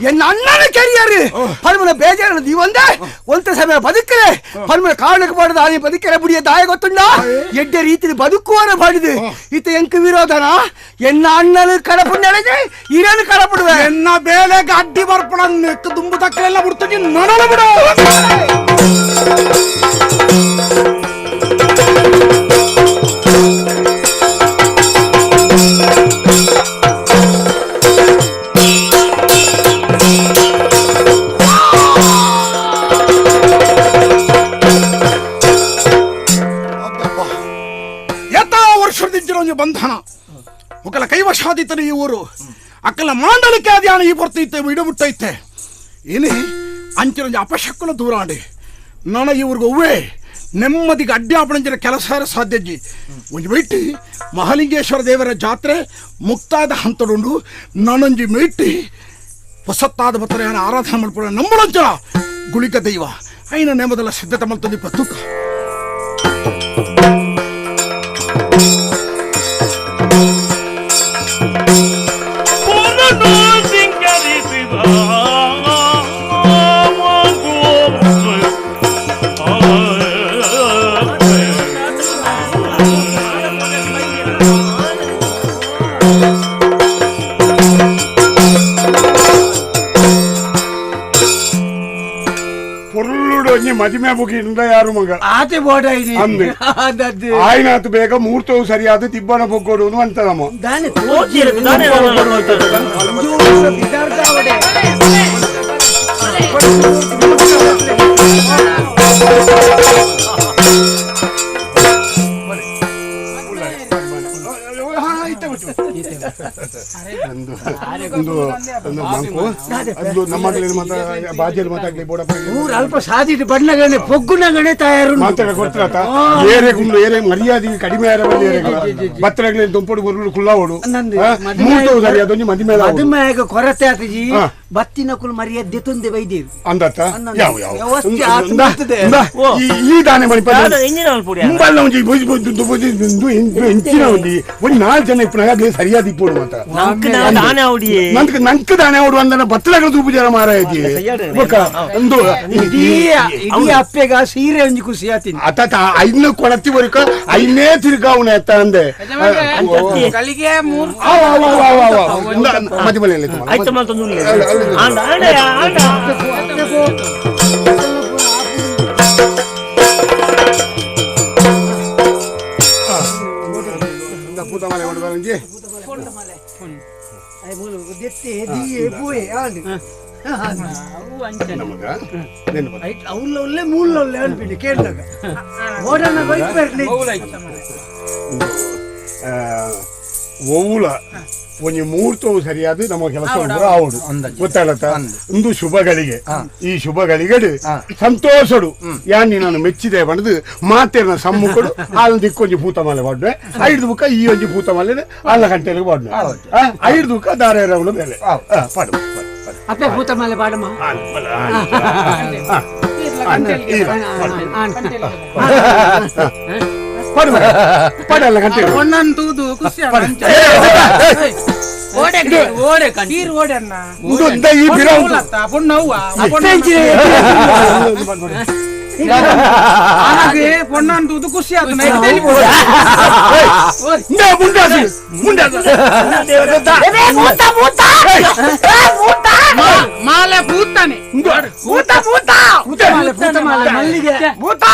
ಎನ್ನ ಅಣ್ಣನ ಕೆರಿಯರ್ ಪರ್ಮನ ಬೇಜಾರ ಒಂದೇ ಒಂತ ಸಮಯ ಬದುಕರೆ ಪರ್ಮನ ಕಾರಣಕ್ಕೆ ಮಾಡಿದ ಆನೆ ಬದುಕರೆ ಬುಡಿಯ ದಾಯ ಗೊತ್ತುಂಡ ಎಡ್ಡೆ ರೀತಿಯಲ್ಲಿ ಬದುಕುವರ ಮಾಡಿது ಇತ ಎಂಕ ವಿರೋಧನ ಎನ್ನ ಅಣ್ಣನ ಕಡಪುಂಡಳೆಗೆ ಇರನು ಕಡಪಡುವೆ ಎನ್ನ ಬೇಲೆಗೆ ಅಡ್ಡಿ ಬರ್ಪಣ ದುಂಬು ತಕ್ಕಲೆಲ್ಲ ಬಿಡ್ತೀನಿ ನನಲ ಬಿಡು. ಬಂಧನ ಮುಕಲ ಕೈವಶಾದಿತನ ಈ ಊರು ಅಕ್ಕಲ ಮಾಂಡಲಿಕೆ ಅದ್ಯಾನ ಈ ಬರ್ತೈತೆ ಇಡಬಿಟ್ಟೈತೆ ಇನಿ ಅಂಚಿನ ಅಪಶಕ್ಕುಲ ದೂರಾಂಡಿ ನನ ಇವ್ರಿಗೆ ಒವ್ವೇ ನೆಮ್ಮದಿಗೆ ಅಡ್ಡಾಪಣಂಚಿನ ಕೆಲಸ ಸಾಧ್ಯಜ್ಜಿ ಒಂಜಿ ಮೆಟ್ಟಿ ಮಹಾಲಿಂಗೇಶ್ವರ ದೇವರ ಜಾತ್ರೆ ಮುಕ್ತಾಯದ ಹಂತಡುಂಡು ನಾನೊಂಜಿ ಮೆಟ್ಟಿ ಹೊಸತ್ತಾದ ಬತ್ತರ ಆರಾಧನೆ ಮಾಡ್ಕೊಳ್ಳ ನಂಬಳಂಚ ಗುಳಿಕ ದೈವ ಐನ ನೇಮದಲ್ಲ ಸಿದ್ಧತೆ ಮಲ್ತದಿ ಪತ್ತುಕ ಮದಿಮೆ ಬುಗಿಂದ ಯಾರು ಮಗ ಆತೆ ಬೋಡ ಅಂದೆ ಆಯ್ನಾತು ಬೇಗ ಮುಹೂರ್ತವು ಸರಿಯಾದ ತಿಬ್ಬನ ಬೊಗ್ಗೋಡು ಅಂತ ನಮ್ಮ ಅಲ್ಪ ಸಾದಿಟ್ಟು ಬಣ್ಣಗಣೆ ಪೊಗ್ಗುನಗಣೆ ತಯಾರು ಏರೆ ಗುಂಡು ಏರೆ ಮರ್ಯಾದೆ ಕಡಿಮೆ ಬತ್ತರಗ್ಲಿ ದುಂಪಡು ಗುರುಳು ಕುಳ್ಳಾವಡು ಮದುಮೆಯಾಗ ಕೊರತೆ ಆತಜಿ ಬತ್ತಿನ ಕುಲ್ ಮರ್ಯಾದೆ ತುಂದೆ ಬೈದೇವಿ ಅಂದತ್ತ ಯಾವ ಯಾವ ಈ ದಾನೆ ಒಂಜಿ ಒಂಜಿ ನಾಲ್ಕು ಜನ ಇಪ್ಪನಾಗ ಸರಿಯಾದ ಇಪ್ಪೋಡು ಮಾತ್ರ ನಂಕ್ ನಂಕ್ ದಾನೆ ಅವಡು ಅಂದನ ಬತ್ತಲಗಳ ತೂಪು ಜನ ಮಾರಾಯತಿ ಬೊಕ್ಕ ಒಂದು ಇಡೀ ಅಪ್ಪೆಗ ಸೀರೆ ಒಂಜಿ ಖುಷಿ ಆತೀನಿ ಅತ್ತ ಐನ ಕೊಡತಿ ಬರಿಕ ಐನೇ ತಿರ್ಗಾವಣ ಅತ್ತ ಅಂದೆ ಗಳಿಗೆ ಮೂರು ಮಧ್ಯ ಮನೆಯಲ್ಲಿ ಒಂಜಿ ಅವ್ಲೊಲ್ಲೆ ಮೂಲೊಲ್ಲೆ ಅನ್ಪಿಡಿ ಕೇಳಿದಾಗ ಓಡೋಣ ಬೈಕ್ ಓವುಲ ಒಂಜಿ ಮುಹೂರ್ತವು ಸರಿಯಾದ ನಮ್ಮ ಕೆಲಸ ಆವಡು ಗೊತ್ತಾಗತ್ತ ಒಂದು ಶುಭಗಳಿಗೆ ಈ ಶುಭಗಳಿಗಡು ಸಂತೋಷಡು ಯಾನ್ ನಾನು ಮೆಚ್ಚಿದೆ ಬಣ್ಣದು ಮಾತೇನ ಸಮ್ಮುಖಡು ಆಲ್ ದಿಕ್ಕೊಂಜಿ ಭೂತಮಾಲೆ ಪಾಡ್ವೆ ಐದು ಬುಕ್ಕ ಈ ಒಂಜಿ ಭೂತಮಾಲೆ ಅಲ್ಲ ಗಂಟೆಗೆ ಪಾಡ್ವೆ ಐದು ಬುಕ್ಕ ದಾರ ಮೇಲೆ ಪಾಡು ಅಪ್ಪೆ ಭೂತಮಾಲೆ ಪಾಡಮ್ಮ ಪಾಡಲ್ಲ ಗಂಟೆ ಒಣ್ಣನ್ ತೂದು ಖುಷಿ ಓಡೆ ನೀರು ಓಡೆ ಅಣ್ಣ ಪೊಣ್ಣನ್ ತೂದು ಖುಷಿ ಆತು ಮಾಲೆ ಭೂತಾನೆ ಭೂತ ಭೂತ ಮಲ್ಲಿಗೆ ಭೂತ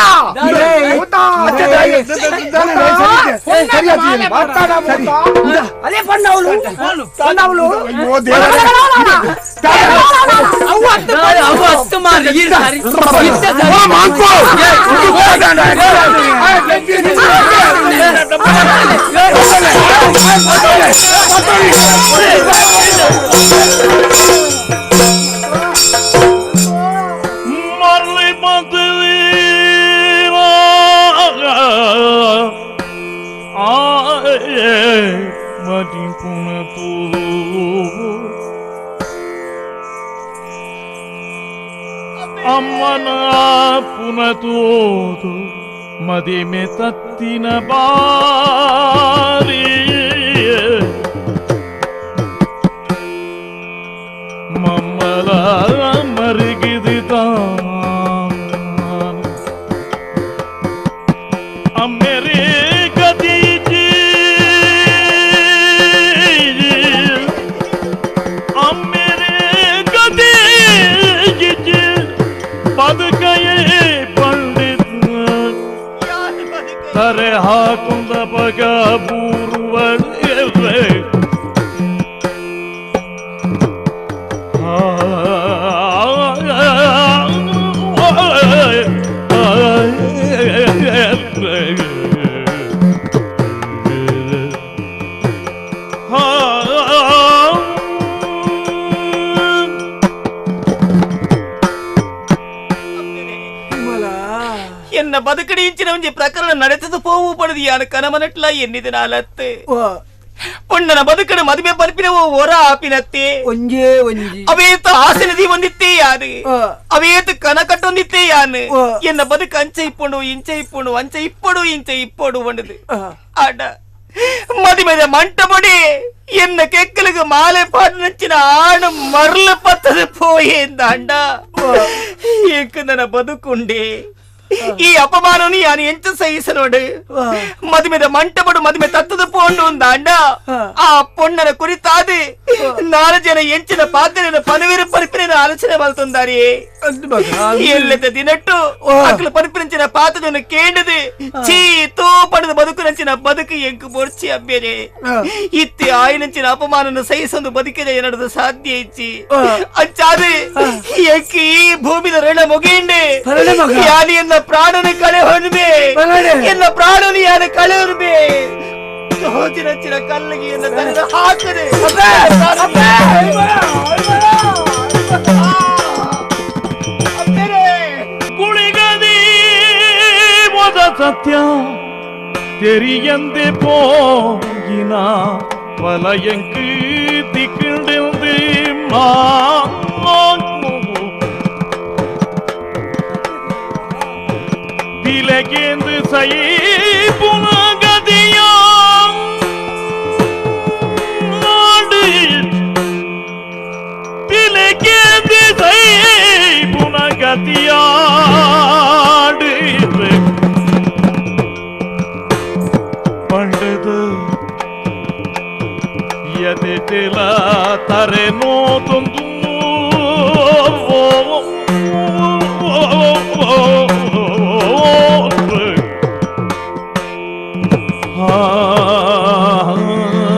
ಅದೇ ಪಣ್ಣವಳು ಪಣ್ಣವಳು ಅಮ್ಮನ ಪುನತೋದು ಮದಿಮೆ ತತ್ತಿನ ಬಾರಿ ಮಮ್ಮಲ ಮರುಗಿದ ಅಮ್ಮೆರೇ ಗದೀಜಿ ಅಮ್ಮೆರೇ ಗದೀಜಿ ಬದುಕಯೇ ಪಂಡಿತ ತರೆ ಹಾಕುಂದ ಬಗ ಬೂರುವಳೆ ಎನ್ನ ಬದುಕಡಿ ಇಂಚಿನ ಒಂಜಿ ಪ್ರಕರಣ ನಡೆತದು ಪೋವು ಪಡೆದು ಯಾನು ಕನಮನಟ್ಲ ಎನ್ನಿದ ನಾಲತ್ತೆ ಪೊಣ್ಣನ ಬದುಕಡು ಮದುವೆ ಪಲ್ಪಿನ ಒರ ಆಪಿನತ್ತೆ ಒಂಜೇ ಒಂಜಿ ಅವೇತ ಆಸನದಿ ಒಂದಿತ್ತೇ ಯಾನು ಅವೇತ ಕನ ಕಟ್ಟೊಂದಿತ್ತೇ ಯಾನು ಎನ್ನ ಬದುಕು ಅಂಚೆ ಇಪ್ಪೊಂಡು ಇಂಚೆ ಇಪ್ಪೊಂಡು ಅಂಚೆ ಇಪ್ಪಡು ಇಂಚೆ ಇಪ್ಪೊಡು ಒಂಡದು ಆಡ ಮದುವೆದ ಮಂಟಪಡಿ ಎನ್ನ ಕೆಕ್ಕಲಿಗೆ ಮಾಲೆ ಪಾಡು ನಂಚಿನ ಆಣು ಮರಳು ಪತ್ತದ ಪೋಯೇಂದಾಂಡ ಏಕ ನನ್ನ ಬದುಕುಂಡೆ ಈ ಅಪಮಾನನು ಯಾನು ಎಂಚ ಸಹಿಸನೋಡು ಮದುವೆದ ಮಂಟಪಡು ಮದುವೆ ತತ್ತದ ಪೋಂಡು ಅಂದಾಂಡ ಆ ಪೊಣ್ಣನ ಕುರಿತಾದ ನಾಲ್ ಜನ ಎಂಚಿನ ಪಾತ್ರೆನ ಪನುವಿರು ಪರಿಪಿನ ಆಲೋಚನೆ ಮಲ್ತೊಂದಾರಿ ಎಲ್ಲದ ದಿನಟ್ಟು ಅಕ್ಲ ಪರಿಪಿನಂಚಿನ ಪಾತ್ರನ ಕೇಂಡದು ಚೀ ತೋ ಪಡೆದ ಬದುಕು ನಂಚಿನ ಬದುಕು ಎಂಕು ಬೊರ್ಚಿ ಅಬ್ಬೇರೆ ಇತ್ತಿ ಆಯಿನಂಚಿನ ಅಪಮಾನನ ಸಹಿಸೊಂದು ಬದುಕಿದ ಎನ್ನಡದು ಸಾಧ್ಯ ಇಚ್ಚಿ ಅಂಚಾದ ಎಂಕು ಈ ಭೂಮಿದ ರಣ ಮುಗಿಂಡೆ ಯಾನಿ ಎನ್ನ ಪ್ರಾಣನ ಕಳೆ ಹೊನ್ಬೆ ಎನ್ನ ಪ್ರಾಣನ ಯಾನ ಕಳೆ ಹೊನ್ಬೆ ಸೋಜಿನಂಚಿನ ಕಲ್ಲಿಗೆ ಎನ್ನ ತನ್ನ ಹಾಕದೆ ಗುಳಿಗದಿ ಮೊದ ಸತ್ಯ தெரியந்தே போயினா பலயங்கு திக்கிண்டிருந்து திலகேந்து சைபுனகதியாம் நாடு திலகேந்து சைபுனகதியாடு பண்டது எதில தரனோ தொந்து Ah.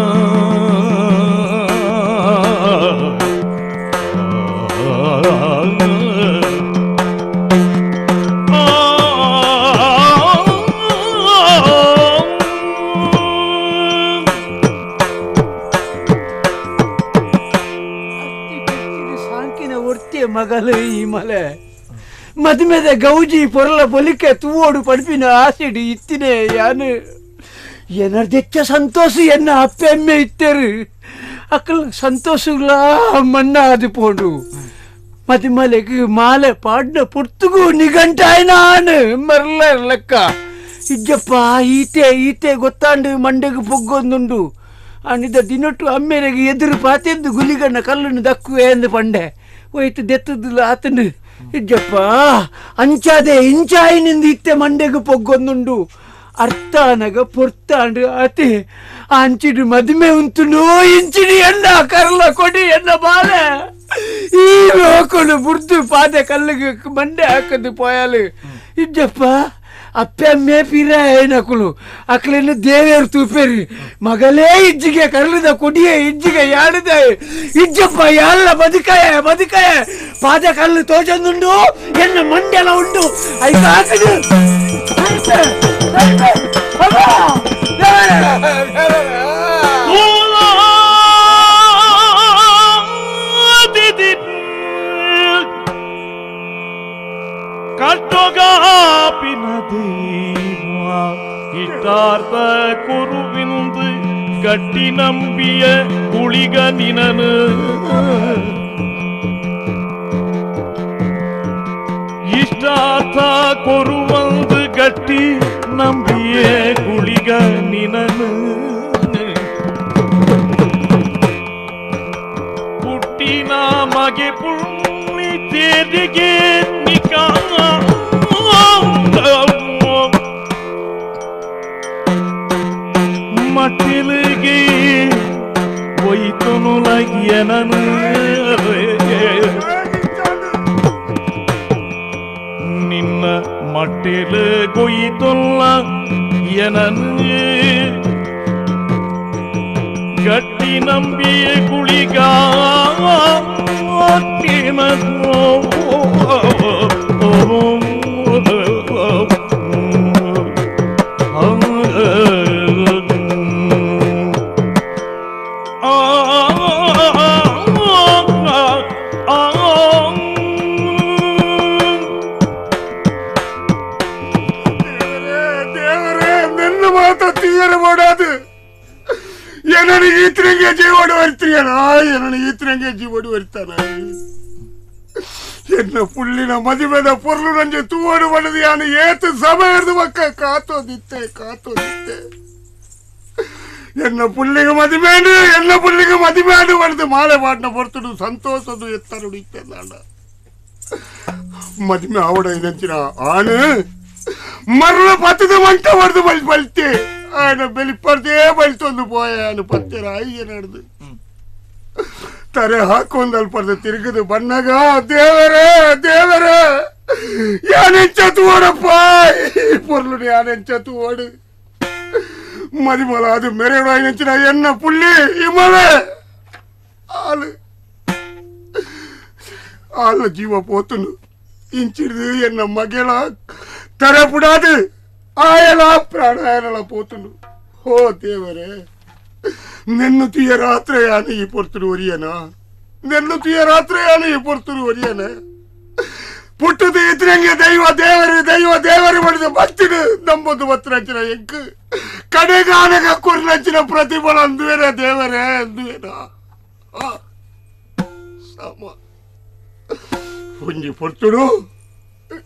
ಈತೆ ಮಗಲು ಈ ಮಲೆ ಮದುಮೆದ ಗೌಜಿ ಪೊರಲ ಪೊಲಿಕೆ ತೂವೋಡು ಪಡ್ಪಿನ ಆಸೆಡು ಇತ್ತಿನೇ ಯಾನು ಏನರ್ದೆಚ್ಚ ಸಂತೋಷ ಎನ್ನ ಅಪ್ಪೆಮ್ಮೆ ಇತ್ತೇರು ಅಕ್ಕಲ್ ಸಂತೋಷಗಳ ಮಣ್ಣ ಅದು ಪೋಂಡು ಮದುಮಲೆಗೆ ಮಾಲೆ ಪಾಡ್ನ ಪೊರ್ತುಗು ನಿಗಂಟಾಯ್ನಾನು ಮರಲ ಲೆಕ್ಕ ಇಜ್ಜಪ್ಪ ಈತೆ ಈತೆ ಗೊತ್ತಾಂಡು ಮಂಡೆಗೆ ಪೊಗ್ಗೊಂದುಂಡು ಅನಿದ ದಿನೊಟ್ಟು ಅಮ್ಮೇರೆಗೆ ಎದುರು ಪಾತೆಂದು ಗುಲಿಗಣ್ಣ ಕಲ್ಲನ್ನು ದಕ್ಕುವೆ ಎಂದು ಪಂಡೆ ಹೋಯ್ತು ದೆತ್ತದಿಲ್ಲ ಆತನು ಇಜ್ಜಪ್ಪ ಅಂಚಾದೆ ಇಂಚಾಯಿನಿಂದ ಇತ್ತೆ ಮಂಡೆಗೆ ಪೊಗ್ಗೊಂದುಂಡು ಅರ್ಥಾನಗ ಪೊರ್ತಾಂಡು ಆತೆ ಅಂಚಿಡು ಮದುವೆ ಉಂಟು ಇಂಚಿಡಿ ಎನ್ನ ಕರ್ಲ ಕೊಡಿ ಎನ್ನ ಬಾಲೆ ಈ ಲೋಕನು ಬುರ್ದು ಪಾದೆ ಕಲ್ಲಿಗೆ ಮಂಡೆ ಹಾಕದು ಪೋಯಾಲು ಇಜ್ಜಪ್ಪ ಅಪ್ಪೆ ಪಿರ ಏನಕುಲು ಅಕ್ಲೇನು ದೇವೇರು ತೂಪೇರಿ ಮಗಲೇ ಇಜ್ಜಿಗೆ ಕರ್ಲದ ಕೊಡಿಯೇ ಇಜ್ಜಿಗೆ ಯಾಡದೆ ಇಜ್ಜಪ್ಪ ಯಾಲ್ಲ ಬದುಕಾಯ ಬದುಕಾಯ ಪಾದ ಕಲ್ಲು ತೋಜಂದುಂಡು ಎನ್ನ ಮಂಡೆಲ ಉಂಡು ಐಕ ಹಾಕದು ಇಷ್ಟಾರ್ಥ ಕುರುವಿಂದು ಗಟ್ಟಿ ನಂಬಿಯ ಕುಳಿಗ ನಿನನು ಇಷ್ಟಾರ್ಥ ಕೊರುವಂದು ಗಟ್ಟಿ ನಂಬಿಯ ಕುಳಿಗ ನಿನನು ಪುಟ್ಟಿನ ಮಗೆ ಪುಣ್ಯ ತೇರಿಗೆ ನಿಕಾ ಮಟ್ಟಿಲಿಗೆ ಒಯ್ತನು ಲಗಿಯನನು ನಿನ್ನ ಮಟ್ಟಿಲು ಕೊಯ್ತೊಲ್ಲ ಎನನು ಗಟ್ಟಿ ನಂಬಿಯ ಕುಳಿಗ ಎನ್ನ ಪುಳ್ಳಿನ ಮದುವೆದ ಪೊರ್ಲು ನಂಜೆ ತೂವಡು ಬಡದು ಯಾನು ಏತು ಸಮಯದ ಮಕ್ಕ ಕಾತೋದಿತ್ತೆ ಕಾತೋದಿತ್ತೆ ಎನ್ನ ಪುಳ್ಳಿಗೆ ಮದುವೆನು ಎನ್ನ ಪುಳ್ಳಿಗೆ ಮದುವೆನು ಬಡದು ಮಾಲೆ ಪಾಟ್ನ ಪೊರ್ತುಡು ಸಂತೋಷದು ಎತ್ತರುಡು ಇತ್ತೆ ನಾಡ ಮದುವೆ ಆವಡ ಏನಂಚಿನ ಆನು ಮರಳ ಪತ್ತದ ಮಂಟ ಬಡ್ದು ಬಲಿ ಬಲ್ತೆ ಆಯನ ಬೆಲಿಪರ್ದೇ ಬಲಿತೊಂದು ಪೋಯ ಆನು ಪತ್ತೆರ ಅಯ್ಯ ನಡೆದು ತರೆ ಹಾಕೊಂದಲ್ಪರ್ದ ತಿರುಗದು ಬಣ್ಣಗ ದೇವರೇ ದೇವರೇ ಯಾನೆಂಚ ತೂಡಪ್ಪ ಈ ಪೊರ್ಲು ಯಾನೆಂಚ ತೂಡು ಮದಿಮಲ ಅದು ಮೆರೆಡು ಐನಂಚಿನ ಎನ್ನ ಪುಳ್ಳಿ ಇಮಲೆ ಆಲು ಆಲ ಜೀವ ಪೋತುನು ಇಂಚಿಡ್ದು ಎನ್ನ ಮಗೆಲ ತರೆ ಪುಡಾದು ಆಯಲ ಪ್ರಾಣಾಯಲ ಪೋತುನು ಹೋ ದೇವರೇ ನಿನ್ನು ತುಯ ರಾತ್ರಿ ಯಾನು ಈ ಪೊರ್ತುಡು ಒರಿಯನ ನಿನ್ನು ತುಯ ರಾತ್ರಿ ಯಾನು ಈ ಪೊರ್ತುಡು ಒರಿಯನ ಪುಟ್ಟದು ಇದ್ರಂಗೆ ದೈವ ದೇವರು ದೈವ ದೇವರು ಮಾಡಿದ ಭಕ್ತಿಡು ನಂಬೊಂದು ಬತ್ತನಂಚಿನ ಎಂಕ್ ಕಡೆಗಾನಗ ಕೊರ್ನಂಚಿನ ಪ್ರತಿಫಲ ಅಂದುವೇನ ದೇವರೇ ಅಂದುವೇನ ಸಮ ಒಂಜಿ ಪೊರ್ತುಡು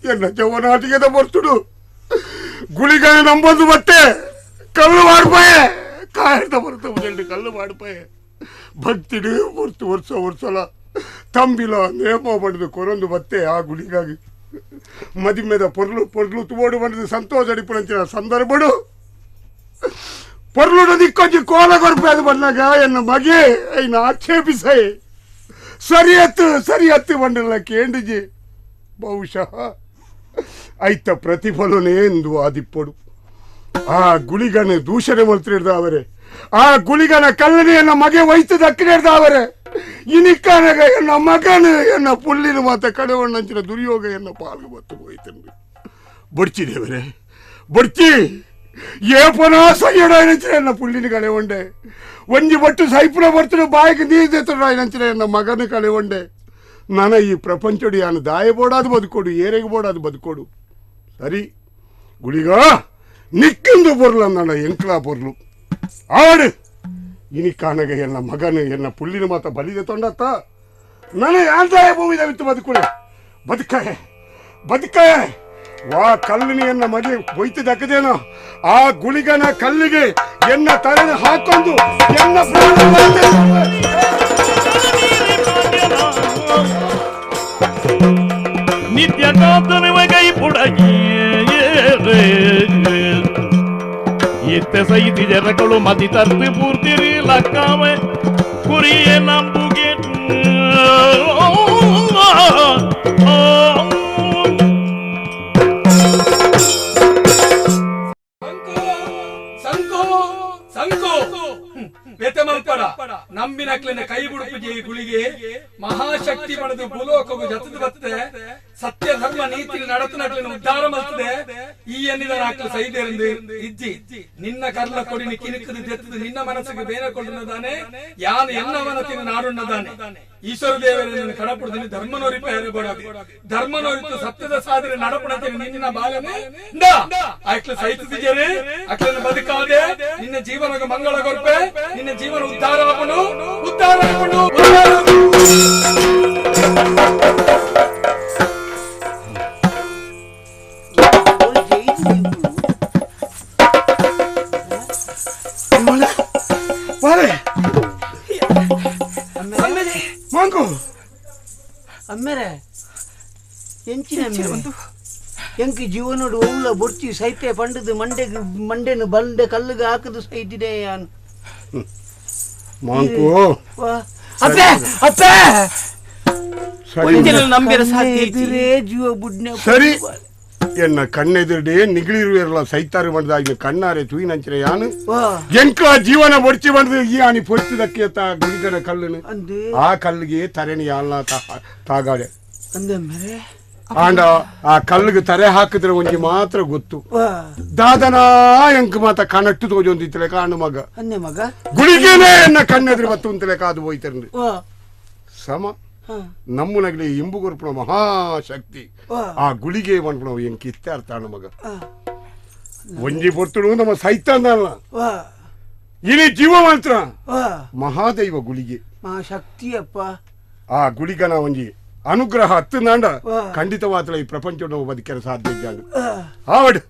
ಎನ್ನ ಜವನಾಟಿಗೆದ ಪೊರ್ತುಡು ಗುಳಿಗಾನ ನಂಬೊಂದು ಮತ್ತೆ ಕಲ್ಲು ಮಾಡ್ಪಾಯೆ ಕಾಯ್ದ ಬರುತ್ತೆ ಮೊದಲು ಕಲ್ಲು ಮಾಡ್ಪಾಯೆ ಭಕ್ತಿಡು ಹೊರ್ತು ವರ್ಷ ವರ್ಷಲ ತಂಬಿಲ ನೇಮ ಬಡಿದು ಕೊರೊಂದು ಬತ್ತೆ ಆ ಗುಳಿಗಾಗಿ ಮದಿಮೆದ ಪೊರ್ಲು ಪೊರ್ಲು ತುವೋಡು ಬಂದು ಸಂತೋಷ ಅಡಿಪುಣಂಚಿನ ಸಂದರ್ಭಡು ಪೊರ್ಲುಡು ದಿಕ್ಕೊಂಜಿ ಕೋಲ ಕೊರ್ಪೆ ಅದು ಬಂದಾಗ ಎನ್ನ ಮಗೆ ಐನ ಆಕ್ಷೇಪಿಸೈ ಸರಿಯತ್ತು ಸರಿಯತ್ತು ಬಂಡಲ್ಲ ಕೇಂಡಿಜಿ ಬಹುಶಃ ಐತ ಪ್ರತಿಫಲನೇ ಎಂದು ಆದಿಪ್ಪಡು ಆ ಗುಳಿಗನ ದೂಷಣೆ ಮಲ್ತಿರ್ದಾವರೆ ಆ ಗುಳಿಗನ ಕಲ್ಲನೆಯನ್ನ ಮಗೆ ವಹಿಸು ದಕ್ಕಿರ್ದಾವರೆ ಇನಿಕ್ಕಾನಗ ಎನ್ನ ಮಗನು ಎನ್ನ ಪುಳ್ಳಿನ ಮಾತ ಕಡವಣ್ಣಂಚಿನ ದುರ್ಯೋಗ ಎನ್ನ ಪಾಲ್ಗೆ ಬತ್ತು ಹೋಯ್ತು ಬಡ್ಚಿ ದೇವರೇ ಬಡ್ಚಿ ಏಪನಾ ಸಯ್ಯಡಾಯನಂಚಿನ ಎನ್ನ ಪುಳ್ಳಿನ ಕಳೆವಂಡೆ ಒಂಜಿ ಬಟ್ಟು ಸೈಪುನ ಬರ್ತಡು ಬಾಯಿಗೆ ನೀರು ತೆತ್ತಡಾಯನಂಚಿನ ಎನ್ನ ಮಗನ ಕಳೆವಂಡೆ ನಾನ ಈ ಪ್ರಪಂಚಡಿ ಯಾನು ದಾಯ ಬೋಡಾದು ಬದುಕೋಡು ಏರೆಗೆ ಬೋಡಾದು ಬದುಕೋಡು ಸರಿ ಗುಳಿಗ ನಿಕ್ಕಿಂದು ಪೊರ್ಲು ಅಂದಣ ಎಂಕ್ಲಾ ಪೊರ್ಲು ಆಡು ಇನಿ ಕಾನಗ ಎನ್ನ ಮಗನು ಎನ್ನ ಪುಳ್ಳಿನ ಮಾತ ಬಲಿದೆ ತೊಂಡತ್ತ ನಾನು ಯಾಂದಾಯ ಭೂಮಿದ ಬಿತ್ತು ಬದುಕುಳೆ ಬದುಕಾಯ ಬದುಕಾಯ ವಾ ಕಲ್ಲಿನ ಎನ್ನ ಮಗಿ ಬೊಯ್ತು ದಕ್ಕದೇನೋ ಆ ಗುಳಿಗನ ಕಲ್ಲಿಗೆ ಎನ್ನ ತಲೆನ ಹಾಕೊಂಡು ಎನ್ನ ನಿತ್ಯ ಕಾತನವ ಕೈ ಪುಡಗಿ ಇತ್ತೆ ಸೈತಿ ಜನಗಳು ಮತಿ ತರ್ತು ಪೂರ್ತಿರಿ ಲಕ್ಕಾವೆ ಕುರಿಯ ನಂಬುಗೆ ನಂಬಿನಕ್ಲಿನ ಕೈ ಬುಡುಪು ಗುಳಿಗೆ ಮಹಾಶಕ್ತಿ ಪಡೆದು ಭೂಲೋಕವು ಜತದ ಬರ್ತದೆ ಸತ್ಯ ಧರ್ಮ ನೀತಿ ನಡತನಕ್ಲಿನ ಉದ್ಧಾರ ಮಲ್ತದೆ ಈ ಎನ್ನಿದ ನಾಕ್ಲು ಸೈದೆರಂದು ಇಜ್ಜಿ ನಿನ್ನ ಕರ್ಲ ಕೊಡಿನ ಕಿನುಕದು ಜತ್ತದು ನಿನ್ನ ಮನಸ್ಸಿಗೆ ಬೇನೆ ಕೊಳ್ಳುನ್ನದಾನೆ ಯಾನು ಎನ್ನವನ ತಿನ್ನ ನಾಡುಣ್ಣದಾನೆ ಈಶ್ವರ ದೇವರನ್ನು ಕಡಪುಡದಲ್ಲಿ ಧರ್ಮನೋರಿಪ ಹೇರಬೇಡ ಧರ್ಮನೋರಿತು ಸತ್ಯದ ಸಾಧನೆ ನಡಪುಣತೆ ನಿನ್ನ ಬಾಲನೆ ಅಕ್ಲ ಸೈತಿದ್ದೀರಿ ಅಕ್ಲನ್ನು ಬದುಕಾದೆ ನಿನ್ನ ಜೀವನಕ್ಕೆ ಮಂಗಳ ಕೊರ್ಪೆ ನಿನ್ನ ಜೀವನ ಉದ್ಧಾರ ಆಪುಂಡು ಉದ್ಧಾರ ಆಪುಂಡು ಉದ್ಧಾರ. ಅಮ್ಮೇರೆ ಎಂಚಿನ ಎಂಕ್ ಜೀವನೋಡು ಓಲ ಬೊರ್ಚಿ ಸೈತೆ ಪಂಡದು ಮಂಡೆಗೆ ಮಂಡೆನು ಬಂಡೆ ಕಲ್ಲುಗೆ ಹಾಕದು ಸೈತಿದೆ ಯಾನು ಮಾಂಕು ಅಪ್ಪೆ ಅಪ್ಪೆ ಜೀವ ಬುಡ್ನೆ ಸರಿ ಎನ್ನ ಕಣ್ಣೆದುರುಡೆ ನಿಗಿಳಿರುವೆರಲ್ಲ ಸೈತಾರು ಬಂದಾಗಿ ಕಣ್ಣಾರೆ ತೂಯಿನಂಚಿನ ಯಾನು ಎಂಕ್ಲ ಜೀವನ ಬೊಡ್ಚಿ ಬಂದು ಈ ಆನಿ ಪೊರ್ತಿದಕ್ಕೆ ತಾ ಗುಳಿಗನ ಕಲ್ಲುನು ಆ ಕಲ್ಲಿಗೆ ತರೆನಿ ಯಾಲ್ನ ತಾಗಾಡೆ ಆಂಡ ಆ ಕಲ್ಲಿಗೆ ತರೆ ಹಾಕಿದ್ರೆ ಒಂಜಿ ಮಾತ್ರ ಗೊತ್ತು ದಾದನ ಎಂಕ್ ಮಾತ ಕಣಟ್ಟು ತೋಜೊಂದಿತ್ತಲೆ ಕಾಣು ಮಗ ಮಗ ಗುಳಿಗೆನೆ ಎನ್ನ ಕಣ್ಣೆದುರು ಬತ್ತು ಅಂತಲೆ ಕಾದು ಹೋಯ್ತಾರೆ ಸಮ ನಮ್ಮನಗಲಿ ಇಂಬು ಕೊರ್ಪುಣ ಮಹಾಶಕ್ತಿ ಆ ಗುಳಿಗೆ ಮನ್ಪುಣ ಎಂಕ್ ಇತ್ತೆ ಅರ್ಥ ಮಗ ಒಂಜಿ ಪೊರ್ತುಡು ನಮ್ಮ ಸೈತಾನಲ್ಲ ಇನಿ ಜೀವ ಮಾತ್ರ ಮಹಾದೈವ ಗುಳಿಗೆ ಮಹಾಶಕ್ತಿಯಪ್ಪ ಆ ಗುಳಿಗನ ಒಂಜಿ ಅನುಗ್ರಹ ಹತ್ತುಂದಾಂಡ ಖಂಡಿತವಾದ ಈ ಪ್ರಪಂಚ ಬದುಕರ ಸಾಧ್ಯ ಇದ್ದಾಂಡು ಆವಡು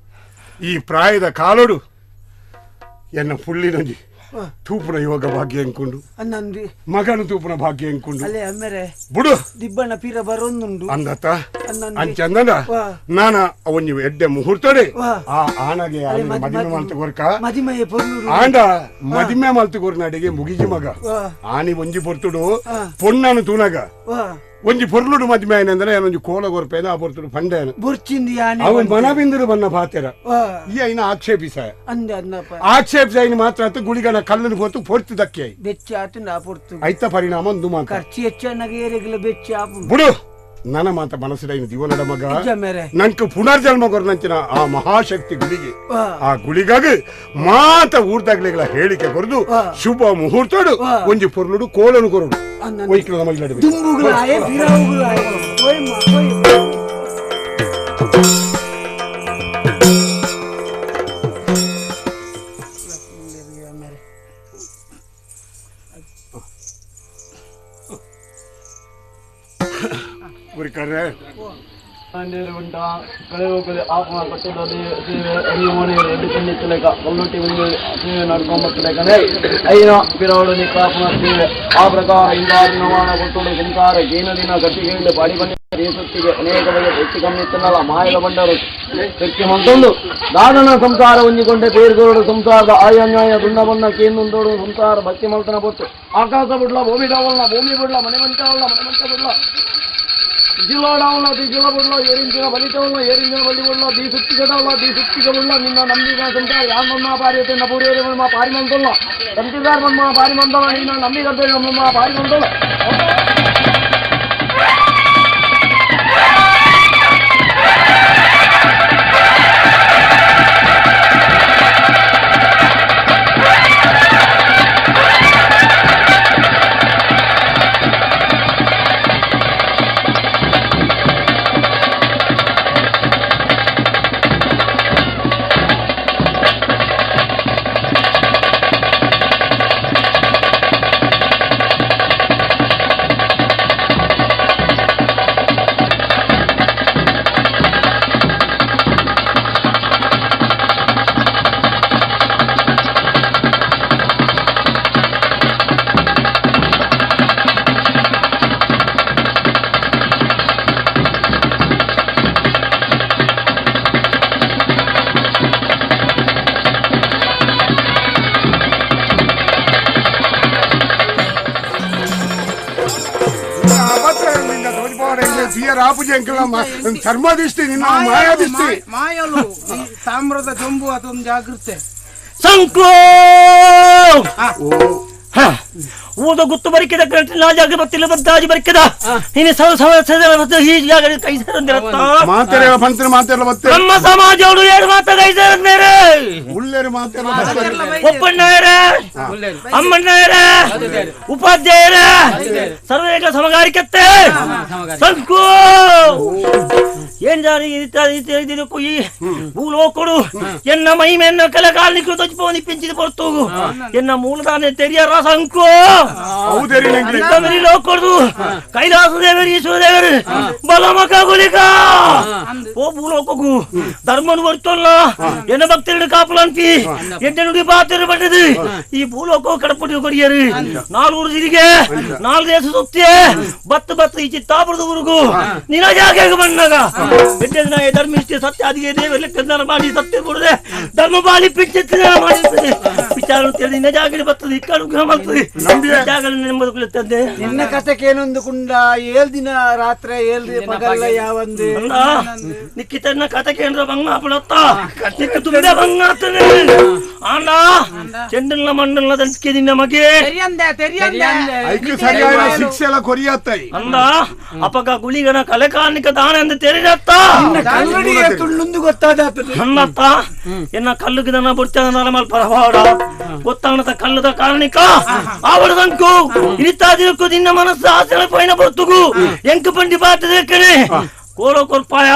ಈ ಪ್ರಾಯದ ಕಾಲೋಡು ಎನ್ನ ಪುಳ್ಳಿನೊಂಜಿ ತೂಪುನ ಯೋಗ ಭಾಗ್ಯ ಎಂಕೊಂಡು ಮಗನ ತೂಪುನ ಭಾಗ್ಯ ಎಂಕೊಂಡು ಬುಡು ದಿಬ್ಬಣ್ಣ ಪೀರ ಬರೋಂದುಂಡು ಅಂದತ್ತ ಅಂಚಂದನ ನಾನ ಒಂಜಿ ಎಡ್ಡೆ ಮುಹೂರ್ತಡೆ ಆ ಆನಗೆ ಮದಿಮೆ ಮಲ್ತುಕೊರ್ಕ ಆಂಡ ಮದಿಮೆ ಮಲ್ತುಕೊರ್ನಾಡಿಗೆ ಮುಗಿಜಿ ಮಗ ಆನಿ ಒಂಜಿ ಪೊರ್ತುಡು ಪೊಣ್ಣನು ತೂನಗ ಒಂಜಿ ಪೊರ್ಲುಡು ಮದಿಮೆ ಆಯ್ನಂದ್ರೆ ಒಂಜಿ ಕೋಲ ಕೊರ್ಪೇನ ಆ ಪೊರ್ತುಡು ಪಂಡೇನ ಅವನ್ ಮನಬಿಂದರು ಬನ್ನ ಪಾತೆರ ಈ ಐನ ಆಕ್ಷೇಪಿಸ ಆಕ್ಷೇಪಿಸ ಮಾತ್ರ ಗುಳಿಗನ ಕಲ್ಲನ್ನು ಪೊರ್ತು ಪೊರ್ತು ದಕ್ಕೆ ಐತ ಪರಿಣಾಮ ಒಂದು ಮಾತ್ರ ಬುಡು ನನ್ನ ಮಾತ ಮನಸ್ಸಿನ ದಿವನಡ ಮಗ ನಂಗೆ ಪುನರ್ಜನ್ಮ ಕೊರ್ನಂಚಿನ ಆ ಮಹಾಶಕ್ತಿ ಗುಳಿಗೆ ಆ ಗುಳಿಗಾಗಿ ಮಾತ ಊರ್ದಾಗ್ಲಿಗಳ ಹೇಳಿಕೆ ಕೊರದು ಶುಭ ಮುಹೂರ್ತೋಡು ಒಂಜಿ ಪೊರ್ಲುಡು ಕೋಲನು ಕೊರಡು ಒಯ್ಕಲ ಮೈಲಾಡು ಆ ಪ್ರಕಾರ ಇಂದಾರಿನವಾನ ಕೊಟ್ಟುಡು ಸಂಸಾರ ಗೇನದಿನ ಗಟ್ಟಿಗೆಂದು ಪಾಡಿಬಂಡ ದೇಶತ್ತಿಗೆ ಅನೇಕ ಬಗೆಯ ಹೆಚ್ಚು ಗಮನಿತ್ತನಲ್ಲ ಮಾಯದ ಬಂಡರು ಹೆಚ್ಚು ಮಂತೊಂದು ದಾದನ ಸಂಸಾರ ಹೊಂದಿಕೊಂಡೆ ಪೇರ್ಗೋಡು ಸಂಸಾರದ ಆಯನ್ಯಾಯ ದುಂಡ ಬಣ್ಣ ಕೇಂದೊಂದೋಡು ಸಂಸಾರ ಭಕ್ತಿ ಮಲ್ತನ ಪೊಟ್ಟು ಆಕಾಶ ಬಿಡ್ಲ ಭೂಮಿ ಡಾವಲ್ನ ಭೂಮಿ ಬಿಡ್ಲ ಮನೆ ಮಂಚವಲ್ಲ ಮನೆ ಮಂಚ ಬಿಡ್ಲ ಜಿಲ್ಲಾಡವಲ್ಲ the ಜಿಲ್ಲ ಬಿಡ್ಲ ಏರಿಂಚಿನ ಬಲಿತವಲ್ಲ ಏರಿಂಚಿನ ಬಲಿ ಬಿಡ್ಲ the ಸುತ್ತಿಗಡವಲ್ಲ the ಸುತ್ತಿಗ ಬಿಡ್ಲ ನಿನ್ನ ನಂಬಿದ ಸಂಸಾರ ಯಾನ್ನಮ್ಮ ಪಾರಿಯತೆ ನಪೂರಿಯರೆ ಮಮ್ಮ ಪಾರಿಮಂತಲ್ಲ ತಂತಿದಾರ್ ಮಮ್ಮ ಪಾರಿಮಂತಲ್ಲ ನಿನ್ನ ನಂಬಿಗದ್ದೆ ನಮ್ಮ ಪಾರಿಮಂತಲ್ಲ. ಚರ್ಮದಿಷ್ಟಿ ನಿನ್ನ ಮಾಯಾದಿಷ್ಟಿ ಮಾಯಲು ತಾಮ್ರದ ಜಂಬು ಅದೊಂದು ಜಾಗೃತೆ ಸಂಕೋ ಊದ ಗುತ್ತು ಬರಿಕೆದ ನಾ ಜಾಗ ಬತ್ತಿಲ್ಲ ಬದ್ದಾಜಿ ಬರಿಕೆದ ನೀನು ಈ ಜಾಗ ಕೈ ನಮ್ಮ ಸಮಾಜವರು ಏಳು ಮಾತ ಕೈ ಸೇರಂದೇರೆ ಉಳ್ಳೇರು ಮಾತೆಲ್ಲ ಒಪ್ಪಣ್ಣಯರ ಅಮ್ಮಣ್ಣಯರ ಉಪಾಧ್ಯಾಯರ ಸರ್ವೇಕ ಸಮಗಾರಿಕತ್ತೆ ಸಂಕು ಏನ್ ಜಾರಿ ಈ ಭೂಲೋಕಡು ಎನ್ನ ಮಹಿಮೆಯನ್ನ ಕೆಲ ಕಾಲಿಗೆ ತೊಚ್ಪೋನಿ ಪಿಂಚಿದ ಪೊರ್ತೋಗು ಎನ್ನ ಮೂಲದಾನೆ ತೆರಿಯರ ಸಂಕು ಲೋಕಡು ಕೈಲಾಸ ದೇವರು ಈಶ್ವರ ದೇವರು ಬಲಮಕ ಗುಲಿಕ ಓ ಭೂಲೋಕಗು ಧರ್ಮನು ಬರ್ತಲ್ಲ ಎನ್ನ ಭಕ್ತರು ಕಾಪುಲಂತಿ ಎಣ್ಣೆ ಪಾತ್ರ ಪಟ್ಟದು ಈ ಭೂಲೋಕ ಕಡಪುಟಿ ಕೊಡಿಯರು ನಾಲ್ವರು ಸಿರಿಗೆ ನಾಲ್ಕು ದೇಶ ಸುತ್ತೆ ಬತ್ತು ಬತ್ತು ಈ ಚಿತ್ತಾಪುರದ ಊರಿಗೂ ನಿನ ಜಾಗ ಬಂದಾಗ ಎಡ್ಡೆ ಧರ್ಮಿಷ್ಠೆ ಸತ್ಯ ಅದಿಗೆ ದೇವರಲ್ಲಿ ಕನ್ನಡ ಮಾಡಿ ಸತ್ಯ ಕೊಡದೆ ಧರ್ಮ ಬಾಲಿ ಪಿಂಚಿತ್ತ ಮಾಡಿರ್ತದೆ ವಿಚಾರ ನಿನ್ನ ಜಾಗಲಿ ಬರ್ತದೆ ಇಕ್ಕನುಗ್ರಹ ಮಾಡ್ತದೆ ಜಾಗಲಿ ನೆಮ್ಮದಿ ಕುಳಿತಂದೆ ನಿನ್ನ ಕಥೆಕೇನೊಂದು ಕುಂಡ ಏಳು ದಿನ ರಾತ್ರಿ ಏಳು ದಿನ ಪಗಲ್ಲ ಯಾವಂದು ನಿಕ್ಕಿತನ್ನ ಕಥೆಕೇಂದ್ರ ಬಂಗ ಪಡತ್ತ ನಿಕ್ಕ ತುಂಬೆ ಬಂಗ ಆಗ್ತದೆ ಆಂಡ ಚೆಂಡಲ್ನ ಮಣ್ಣಲ್ನ ದಂಟಿಕೆ ನಿನ್ನ ಮಗೆ ಶಿಕ್ಷೆ ಎಲ್ಲ ಕೊರಿಯತ್ತಾಯಿ ಅಂದ ಅಪಗ ಗುಳಿಗನ ಕಲೆಕಾರ್ನಿಕ ದಾನ ಎಂದು ತೆರಿದತ್ತ ತುಳ್ಳುಂದು ಗೊತ್ತಾದ ಅನ್ನತ್ತ ಎನ್ನ ಕಲ್ಲುಗೆ ನನ್ನ ಬುಡ್ತ ಮಲ್ಪ ಗೊತ್ತಾಣದ ಕಲ್ಲದ ಕಾರಣಿಕ ಆವಡದಂಕು ಇನಿತಾದಿನಕ್ಕೂ ನಿನ್ನ ಮನಸ್ಸು ಆಸೆ ಪೈನ ಬರ್ತುಗು ಎಂಕು ಬಂಡಿ ಪಾತದೆ ಕಣೆ ಕೋಲೋ ಕೊರ್ಪಾಯ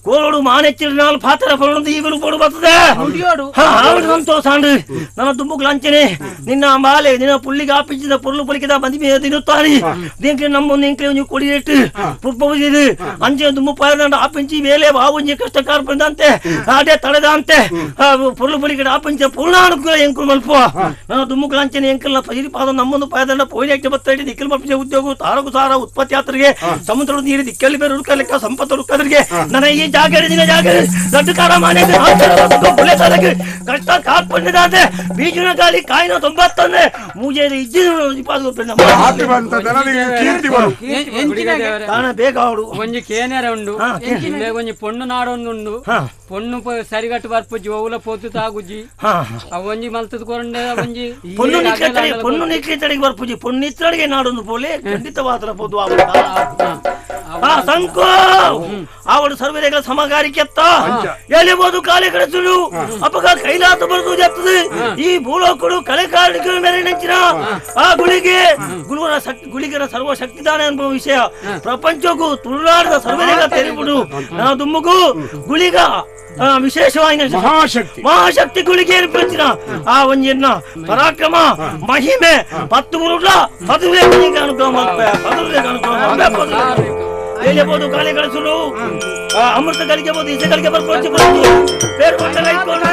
ಕೋಲೋಡು ಮಾನೆಚ್ಚಿನ ನಾಲ್ ಪಾತ್ರ ಪಡೋದು ಈಗಲೂ ಕೊಡು ಬರ್ತದೆ ಆವಡ ಸಂತೋಷ ಅಂಡು ನನ್ನ ದುಂಬುಕ್ ಲಂಚನೆ ನಿನ್ನ ಬಾಲೆ ನಿನ್ನ ಪುಳ್ಳಿಗೆ ಆಪಿಂಚಿದ ಪೊರ್ಲು ಪೊಲಿಕಿದ ಬಂದಿ ತಿನ್ನುತ್ತಾರೆ దీంట్లో నమ్ము ఇంట్లో ನೀವು ಕೊಡಿಯೇಟು ಪುರ್ಪವಿದು ಅಂಚೆ ದುಂಬು ಪಾಯದಂಡ ಆಪಿಂಚಿ ಬೇಲೆ ಬಾವುಂಜಿ ಕಷ್ಟ ಕಾರ್ಪಂದಂತೆ ಅದೇ ತಡೆದಂತೆ ಪೊರ್ಲು ಪೊಲಿಕಿದ ಆಪಿಂಚ ಪೂರ್ಣ ಅನುಕೂಲ ಎಂಕುಲ್ ಮಲ್ಪ ನನ್ನ ದುಮ್ಮುಕ್ ಲಂಚನೆ ಎಂಕಲ್ನ ಪಜಿರಿ ಪಾದ ನಮ್ಮನ್ನು ಪಾಯದಂಡ ಪೋಯಿನಾಕ್ಕೆ ಬತ್ತಡಿ ದಿಕ್ಕಲ್ ಮಲ್ಪಿನ ಉದ್ಯೋಗ ತಾರಗು ಸಾರ ಉತ್ಪತ್ತಿ ಯಾತ್ರೆಗೆ ಸಮುದ್ರದ ನೀರು ದಿಕ್ಕಲ್ಲಿ ಬೇರೆ ಹುಡುಕಲಿಕ್ಕ ಸಂಪತ್ತು ಹುಡುಕದ್ರಿಗೆ ನನ್ನ ಈ ಜಾಗರಿ ದಿನ ಜಾಗರಿ ದೊಡ್ಡ ಕಾರ ಮನೆ ಕಷ್ಟ ಕಾಪಂಡಿದಾದೆ ಬೀಜಿನ ಗಾಳಿ ಕಾಯಿನ ತೊಂಬತ್ತಂದ್ರೆ ಮೂಜೆ ಇಜ್ಜಿನ ಬೇಗ ಒಂಜಿ ಕೇನೆರ ಉಂಡು ಒಂಜಿ ಪೊಣ್ಣು ನಾಡೊಂದುಂಡು ಪೊಣ್ಣು ಸರಿಗಟ್ಟು ಬರ್ಪುಜಿ ಓವುಲ ಪೋತು ತಾಗುಜಿ ಒಂಜಿ ಮಲ್ತದ ಕೊರಂಡ ಒಂಜಿ ಪೊಣ್ಣು ಪೊಣ್ಣು ನಿಕ್ಲಿತಡಿಗೆ ಬರ್ಪುಜಿ ಪೊಣ್ಣು ಇತ್ತಡಿಗೆ ನಾಡೊಂದು ಪೋಲೆ ಖಂಡಿತವಾದ್ರ ಪೋದು ಆ ಸಂಕೋ ಆವಡು ಸರ್ವರೇಗಳ ಸಮಗಾರಿಕೆತ್ತ ಎಲ್ಲಿಬೋದು ಕಾಲೆ ಕಡಸುಳು ಅಪಗ ಕೈಲಾಸ ಬರೆದು ಜತ್ತದೆ ಈ ಭೂಲೋಕಡು ಕಲೆ ಕಾರಣಿಕರ ಮೇಲೆ ನೆಂಚಿನ ಆ ಗುಳಿಗೆ ಗುರುವರ ಶಕ್ತಿ ಗುಳಿಗರ ಸರ್ವ ಶಕ್ತಿದಾನ ಎಂಬ ವಿಷಯ ಪ್ರಪಂಚಕ್ಕೂ ತುಳುನಾಡದ ಸರ್ವರೇಗ ತೆರಿಬಿಡು ನಾ ದುಮ್ಮಗೂ ಗುಳಿಗ ವಿಶೇಷವಾಗಿ ಮಹಾಶಕ್ತಿ ಮಹಾಶಕ್ತಿ ಗುಳಿಗೆ ಏರ್ಪಡಿಸಿನ ಆ ಒಂಜಿನ ಪರಾಕ್ರಮ ಮಹಿಮೆ ಪತ್ತು ಗುರುಡ್ಲ ಪದುವೆ ಅನುಗ್ರಹ ಮಾಡ್ತಾರೆ ಪದುವೆ ಅನುಗ್ರಹ ಮಾಡ್ತಾರೆ ಎಲ್ಲಿಬೋದು ಕಾಲೆ ಕಳಿಸಲು ಅಮೃತ ಗಳಿಗೆ ಇಸೆ ಗಳಿಗೆ ಬರ್ಕೊಳ್ತಿ ಬಂತು ಪೇರ್ಕೊಂಡ ಪೇರ್ಕೊಂಡು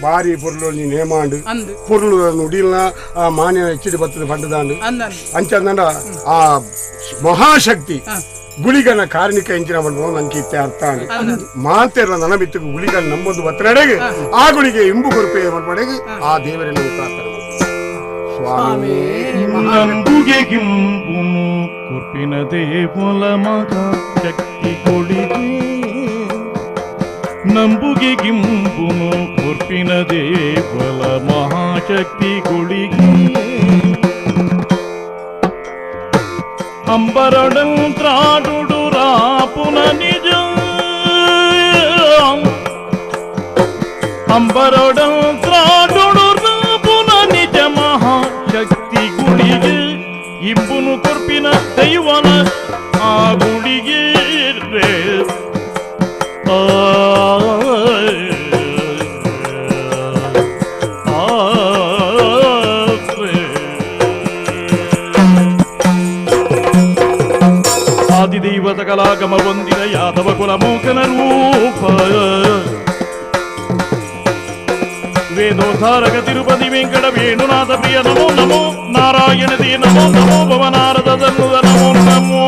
ಬಾರಿ ಪೊರ್ಲು ನೀನು ಹೇಮಾಂಡು ಪೊರ್ಲು ನುಡಿಲ್ನ ಆ ಮಾನ್ಯ ಹೆಚ್ಚಿಡಿ ಬರ್ತದೆ ಪಂಡದಾಂಡು ಅಂಚಂದಂಡ ಆ ಮಹಾಶಕ್ತಿ ಗುಳಿಗನ ಕಾರಣಿಕ ಎಂಚಿನ ಬಂದು ನಂಗೆ ಇತ್ತೆ ಅರ್ಥ ಮಾತೆಲ್ಲ ನನ್ನ ಬಿತ್ತು ಗುಳಿಗನ ನಂಬೊಂದು ಬತ್ತಡೆಗೆ ಆ ಗುಳಿಗೆ ಇಂಬು ಕೊರಪೆ ಮಲ್ಪಡೆಗೆ ಆ ದೇವರನ್ನು ಪ್ರಾರ್ಥನೆ ಸ್ವಾಮಿ ನಂಬುಗೆ ಗಿಂಬುನು ಕೊರ್ಪಿನ ದೇವಲ ಮಗ ಶಕ್ತಿ ಕೊಡಿಗೆ ನಂಬುಗೆ ಗಿಂಬುನು ಕೊರ್ಪಿನ ದೇವಲ ಮಹಾಶಕ್ತಿ ಗುಳಿಗೆ ಅಂಬರಡಂತ್ರಾಡುಡು ರಾಪುನ ನಿಜ ಅಂಬರೊಡಂತ್ರಾಡೊಡು ರಾಪುನ ನಿಜ ಮಹಾಶಕ್ತಿ ಗುಳಿಗೆ ಇಂಬುನು ಕೊರ್ಪಿನ ದೈವನ ಆ ಗುಳಿಗೆ ಆದಿದೈವತ ಕಲಾಗಮ ಹೊಂದಿದ ಯಾದವ ಕುಲ ಮೂಕನ ರೂಪ ವೇದೋದ್ಧಾರಕ ತಿರುಪತಿ ವೆಂಕಟ ವೇಣುನಾಥ ಪ್ರಿಯ ನಮೋ ನಮೋ ನಾರಾಯಣದಿ ನಮೋ ನಮೋ ಭವನಾರದ ಧನುದ ನಮೋ ನಮೋ.